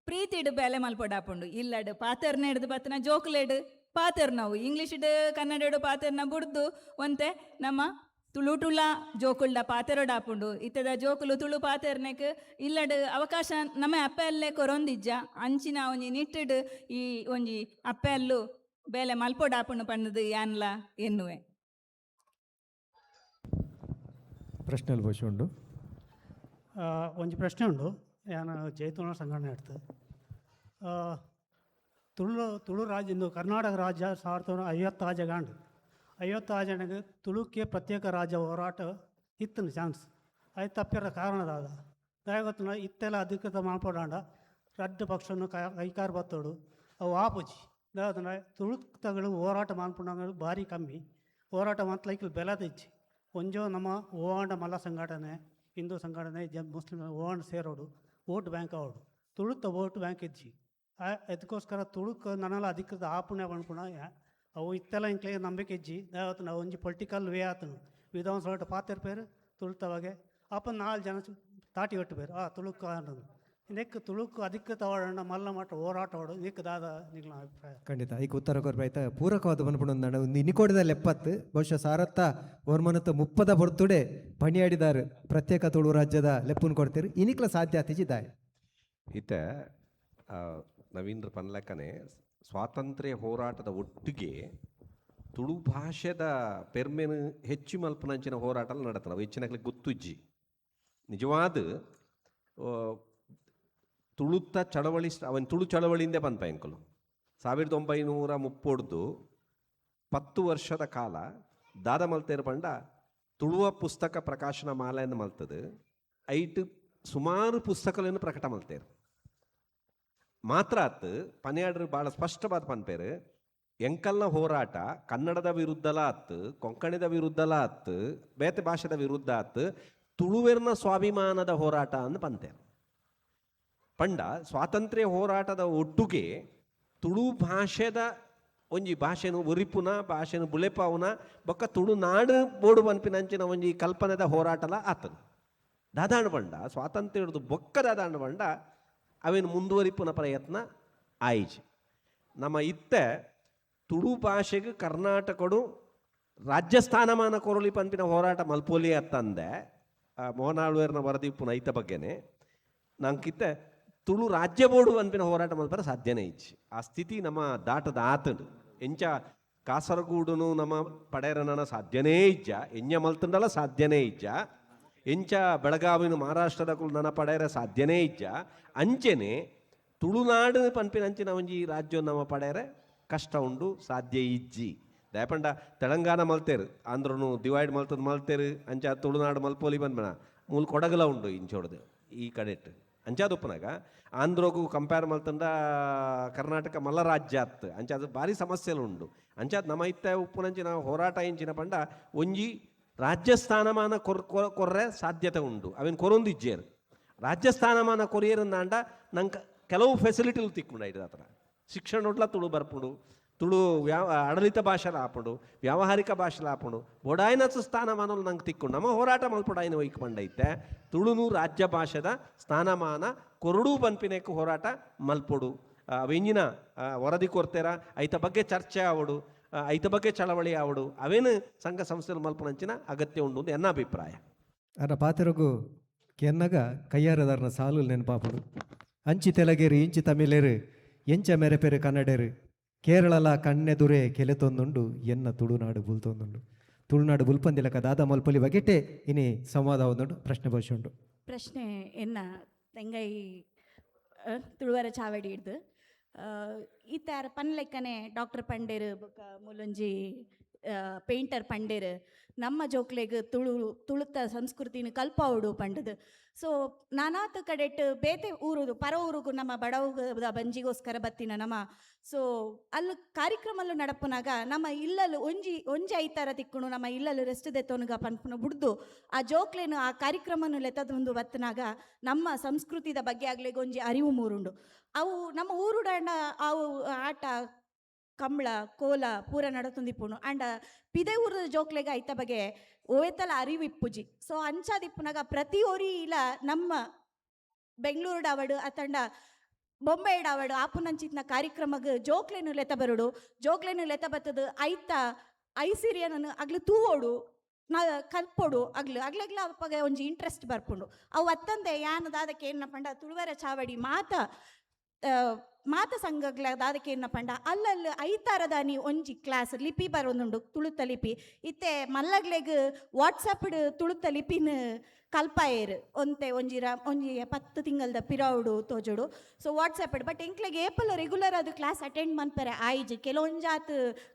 ಪ್ರೀತಿಡು ಬೇಲೆ ಮಲ್ಪೊಡಾಪುಂಡು. ಇಲ್ಲಡ್ ಪಾತೆರ್ನ ಹಿಡ್ದು ಬತ್ತನ ಜೋಕುಲೆಡು ಪಾತೆರ್ನವು ಇಂಗ್ಲೀಷ್ಡ್ ಕನ್ನಡಡು ಪಾತೆರ್ನ ಬುಡ್ದು ಒಂತೆ ನಮ್ಮ ತುಳುಟುಳ ಜೋಕುಲ್ಡ ಪಾತೆರೊಡಾಪುಂಡು. ಇತ್ತದ ಜೋಕುಲು ತುಳು ಪಾತೆರ್ನೆಕ್ ಇಲ್ಲಡ್ ಅವಕಾಶ ನಮ್ಮ ಅಪ್ಪೆಲ್ಲೇ ಕೊರೊಂದಿಜ್ಜ ಅಂಚಿನ ಒಂಜಿ ನಿಟ್ಟಿಡ್ ಈ ಒಂಜಿ ಅಪ್ಪೆಲ್ಲು ಬೇಲೆ ಮಲ್ಪೊಡಾಪುಂಡು ಪಂಡದು ಯಾನ್ಲ ಎನ್ನುವೆ. ಪ್ರಶ್ನೆ ಬಹುಶಃ ಉಂಡು. ಒಂಜಿ ಪ್ರಶ್ನೆ ಉಂಡು. ಯಾನ ಜೈತುನ ಸಂಘಟನೆ ಇಡ್ತು ತುಳು ತುಳು ರಾಜ್ಯ ಇಂದು ಕರ್ನಾಟಕ ರಾಜ್ಯ 1956 ಗಾಂಡು 56 ಜನಗೆ ತುಳುಕ್ಕೆ ಪ್ರತ್ಯೇಕ ರಾಜ್ಯ ಹೋರಾಟ ಇತ್ತು ಚಾನ್ಸ್ ಅದು ತಪ್ಪಿರೋ ಕಾರಣದಾದ ದಯಗೊತ್ತನ ಇತ್ತೆಲ್ಲ ಅಧಿಕೃತ ಮಾಲ್ಪಡಾಂಡ ರಡ್ಡು ಪಕ್ಷನು ಕೈಕಾರ ಬತ್ತೋಡು ಅವು ಆಪುಜಿ ದಯಗೊತ್ತನ ತುಳುತಗಳು ಹೋರಾಟ ಮಾಲ್ಪುಂಡಗಳು ಭಾರಿ ಕಮ್ಮಿ ಹೋರಾಟ ಮಾತ್ಲೈಕಲ್ ಬೆಲದಿಜ್ಜಿ ಒಂಜೋ ನಮ್ಮ ಓವಾಂಡ ಮಲ್ಲ ಸಂಘಟನೆ ಹಿಂದೂ ಸಂಘಟನೆ ಜ ಮುಸ್ಲಿಂ ಓವಾಂಡ ಸೇರೋಡು ವೋಟ್ ಬ್ಯಾಂಕ್ ಅವಡು ತುಳುತ ವೋಟ್ ಬ್ಯಾಂಕ್ ಇಜ್ಜಿ ಅದಕ್ಕೋಸ್ಕರ ತುಳುಕ್ ನನಲ ಅಧಿಕೃತ ಆಪುಣೆ ಪನ್ಪುಣ ಅವು ಇತ್ತೆಲ್ಲ ಇಂಕ್ಲೆ ನಂಬಿಕೆ ಇಜ್ಜಿ ದಯಗೊತ್ತನ ಒಂಜಿ ಪೊಲಿಟಿಕಲ್ ವೇ ಆತನು ವಿಧಾನಸಭೆ ಪಾತೆರ್ ಪೇರು ತುಳುತವಾಗೆ ಅಪ್ಪ 4 ಜನ ತಾಟಿ ಕಟ್ಟುಪೇರು ಆ ತುಳುಕು ಅನ್ನೋದು ನೆಕ್ ತುಳುಕು ಅಧಿಕೃತ ಅವಡಣ್ಣ ಮಲ್ಲ ಮಟ್ಟ ಹೋರಾಟ ಅವಡು ನೆಕ್ ದಾದ ನಿಗ್ಲ ಅಭಿಪ್ರಾಯ. ಖಂಡಿತ ಈಗ ಉತ್ತರ ಕೊರ್ಪಾಯ್ತ ಪೂರಕವಾದ ಬನ್ಪುಣ ಒಂದು ಇನಿಕೋಡದಲ್ಲಿ 70 ಬಹುಶಃ ಸಾರತ್ತ ವರ್ಮನತ್ತ 30 ಬರ್ತುಡೆ ಪಣಿಯಾಡಿದಾರು ಪ್ರತ್ಯೇಕ ತುಳು ರಾಜ್ಯದ ಲೆಪ್ಪುನ್ ಕೊಡ್ತೀರಿ ಇನಿಕ್ಲ ಸಾಧ್ಯ ಆತಿಜಿದಾಯ. ಇತ್ತ ನವೀಂದ್ರ ಪನ್ಲಕ್ಕನೆ ಸ್ವಾತಂತ್ರ್ಯ ಹೋರಾಟದ ಒಟ್ಟಿಗೆ ತುಳು ಭಾಷೆದ ಪೆರ್ಮೆನು ಹೆಚ್ಚು ಮಲ್ಪನಂಚಿನ ಹೋರಾಟ ನಡತನ ಅವು ಹೆಚ್ಚಿನ ಗೊತ್ತುಜ್ಜಿ ನಿಜವಾದ ತುಳುತ್ತ ಚಳವಳಿ ಅವನ್ ತುಳು ಚಳವಳಿಂದೇ ಪನ್ಪ ಎಂಕುಲು 1930 10 ವರ್ಷದ ಕಾಲ ದಾದ ಮಲ್ತೇರು ಪಂಡ ತುಳುವ ಪುಸ್ತಕ ಪ್ರಕಾಶನ ಮಾಲೆಯನ್ನು ಮಲ್ತದೆ ಐಟ್ ಸುಮಾರು ಪುಸ್ತಕಗಳನ್ನು ಪ್ರಕಟ ಮಲ್ತೇರು ಮಾತ್ರ ಆತ್ ಪನ್ಯಾಡ್ರು ಭಾಳ ಸ್ಪಷ್ಟವಾದ ಪನ್ಪೇರು ಎಂಕಲ್ನ ಹೋರಾಟ ಕನ್ನಡದ ವಿರುದ್ಧಲ ಆತ್ ಕೊಂಕಣಿದ ವಿರುದ್ಧಲ ಆತ್ ಬೇತೆ ಭಾಷೆದ ವಿರುದ್ಧ ಆತ್ ತುಳುವೆರ್ನ ಸ್ವಾಭಿಮಾನದ ಹೋರಾಟ ಅಂದ್ ಪಂತೇರು. ಪಂಡ ಸ್ವಾತಂತ್ರ್ಯ ಹೋರಾಟದ ಒಟ್ಟುಗೆ ತುಳು ಭಾಷೆದ ಒಂಜಿ ಭಾಷೆನು ಒರಿಪುನ, ಭಾಷೆನು ಬುಲೆಪಾವುನ ಬೊಕ್ಕ ತುಳುನಾಡು ಬೋಡು ಪನ್ಪಿನಂಚಿನ ಒಂಜಿ ಕಲ್ಪನೆದ ಹೋರಾಟಲ ಆತನ. ದಾದಾಂಡ ಪಂಡ ಸ್ವಾತಂತ್ರ್ಯ ಹಿಡ್ದು ಬೊಕ್ಕ ದಾದಾಂಡ ಪಂಡ ಅವೇನು ಮುಂದುವರಿಪುನ ಪ್ರಯತ್ನ ಆಯಿಜಿ. ನಮ್ಮ ಇತ್ತೆ ತುಳು ಭಾಷೆಗೆ ಕರ್ನಾಟಕಡು ರಾಜ್ಯ ಸ್ಥಾನಮಾನ ಕೊರಲಿ ಪನ್ಪಿನ ಹೋರಾಟ ಮಲ್ಪೋಲಿ ಅತ್ತಂದೆ ಮೋಹನ್ ಆಳ್ವೇರ್ನ ವರದಿ ಉಪ್ಪುನ ಐತ ಬಗ್ಗೆನೆ ನಂಕಿತ್ತೆ ತುಳು ರಾಜ್ಯ ಬೋರ್ಡು ಪನ್ಪಿನ ಹೋರಾಟ ಮಲ್ಪರ ಸಾಧ್ಯನೇ ಇಜ್ಜಿ. ಆ ಸ್ಥಿತಿ ನಮ್ಮ ದಾಟದ ಆತಂಡು. ಎಂಚ ಕಾಸರಗೂಡುನು ನಮ್ಮ ಪಡೆಯರನ ಸಾಧ್ಯನೇ ಇಜ್ಜ, ಎಂಜ ಮಲ್ತಂಡಲ ಸಾಧ್ಯನೇ ಇಜ್ಜ, ಎಂಚ ಬೆಳಗಾವಿನ ಮಹಾರಾಷ್ಟ್ರದ ಕುಲ್ ನನ ಪಡೆಯರ ಸಾಧ್ಯನೇ ಇಜ್ಜ, ಅಂಚೆನೆ ತುಳುನಾಡು ಪನ್ಪಿನ ಅಂಚಿನ ಒಂಜಿ ರಾಜ್ಯ ನಮ್ಮ ಪಡೆಯರೆ ಕಷ್ಟ ಉಂಡು, ಸಾಧ್ಯ ಇಜ್ಜಿ. ದಯಪಂಡ ತೆಲಂಗಾಣ ಮಲ್ತೇರು, ಆಂಧ್ರನು ಡಿವೈಡ್ ಮಲ್ತದ ಮಲ್ತೇರು, ಅಂಚ ತುಳುನಾಡು ಮಲ್ಪೋಲಿ ಬಂದ್ಬೇಡ ಮೂಲ ಕೊಡಗಲ ಉಂಡು ಇಂಚೋಡ್ದು ಈ ಕಡೆಟ್ ಅಂಚಾದೊಪ್ಪನಾಗ ಆಂಧ್ರಗೂ ಕಂಪೇರ್ ಮಲ್ತಂಡ ಕರ್ನಾಟಕ ಮಲ್ಲ ರಾಜ್ಯ ಅತ್ತು, ಅಂಚಾದ ಭಾರಿ ಸಮಸ್ಯೆಲು ಉಂಡು. ಅಂಚಾದ ನಮ್ಮ ಇತ್ತ ಉಪ್ಪುನಂಚಿನ ಹೋರಾಟ ಇಂಚಿನ ಪಂಡ ಒಂಜಿ ರಾಜ್ಯ ಸ್ಥಾನಮಾನ ಕೊರ್ರೆ ಸಾಧ್ಯತೆ ಉಂಡು, ಅವೇನು ಕೊರೊಂದಿಜ್ಜೇರು ರಾಜ್ಯ ಸ್ಥಾನಮಾನ ಕೊರಿಯರಂದಾಂಡ ನಂಗೆ ಕೆಲವು ಫೆಸಿಲಿಟಿಲು ತಿಕ್ಕುಂಡ ಇಡ್ದ ಹತ್ರ. ಶಿಕ್ಷಣ ತುಳು ಬರ್ಪುಂಡು, ತುಳು ಆಡಳಿತ ಭಾಷೆಲ ಆಪುಂಡು, ವ್ಯಾವಹಾರಿಕ ಭಾಷೆಲ ಆಪುಂಡು, ಬೊಡಾಯಿನಚ ಸ್ಥಾನಮಾನಲು ನಂಗೆ ತಿಕ್ಕು. ನಮ್ಮ ಹೋರಾಟ ಮಲ್ಪೊಡಾಯಿನ ಒಯ್ಕ್ ಪಂಡೈತೆ ತುಳುನು ರಾಜ್ಯ ಭಾಷೆದ ಸ್ಥಾನಮಾನ ಕೊರಡು ಪನ್ಪಿನೆಕ್ ಹೋರಾಟ ಮಲ್ಪೊಡು. ಅವೆಂಜಿನ ವರದಿ ಕೊರ್ತೇರ ಐತ ಬಗ್ಗೆ ಚರ್ಚೆ ಆವಡು, ಐತ ಬಗ್ಗೆ ಚಳವಳಿ ಆವಡು, ಅವೇನು ಸಂಘ ಸಂಸ್ಥೆలు ಮಲ್ಪುನಂಚಿನ ಅಗತ್ಯ ಉಂಡು ಅಂತ ಎನ್ನ ಅಭಿಪ್ರಾಯ. ಅನ್ನ ಪಾತೆರಗು ಕೆನ್ನಗ ಕೈಯಾರದಾರನ ಸಾಲು ನೆನಪಾಪುಡು. ಅಂಚಿ ತೆಲಗೇರು ಇಂಚಿ ತಮಿಳೇರು ಎಂಚ ಮೆರೆಪೆರು ಕನ್ನಡೇರು ಕೇರಳಲ ಕಣ್ಣೆದುರೆ ಕೆಲೆತೊಂದುಂಡು ಎನ್ನ ತುಳುನಾಡು ಬುಲ್ತೊಂದುಂಡು. ತುಳುನಾಡು ಬುಲ್ಪಂದಿಲಕ ದಾದ ಮಲ್ಪೊಲಿ ಬಗೆಟೆ ಇನಿ ಸಂವಾದ ಒಂದುಂಡು, ಪ್ರಶ್ನೆ ಬಹುಶಃ ಉಂಡು. ಪ್ರಶ್ನೆ ಎನ್ನ ತೆಂಗೈ ತುಳುವರ ಚಾವಡಿ ಹಿಡ್ದು ಈತಾರ ಪನ್ಲೆಕ್ಕನೆ ಡಾಕ್ಟರ್ ಪಂಡೇರು ಬೊಕ್ಕ ಮೂಲೊಂಜಿ ಪೇಂಟರ್ ಪಂಡೇರು ನಮ್ಮ ಜೋಕ್ಲೆಗ್ ತುಳು ತುಳುತ ಸಂಸ್ಕೃತಿನ ಕಲ್ಪಾವುಡು ಪಂಡದು. ಸೊ ನಾನಾತ್ ಕಡೆಟ್ ಬೇತೆ ಊರುದು ಪರ ಊರುಗು ನಮ್ಮ ಬಡವುದ ಬಂಜಿಗೋಸ್ಕರ ಬತ್ತಿನ ನಮ್ಮ ಸೊ ಅಲ್ಲಿ ಕಾರ್ಯಕ್ರಮಲು ನಡಪುನಾಗ ನಮ್ಮ ಇಲ್ಲಲು ಒಂಜಿ ಒಂಜಿ ಐತಾರ ತಿಕ್ಕುಣು ನಮ್ಮ ಇಲ್ಲಲು ರೆಸ್ಟ್ ದೆತ್ತೊನುಗ ಪನ್ಪುನ ಬುಡ್ದು ಆ ಜೋಕ್ಲೇನು ಆ ಕಾರ್ಯಕ್ರಮನು ಲೆತ್ತದೊಂದು ಬತ್ತನಾಗ ನಮ್ಮ ಸಂಸ್ಕೃತಿದ ಬಗ್ಗೆ ಆಗ್ಲಿಗೆ ಒಂಜಿ ಅರಿವು ಮೂರುಂಡು. ಅವು ನಮ್ಮ ಊರುಡಂಡ ಅವು ಆಟ ಕಂಬಳ ಕೋಲ ಪೂರ ನಡತುಂದಿಪ್ಪುಂಡು ಅಂಡ ಪಿದೆ ಊರದ ಜೋಕ್ಲೆಗ್ ಐತ ಬಗ್ಗೆ ಓವೆತಲ ಅರಿವು ಇಪ್ಪುಜಿ. ಸೊ ಅಂಚಾದಿಪ್ಪುನಾಗ ಪ್ರತಿ ಒರಿ ಇಲ್ಲ ನಮ್ಮ ಬೆಂಗಳೂರು ಅವಡು ಅತಂಡ ಬೊಂಬೆ ಅವಡು ಆಪುನಂಚಿತ್ನ ಕಾರ್ಯಕ್ರಮಗ್ ಜೋಕ್ಲೆನು ಲೆತ ಬರುಡು, ಜೋಕ್ಲೆನು ಲೆತ ಬತ್ತದು ಐತ ಐಸಿರಿಯನನ್ನು ಅಗ್ಲು ತೂವೋಡು ನಾ ಕಲ್ಪೊಡು ಅಗ್ಲು ಅಗ್ಲಗ್ಲ ಅಪ್ಪಗ ಒಂಜಿ ಇಂಟ್ರೆಸ್ಟ್ ಬರ್ಪುಂಡು. ಅವು ಅತ್ತಂದೆ ಯಾನ್ ದಾದಕ್ಕೆ ಏನ ಪಂಡ ತುಳುವರ ಚಾವಡಿ ಮಾತ ಮಾತ ಸಂಘಗ್ಲ ದಾದಕ್ಕೆ ಏನ ಪಂಡ ಅಲ್ಲಲ್ಲಿ ಐತಾರದಾನಿ ಒಂಜಿ ಕ್ಲಾಸ್ ಲಿಪಿ ಬರೋದುಂಡು ತುಳುತ ಲಿಪಿ. ಇತ್ತೆ ಮಲ್ಲಗ್ಲೆಗ್ ವಾಟ್ಸಪ್ ತುಳುತ ಲಿಪಿನ ಕಲ್ಪಾಯೇರು ಒಂತೆ ಒಂಜಿ ಒಂಜಿ 10 ತಿಂಗಲ್ದ ಪಿರೌಡು ತೋಜೋಡು. ಸೊ ವಾಟ್ಸಪ್ ಬಟ್ ಎಂಕ್ಲೆಗ್ ಏಪಲ್ ರೆಗ್ಯುಲರ್ ಅದು ಕ್ಲಾಸ್ ಅಟೆಂಡ್ ಮನ್ಪೆರೆ ಆಯ್ಜಿ ಕೆಲವೊಂಜಾತ್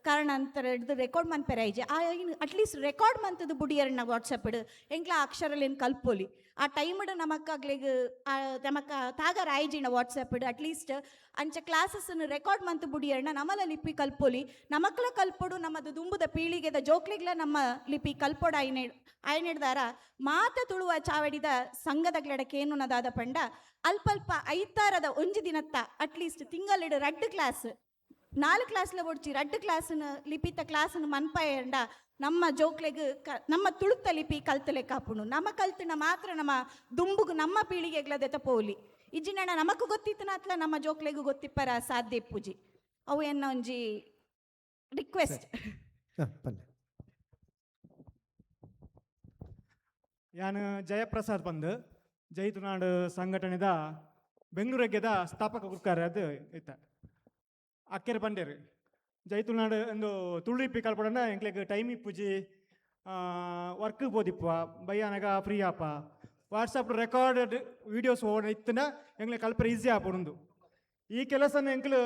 ಕಾರಣ ಅಂತರ ಹಿಡ್ದು ರೆಕಾರ್ಡ್ ಮನ್ಪೆರೆ ಆಯ್ಜಿ ಆ ಅಟ್ಲೀಸ್ಟ್ ರೆಕಾರ್ಡ್ ಮಂತದ ಬುಡಿಯರನ್ನ ವಾಟ್ಸಪ್ ಎಂಕ್ಲ ಅಕ್ಷರಲೇನು ಕಲ್ಪೊಲಿ ಆ ಟೈಮ್ಡ್ ನಮಕ್ಕಾಗ್ಲೆಗ್ ನಮಕ ತಾಗರ ಆಯ್ಜಿನ ವಾಟ್ಸಪ್ ಅಟ್ಲೀಸ್ಟ್ ಅಂಚ ಕ್ಲಾಸಸ್ ರೆಕಾರ್ಡ್ ಮಂತ್ ಬುಡಿಯರ್ನ ನಮಲ ಲಿಪಿ ಕಲ್ಪೊಲಿ ನಮಕ್ಲ ಕಲ್ಪೊಡು ನಮ್ಮದು ದುಂಬುದ ಪೀಳಿಗೆದ ಜೋಕ್ಲಿಗ್ಲ ನಮ್ಮ ಲಿಪಿ ಕಲ್ಪೊಡು ಆಯ್ನೆ ಆಯ್ನೆಡ್ದಾರ ಮಾತ ತುಳುವ ಚಾವಡಿದ ಸಂಘದ ದಾದ ಪಂಡ ಅಲ್ಪಲ್ಪ ಐತಾರದ ಒಂಜಿ ದಿನತ್ತ ಅಟ್ಲೀಸ್ಟ್ ತಿಂಗಳಿಡು ರಡ್ಡು ಕ್ಲಾಸ್ 4 ಕ್ಲಾಸ್ಲ ಒಡ್ಚಿ ರಡ್ಡು ಕ್ಲಾಸ್ನ ಲಿಪಿತ ಕ್ಲಾಸ್ನ ಮನ್ಪಾಯಂಡ ನಮ್ಮ ಜೋಕ್ಲೆಗ್ ನಮ್ಮ ತುಳುತ್ತ ಲಿಪಿ ಕಲ್ತಲೆ ಕಾಪುಣು ನಮ್ಮ ಕಲ್ತನ ಮಾತ್ರ ನಮ್ಮ ದುಂಬುಗು ನಮ್ಮ ಪೀಳಿಗೆಗ್ಲದೆತ ಪೋಲಿ ಇಜ್ಜಿನಣ್ಣ ನಮಕ್ ಗೊತ್ತಿತ್ತನಾತ್ಲ ನಮ್ಮ ಜೋಕ್ಲೆಗು ಗೊತ್ತಿಪ್ಪರ ಸಾಧ್ಯ ಪೂಜಿ ಅವು ಎನ್ನ ಒಂಜಿ ರಿಕ್ವೆಸ್ಟ್. ಯಾನು ಜಯಪ್ರಸಾದ್ ಬಂದು ಜೈ ತುಳುನಾಡು ಸಂಘಟನೆದ ಬೆಂಗಳೂರಿಗೆದ ಸ್ಥಾಪಕ ಗುರುಕಾರ ಅದು ಇತ್ತ ಅಕ್ಕೆರೆ ಪಂಡೇರು ಜೈ ತುಳುನಾಡು ಒಂದು ತುಳು ಇಪ್ಪಿ ಕಲ್ಪಡಂಡ ಎಂಕ್ಲೆಗ್ ಟೈಮ್ ಇಪ್ಪುಜಿ ವರ್ಕ್ ಪೋದಿಪ್ಪ ಬಯ್ಯಾನಗ ಫ್ರೀ ಆಪ ವಾಟ್ಸಪ್ ರೆಕಾರ್ಡೆಡ್ ವೀಡಿಯೋಸ್ ಓಡ ಇತ್ತನ ಎಂಕ್ಲೆ ಕಲ್ಪರೆ ಈಸಿ ಆಪುಂಡು. ಈ ಕೆಲಸನ ಎಂಕ್ಲು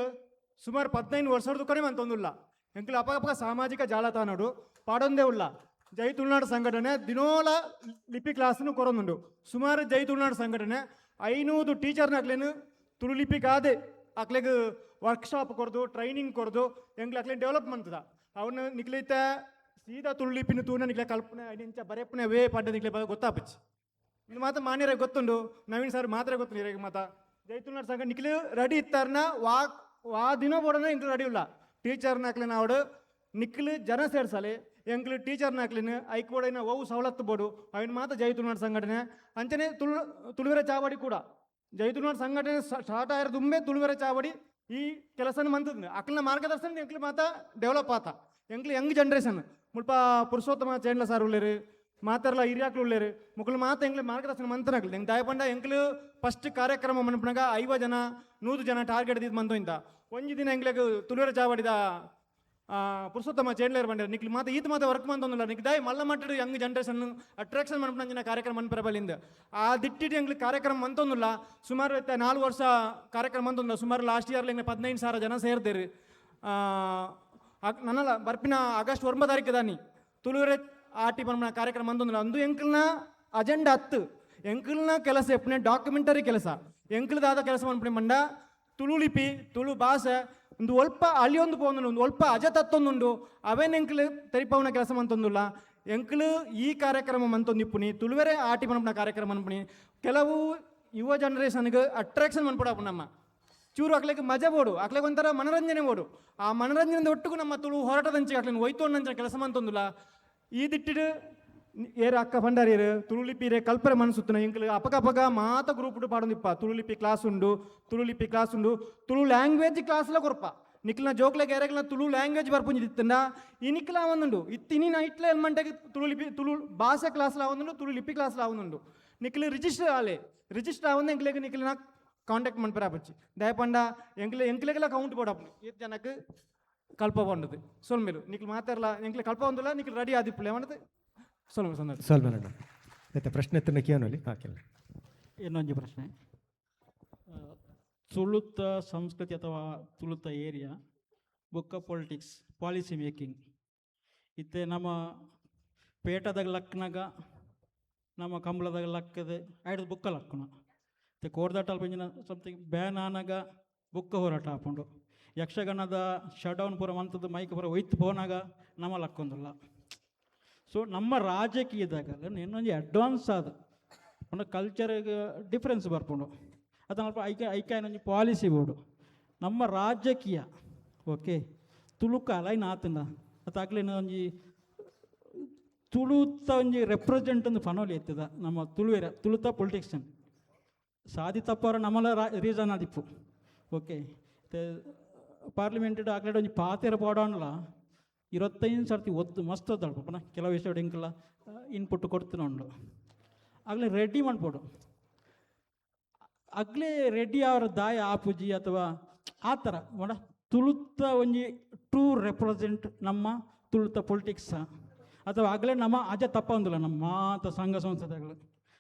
ಸುಮಾರು 15 ವರ್ಷದ ಕಡಿಮೆ ಅಂತೊಂದುಲ್ಲ ಎಂಕ್ಲು ಅಪಗಪಗ ಸಾಮಾಜಿಕ ಜಾಲತಾಣಡು ಪಾಡೊಂದೇ ಉಲ್ಲ. ಜೈ ತುಳುನಾಡು ಸಂಘಟನೆ ದಿನೋಲ ಲಿಪಿ ಕ್ಲಾಸ್ನು ಕೊರೊಂದುಂಡು. ಸುಮಾರು ಜೈ ತುಳುನಾಡು ಸಂಘಟನೆ 500 ಟೀಚರ್ನಕ್ಲೇನು ತುಳು ಲಿಪಿಗಾದೆ ಅಕ್ಲೆಗ್ ವರ್ಕ್ಶಾಪ್ ಕೊರ್ದು ಟ್ರೈನಿಂಗ್ ಕೊರ್ದು ಎಂಕ್ಲೆ ಅಕ್ಲೇನು ಡೆವಲಪ್ ಮಂತದ ಅವನು ನಿಕ್ಲೈತ ಸೀದಾ ತುಳು ಲಿಪಿನ ತೂನ ನಿಕ್ಲೆ ಕಲ್ಪನೆ ಇಂಚ ಬರೆಪನೆ ವೇ ಪಡ್ಡ ನಿಕ್ಲೆ ಗೊತ್ತಾಪಚ್ಚಿ. ಇದು ಮಾತ್ರ ಮಾನ್ಯರ ಗೊತ್ತುಂಡು, ನವೀನ್ ಸರ್ ಮಾತ್ರ ಗೊತ್ತುಂಡು ಇರೆಗ್ ಮಾತ. ಜೈ ತುಳುನಾಡು ಸಂಘ ನಿಕ್ಲೆ ರೆಡಿ ಇತ್ತಾರನ ವಾ ವಾ ದಿನ ಬೋಡನ ಇಂಕ್ಲು ರೆಡಿ ಇಲ್ಲ. ಟೀಚರ್ನಕ್ಲಿನ ಅವಡು ನಿಕ್ಲು ಜನ ಸೇರ್ಸಲೆ ಎಂಕ್ಲು ಟೀಚರ್ನಕ್ಲಿನ ಐಕ್ ಬೋಡೈನ ಒವು ಸವಲತ್ತು ಬೋಡು ಅವಿನ ಮಾತ ಜೈ ತುಳುನಾಡು ಸಂಘಟನೆ ಅಂಚನೆ ತುಳುವೆರ ಚಾವಡಿ ಕೂಡ ಜೈ ತುಳುನಾಡು ಸಂಘಟನೆ ಸ್ಟಾರ್ಟ್ ಆಯಿರ ದುಂಬೆ ತುಳುವೆರ ಚಾವಡಿ ಈ ಕೆಲಸನ ಮಂತದ ಅಕ್ಲಿನ ಮಾರ್ಗದರ್ಶನ ಎಂಕ್ಲು ಮಾತ ಡೆವಲಪ್ ಆತ. ಎಂಕ್ಲು ಯಂಗ್ ಜನರೇಷನ್ ಮುಲ್ಪ ಪುರುಷೋತ್ತಮ ಚೇಂಡ್ಲ ಸಾರ್ ಉಳ್ಳೇರು, ಮಾತಾರಲ ಹಿರಿಯಾಕ್ಲು ಉಳ್ಳೇರು, ಮುಕ್ಲು ಮಾತ ಎಂಕ್ಲು ಮಾರ್ಗದರ್ಶನ ಮಂತನಾಗ್ಲಿ. ಎಂಕ್ ದಾಯಪಂಡ ಎಂಕ್ಲು ಫಸ್ಟ್ ಕಾರ್ಯಕ್ರಮ ಮನ್ಪುನಾಗ 50 ಜನ 100 ಜನ ಟಾರ್ಗೆಟ್ ದಿದ್ ಮಂತು ಇಂತ ಒಂಜಿ ದಿನ ಎಂಕ್ಲೆಗ್ ತುಳುವೆರ ಚಾವಡಿದ ಪುರುಷೋತ್ತಮ ಚೇಂಡ್ಲೇರ್ ಬಂಡೇರು ನಿಕ್ಲು ಮಾತ ಈತ ಮಾತ ವರ್ಕ್ ಮಂತೊಂದುಲ್ಲ ನಿಕ್ ದಾಯಿ ಮಲ್ಲ ಮಟ್ಟಡು ಯಂಗ್ ಜನರೇಷನ್ ಅಟ್ರಾಕ್ಷನ್ ಮನ್ಪುನಂಚಿನ ಕಾರ್ಯಕ್ರಮ ಮನ್ಪೆರ ಬಲಿಂದ ಆ ದಿಟ್ಟಿಟ್ಟು ಎಂಕ್ಲು ಕಾರ್ಯಕ್ರಮ ಮಂತೊಂದುಲ್ಲ. ಸುಮಾರು 4 ವರ್ಷ ಕಾರ್ಯಕ್ರಮ ಮಂತೊಂದುಲ್ಲ. ಸುಮಾರು ಲಾಸ್ಟ್ ಇಯರ್ ಎಂಕ್ಲೆ 15,000 ಜನ ಸೇರ್ದೇರು. ನನ್ನಲ್ಲ ಬರ್ಪಿನ ಆಗಸ್ಟ್ 9 ತಾರೀಕು ದಾನಿ ತುಳುವೆರೆ ಆಟಿ ಪನ್ಪುನ ಕಾರ್ಯಕ್ರಮ ಮಂತೊಂದುಲ್ಲ. ಅಂದು ಎಂಕ್ಲ್ನ ಅಜೆಂಡಾ ಅತ್ತು ಎಂಕ್ಲ್ನ ಕೆಲಸ ಎಪ್ಪನೆ ಡಾಕ್ಯುಮೆಂಟರಿ ಕೆಲಸ ಎಂಕ್ಲದಾದ ಕೆಲಸ ಮನ್ಪುನೆ ಮಂಡ ತುಳು ಲಿಪಿ ತುಳು ಭಾಷೆ ಒಂದು ಒಲ್ಪ ಅಳಿಯೊಂದು ಪೋಂದುಂಡು, ಒಂದು ಒಲ್ಪ ಅಜ ತತ್ತೊಂದುಂಡು ಅವೇನ್ ಎಂಕ್ಲು ತೆರಿಪವನ ಕೆಲಸ ಮಂತೊಂದುಲ್ಲ. ಎಂಕ್ಲು ಈ ಕಾರ್ಯಕ್ರಮ ಮಂತೊಂದಿಪ್ಪುನಿ ತುಳುವೆರೆ ಆಟಿ ಪನ್ಪುನ ಕಾರ್ಯಕ್ರಮ ಮನ್ಪುನಿ ಕೆಲವು ಯುವ ಜನರೇಷನ್ಗೆ ಅಟ್ರಾಕ್ಷನ್ ಮನ್ಪುಡಾಪು ನಮ್ಮ ಚೂರು ಅಕ್ಲೆಗ್ ಮಜಾ ಬೋಡು, ಅಕ್ಲೆಗ್ ಒಂಥರ ಮನರಂಜನೆ ಬೋಡು. ಆ ಮನರಂಜನೆ ಒಟ್ಟಿಗೂ ನಮ್ಮ ತುಳು ಹೋರಾಟದಂಚೆ ಅಕ್ಲೆನ್ ಒಯ್ತೊಂಡಂಚ ಕೆಲಸ ಮಂತೊಂದುಲ್ಲ. ಈ ದಿಟ್ಟಿಡು ಏರು ಅಕ್ಕ ಭಂಡಾರಿಯರು ತುಳು ಲಿಪಿ ಕಲ್ಪರೆ ಮನಸುತ್ತನ ಎಂಕ್ಲು ಅಪಕ ಅಪಕ ಮಾತ ಗ್ರೂಪ್ ಪಾಡೊಂದಿಪ್ಪ. ತುಳು ಲಿಪಿ ಕ್ಲಾಸ್ ಉಂಡು, ತುಳು ಲಿಪಿ ಕ್ಲಾಸ್ ಉಂಡು, ತುಳು ಲ್ಯಾಂಗ್ವೇಜ್ ಕ್ಲಾಸ್ಲ ಕೊರ್ಪ. ನಿಕ್ಲಿನ ಜೋಕ್ಲೆಗ್ ಏರೆಗ್ಲ ತುಳು ಲ್ಯಾಂಗ್ವೇಜ್ ಬರ್ಪುಂಜಿತ್ತಿಂಡ ಇನಿಕ್ಲ ಒಂದುಂಡು ಇತ್ತಿನಿ ನೈಟ್ಲ ಎಲ್ಮಂಟೆಗ್ ತುಳು ಲಿಪಿ ತುಳು ಭಾಷೆ ಕ್ಲಾಸ್ಲ ಒಂದುಂಡು, ತುಳು ಲಿಪಿ ಕ್ಲಾಸ್ಲ ಒಂದುಂಡು. ನಿಕ್ಲು ರಿಜಿಸ್ಟರ್ ಆಲೆ ರಿಜಿಸ್ಟರ್ ಆವೊಂದು ಎಂಕ್ಲೆಗ್ ನಿಕ್ಲಿನ ಕಾಂಟ್ಯಾಕ್ಟ್ ಮನ್ಪೆರ ಆಪುಜಿ. ದಯಪಂಡ ಎಂಕ್ಲೆ ಎಂಕ್ಲೆಗೆಲ್ಲ ಕೌಂಟ್ ಬೋಡಾಪುಂಡು ಈತ್ ಜನಕ್ಕೆ ಕಲ್ಪ ಪಂಡದು ಸೊಲ್ಮೇಲು ನಿಕ್ಲು ಮಾತಾಡಲ ಎಂಕ್ಲೆ ಕಲ್ಪ ಒಂದುಲ್ಲ ನಿಕ್ಲು ರೆಡಿ ಆದಿಪ್ಪುಲೆ ಮನದು ಸೊಲ್ಮೆ ಸಂದರ್ಭ ಸೊಲ್ಮೆಲಣ್ಣ. ಆಯ್ತಾ ಪ್ರಶ್ನೆ ಎತ್ತನ ಕೇಳೋಲಿ ಹಾಕಿಲ್ಲ. ಇನ್ನೊಂದು ಪ್ರಶ್ನೆ, ತುಳುತ ಸಂಸ್ಕೃತಿ ಅಥವಾ ತುಳುತ ಏರಿಯಾ ಬೊಕ್ಕ ಪೊಲಿಟಿಕ್ಸ್ ಪಾಲಿಸಿ ಮೇಕಿಂಗ್ ಇತ್ತೆ ನಮ್ಮ ಪೇಟದಾಗ ಲಕ್ನಾಗ ನಮ್ಮ ಕಂಬಳದಾಗ ಲಕ್ಕದೆ ಐಡ್ದು ಬುಕ್ಕ ಲಕ್ಕುನ ಇತ್ತೆ ಕೋರ್ದಾಟ ಅಲ್ಪ ಸಮಥಿಂಗ್ ಬ್ಯಾನ್ ಆನಾಗ ಬುಕ್ಕ ಹೋರಾಟ ಆಪುಂಡು. ಯಕ್ಷಗಾನದ ಶಡೌನ್ ಪೂರ ಮಂತದ್ದು ಮೈಕ್ ಪೂರ ಒಯ್ತು ಪೋನಾಗ ನಮ್ಮ ಲಕ್ಕೊಂದಿಲ್ಲ. ಸೊ ನಮ್ಮ ರಾಜಕೀಯದಾಗ ಇನ್ನೊಂದು ಅಡ್ವಾನ್ಸ್ ಆದ ಒಂದು ಕಲ್ಚರ್ಗೆ ಡಿಫ್ರೆನ್ಸ್ ಬರ್ಪುಂಡು. ಅದನ್ನ ಅಲ್ಪ ಐಕ ಐಕಾಯನೊಂಜಿ ಪಾಲಿಸಿ ಬೋಡು ನಮ್ಮ ರಾಜಕೀಯ ಓಕೆ ತುಳುಕ ಅಲೈನ್ ಆತಂಡ ಅತ್ತಾಗ್ಲೇನ ಒಂಜಿ ತುಳುತ ಒಂಜಿ ರೆಪ್ರೆಸೆಂಟ್ ಒಂದು ಪನೋಲಿ ಎತ್ತದ ನಮ್ಮ ತುಳುವೆರ ತುಳುತ ಪೊಲಿಟಿಕ್ಸ್ ಸಾದಿ ತಪ್ಪವರ ನಮ್ಮಲ ರೀಸನ್ ಆದಿಪ್ಪು ಓಕೆ. ಪಾರ್ಲಿಮೆಂಟ್ ಆಗ್ಲೇ ಒಂಜಿ ಪಾತೆರ ಪಾಡೋಣಲ 25 ಸರ್ತಿ ಒದ್ದು ಮಸ್ತ್ ಒದ್ದಾಳ್ಪ ಪುನಃ ಕೆಲವು ವಿಷಯ ಎಂಕಲ್ಲ ಇನ್ಪುಟ್ ಕೊಡ್ತೀನಿ ಉಂಡು ಆಗಲೇ ರೆಡಿ ಮಾಡ್ಬೋದು. ಆಗಲೇ ರೆಡಿ ಅವರ ದಾಯ ಆಪುಜಿ ಅಥವಾ ಆ ಥರ ಮೊಡ ತುಳುತ ಒಂಜಿ ಟೂ ರೆಪ್ರೆಸೆಂಟ್ ನಮ್ಮ ತುಳುತ ಪೊಲಿಟಿಕ್ಸ ಅಥವಾ ಆಗಲೇ ನಮ್ಮ ಅಜ ತಪ್ಪ ಒಂದಿಲ್ಲ ನಮ್ಮ ಮಾತ ಸಂಘ ಸಂಸ್ಥೆಗಳು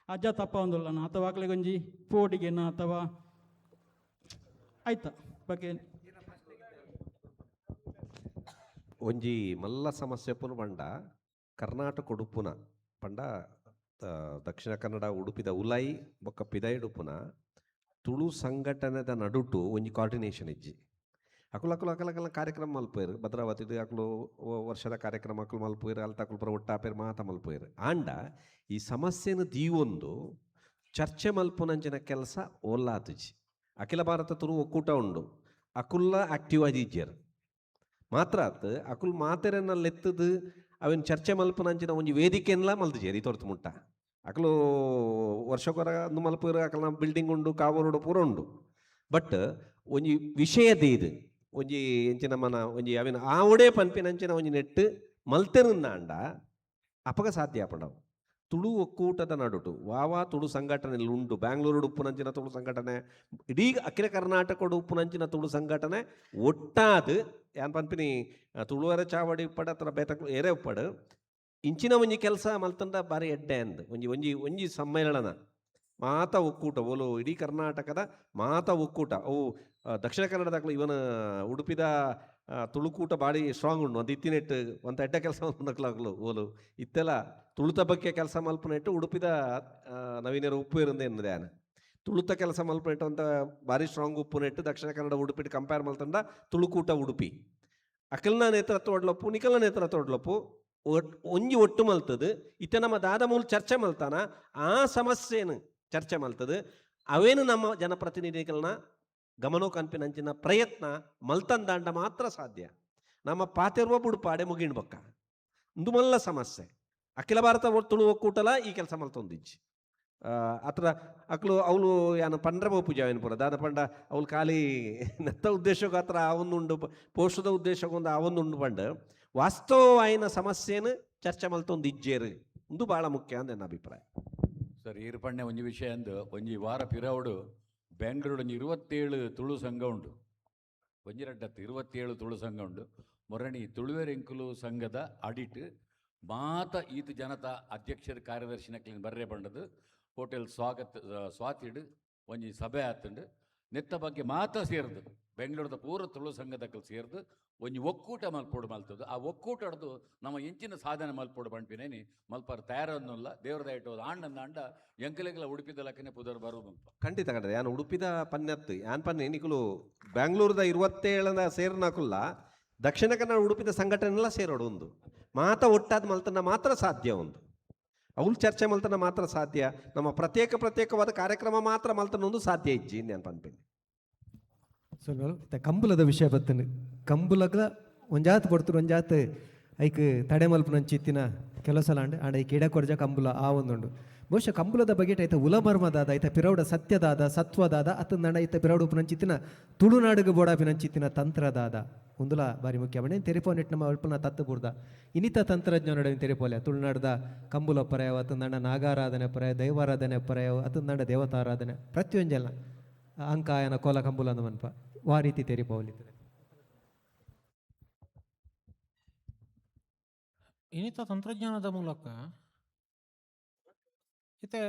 ಅಜ ತಪ್ಪ ಒಂದಿಲ್ಲ ಅಥವಾ ಆಗಲೇ ಒಂಜಿ ಪೋಡಿಗೆನ ಅಥವಾ ಆಯ್ತಾ ಬಗ್ಗೆ. ಒಂಜಿ ಮಲ್ಲ ಸಮಸ್ಯೆ ಪುನ ಪಂಡ ಕರ್ನಾಟಕ ಉಡುಪುನ ಪಂಡ ದಕ್ಷಿಣ ಕನ್ನಡ ಉಡುಪಿದ ಉಲಾಯಿ ಬೊಕ್ಕ ಪಿದೈಡುಪುನ ತುಳು ಸಂಘಟನೆದ ನಡುಟು ಒಂಜಿ ಕೋಆರ್ಡಿನೇಷನ್ ಇಜ್ಜಿ. ಅಕುಲು ಅಕುಲು ಅಕಲ ಅಕಲ ಕಾರ್ಯಕ್ರಮ ಮಲ್ಪೇರು ಭದ್ರಾವತಿದು ಅಕುಲು ವರ್ಷದ ಕಾರ್ಯಕ್ರಮ ಅಕುಲು ಮಲ್ಪೇರು ಅಲ್ತ ಅಕುಲು ಪುರ ಒಟ್ಟಾಪೇರು ಮಾತ ಮಲ್ಪೇರು. ಆಂಡ ಈ ಸಮಸ್ಯೆನ ದೀವೊಂದು ಚರ್ಚೆ ಮಲ್ಪುನಂಚಿನ ಕೆಲಸ ಓಲ್ಲಾತುಜಿ. ಅಖಿಲ ಭಾರತ ತುಳು ಒಕ್ಕೂಟ ಉಂಡು ಅಕುಲ್ಲ ಆಕ್ಟಿವ್ ಆದಿಜ್ಜರು ಮಾತ್ರ ಆತ್ ಅಕುಲ್ ಮಾತೆರನ್ನ ಲೆತ್ತದು ಅವಿನ ಚರ್ಚೆ ಮಲ್ಪುನಂಚಿನ ಒಂಜಿ ವೇದಿಕೆನ್ಲ ಮಲ್ತಿಜೇರಿ ತೋರ್ತು ಮುಟ್ಟ. ಅಕಲು ವರ್ಷಕೊರ ಅಂದು ಮಲ್ಪುರ ಅಕಲ್ನ ಬಿಲ್ಡಿಂಗ್ ಉಂಡು ಕಾವೂರುಡು ಪೂರ ಉಂಡು. ಬಟ್ ಒಂಜಿ ವಿಷಯ ದೀದು ಒಂಜಿ ಎಂಚಿನ ಮನ ಒಂಜಿ ಅವಿನ ಆವಡೆ ಪನ್ಪಿನಂಚಿನ ಒಂಜಿ ನೆಟ್ಟು ಮಲ್ತೆರುಂದಾಂಡ ಅಪಗ ಸಾಧ್ಯ ಆಪುಂಡವು. ತುಳು ಒಕ್ಕೂಟದ ನಡುಟು ವಾವಾ ತುಳು ಸಂಘಟನೆ ಉಂಡು ಬ್ಯಾಂಗ್ಳೂರು ಉಪ್ಪುನಂಚಿನ ತುಳು ಸಂಘಟನೆ ಇಡೀ ಅಖಿಲ ಕರ್ನಾಟಕಡು ಉಪ್ಪುನಂಚಿನ ತುಳು ಸಂಘಟನೆ ಒಟ್ಟಾದ್ ಯಾನ್ ಪನ್ಪಿನಿ ತುಳುವರ ಚಾವಡಿ ಉಪ್ಪಡ ಅಥವಾ ಬೇತಕ್ಲು ಏರೆ ಉಪ್ಪಡು ಇಂಚಿನ ಒಂಜಿ ಕೆಲಸ ಮಲ್ತಂಡ ಬಾರಿ ಎಡ್ಡೆ ಅಂದ್ ಒಂಜಿ ಒಂಜಿ ಒಂಜಿ ಸಮ್ಮೇಳನ ಮಾತ ಒಕ್ಕೂಟ ಓಲು ಇಡೀ ಕರ್ನಾಟಕದ ಮಾತ ಒಕ್ಕೂಟ ಅವು ದಕ್ಷಿಣ ಕನ್ನಡದಾಗಲೂ ಇವನ ಉಡುಪಿದ ತುಳುಕೂಟ ಬಾರಿ ಸ್ಟ್ರಾಂಗ್ ಉಂಡು. ಒಂದು ಇತ್ತಿನೆಟ್ಟು ಒಂದು ಎಡ್ಡೆ ಕೆಲಸ ಮಲ್ಪುನಕ್ಲಾಗ್ಲು ಓಲು ಇತ್ತೆಲ್ಲ ತುಳುತ ಬಗ್ಗೆ ಕೆಲಸ ಮಲ್ಪುನೆಟ್ಟು ಉಡುಪಿದ ನವೀನರ ಉಪ್ಪು ಇರಂದೆ ಎನ್ನದೆ ಆನ ತುಳುತ ಕೆಲಸ ಮಲ್ಪುನೆಟ್ಟು ಅಂತ ಭಾರಿ ಸ್ಟ್ರಾಂಗ್ ಉಪ್ಪುನೆಟ್ಟು ದಕ್ಷಿಣ ಕನ್ನಡ ಉಡುಪಿಟ್ಟು ಕಂಪೇರ್ ಮಲ್ತಂಡ ತುಳುಕೂಟ ಉಡುಪಿ ಅಕಲ್ನ ನೇತೃತ್ವ ಒಡ್ಲಪ್ಪು ನಿಕಲ್ನ ನೇತೃತ್ವ ಒಡ್ಲಪ್ಪು ಒಂಜಿ ಒಟ್ಟು ಮಲ್ತದು ಇತ್ತೆ ನಮ್ಮ ದಾದ ಮೂಲ ಚರ್ಚೆ ಮಲ್ತಾನ ಆ ಸಮಸ್ಯೆನು ಚರ್ಚೆ ಮಲ್ತದು ಅವೇನು ನಮ್ಮ ಜನಪ್ರತಿನಿಧಿಗಳನ್ನ ಗಮನ ಕನ್ಪಿನಂಚಿನ ಪ್ರಯತ್ನ ಮಲ್ತಂದಾಂಡ ಮಾತ್ರ ಸಾಧ್ಯ. ನಮ್ಮ ಪಾತೆರುವ ಬುಡುಪಾಡೆ ಮುಗಿಂಡ್ ಬೊಕ್ಕ ಉಂದು ಮಲ್ಲ ಸಮಸ್ಯೆ. ಅಖಿಲ ಭಾರತ ತುಳು ಒಕ್ಕೂಟಲ ಈ ಕೆಲಸ ಮಲ್ತೊಂದಿಜ್ಜಿ. ಅತ್ರ ಅಕ್ಲು ಅವಳು ಯಾನ ಪಂಡ್ರ ಪೂಜೆ ಏನು ಪೂರ ದಾದ ಪಂಡ ಅವಳು ಖಾಲಿ ನೆತ್ತ ಉದ್ದೇಶಕ್ಕೆ ಅತ್ರ ಆ ಒಂದುಂಡು, ಪೋಷದ ಉದ್ದೇಶಕ್ಕೊಂದು ಆ ಒಂದುಂಡು ಪಂಡ ವಾಸ್ತವವಾಯಿನ ಸಮಸ್ಯೆನ ಚರ್ಚೆ ಮಲ್ತೊಂದು ಇಜ್ಜೇರು, ಉಂದು ಭಾಳ ಮುಖ್ಯ ಅಂತ ನನ್ನ ಅಭಿಪ್ರಾಯ. ಸರ್, ಈರ್ಪಣ್ಣೆ ಒಂಜಿ ವಿಷಯ ಅಂದು, ಒಂಜಿ ವಾರ ಪಿರವಡು ಬೆಂಗಳೂರು ಒಂಜಿ 27 ತುಳು ಸಂಘ ಉಂಡು, ಒಂಜಿ ರಡ್ಡತ್ತು 27 ತುಳು ಸಂಘ ಉಂಡು. ಮೊರಣಿ ತುಳುವೆರೆಂಕುಲು ಸಂಘದ ಅಡಿಟ್ ಮಾತ ಈತ ಜನತಾ ಅಧ್ಯಕ್ಷರ ಕಾರ್ಯದರ್ಶಿನ ಕ್ಲೀನ್ ಬರ್ರೆ ಬಂಡದು ಹೋಟೆಲ್ ಸ್ವಾಗತ ಸ್ವಾತಿಡು ಒಂಜಿ ಸಭೆ ಆತಂಡು. ನೆತ್ತ ಬಗ್ಗೆ ಮಾತ ಸೇರ್ದು ಬೆಂಗಳೂರದ ಪೂರ್ವ ತುಳು ಸಂಘದಕ್ಕಲು ಸೇರ್ದು ಒಂಜಿ ಒಕ್ಕೂಟ ಮಲ್ಪೋಡು ಮಲ್ತದ್ದು. ಆ ಒಕ್ಕೂಟಡ್ದು ನಮ್ಮ ಎಂಚಿನ ಸಾಧನೆ ಮಲ್ಪೋಡು ಪಂಪಿನೇನಿ ಮಲ್ಪಾರ ತಯಾರನ್ನಲ್ಲ ದೇವ್ರ ದಯಟು ಆಂಡನ್ನ ಅಂಡ ಎಂಕಲೆಗಳ ಉಡುಪಿದ ಲಕ್ಕನೆ ಪುದರ್ ಬರು ಮಲ್ಪ. ಖಂಡಿತ ಖಂಡಿತ ಯಾನ್ ಉಡುಪಿದ ಪನ್ಯತ್ತು ಯಾನ್ ಪನ್ನೆ ನಿಕುಲು ಬೆಂಗಳೂರದ 27 ಸೇರ್ನಾಕುಲ್ಲ ದಕ್ಷಿಣ ಕನ್ನಡ ಉಡುಪಿದ ಸಂಘಟನೆಲ್ಲ ಸೇರೋಡು ಒಂದು ಮಾತ ಒಟ್ಟಾದ ಮಲ್ತನ ಮಾತ್ರ ಸಾಧ್ಯ, ಒಂದು ಅವಳು ಚರ್ಚೆ ಮಲ್ತನ ಮಾತ್ರ ಸಾಧ್ಯ, ನಮ್ಮ ಪ್ರತ್ಯೇಕ ಪ್ರತ್ಯೇಕವಾದ ಕಾರ್ಯಕ್ರಮ ಮಾತ್ರ ಮಲ್ತನ ಒಂದು ಸಾಧ್ಯ ಇಜ್ಜಿ ನಾನು ಪನ್ಪಿನಿ. ಸ್ವಲ್ಪ ಕಂಬುಲದ ವಿಷಯ ಬತ್ತನೆ, ಕಂಬುಲಗ್ಲ ಒಂಜಾತ್ ಕೊಡ್ತರು ಒಂಜಾತ್ ಐಕ್ ತಡೆ ಮಲ್ಪುನಂಚಿತ್ತಿನ ಕೆಲಸ ಲಾಂಡ್ ಆಂಡ ಐಕ್ ಎಡ ಕೊರ್ಜ ಕಂಬುಲ ಆ ಒಂದುಂಡು. ಬಹುಶಃ ಕಂಬುಲದ ಬಗೆಟ್ ಐತ ಉಲಮರ್ಮದಾದ ಐತ ಪಿರೌಡ ಸತ್ಯದಾದ ಸತ್ವದಾದ ಅತ್ತ ಐತ ಪಿರೌಡ ಉಪನಂಚಿತ್ತಿನ ತುಳುನಾಡುಗು ಬೋಡಾಪಿನಂಚಿತ್ತಿನ ತಂತ್ರದಾದ ಉಂದುಲ ಬಾರಿ ಮುಖ್ಯ. ಬಣ್ಣೆ ತೆರಿಪೋನೆಟ್ ನಮ್ಮ ಅಲ್ಪನ ತತ್ತು ಬುರ್ದ ಇನ್ನಿತ ತಂತ್ರಜ್ಞಾನ ತೆರಿಪೋಲೆ ತುಳುನಾಡದ ಕಂಬುಲ ಪರ್ಯಾವ ಅತ್ತಂದಂಡ ನಾಗಾರಾಧನೆ ಪರ್ಯಾಯ ದೈವಾರಾಧನೆ ಪರ್ಯಾವ ಅತ್ತಂದಂಡ ದೇವತಾರಾಧನೆ ಪ್ರತಿಯೊಂಜೆಲ್ಲ ಅಂಕಾಯನ ಕೋಲ ಕಂಬುಲ ಅಂದ ಮನ್ಪ ವಾ ರೀತಿ ತೆರಿಪೋಲಿತ್ತದೆ. ಇನ್ನಿತ ತಂತ್ರಜ್ಞಾನದ ಮೂಲಕ ಇತ್ತೆ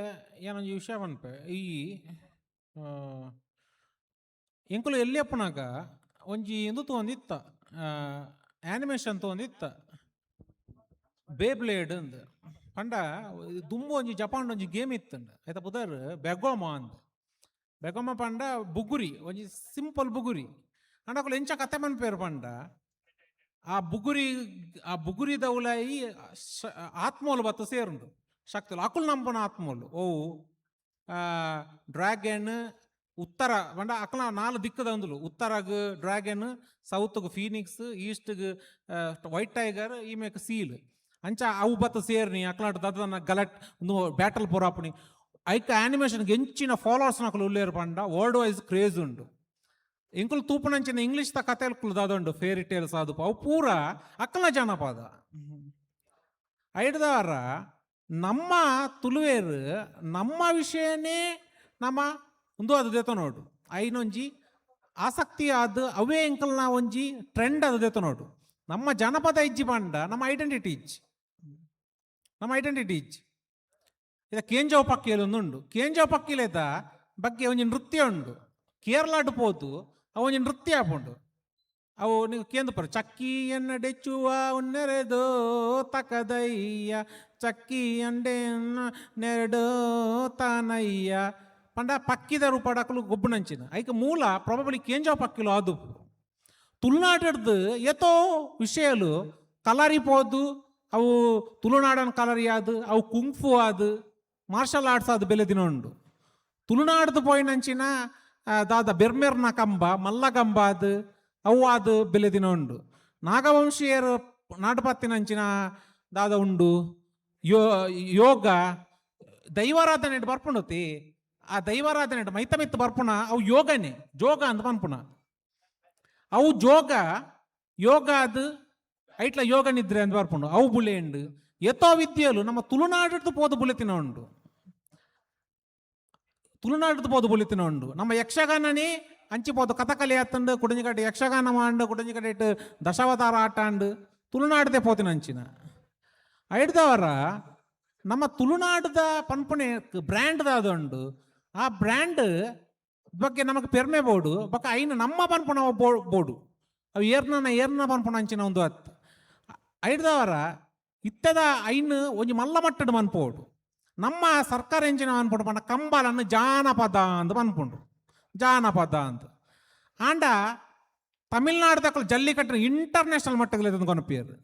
ಏನೊಂಜಿ ವಿಷಯ ಪನ್ಪೆ ಈ ಎಂಕುಲು ಎಲ್ಲಿ ಅಪ್ಪನಾಗ ಒಂಜಿ ಇಂದು ತಗೊಂದಿತ್ತ ಆ್ಯನಿಮೇಷನ್ ತಗೊಂದಿತ್ತ ಬೇಬ್ಲೇಡ್ ಅಂದ್ ಪಂಡ ದುಂಬು ಒಂಜಿ ಜಪಾನ್ ಒಂಜಿ ಗೇಮ್ ಇತ್ತಂಡ ಆಯ್ತಾ ಪುದರ್ ಬೆಗೋಮಾ ಅಂದ್. ಬೆಗೋಮ ಪಂಡ ಬುಗುರಿ ಒಂಜಿ ಸಿಂಪಲ್ ಬುಗುರಿ ಅಂಡ ಅಕುಲು ಎಂಚ ಕತೆ ಮನ್ಪೇರು ಪಂಡ ಆ ಬುಗುರಿ ಆ ಬುಗುರಿದ ಉಲಾಯಿ ಆತ್ಮೋಲು ಬತ್ತು ಸೇರುಂಡು ಶಕ್ತಿಲು ಅಕುಲು ನಂಬುನ ಆತ್ಮೋಲು ಓ ಡ್ರ್ಯಾಗನ್ ಉತ್ತರ ಪಂಡ ಅಕಲ ನಾಲ್ ದಿಕ್ಕದ ಅಂದುಲು ಉತ್ತರಗ್ ಡ್ರ್ಯಾಗನ್ ಸೌತ್ಗ್ ಫೀನಿಕ್ಸ್ ಈಸ್ಟ್ಗ್ ವೈಟ್ ಟೈಗರ್ ಈ ಮೇಕ್ ಸೀಲ್ ಅಂಚ ಅವು ಬತ್ತ ಸೇರ್ನಿ ಅಕ್ಲಾಟ್ ದದನ ಗಲಟ್ ಒಂದು ಬ್ಯಾಟಲ್ ಪೋರಾಪುನಿ ಐಕ ಆನಿಮೇಷನ್ಗೆ ಎಂಚಿನ ಫಾಲೋವರ್ಸ್ ನಕಲು ಉಲ್ಲೇರು ಪಂಡ ವರ್ಲ್ಡ್ ವೈಸ್ ಕ್ರೇಜ್ ಉಂಡು. ಇಂಕುಲು ತೂಪುನಂಚಿನ ಇಂಗ್ಲೀಷ್ ತ ಕತೆ ದಾದುಂಡು ಫೇರಿ ಟೇಲ್ಸ್ ಅದು ಅವು ಪೂರ ಅಕ್ಕಲ ಜನಪದ ಐಡ್ದಾರ ನಮ್ಮ ತುಳುವೇರು ನಮ್ಮ ವಿಷಯನೇ ನಮ್ಮ ಒಂದು ಅದು ದೇತ ನೋಡು ಐನೊಂಜಿ ಆಸಕ್ತಿ ಆದ ಅವೇ ಎಂಕಲ್ನ ಒಂಜಿ ಟ್ರೆಂಡ್ ಅದು ದೇತ ನೋಡು. ನಮ್ಮ ಜನಪದ ಇಜ್ಜಿ ಪಂಡ ನಮ್ಮ ಐಡೆಂಟಿಟಿ ಇಜ್ಜಿ, ನಮ್ಮ ಐಡೆಂಟಿಟಿ ಇಜ್ಜಿ. ಇದ ಕೇಂಜವ್ ಪಕ್ಕಿಯಲ್ಲಿ ಒಂದುಂಡು, ಕೇಂಜವ್ ಪಕ್ಕಿಲೇತ ಬಗ್ಗೆ ಒಂಜಿ ನೃತ್ಯ ಉಂಡು ಕೇರಳಾಡ್ ಪೋತು ಅವು ಒಂಜಿ ನೃತ್ಯ ಆಪುಂಡು. ಅವು ನೀವು ಕೇಂದ್ರ ಪರ ಚಕ್ಕಿ ಎನ್ನಡೆಚುವ ಉನ್ನೆರೆದೋ ತಕದಯ್ಯ ಚಕ್ಕಿ ಅಂಡೆ ನೆರಡೋ ತಾನಯ್ಯ ಪಂಡ ಪಕ್ಕಿದ ರೂಪಡಕಲು ಗೊಬ್ಬುನಂಚಿನ ಐಕ ಮೂಲ ಪ್ರಾಬಬ್ಲಿ ಕೇಂಜವ್ ಪಕ್ಕಿಲು ಅದು ತುಳುನಾಟಡ್ದು ಏತೋ ವಿಷಯಲು ಕಲಾರಿ ಪೋದು ಅವು ತುಳುನಾಡನ ಕಲರಿ ಆದು ಅವು ಕುಂಗ್ಫು ಆದು ಮಾರ್ಷಲ್ ಆರ್ಟ್ಸ್ ಅದು ಬೆಲೆ ದಿನ ಉಂಡು. ತುಳುನಾಡ್ದು ಪೋಯಿನಂಚಿನ ದಾದ ಬೆರ್ಮೆರ್ನ ಕಂಬ ಮಲ್ಲಗಂಬ ಅದು ಅವು ಅದು ಬೆಲೆ ದಿನ ಉಂಡು. ನಾಗವಂಶೀಯರು ನಾಟಪತ್ತಿನಂಚಿನ ದಾದ ಉಂಡು ಯೋಗ ದೈವಾರಾಧನೆ ಬರ್ಪುಂಡತಿ ಆ ದೈವಾರಾಧನೆ ಮೈತ ಮಿತ್ತು ಬರ್ಪುಣ ಅವು ಯೋಗನೇ ಜೋಗ ಅಂತ ಪನ್ಪುಣ ಅವು ಜೋಗ ಯೋಗ ಅದು ಐಟ್ಲ ಯೋಗ ನಿದ್ರೆ ಅಂತ ಬರ್ಪುಂಡು ಅವು ಬುಲೆಂಡು ಎತ್ತೋ ವಿದ್ಯೆಲು ನಮ್ಮ ತುಳುನಾಡಿದ್ದು ಪೋದು ಬುಲೆತಿನ ಉಂಡು, ತುಳುನಾಡಿದ್ದು ಪೋದು ಬುಲೆತಿನ ಉಂಡು. ನಮ್ಮ ಯಕ್ಷಗಾನನೇ ಅಂಚಿ ಪೋದು ಕಥಕಲಿ ಆತಂಡು ಕುಡಂಜಿಕಟ್ಟೆ ಯಕ್ಷಗಾನ ಮಾಂಡು ಕುಡಂಜಿಕಟ್ಟೆ ದಶಾವತಾರ ಆಟ ಅಂಡು ತುಳುನಾಡದೆ ಪೋತಿನ ಅಂಚಿನ ಐಡ್ದವರ ನಮ್ಮ ತುಳುನಾಡದ ಪನ್ಪುಣೆ ಬ್ರ್ಯಾಂಡ್ದ ಅದು ಆ ಬ್ರ್ಯಾಂಡ್ ಬಗ್ಗೆ ನಮಗೆ ಪೆರ್ಮೆ ಬೋಡು ಬೊಕ್ಕ ಐನ ನಮ್ಮ ಪನ್ಪುಣ ಬೋಡು ಅವು ಏರ್ನ ಏರ್ನ ಪನ್ಪುಣ ಅಂಚಿನ ಒಂದು ಅತ್ತು ಐಡ್ದವರ ಇತ್ತದ ಐನ್ ಒಂಜಿ ಮಲ್ಲ ಮಟ್ಟದ ಮನ್ಪೋಡು. ನಮ್ಮ ಸರ್ಕಾರ ಎಂಚಿನ ಮನ್ಪೋಡು ಪಂಡ ಕಂಬಾಲನ್ನು ಜಾನಪದ ಅಂತ ಮನ್ಪುಂಡು ಜಾನಪದ ಅಂತ ಆಂಡ ತಮಿಳ್ನಾಡು ದಾಕಲು ಜಲ್ಲಿಕಟ್ಟು ಇಂಟರ್ನ್ಯಾಷನಲ್ ಮಟ್ಟದಲ್ಲಿ ತಂದು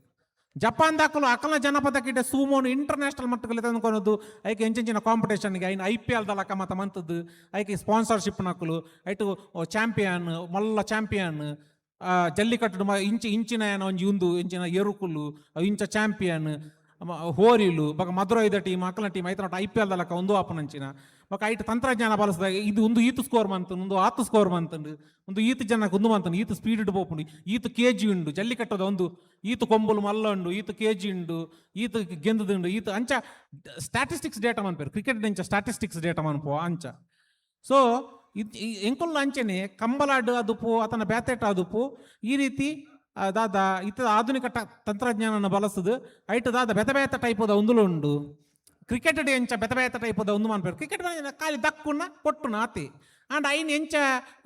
ಜಪಾನ್ ದಾಕಲು ಅಕಲ ಜನಪದ ಕಿಟ ಸೂಮೋನು ಇಂಟರ್ನ್ಯಾಷನಲ್ ಮಟ್ಟದಲ್ಲಿ ತಂದುಕೊನದು ಐಕೆ ಎಂಚಿನ ಕಾಂಪಿಟೇಷನ್ಗೆ ಐನ್ I P L ದಲಕ ಮತ ಮಂತದ್ದು ಐಕೆ ಸ್ಪಾನ್ಸರ್ಶಿಪ್ ನಕಲು ಐಟು ಚಾಂಪಿಯನ್ ಮಲ್ಲ ಚಾಂಪಿಯನ್ ಜಲ್ಲಿಕಟ್ಟು ಇಂಚ ಇಂಚಿನ ಏನ ಒಂಜಿ ಉಂದು ಇಂಚಿನ ಎರುಕುಲು, ಅವು ಇಂಚ ಚಾಂಪಿಯನ್ ಹೋರಿಲು, ಬೊಕ ಮಧುರೈದ ಟೀಮ್, ಅಕಲ್ನ ಟೀಮ್ ಐತನ ಐಪಿಎಲ್ ದಲಕ ಒಂದು ಆಪುನಂಚಿನ. ಬೊಕ ಐಟ್ ತಂತ್ರಜ್ಞಾನ ಬಳಸದ ಇದು ಒಂದು ಈತ್ ಸ್ಕೋರ್ ಮಂತುಂಡು, ಒಂದು ಆತು ಸ್ಕೋರ್ ಮಂತುಂಡು, ಒಂದು ಈತ್ ಜನಕ್ಕೆ ಒಂದು ಮಂತುಂಡು, ಈತ್ ಸ್ಪೀಡ್ ಪೋಪುಂಡು, ಈತ್ ಕೆಜಿ ಉಂಡು ಜಲ್ಲಿಕಟ್ಟದ, ಒಂದು ಈತ್ ಕೊಂಬುಲು ಮಲ್ಲ ಉಂಡು, ಈತ್ ಕೆಜಿ ಉಂಡು, ಈತ್ ಗೆಂದುದುಂಡು, ಈತ್ ಅಂಚ ಸ್ಟಾಟಿಸ್ಟಿಕ್ಸ್ ಡೇಟಾ ಮನ್ಪೇರು. ಕ್ರಿಕೆಟ್ ಇಂಚ ಸ್ಟಾಟಿಸ್ಟಿಕ್ಸ್ ಡೇಟಾ ಮನ್ಪು ಅಂಚ. ಸೊ ಎಂಕುಲ್ಲ ಅಂಚನೆ ಕಂಬಲಾಡ್ ಅದುಪು ಅತನ ಬ್ಯಾತೆಟ್ ಅದುಪು ಈ ರೀತಿ ದಾದ ಇತ್ತ ಆಧುನಿಕ ತಂತ್ರಜ್ಞಾನನ ಬಳಸದು ಐಟ್ ದಾದ ಬೆತ ಬೇತ ಟೈಪದ ಉಂದುಲು ಉಂಡು. ಕ್ರಿಕೆಟ್ ಎಂಚ ಬೆತ ಬೇತ ಟೈಪದ ಉಂದು ಮನ್ಪೇರು. ಕ್ರಿಕೆಟ್ ಖಾಲಿ ದಕ್ಕುನ ಕೊಟ್ಟುನ ಆತಿ ಅಂಡ್ ಐನ್ ಎಂಚ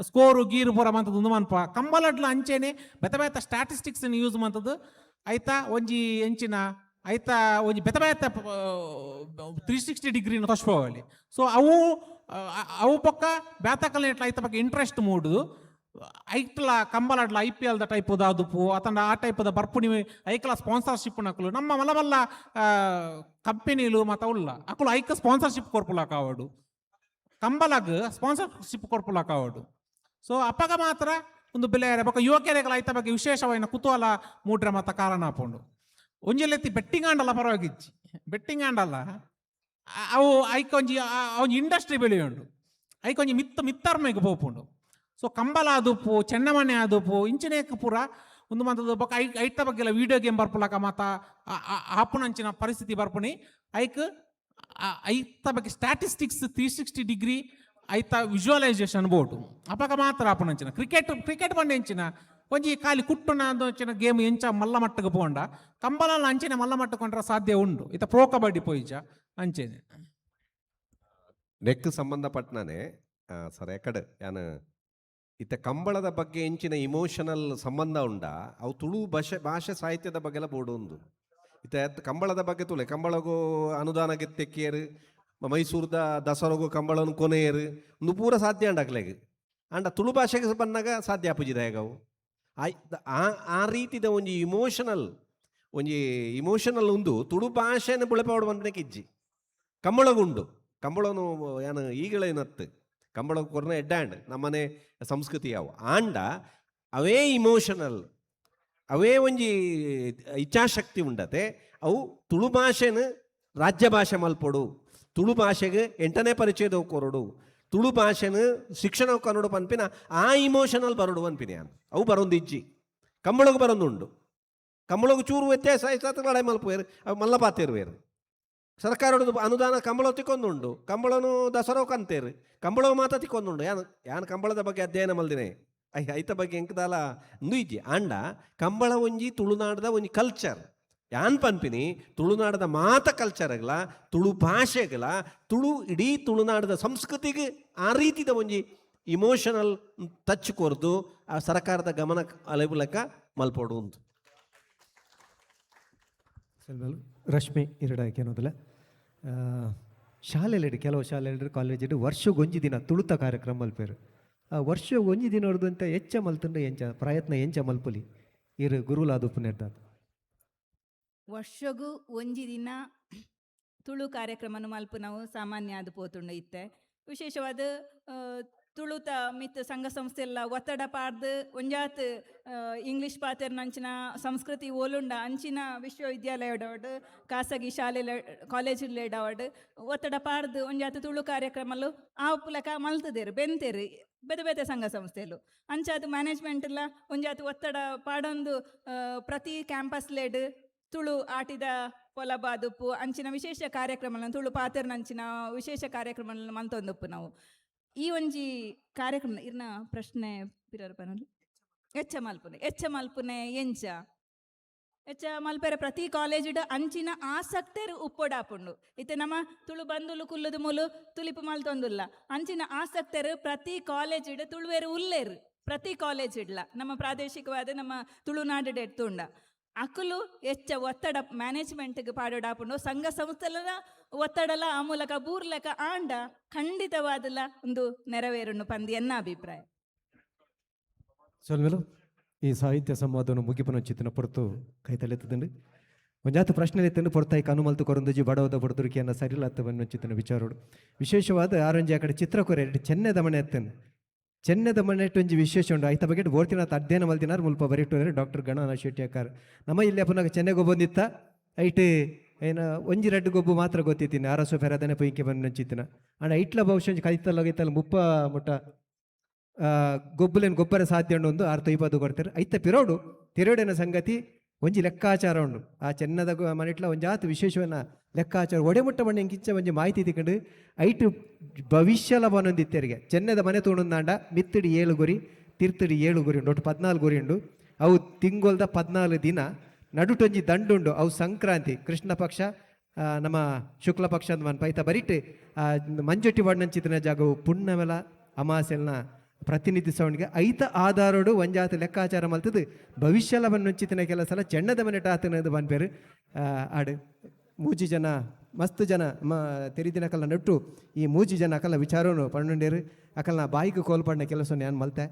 ಸ್ಕೋರು ಗೀರು ಪೂರ ಮಂತದ ಉಂದು ಮನ್ಪ. ಕಂಬಲಡ್ಲ ಅಂಚೆನೆ ಬೆತ ಬೇತ ಸ್ಟಾಟಿಸ್ಟಿಕ್ಸ್ ಯೂಸ್ ಮಂತದ್ದು ಐತಾ ಒಂಜಿ ಎಂಚಿನ ಐತಾ ಒಂಜಿ ಬೆತ ಬೇತ 360 ಡಿಗ್ರಿನ ತೋಚ್ಪೋವಲಿ. ಸೊ ಅವು ಅವು ಪೊಕ್ಕ ಬ್ಯಾತಕಲ್ ಐತ ಪಕ್ಕ ಇಂಟ್ರೆಸ್ಟ್ ಮೂಡುದು. ಐಕ್ಲ ಕಂಬಲಾಡ್ಲ ಐಪಿಎಲ್ ದ ಟೈಪುದ ಅದುಪು ಅತಂಡ ಆ ಟೈಪದ ಬರ್ಪುನಿ. ಐಕ್ಲ ಸ್ಪಾನ್ಸರ್ಶಿಪ್ ನಕಲು ನಮ್ಮ ಮಲ್ಲ ಮಲ್ಲ ಕಂಪನಿಲು ಮತ ಉಲ್ಲ, ಅಕುಲು ಐಕ್ ಸ್ಪಾನ್ಸರ್ಶಿಪ್ ಕೊರ್ಪುಲಕ ಕಾವಡು, ಕಂಬಲಗ್ ಸ್ಪಾನ್ಸರ್ಶಿಪ್ ಕೊರ್ಪುಲಕ ಕಾವಡು. ಸೊ ಅಪ್ಪಗ ಮಾತ್ರ ಒಂದು ಬೆಲೆ ಬೊಕ ಯುವಕರೆಗಳ ಐತ ಬಗ್ಗೆ ವಿಶೇಷವಾಯಿನ ಕುತೂಹಲ ಮೂಡ್ರೆ ಮತ ಕಾರಣ ಆಪುಂಡು. ಒಂಜಿ ಬೆಟ್ಟಿಂಗ್ ಆಂಡಲ ಪರವಾಗಿಜ್ಜಿ, ಬೆಟ್ಟಿಂಗ್ ಆಂಡಲ ಅವು ಐಕ್ ಒಂಜಿ ಒಂಜಿ ಇಂಡಸ್ಟ್ರಿ ಬೆಳೆಯುಂಡು, ಐಕ್ ಒಂಜಿ ಮಿತ್ತರ್ಮೆಗ್ ಪೋಪುಂಡು. ಸೊ ಕಂಬಲ ಆದುಪ್ಪು, ಚೆನ್ನಮಣೆ ಆದುಪ್ಪು, ಇಂಚಿನೇಕ್ ಪೂರ ಒಂದು ಮಂತದ ಬೊಕ ಐತ ಬಗ್ಗೆ ವೀಡಿಯೋ ಗೇಮ್ ಬರ್ಪುಲಕ ಮಾತ ಆಪುನಂಚಿನ ಪರಿಸ್ಥಿತಿ ಬರ್ಪುನಿ. ಐಕ್ ಐತ ಬಗ್ಗೆ ಸ್ಟಾಟಿಸ್ಟಿಕ್ಸ್ 360 ಡಿಗ್ರಿ ಐತ ವಿಜುವಲೈಸೇಷನ್ ಬೋರ್ಡು ಅಪಗ ಮಾತ್ರ ಆಪುನಂಚಿನ. ಕ್ರಿಕೆಟ್ ಕ್ರಿಕೆಟ್ ಬಂಡ ಎಂಚಿನ ಒಂಜಿ ಖಾಲಿ ಕುಟ್ಟುನ ಅಂಚಿನ ಗೇಮ್ ಎಂಚ ಮಲ್ಲ ಮಟ್ಟಕ್ಕೆ ಪೋಂಡ, ಕಂಬಲ ಅಂಚಿನ ಮಲ್ಲ ಮಟ್ಟ ಕೊಂಡ್ರೆ ಸಾಧ್ಯ ಉಂಡು. ಇತ ಪ್ರೋ ಕಬಡ್ಡಿ ಪೋಯಿಜ ಅಂಚೆನೆ. ನೆಕ್ ಸಂಬಂಧಪಟ್ಟನೇ ಸರ್ ಎಕಡೆ ಯಾನ್ ಇತ್ತ ಕಂಬಳದ ಬಗ್ಗೆ ಎಂಚಿನ ಇಮೋಷನಲ್ ಸಂಬಂಧ ಉಂಡ, ಅವು ತುಳು ಭಾಷೆ ಭಾಷೆ ಸಾಹಿತ್ಯದ ಬಗ್ಗೆಲ್ಲ ಬೋರ್ಡು ಉಂದು. ಇತ್ತ ಕಂಬಳದ ಬಗ್ಗೆ ತುಲೆ ಕಂಬಳಗೂ ಅನುದಾನ ಗೆತ್ತೆಕ್ಕಿಯರು, ಮೈಸೂರ್ದ ದಸರಾಗು ಕಂಬಳನ ಕೊನೆಯರು, ಒಂದು ಪೂರ ಸಾಧ್ಯ ಉಂಡಾಕ್ಲೆಗ್. ಅಂಡ ತುಳು ಭಾಷೆಗೆ ಬಂದಾಗ ಸಾಧ್ಯ ಆಪುಜಿದ ಹೇಗವು. ಆ ಆ ರೀತಿದ ಒಂಜಿ ಇಮೋಷನಲ್ ಉಂದು ತುಳು ಭಾಷೆನ ಬುಳೆಪಾವಡು ಬಂದಕ್ಕೆ ಇಜ್ಜಿ. ಕಂಬಳಗುಂಡು, ಕಂಬಳನು ಯಾನು ಈಗಳೇನತ್ತು ಕಂಬಳ ಕೊರ್ನ ಎಡ್ಡಾಂಡ್ ನಮ್ಮನೆ ಸಂಸ್ಕೃತಿ ಯಾವು ಆಂಡ ಅವೇ ಇಮೋಷನಲ್, ಅವೇ ಒಂಜಿ ಇಚ್ಛಾಶಕ್ತಿ ಉಂಡತೆ. ಅವು ತುಳು ಭಾಷೆನ ರಾಜ್ಯ ಭಾಷೆ ಮಲ್ಪೊಡು, ತುಳು ಭಾಷೆಗೆ ಎಂಟನೇ ಪರಿಚಯದ ಕೊರಡು, ತುಳು ಭಾಷೆನ ಶಿಕ್ಷಣ ಕನ್ನಡ ಪನ್ಪಿನ ಆ ಇಮೋಷನಲ್ ಬರೋಡು ಪನ್ಪಿನ ಯಾನ್. ಅವು ಬರೊಂದು ಇಜ್ಜಿ, ಕಂಬಳಗು ಬರೊಂದುಂಡು. ಕಂಬಳಗು ಚೂರು ವ್ಯತ್ಯಾಸ ಆಯ್ತು, ಲಡಾಯಿ ಮಲ್ಪುವೇರು, ಅವು ಮಲ್ಲ ಪಾತೇರುವೇರು. ಸರ್ಕಾರದ ಅನುದಾನ ಕಂಬಳ ತಿಕ್ಕೊಂದುಂಡು, ಕಂಬಳನು ದಸರಾ ಕಂತೇರು, ಕಂಬಳ ಮಾತ್ರ ತಿಕ್ಕೊಂದುಂಡು. ಯಾನ್ ಯಾನ್ ಕಂಬಳದ ಬಗ್ಗೆ ಅಧ್ಯಯನ ಮಲ್ದಿನೆ, ಐತ ಬಗ್ಗೆ ಎಂಕದಾಲ ಉಂದು ಇಜ್ಜಿ. ಆಂಡ ಕಂಬಳ ಒಂಜಿ ತುಳುನಾಡದ ಒಂಜಿ ಕಲ್ಚರ್. ಯಾನ್ ಪನ್ಪಿನಿ ತುಳುನಾಡದ ಮಾತ ಕಲ್ಚರ್ಗಳ, ತುಳು ಭಾಷೆಗಳ, ತುಳು ಇಡೀ ತುಳುನಾಡದ ಸಂಸ್ಕೃತಿಗೆ ಆ ರೀತಿದ ಒಂಜಿ ಇಮೋಷನಲ್ ಟಚ್ ಕೊರ್ದು ಆ ಸರ್ಕಾರದ ಗಮನ ಅಲೆಬುಲಕ ಮಲ್ಪೊಡು ಉಂದು. ಸೆಲ್ವಲ್ ರಶ್ಮಿ ಇರಡಾಕಿ ಅನ್ನೋದಿಲ್ಲ. ಶಾಲೆಯಲ್ಲಿ, ಕೆಲವು ಶಾಲೆಯಲ್ಲಿ, ಕಾಲೇಜಿಡು ವರ್ಷಗೊಂಜಿ ದಿನ ತುಳುತ ಕಾರ್ಯಕ್ರಮ ಮಲ್ಪೇರು. ಆ ವರ್ಷ ಒಂಜಿ ದಿನ ಅಂತ ಹೆಚ್ಚ ಮಲ್ತಂಡ ಎಂಚ ಪ್ರಯತ್ನ ಎಂಚ ಮಲ್ಪುಲಿ ಇರು ಗುರುಲಾದು ಪುನೆರ್ದಾದ? ವರ್ಷಗೂ ಒಂಜಿ ದಿನ ತುಳು ಕಾರ್ಯಕ್ರಮನು ಮಲ್ಪು ನಾವು ಸಾಮಾನ್ಯ ಆದ್ ಪೋತುಂಡು ಇತ್ತೆ. ವಿಶೇಷವಾದ ತುಳುತ ಮಿತ್ ಸಂಘ ಸಂಸ್ಥೆ ಎಲ್ಲ ಒತ್ತಡ ಪಾಡ್ದು ಒಂಜಾತ್ ಇಂಗ್ಲಿಷ್ ಪಾತೆರ್ನಂಚಿನ ಸಂಸ್ಕೃತಿ ಓಲುಂಡ ಅಂಚಿನ ವಿಶ್ವವಿದ್ಯಾಲಯಡವಡ್, ಖಾಸಗಿ ಶಾಲೆ ಕಾಲೇಜುಲೇಡವಡ್ ಒತ್ತಡ ಪಾಡ್ದು ಒಂಜಾತ್ ತುಳು ಕಾರ್ಯಕ್ರಮಲು ಆ ಪುಲಕ ಮಲ್ತದೇರು, ಬೆಂತೇರು ಬೇತೆ ಬೇತೆ ಸಂಘ ಸಂಸ್ಥೆಲು. ಅಂಚಾದ್ ಮ್ಯಾನೇಜ್ಮೆಂಟ್ ಎಲ್ಲ ಒಂಜಾತ್ ಒತ್ತಡ ಪಾಡೊಂದು ಪ್ರತಿ ಕ್ಯಾಂಪಸ್ ಲೇಡ್ ತುಳು ಆಟಿದ ಪೊಲಬಾದುಪ್ಪು ಅಂಚಿನ ವಿಶೇಷ ಕಾರ್ಯಕ್ರಮలను, ತುಳು ಪಾತೆರ್ನಂಚಿನ ವಿಶೇಷ ಕಾರ್ಯಕ್ರಮಗಳನ್ನು ಮಂತೊಂದುಪ್ಪು ನಾವು. ಈ ಒಂಜಿ ಕಾರ್ಯಕ್ರಮ ಇರ್ನ ಪ್ರಶ್ನೆ ಪಿರರ್ ಪನೊಲಿ. ಎಚ್ಚ ಮಲ್ಪುನೆ, ಎಚ್ಚ ಮಲ್ಪುನೆ, ಎಂಚ ಎಚ್ಚ ಮಲ್ಪೆರೆ? ಪ್ರತಿ ಕಾಲೇಜಿಡ್ ಅಂಚಿನ ಆಸಕ್ತರು ಉಪ್ಪೊಡಾಪುಂಡು. ಇತ್ತೆ ನಮ್ಮ ತುಳು ಬಂದುಲು ಕುಲ್ಲುದು ಮೂಲು ತುಲಿಪು ಮಲ್ತೊಂದುಲ್ಲ. ಅಂಚಿನ ಆಸಕ್ತರು ಪ್ರತಿ ಕಾಲೇಜಿಡ್ ತುಳುವೆರು ಉಲ್ಲೇರು. ಪ್ರತಿ ಕಾಲೇಜ್ ಇಡ್ಲ ನಮ್ಮ ಪ್ರಾದೇಶಿಕವಾದ ನಮ್ಮ ತುಳುನಾಡು ಎತ್ತುಂಡ ಅಕುಲು ಎಚ್ಚ ಒತ್ತಡ ಮ್ಯಾನೇಜ್ಮೆಂಟ್ಗೆ ಪಾಡೋಡಾಪುಂಡು. ಸಂಘ ಸಂಸ್ಥೆಲ ಒತ್ತಡಲ ಆ ಮೂಲಕ ಬೂರ್ಲಕ ಆಂಡ ಖಂಡಿತವಾದಲ ಒಂದು ನೆರವೇರುನು ಪಂದಿ ಎನ್ನ ಅಭಿಪ್ರಾಯ. ಸೊಲ್ಮೆಲು. ಈ ಸಾಹಿತ್ಯ ಸಂವಾದವನ್ನು ಮುಗಿಪನ ಚಿತ್ತಿನ ಪೊರ್ತು ಕೈತಲೆತ್ತದಂಡು. ಒಂಜಾತ ಪ್ರಶ್ನೆ ಎತ್ತಂಡು ಪೊರ್ತಾಯಿ ಕನುಮಲ್ತು ಕೊರಂದುಜಿ ಬಡವದ ಬಡದುರಿಕೆಯನ್ನ ಸರಿಲಾತ ಚಿತ್ತಿನ ವಿಚಾರೋಡು. ವಿಶೇಷವಾದ ಆರೊಂಜಿ ಆ ಕಡೆ ಚಿತ್ರ ಕೊರೆ ಚೆನ್ನೆ ದಮನೆ ಎತ್ತನು. ಚೆನ್ನದ ಮನೆಟ್ ಒಂಜಿ ವಿಶೇಷ ಉಂಡು. ಐತ ಬಗ್ಗೆ ಬೋರ್ತಿನ ಅಧ್ಯಯನ ಮಲ್ತಿನಾರ್ ಮುಲ್ಪ ಬರಿಟುನರ್ ಡಾಕ್ಟರ್ ಗಣನಾಥ ಶೆಟ್ಟಿ ಅಕ್ಕಾರ್. ನಮ್ಮ ಇಲ್ಲಿ ಅಪುನಾಗ ಚೆನ್ನೆ ಗೊಬ್ಬೊಂದಿತ್ತ ಐಟ್ ಏನ ಒಂಜಿ ರಡ್ಡು ಗೊಬ್ಬು ಮಾತ್ರ ಗೊತ್ತಿತ್ತೀನಿ, ಅರಸು ಫೆರದನೆ ಪೊಯ್ಕೆ ಬಂದು. ಆಂಡ ಐಟ್ಲ ಬಹುಶಃ ಒಂಜಿ ಕೈತಲ್ಲ ಗೈತಲ್ಲ ಮುಪ್ಪ ಮುಟ್ಟ ಗೊಬ್ಬುಲೇನು ಗೊಬ್ಬರ ಸಾಧ್ಯ ಉಂಡು ಒಂದು ಆರು ತೊಯ್ಪದು ಕೊಡ್ತಾರೆ. ಐತ ಪಿರೋಡು ತಿರೋಡಿನ ಸಂಗತಿ ಒಂಜಿ ಲೆಕ್ಕಾಚಾರ ಉಂಡು. ಆ ಚೆನ್ನದ ಮನೆಟ್ಲ ಒಂಜಾತ್ ವಿಶೇಷವನ್ನ ಲೆಕ್ಕಾಚಾರ ಒಡೆಮುಟ್ಟ ಮಣ್ಣೆ ಕಿಚ್ಚ ಒಂಜಿ ಮಾಹಿತಿ ತಿಕ್ಕಂಡು ಐಟ್ ಭವಿಷ್ಯಲ ಬನೊಂದಿತ್ತೆರಿಗೆ. ಚೆನ್ನದ ಮನೆ ತೋಣುಂದಾಂಡ ಮಿತ್ತಡಿ 7 ಗುರಿ, ತಿರ್ತಡಿ 7 ಗುರಿ ಉಂಡು, ಒಟ್ಟು 14 ಗುರಿ ಉಂಡು. ಅವು ತಿಂಗೊಲ್ದ 14 ದಿನ ನಡುಟೊಂಜಿ ದಂಡುಂಡು. ಅವು ಸಂಕ್ರಾಂತಿ ಕೃಷ್ಣ ಪಕ್ಷ ನಮ್ಮ ಶುಕ್ಲ ಪಕ್ಷ ಅಂತ ಮನ್ ಪೈತ ಬರಿಟ್ ಮಂಜೊಟ್ಟಿ ವಾಡ್ನಂಚಿತ್ತಿನ ಜಾಗವು ಪುಣ್ಣಮೆಲ ಅಮಾಸೆಲ್ನ ಪ್ರತಿನಿಧಿಸವನಿಗೆ ಐತ ಆಧಾರೋಡು ಒಂಜಾತ ಲೆಕ್ಕಾಚಾರ ಮಲ್ತದು ಭವಿಷ್ಯಲ ಬನ್ನೊಂಚಿತ್ತಿನ ಕೆಲಸಲ ಚೆನ್ನದ ಮನೆ ಆತನದು ಬನ್ಪೇರು. ಆಡು ಮೂಜಿ ಜನ ಮಸ್ತ್ ಜನ ಮ ತೆರಿದಿನ ಅಕಲ್ನ ನಟ್ಟು ಈ ಮೂಜಿ ಜನ ಅಕಲ್ನ ವಿಚಾರನು ಪಣ್ಣುಂಡೇರು. ಅಕಲ್ನ ಬಾಯಿಗೆ ಕೋಲ್ಪಣ್ಣ ಕೆಲಸ ನಾನು ಮಲ್ತೆ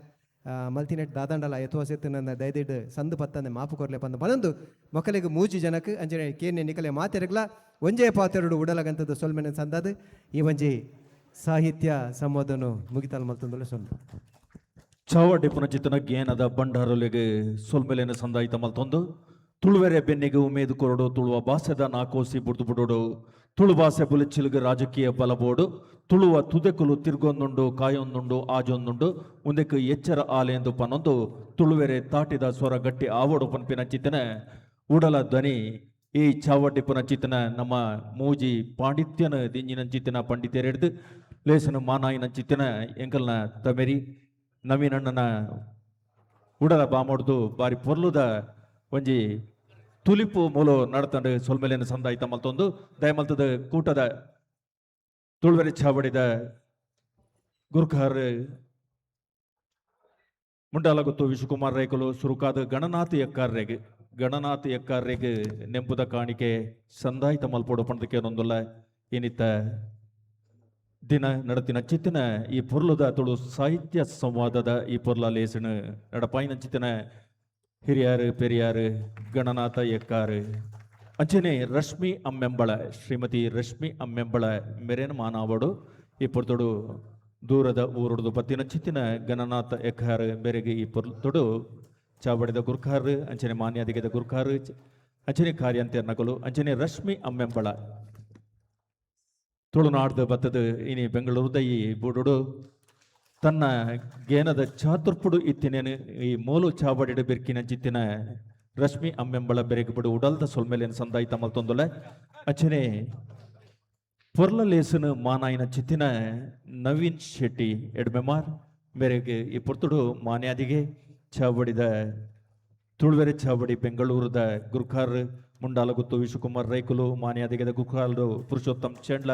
ಮಲ್ತಿನೆಟ್ ದಾದಾಂಡಲ ಯಥೋಸೆತ್ತು ನನ್ನ ದಯದಿಡ್ ಸಂದು ಪತ್ತಂದೆ ಮಾಪು ಕೊರ್ಲೆ ಪಂದು ಪನೊಂದು ಮೊಕಲಿಗೆ ಮೂಜಿ ಜನಕ್ಕೆ ಅಂಚನೆ ಕೇನೆ ನಿಕಲೆ ಮಾತೆರಗ್ಲ ಒಂಜೇ ಪಾತೆರಡು ಉಡಲಗಂತದ್ದು ಸೊಲ್ಮೆನೆ ಸಂದಾದು ಈ ಒಂಜಿ ಸಾಹಿತ್ಯ ಸಂವಾದನು ಮುಗಿತಲ್ ಮಲ್ತಂದುಲ್ಲ ಸೊಲ್ಲು. ಚಾವಡಿ ಪುನಚಿತನ ಜ್ಞಾನದ ಭಂಡಾರೊಲೆಗೆ ಸೊಲ್ಮೆಲೆನ ಸಂದಾಯಿತ ಮಲ್ತೊಂದು ತುಳುವೆರೆ ಬೆನ್ನಿಗೆ ಉಮೇದು ಕೊರಡು, ತುಳುವ ಭಾಷೆದ ನಾಕೋಸಿ ಬುಡ್ದು ಬುಡೋಡು, ತುಳು ಭಾಷೆ ಬುಲೆಚ್ಚಿಲ್ಗೆ ರಾಜಕೀಯ ಬಲಬೋಡು, ತುಳುವ ತುದೆಕುಲು ತಿರ್ಗೊಂದುಂಡು ಕಾಯೊಂದುಂಡು ಆಜೊಂದುಂಡು ಉಂದೆಕ್ ಎಚ್ಚರ ಆಲೆಂದು ಪನೊಂದು ತುಳುವೆರೆ ತಾಟಿದ ಸ್ವರ ಗಟ್ಟಿ ಆವೋಡು ಪನ್ಪಿನ ಚಿತ್ತನ ಉಡಲ ಧ್ವನಿ ಈ ಚಾವಡಿ ಪುನಚಿತನ ನಮ್ಮ ಮೂಜಿ ಪಾಂಡಿತ್ಯನ ದಿಂಜಿನ ಚಿತ್ತನ ಪಂಡಿತರೆಡ್ದು ಲೇಸನ ಮಾನಾಯಿನ ಚಿತ್ತನ ಎಂಕಲ್ನ ತಮೆರಿ ನವೀನಣ್ಣನ ಉಡಲ ಬಾಮೊಡ್ದು ಬಾರಿ ಪೊರ್ಲುದ ಒಂಜಿ ತುಲಿಪು ಮೂಲು ನಡತಂಡು ಸೊಲ್ಮೆಲೆನ ಸಂದಾಯಿತ ಮಲ್ತೊಂದು ದಯಮಲ್ತದ ಕೂಟದ ತುಳುವೆರೆ ಚಾವಡಿದ ಗುರ್ಖಾರ್ ಮುಂಡಾಲಗುತ್ತು ವಿಶ್ವಕುಮಾರ್ ರೈಕುಲು ಸುರುಕಾದ ಗಣನಾಥ ಎಕ್ಕಾರ್ರೆಗ್ ಗಣನಾಥ ಎಕ್ಕಾರ್ರೆಗ್ ನೆಂಪುದ ಕಾಣಿಕೆ ಸಂದಾಯಿತ ಮಲ್ಪೋಡು ಪಂಡಕ್ಕೆ ನೊಂದುಲ್ಲ. ಏನಿತ್ತ ದಿನ ನಡತಿನ ಚಿತ್ತಿನ ಈ ಪೊರ್ಲುದ ತುಳು ಸಾಹಿತ್ಯ ಸಂವಾದದ ಈ ಪೊರ್ಲ ಲೇಸನು ನಡಪಾಯಿನ ಚಿತ್ತಿನ ಹಿರಿಯಾರು ಪೆರಿಯಾರು ಗಣನಾಥ ಎಕ್ಕಾರು ಅಂಚನೆ ರಶ್ಮಿ ಅಮ್ಮೆಂಬಳ ಶ್ರೀಮತಿ ರಶ್ಮಿ ಅಮ್ಮೆಂಬಳ ಮೆರೇನ ಮಾನಾವಡು ಈ ಪೊರ್ತೊಡು ದೂರದ ಊರುಡುದು ಪತ್ತಿನ ಚಿತ್ತಿನ ಗಣನಾಥ ಎಕ್ಕಾರು ಮೇರೆಗೆ ಈ ಪೊರ್ತೊಡು ಚಾವಡಿದ ಗುರ್ಖಾರ್ ಅಂಚನೆ ಮಾನ್ಯಾದಿಗೆದ ಗುರ್ಖಾರ್ ಅಂಚನೆ ಕಾರ್ಯಂತೆ ನಕಲು ಅಂಚನೆ ರಶ್ಮಿ ಅಮ್ಮೆಂಬಳ ತುಳುನಾಡ್ದು ಬತ್ತದ ಇನಿ ಬೆಂಗಳೂರುದ ಈ ಬುಡುಡು ತನ್ನ ಗೇನದ ಚಾತುರ್ಪುಡು ಇತ್ತಿನೇನು ಈ ಮೂಲು ಚಾವಡಿಡು ಬಿರ್ಕಿನ ಚಿತ್ತಿನ ರಶ್ಮಿ ಅಮ್ಮೆಂಬಳ ಬೆರೆಗೆ ಬಿಡು ಉಡಲ್ದ ಸೊಲ್ಮೆಲೇನು ಸಂದಾಯಿತ ಮಲ್ತೊಂದುಲೆ. ಅಂಚನೆ ಪೊರ್ಲಲೇಸನು ಮಾನಾಯಿನ ಚಿತ್ತಿನ ನವೀನ್ ಶೆಟ್ಟಿ ಎಡ್ಮೆಮಾರ್ ಮೇರೆಗೆ ಈ ಪೊರ್ತುಡು ಮಾನ್ಯಾದಿಗೆ ಚಾವಡಿದ ತುಳುವೆರೆ ಚಾವಡಿ ಬೆಂಗಳೂರದ ಗುರ್ಖಾರ್ ಮುಂಡಾಲಗುತ್ತು ವಿಶ್ವಕುಮಾರ್ ರೈಕುಲು ಮಾನ್ಯಾದಿಗೆದ ಗುರ್ಖಾರು ಪುರುಷೋತ್ತಮ್ ಚಂಡ್ಲ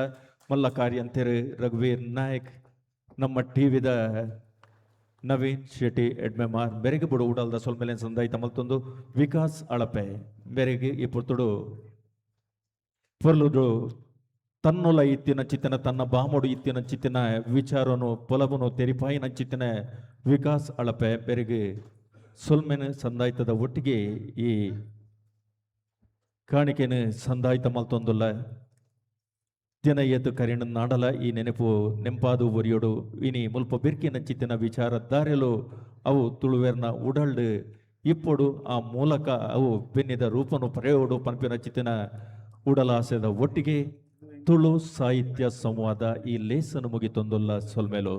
ಮಲ್ಲ ಕಾರ್ಯಂತೆರು ರಘುವೀರ್ ನಾಯಕ್ ನಮ್ಮ ಟಿವಿದ ನವೀನ್ ಶೆಟ್ಟಿ ಎಡ್ಮೆಮಾರ್ ಬೆರೆಗೆ ಬುಡು ಉಡಲ್ದ ಸೊಲ್ಮೆಲೆನ್ ಸಂದಾಯಿತ ಮಲ್ತೊಂದು ವಿಕಾಸ್ ಅಳಪೆ ಬೆರೆಗೆ ಈ ಪೊರ್ತುಡು ಪೊರ್ಲುಡು ತನ್ನೊಲ ಇತ್ತಿನ ಚಿತ್ತಿನ ತನ್ನ ಬಾಮೊಡು ಇತ್ತಿನ ಚಿತ್ತಿನ ವಿಚಾರನು ಪೊಲಬುನು ತೆರಿಪಾಯಿನ ಚಿತ್ತಿನ ವಿಕಾಸ್ ಅಳಪೆ ಬೆರೆಗೆ ಸೊಲ್ಮೆನ ಸಂದಾಯ್ತದ ಒಟ್ಟಿಗೆ ಈ ಕಾಣಿಕೆನು ಸಂದಾಯ್ತ ಮಲ್ತೊಂದುಲ್ಲ. ದಿನ ಎದ್ದು ಕರಿಣ ನಾಡಲ ಈ ನೆನಪು ನೆಂಪಾದು ಒರಿಯೋಡು ಇನಿ ಮುಲ್ಪ ಬಿರ್ಕಿನ ಚಿತ್ತಿನ ವಿಚಾರ ದಾರೆಲು ಅವು ತುಳುವೆರ್ನ ಉಡಲ್ಡು ಇಪ್ಪೊಡು ಆ ಮೂಲಕ ಅವು ಬೆನ್ನಿದ ರೂಪನು ಪರೆಯೋಡು ಪನ್ಪಿನ ಚಿತ್ತಿನ ಉಡಲಾಸೆದ ಒಟ್ಟಿಗೆ ತುಳು ಸಾಹಿತ್ಯ ಸಂವಾದ ಈ ಲೇಸನು ಮುಗಿತೊಂದುಲ್ಲ ಸೊಲ್ಮೇಲು.